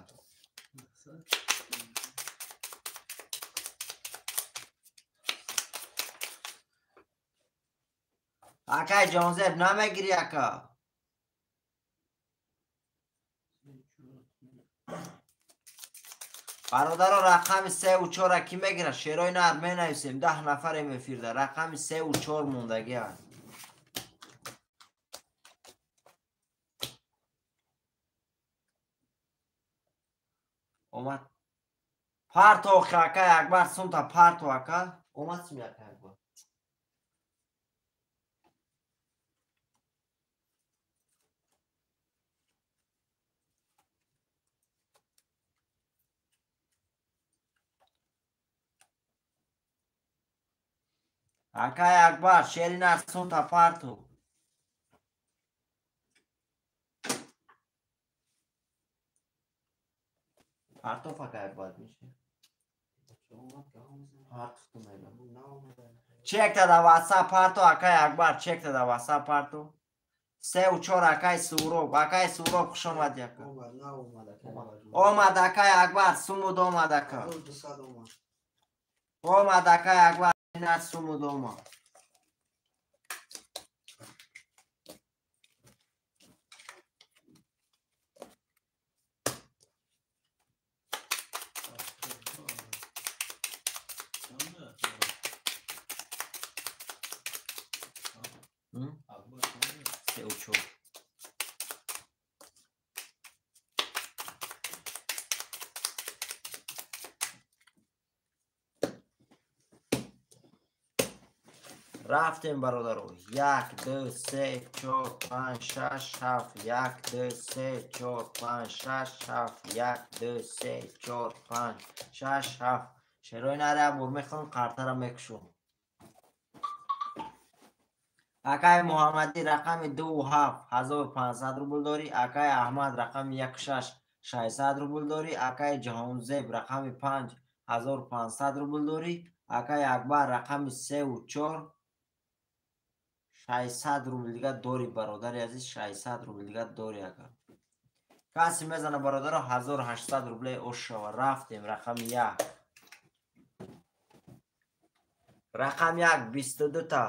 Акай Ҷонзеб намегирӣ ака? Бародаро рақами севу чора кӣ мегирад? Шерои нар менависем. 10 нафарем эфирда. Рақами севу чор мондагӣ аст. Омад. Парто акай Акбар сумта парто ака. Омад сум акай Акбар. Акай Акбар шеринар сумта парто. Партоф акай Акбар мише. Партоф мегам. Чекта да WhatsApp парто акай Акбар, чекта да WhatsApp парто. 3 4 акай Суроб, акай Суроб хуш омадӣ ака. Омад акай Акбар, сумуд омад ака. Омад акай Акбар, на сумуд омад. Сеу чор. Рафтем бародаро. 1 2 3 4 5 6 7 1 2 3 4 5 6 7 1 2 3 4 5 6 7. Шерои нара бур мехонам, қартара мекушам. Акай Муҳаммадӣ рақами 2 7 1500 рубл дорӣ. Акай Аҳмад рақами 1 6 600 рубл дорӣ. Акай Ҷаҳонзеб рақами 5 1500 рубл дорӣ. Акай Акбар рақами 3 4 600 рубл дига дорӣ бародари азиз, 600 рубл дига дорӣ ака. Касе мезана бародаро 1800 рубле ош шава. Рафтем рақами 1. Рақами 1 22 та.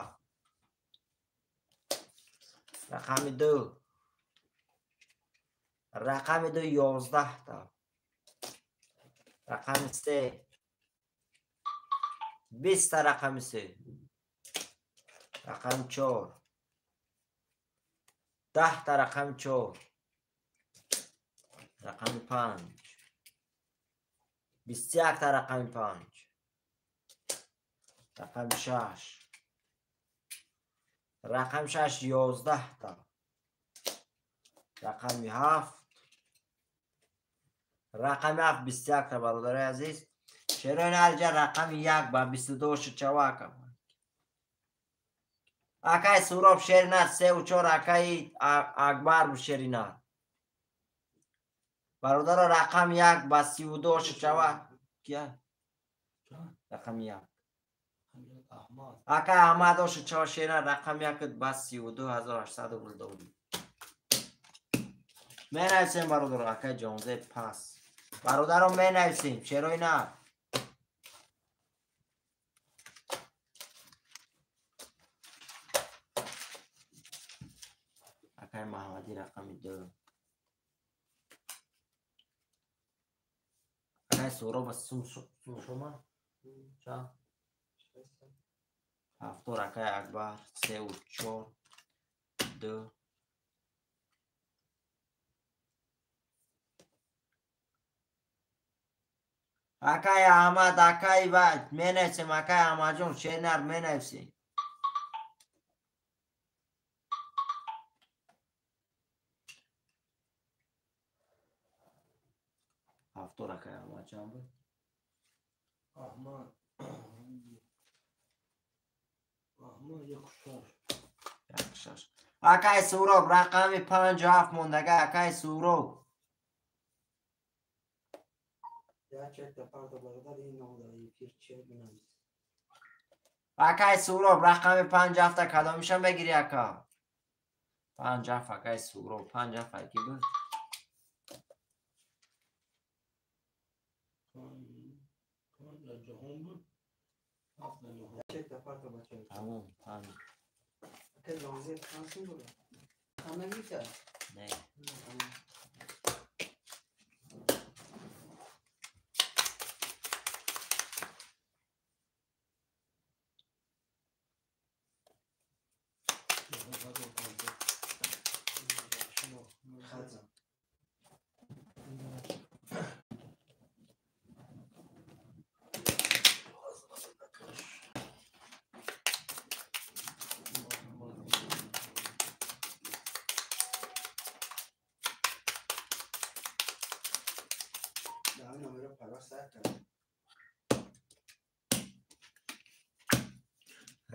Рақами 2. Рақами 2 11 та. Рақами 3 20 та рақами 3. Рақами 4 10 та рақами 4. Рақами 5 21 та рақами 5. Рақами 6. Рақами 6 11 та. Рақами 7. Рақами 7 21 та бародари азиз. Шерои нарҷа рақами 1 ба 22 шуд чавака. Акай Суроб шеринар 3 4 акай Акбар бу шеринар. Бародаро рақами 1 ба 32 шуд чава. Кия? Рақами 1. Акай Аҳмад ошуд чава шеринар рақами 1 ба 32800 рубл дорӣ. Менависем бародаро акай Ҷонзеб пас. Бародаро менависем шерои нар. Акай Маҳмадӣ рақами 2. Акай Суҳроб сум шума? Чанд? 7 акай Акбар 3 ва 4 2. Акай Аҳмад, акай ва менависем, акай Аҳмадҷон, шернар менависем. Ҳафтор акай Аҳмад чанд буд? Аҳмад. Аҳмад 1-6. 1-6. Акай Суҳроб рақами 5-7 мондага, акай Суҳроб. Акай Суҳроб рақами 5-7 кадомиша мегири ака? 5-7 акай Суҳроб, 5-7 аки буд? 5 ҷаҳон буд. 7 ҷаҳон. Тамом, 5. Не.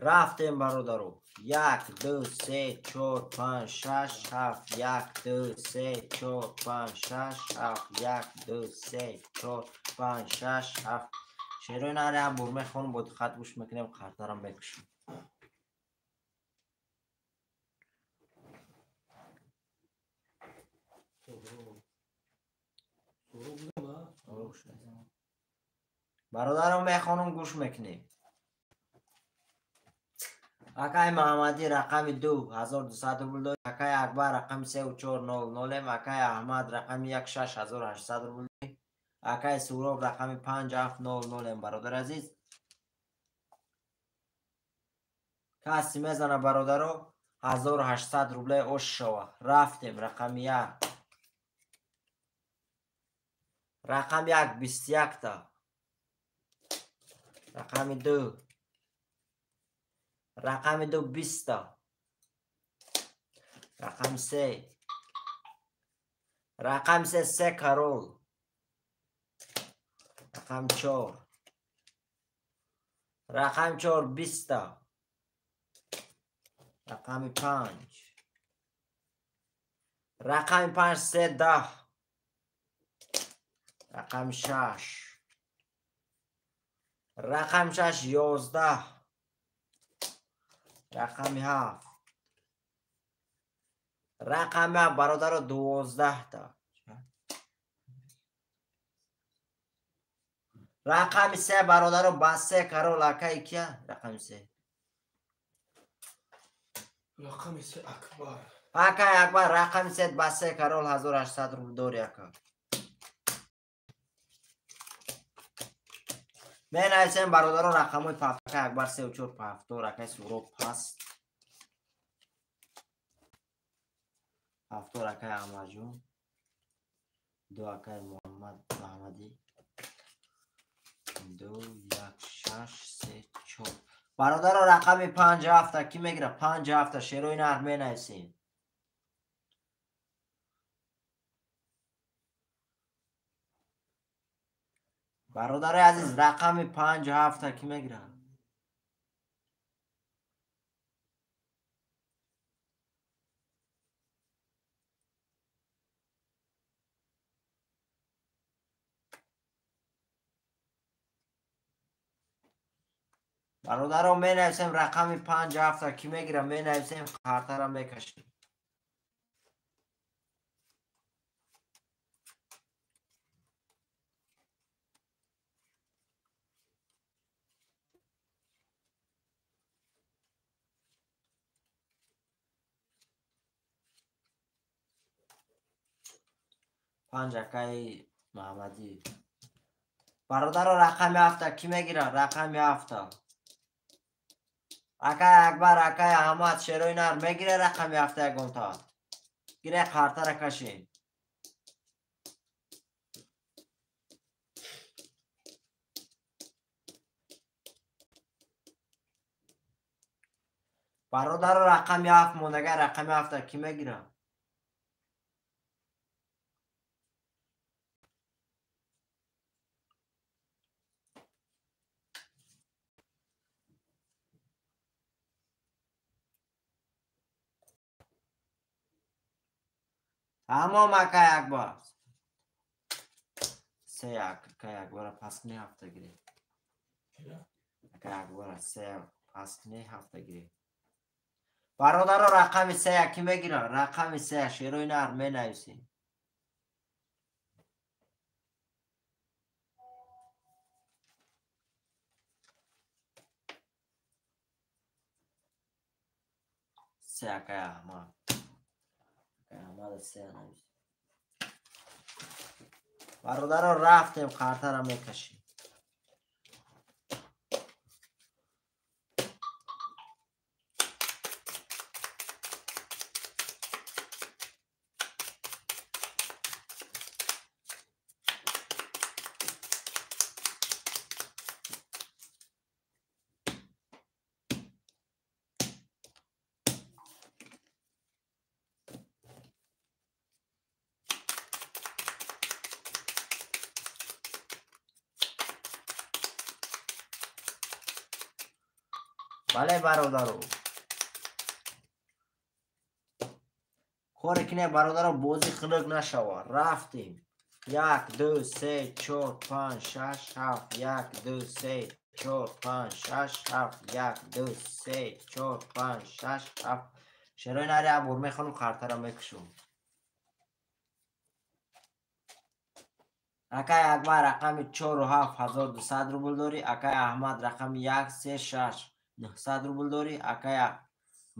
Рафтем бародаро. 1 2 3 4 5 6 7 1 2 3 4 5 6 7 1 2 3 4 5 6 7. Шерои наре ҳам бур мехонам, бо диққат гӯш мекунем, қартарам мекушем. Бародарам мехонам, гӯш мекунем. Акай Маҳмадӣ рақами 2 1200 рубл дорӣ. Акай Акбар рақами 3 4 0 0. Акай Аҳмад рақами 1 6 1800 рубл дорӣ. Акай Суҳроб рақами 5 7 0 0. Бародар азиз, каси мезана бародаро 1800 рубле ош шава. Рафтем рақами 1. Рақами 1 21 та. Рақами 2. Рақами 2 20 та. Рақами 3. Рақами 3 3 карол. Рақами 4. Рақами 4 20 та. Рақами 5. Рақами 5 3 10. Рақами 6. Рақами 6 11. Рақами 7. Рақами 7 бародаро 12 та. Рақами 3 бародаро ба 3 карол акай кия? Рақами 3. Рақами 3 Акбар. Акай Акбар рақами 3 ба 3 карол 1800 рубл дори ака. Менависем бародаро рақамҳои пафка Акбар 3 4 7 акай Суҳроб паст. 7 акай Аҳмадҷон. 2 акай Муҳаммад Маҳмадӣ. 2 1 6 3 4. Бародаро рақами 5 7 ки мегира? 5 7 шерои нарх менависем. Бародари азиз рақами 5 7 ки мегира? Бародаро менависем рақами 5 7 ки мегира? Менависем, қартара мекашем. Панҷ акаи Маҳмадӣ. Бародаро, рақами ҳафта кӣ мегирад? Рақами ҳафта. Акай Акбар, акай Аҳмад, шерои нар мегире рақами ҳафта ягонта? Гире қартара кашем. Бародаро, рақами ҳафт мондага, рақами ҳафта кӣ мегирад? Тамом, акай Акбар. Се акай Акбара пас кунӣ, ҳафта гирӣ. Акай Акбара се пас кунӣ, ҳафта гирӣ. Бародаро, рақами сея кӣ мегирад? Рақами сея шерои нар менависем. Се акай Аҳмад. Акай Аҳмада се нависем. Бародаро, рафтем, қартара мекашем. Бале, бародаро, коре кине, бародаро, бозӣ хунук нашава. Рафтем. Як, ду, се, чор, панҷ, шаш, ҳафт. Як, ду, се, чор, панҷ, шаш, ҳафт. Як, ду, се, чор, панҷ, шаш, ҳафт. Шерои нари абур мехонам, қартара мекушам. Акай Акбар рақами чору ҳафт 1200 рубл дорӣ. Акай Аҳмад рақами як, се, шаш 900 рубл дорӣ. Акай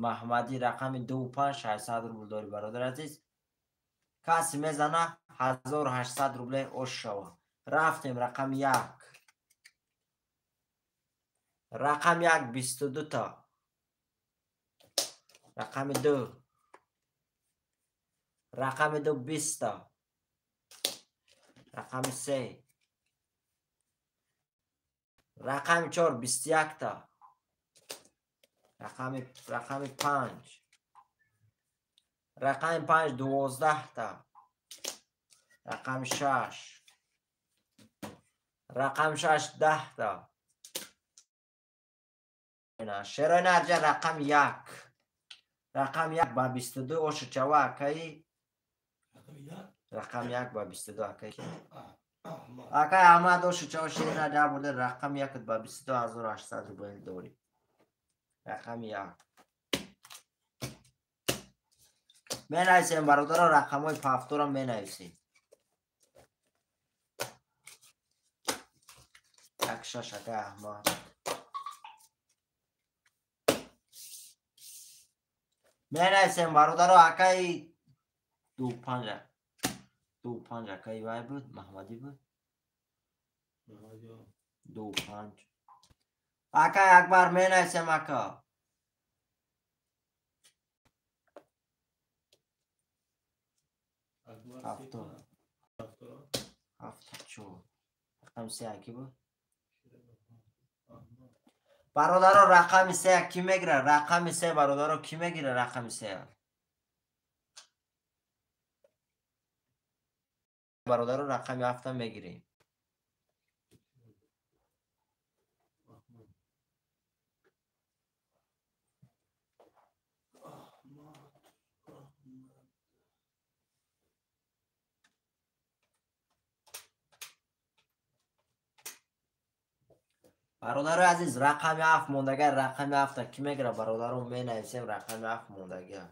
Маҳмадӣ рақами ду, панҷ 600 рубл дорӣ. Бародар азиз, касе мезана 1800 рубле ош шава. Рафтем, рақами як. Рақами як 22 та. Рақами ду. Рақами ду 20 та. Рақами се. Рақами чор 21 та. Рақами панҷ. Рақами панҷ 12 та. Рақами шаш. Рақами шаш 10 та. Шерои нарҷа рақами як. Рақами як ба 22 ошу чава, акаи. Рақами як ба 22, акаи. Акаи Аҳмад ошу чава, шерои нарҷа бурда, рақами якат ба 22 800 рубл дорӣ. Рақами як. Менависем, бародаро, рақамҳои пафторам менависем. Як, шаш, акаи Аҳмад. Менависем, бародаро, акаи ду, панҷ. Ду, панҷ, акаи вай буд, Маҳмадӣ буд. Ду, панҷ. Акай Акбар менависем, ака. Ҳафтод. 74. Рақами се ки буд? Бародаро, рақами се кӣ мегирад? Рақами се, бародаро, кӣ мегирад рақами се? Бародаро, рақами ҳафта мегирем. Бародарои азиз, рақами ҳафт мондага, рақами ҳафта кӣ мегирад, бародаро, менависем, рақами ҳафт мондага.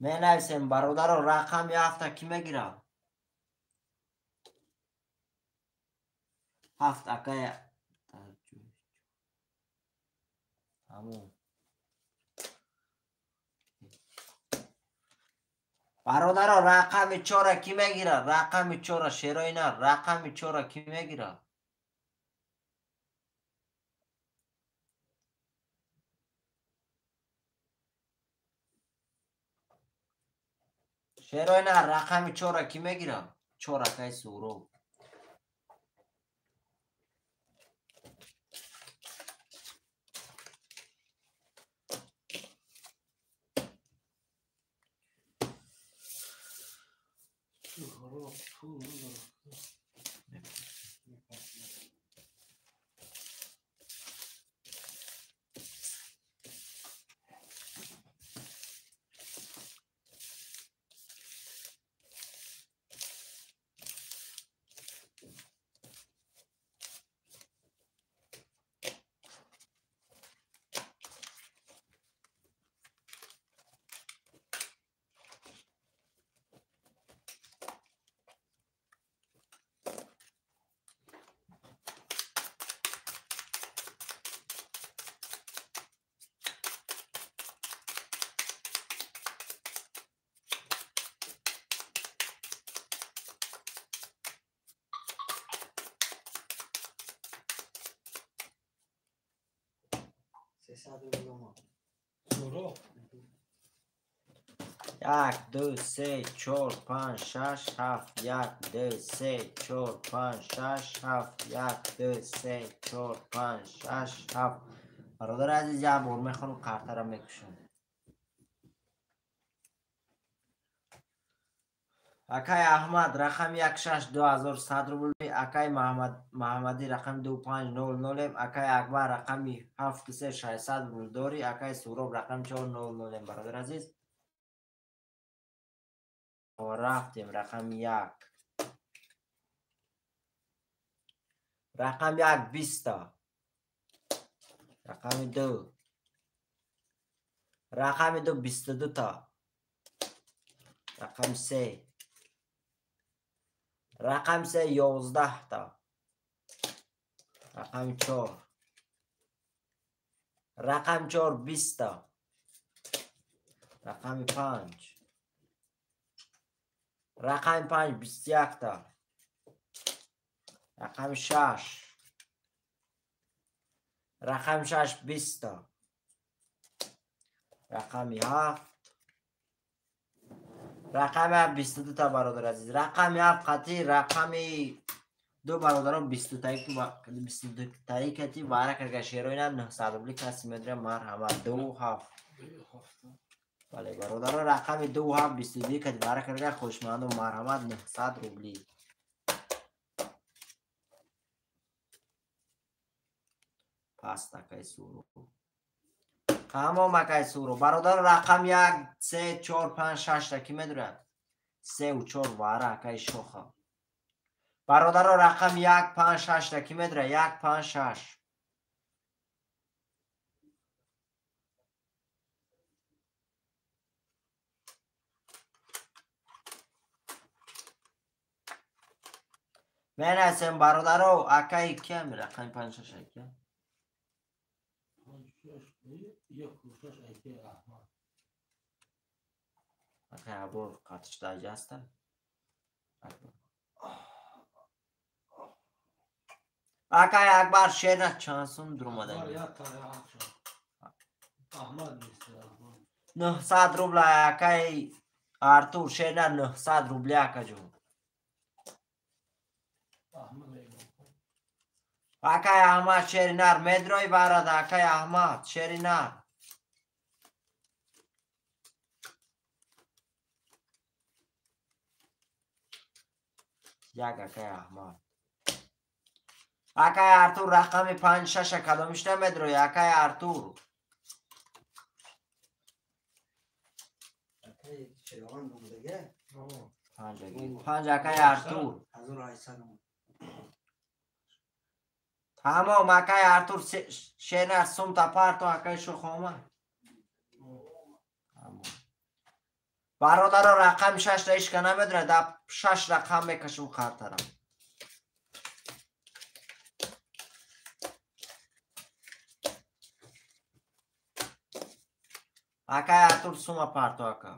Менависем бародаро, рақами ҳафта кӣ мегирад? Ҳафт акая. Тамом. Бародаро, рақами чора кӣ мегирад? Рақами чора шерои нар, рақами чора кӣ мегирад? Шерои нар, рақами чора кӣ мегирад? Чор акаи Суҳроб. Як, ду, се, чор, панҷ, шаш, ҳафт, як, ду, се, чор, панҷ, шаш, ҳафт, як, ду, се, чор, панҷ, шаш, ҳафт. Бародари азиз, як бор мехонам, қартара мекушам. Акай Аҳмад рақами 162 100 рубл, акай Маҳаммадӣ рақами 2500, акай Акбар рақами 7600 рубл дорӣ, акай Суҳроб рақами 400. Бародари азиз, рафтем рақами як. Рақами як биста. Рақами ду. Рақами ду 22 та. Рақами се. Рақами се 11 та. Рақами чор. Рақами чор 20 та. Рақами панҷ. Рақами панҷ 21 та. Рақами шаш. Рақами шаш 20 та. Рақами ҳафт. Рақами ҳафт 22 та, бародар азиз. Рақами ҳафт қатъи рақами ду, бародарон, 22 таи кати вара карга шероина 900 рубли каси медра, марҳамат, ду ҳафт. Бале, бародарон, рақами ду ҳафт 22 кати вара карга хушманду, марҳамат, 900 рубли. Паст, акай Суҳроб. Тамом, акай Суҳроб. Бародар, рақам як, се, чор, панҷ, шашта кӣ медурад? Сеу чор вара, акай Шоха. Бародаро, рақам як, панҷ, шашта кӣ медурад? Як, панҷ, шаш. Менависем, бародаро, акай киам рақами панҷ шаш акия? Панҷ, шаш, яку шаш акай Аҳмад. Акай Аброр қатишда аста. Акай Акбар, шерна чанд сум дурумада? Акбар як та Аҳмад нест, Аҳмад. 900 рубла, акай Артур, шерна 900 рубли, акаҷон. Аҳмад мегӯям. Акай Аҳмад, шери нар медрои барада, акай Аҳмад, шери нар. Як акай Аҳмад. Акай Артур, рақами панҷ шаша кадомишта медрои, акай Артур? Акай Шероған бумдаге. Панҷ, панҷ, акай Артур. 1800 омад. Тамом, акай Артур, шена сумта парто, акай Шухома. Бародаро рақами 6 ра ишка намедонад, да 6 рақам мекашум қартара. Акай Артур сума парто ака.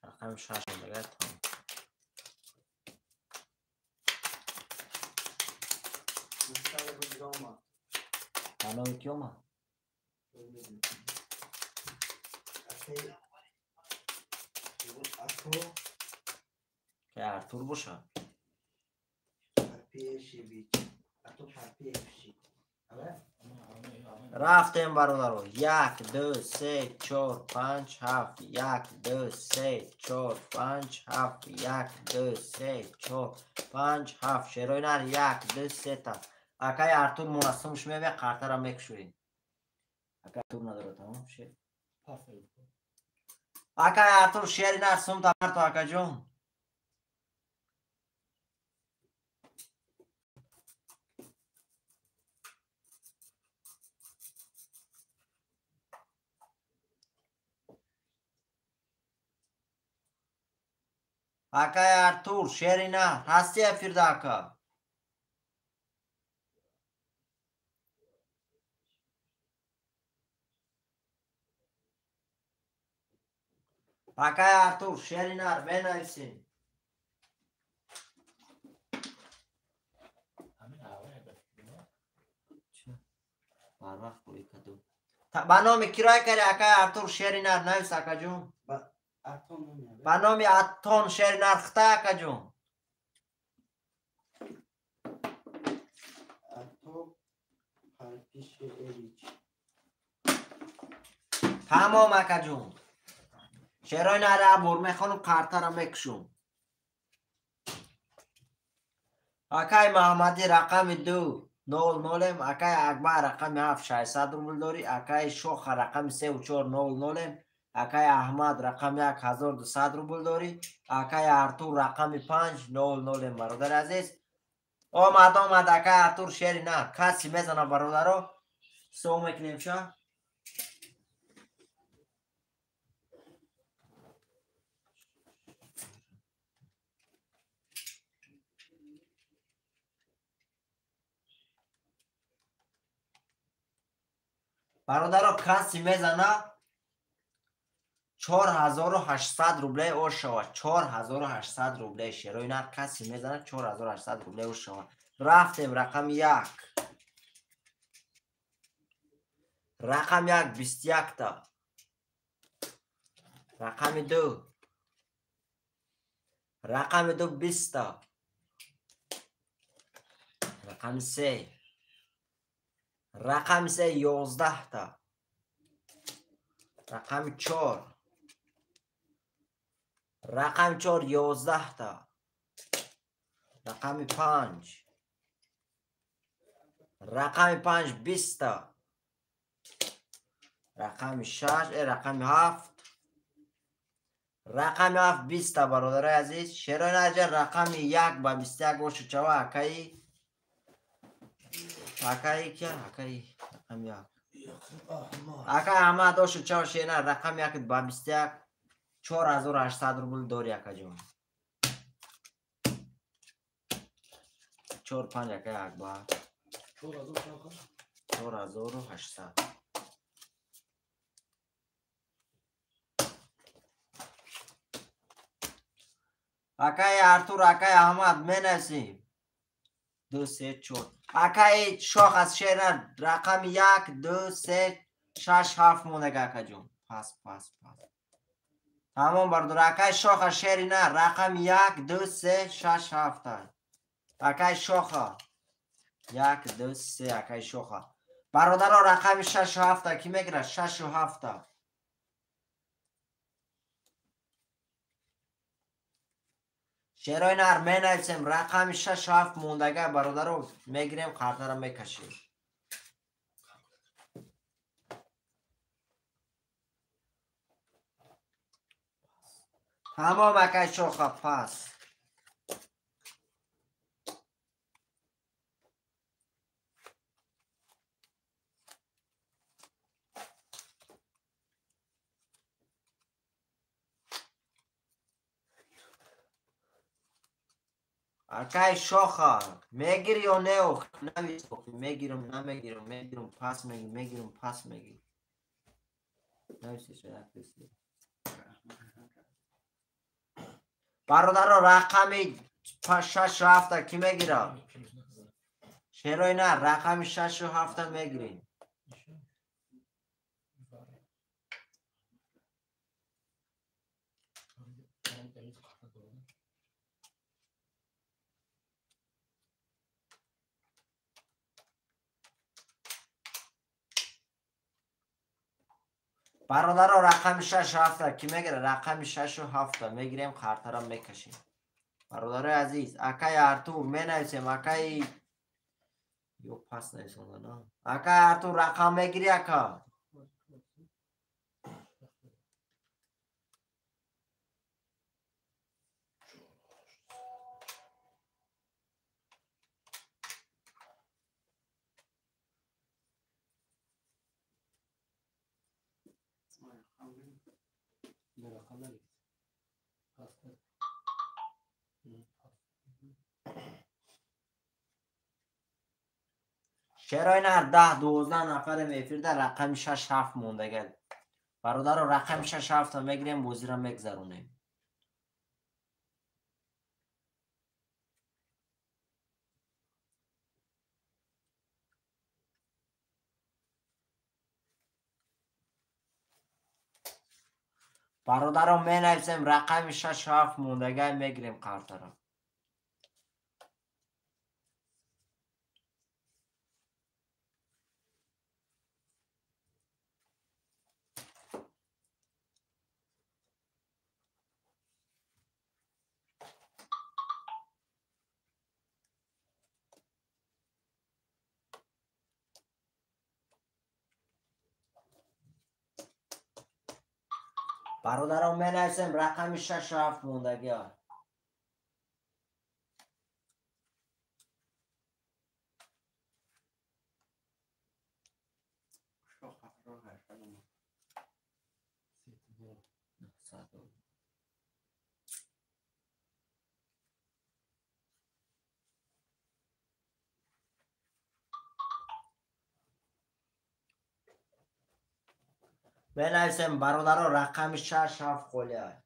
Рақами 6 дагар тамом. Ба номи ки омад? Ки Артур бошад? Рафтем бародаро. 1 2 3 4 5 7 1 2 3 4 5 7 1 2 3 4 5 7 шерои нар 1 2 3 та. Акай Артур мунасимш мебе қартара мекушоем. Акай Артур надора тамом шер. Акай Артур шери нар сум та парто акаҷон. Акай Артур шери нар ҳасти эфирда ака. Акай Артур шери нар менависем. Барвақт рӯй каду. Ба номи кирой кари акай Артур шери нар навис акаҷон. Ба номи Аттон шери нар хита акаҷон. Тамом акаҷон. Шерои нара бур мехонум қартара мекушум. Акай Маҳаммадӣ рақами 2 0 0, акай Акбар рақами 7 600 рубл дорӣ, акай Шоха рақами 3 4 0 0, акай Аҳмад рақами 1 1200 рубл дорӣ, акай Артур рақами 5 0 0. Бародари азиз, омад омад акай Артур шери нар. Каси мезана бародаро. Сов мекунем ша. Бародаро каси мезана 4800 рублей ош шавад. 4800 рублей шерои нар каси мезана 4800 рублей ош шавад. Рафтем рақами 1. Рақами 1 21 та. Рақами 2. Рақами 2 20 та. Рақами 3. Рақами 3 11 та. Рақами 4. Рақами 4 11 та. Рақами 5. Рақами 5 20 та. Рақами 6, рақами 7. Рақами 7 20 та бародарои азиз. Шерои наҷа рақами 1 ба 21 бошад чава акаи. Акаи ки? Акаи рақами 1. Акаи Аҳмад ошуд чава шена рақами 1 ба 21 4800 рубл дори акаҷон. 4 5 акаи Акбар. 4800. Акаи Артур, акаи Аҳмад менависем. 2 3 4. Акаи Шох аз шера рақами 1 2 3 6 7 монега акаҷон. Пас пас пас. Тамом бародар. Акаи Шох аз шери нар рақами 1 2 3 6 7. Акай Шоха. 1, 2, 3, акай Шоха. Бародаро, рақами 6 7 ки мегирад? 6 7. Шерои нар менависем, рақами 6 7 мондага, бародаро, мегирем, қартара мекашем. Тамом, акай Шоха, пас. Акай Шоха, мегири ё не? Навис, мегирам, намегирам, мегирам, пас мегирам, мегирам, пас мегирам. Нависиш, нависиш. Бародаро, рақами 6 7 ки мегирад? Шерои нар, рақами 6 7 мегирем. Бародаро, рақами 6 7 ки мегирад? Рақами 6 7 мегирем, қартара мекашем. Бародарои азиз, акай Артур менависем, акай ё пас нависонда, на? Акай Артур, рақам мегири, ака? Шерои нар, 10 12 нафарем эфирда, рақами 6 7 мондага. Бародаро, рақами 6 7 мегирем, бозиро мегзаронем. Бародаро, менависем, рақами 6 7 мондага, мегирем қартара. Бародаро, менависем, рақами 6 7 мондагиа. Менависем, бародаро, рақами 6 7 холия.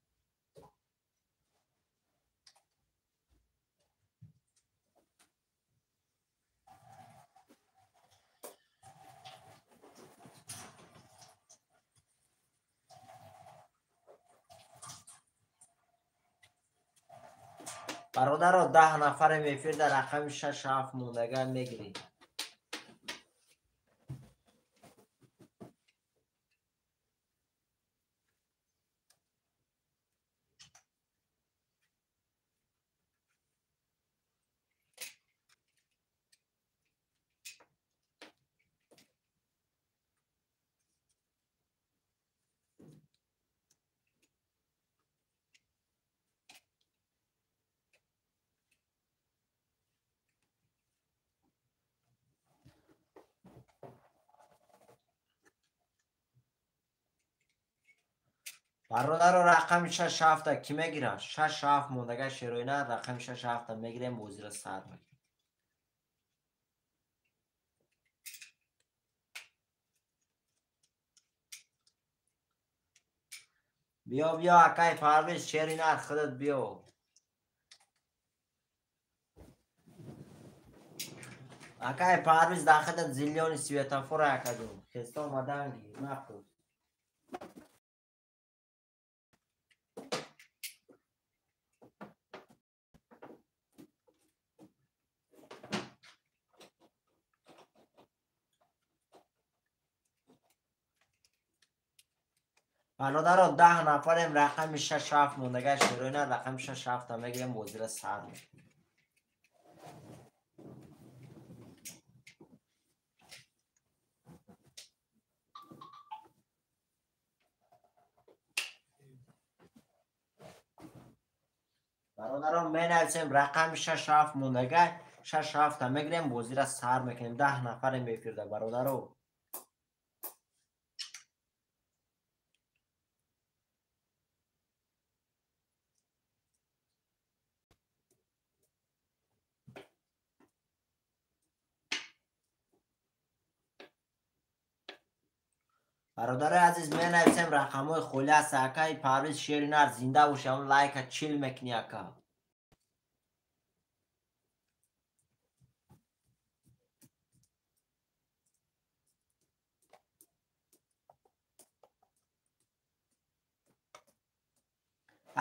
Бародаро, 10 нафарем эфирда, рақами 6 7 мондага мегирем. Бародаро, рақами 6 7 ки мегирад? 6 7 мондага, шерои нар, рақами 6 7 мегирем, бозиро сар мекунем. Биё, биё, акай Парвиз, шери нар, худат биё. Акай Парвиз, дар худат зиллиони светофора, акаҷон. Хеста омаданги, нақул. Бародаро 10 нафарем, рақами 6-7 мондага шерои нар, рақами 6-7 мегирем, бозира сар мекунем. Бародарон менависем рақами 6-7 мондага, 6-7 мегирем, бозира сар мекунем. 10 нафарем эфирда бародаро. Бародарои азиз менависем рақамҳои холи аст. Акаи Парвиз шери нар зинда боша, он лайка чил мекунӣ ака.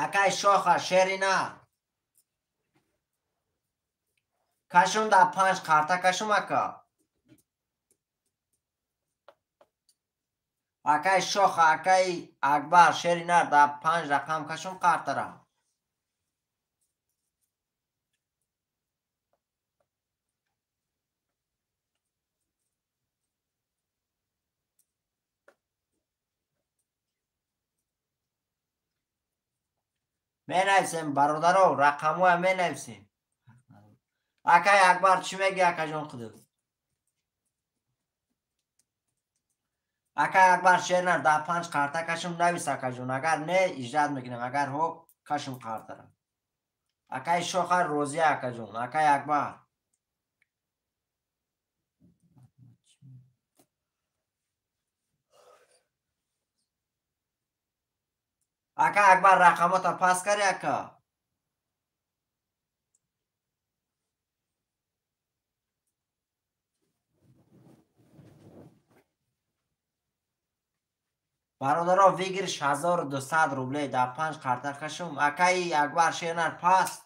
Акаи шоха шери нар кашум да 5 қарта кашум ака. Акаи шоха, акаи Акбар шери нар да 5 рақам кашум қартара. Менависем бародаро, рақамҳоя менависем. Акаи Акбар чӣ мегӯӣ акаҷон худат? Акай Акбар шернар да 5 қарта кашум навис акаҷон. Агар не иҷрат мекунем, агар ҳо кашум қартара. Акай шоха розия акаҷон, акай Акбар. Акай Акбар рақамота пас кари ака. Бародаро выигрыш 1200 рублей да 5 қарта кашум. Акаи Акбар шернар паст.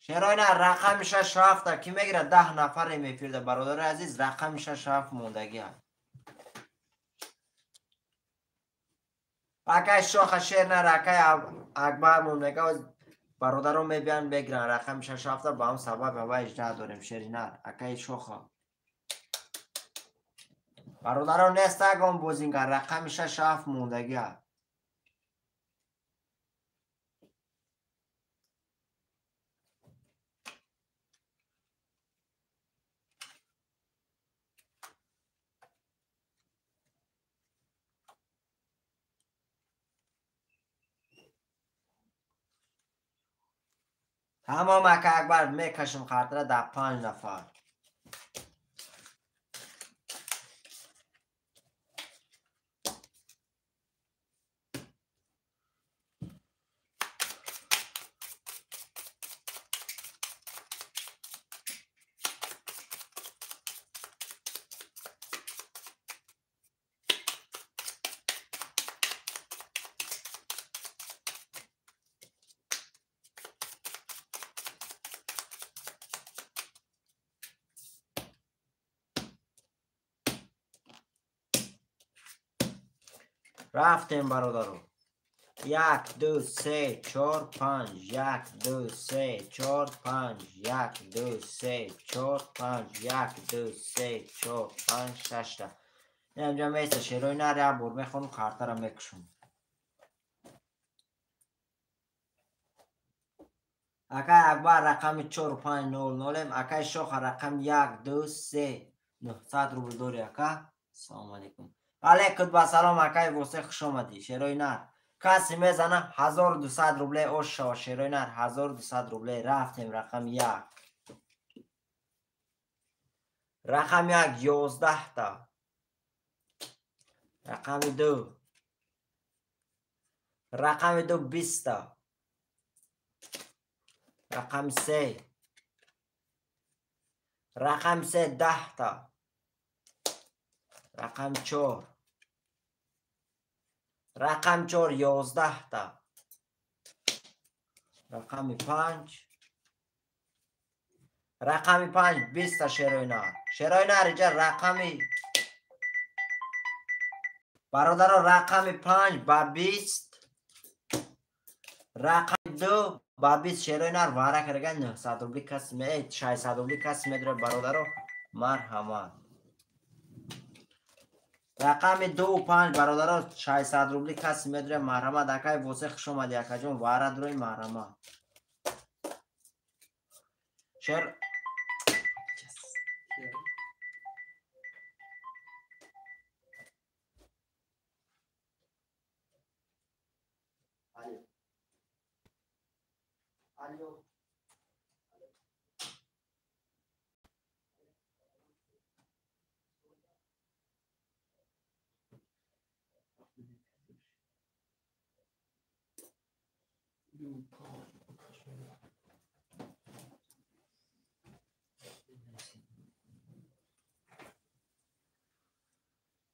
Шерои нар рақами 6-7 ки мегирад 10 нафарем эфирда бародарои азиз, рақами 6-7 мондагиа. Акай шоха шер нар, акай Акбармон мега бародарон мебиён мегиранд рақами 6-7 ба ҳам сабаб ҳава иҷра дорем шери нар. Акай шоха бародарон нест агон бозингар, рақами 6-7 мондагиа. Тамом ака Акбар мекашем қартара да 5 нафар. Рафтем бародаро. 1 2 3 4 5 1 2 3 4 5 1 2 3 4 5 1 2 3 4 5 6 та. Инҷа места шерои нар як бор мехонам, қартара мекушам. Акай Акбар рақами 4 5 0 0, акай шоха рақами 1 2 3 900 рубл дори ака. Салом алейкум. Алейкум ба салом акай Восе, хуш омадӣ. Шерои нар касе мезана 1200 рублей ош шава. Шерои нар 1200 рублей. Рафтем рақами 1. Рақами 1 11 та. Рақами 2. Рақами 2 20 та. Рақами 3. Рақами 3 10 та. Рақами 4. Рақами 4 11та. Рақами 5. Рақами 5 20та шерои нар. Шерои нар инҷа рақами бародаро рақами 5 ба 20, рақами 2 ба 20 шерои нар вара карда 900 рубли кас 600 рубли кас медора бародаро марҳамат. Рақами 2 5 бародаро 600 рубли кас медора марҳамат. Акай восе хуш омадӣ акаҷон, вара дурои марҳамат. Шер Алло.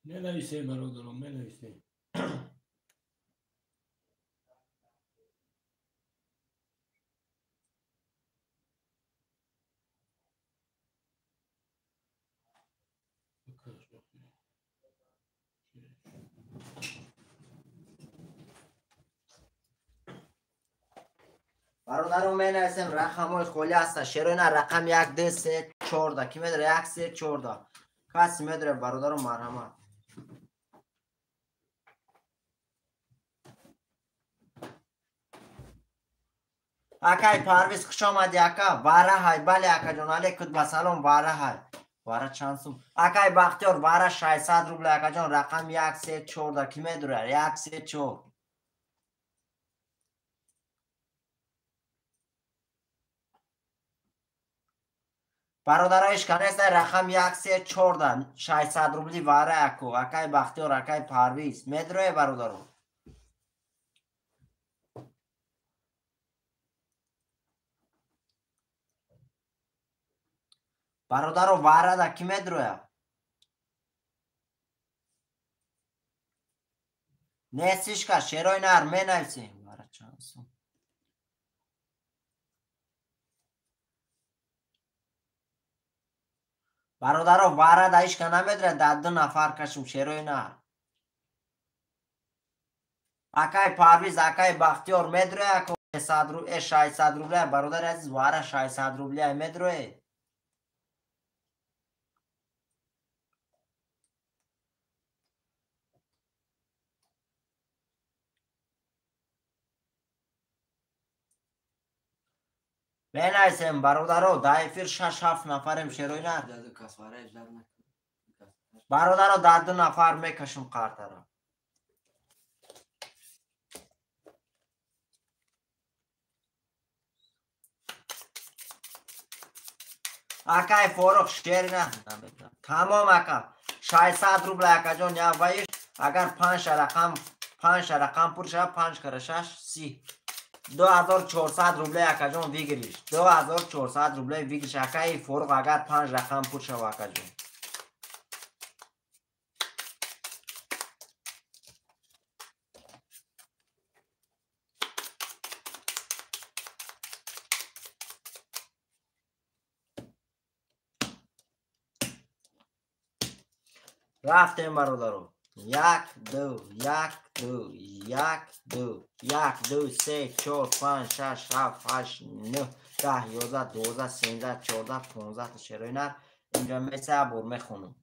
Менависем бародарон, менависем. Бародарон менависем рақамҳои холӣ ҳастанд. Шерои нар рақам 1 2 3 4 ки медора 1 3 4 каси медора бародарон марҳамат. Акай Парвиз хуш омадӣ ака. Вара ҳай, бале акаҷон, алейкум вассалом. Вара ҳай. Вара чанд сум? Акай Бахтиёр вара 600 рубл акаҷон, рақам 1 3 4 ки медора 1 3 4. Бародаро ишканеста рақам 1 3 4 600 рубли вара аку. Акай Бахтиёр, акай Парвиз медроe бародаро. Бародаро варада ки медроя? Нестишка шерои нар менависем. Вара чанд сум? Бародаро варада ишка намедроя, дар 2 нафар кашум шерои нар. Акай Парвиз, акай Бахтиёр медроя аку 600 рубля. Бародари азиз вара 600 рубля медроe. Менависем бародаро, дар эфир 6-7 нафарем шерои нар. Бародаро дар 2 нафар мекашем қартара. Акай Форух шери на. Тамом ака. 600 рубля акаҷон явваиш. Агар 5 рақам пур шава 5 кара 6 30. 2400 рублей акаҷон выигрыш. 2400 рублей выигрыш акаи Форух агар 5 рақам пур шава акаҷон. Рафтем бародаро. 1 2 1 2 1 2 1 2 3 4 5 6 7 8 9 10 11 12 13 14 15 та шерои нар инҷа меса бор мехонам.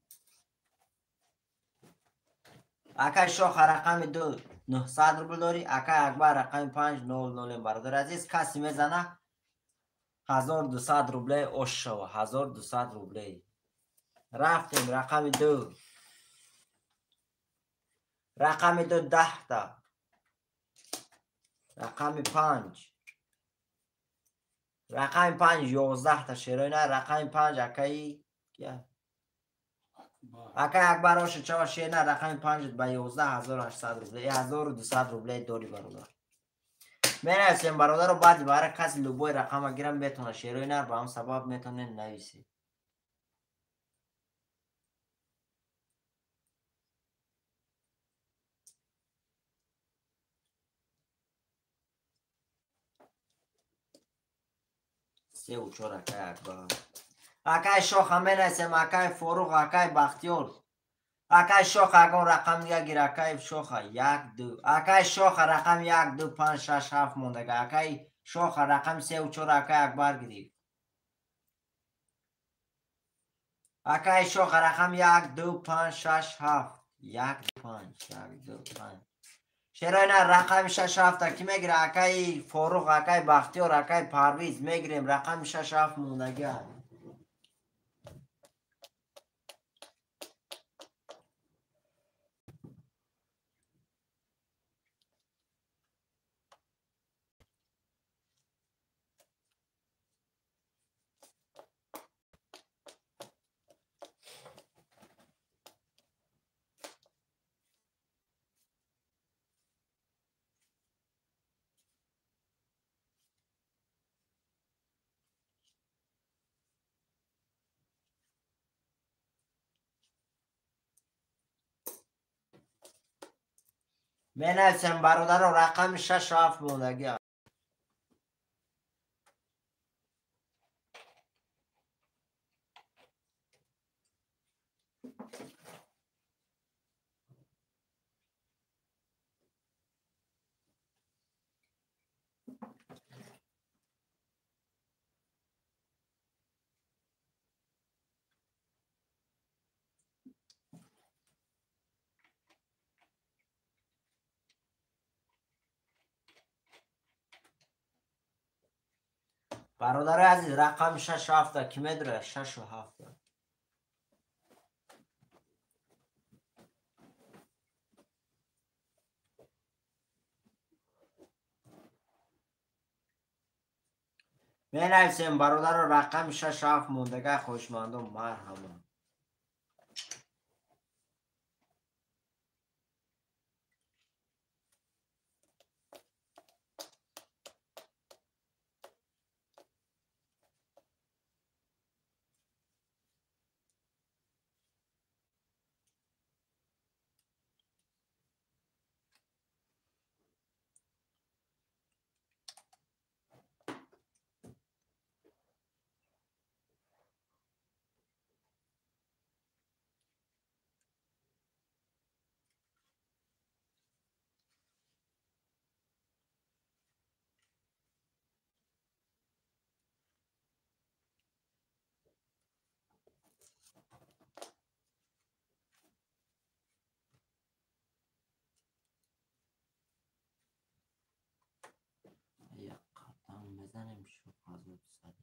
Акай Шоха рақами 2 900 рубл дорӣ, акай Акбар рақами 5 00. Бародари азиз каси мезана 1200 рублей ош шава, 1200 рублей. Рафтем рақами 2. Рақами 2 10та. Рақами 5. Рақами 5 11та шерои нар. Рақами 5 акаи акай Акбар оша чава шер нар. Рақами 5 ба 11800 рублей, 1200 рублей дорӣ бародар. Менависем бародаро, баъди бара каси любой рақама гирам метавона шерои нар, ба ҳам сабаб метавонед нависед. Сеу чор акай Акбар. Акай Шоха менависем, акай Форуғ, акай Бахтиёр. Акай Шоха ягон рақам дига гир, акай Шоха як ду. Акай Шоха рақами як ду панҷ шаш ҳафт мондага. Акай Шоха рақами сеу чор акай Акбар гирифт. Акай Шоха рақами як ду панҷ шаш ҳафт. Як ду панҷ, як ду панҷ. Шерои нар рақами шаш ҳафта ки мегира? Акаи Форуғ, акаи Бахтиёр, акаи Парвиз мегирем. Рақами шаш ҳафт мондага. Менависем бародаро рақами шаш ҳафт мондагӣ. Бародарои азиз, рақами шаш ҳафта ки медурад? Шашу ҳафта. Менависем бародаро рақами шаш ҳафт мондага, хоҳишмандон марҳама. Мезанем шуд 1200.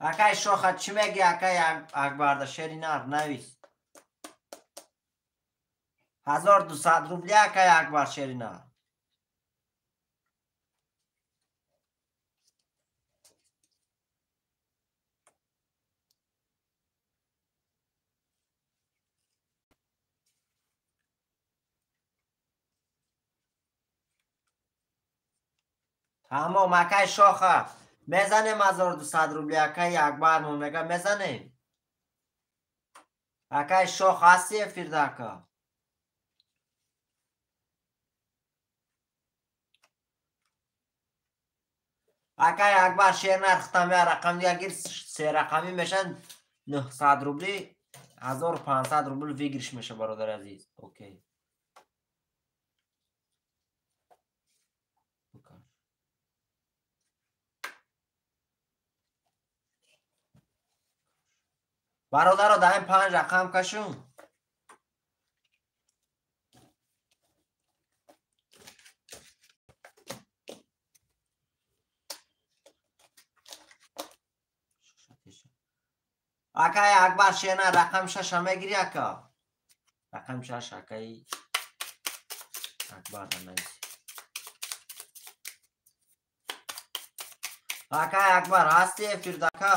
Акай Шоха чӣ мегӣ? Акай Акбарда шери нар навис. 1200 рубли акай Акбар шери нар. Тамом акай Шоха мезанем 1200 рубли акай Акбар мега мезанем. Акай Шох ҳасти эфирда ака? Акай Акбар шер нархтам я рақам дига гир, се рақамӣ мешан 900 рубли, 1500 рубл выигрыш меша бародари азиз. Окей. Бародаро дар ин панҷ рақам кашум. Акай Акбар шена рақам шаша мегири ака? Рақам шаш акаи Акбар навис. Акай Акбар ҳасти эфирда ака?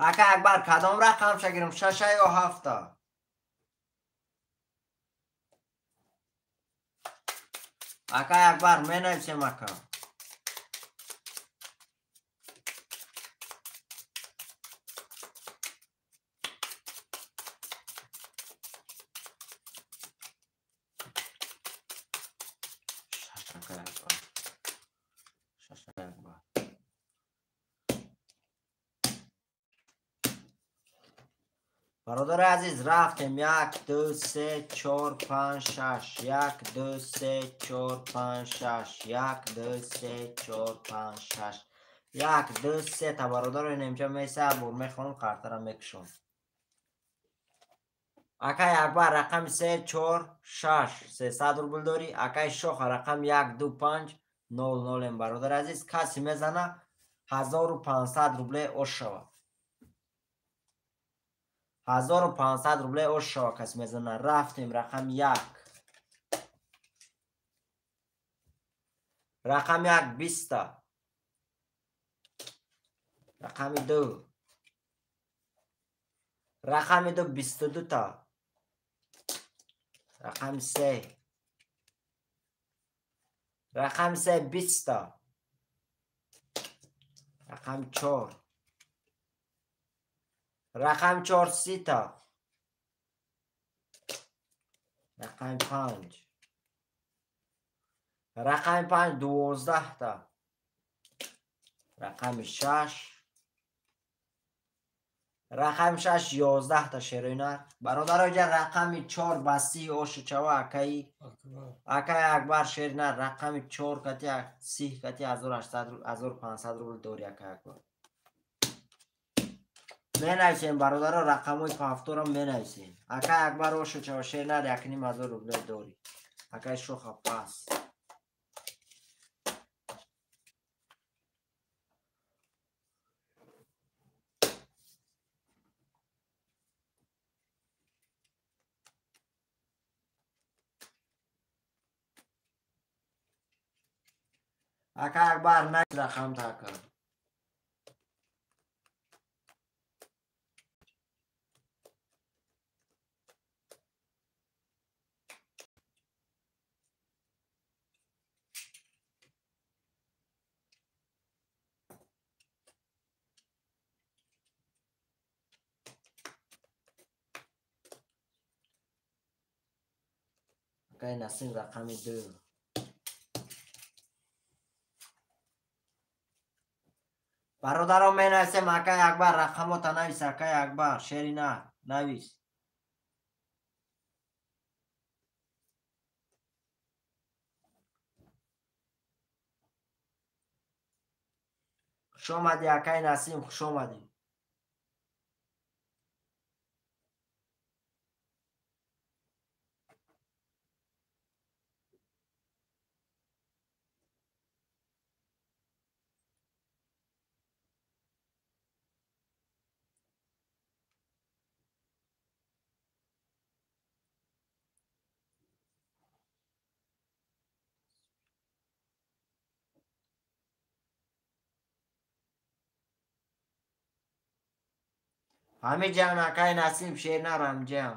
Ака Акбар кадом рақамша гирам? Шаша ё ҳафта? Акай Акбар менависем ака. акай Акбар. Шаш акай Акбар. Бародари азиз, рафтем. 1, 2, 3, 4, 5, 6. 1, 2, 3, 4, 5, 6. 1, 2, 3, 4, 5, 6. 1, 2, 3 та бародаро инҷа меса бур мехонам, картара мекушам. Акай Акбар рақами 3, 4, 6 300 рубл дорӣ. Акай Шоха рақами 1, 2, 5, 0, 0 бародари азиз, каси мезана 1500 рубле ош шава. 1500 рубле ош шава каси мезана. Рафтем рақами 1. Рақами 1 20 та. Рақами 2. Рақами 2 22 та. Рақами 3. Рақами 3 20 та. Рақами 4. Рақами 4 30 та. Рақами 5. Рақами 5 12 та. Рақами 6. Рақами 6 11 та шероина. Бародаро ҷа рақами 4 ба 30 ошу чава акаи акаи Акбар шерина рақами 4 кати 30 кати 1800 1500 рубл дори акаи Акбар. Менависем бародаро рақамҳои пафторам менависем. Акаи Акбар ошу чава шерина 1500 рубл дори. Акаи Шоха пас. Акаи Акбар на рақам така. Акаи Насим рақами 2. Бародаро менависем акаи Акбар рақамота навис акаи Акбар шерина навис. Хуш омадӣ акаи Насим, хуш омадӣ. Ҳамиҷан акаи Насим шернар ҳамиҷан.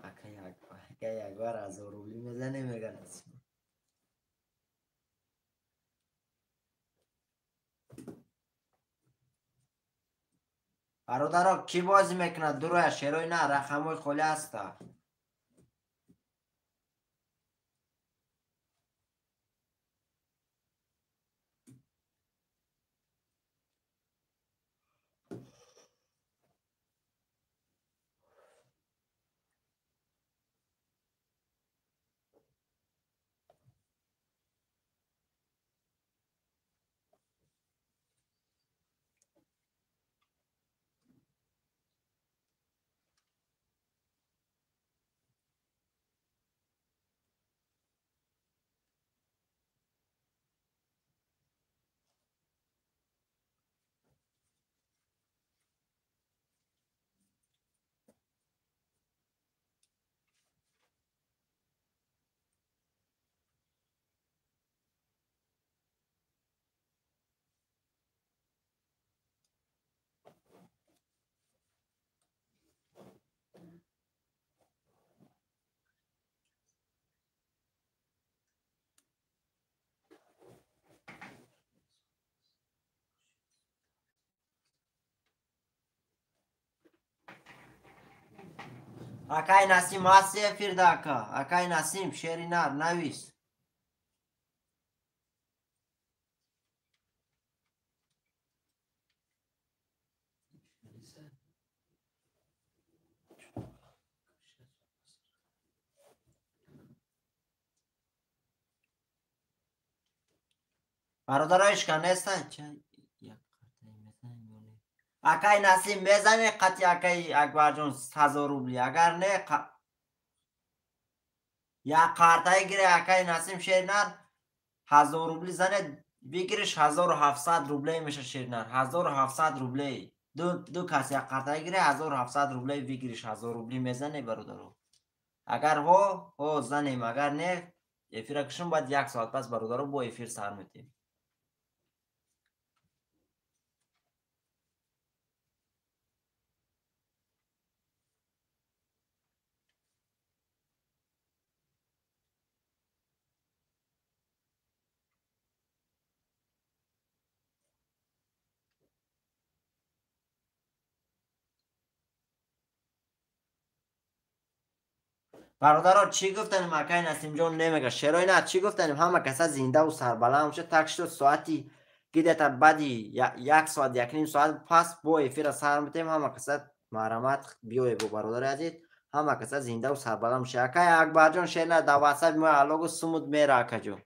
Акаи Акбар 1000 рубли мезане мега Насим. Бародаро кӣ бозӣ мекунад? Дуроя шерои на рақамҳои холӣ ҳаста. Акай Насим ҳасти эфирда ака. Акай Насим шери нар навис. Бародаро ишка нестан? Акай Насим мезане қати акай Акбарҷон 1000 рубли. Агар не як қартаи гире акай Насим шернар 1000 рубли зане бигириш 1700 рублей меша шернар. 1700 рублей. Ду кас як қартаи гире 1700 рублей бигириш 1000 рубли мезане бародаро. Агар ҳо занем, агар не эфира кушем баъд як соат пас бародаро бо эфир сар метем. Бародаро чӣ гуфтанем акай Насимҷон немега шерои на чӣ гуфтанем ҳама каса зиндаву сарбаланд шуд так шуд соати гидета баъди як соат якним соат пас бо эфира сар метем ҳама каса марҳамат биёе бо бародари азиз ҳама каса зиндаву сарбаланд шуд акай Акбарҷон шер на дар ватсапи мо аллогу сумуд мера акаҷон.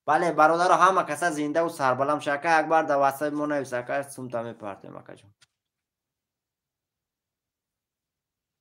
Бале бародаро ҳама каса зиндаву сарбаланд шуд акай Акбар дар ватсапи мо навис акай сумта мепартем акаҷон.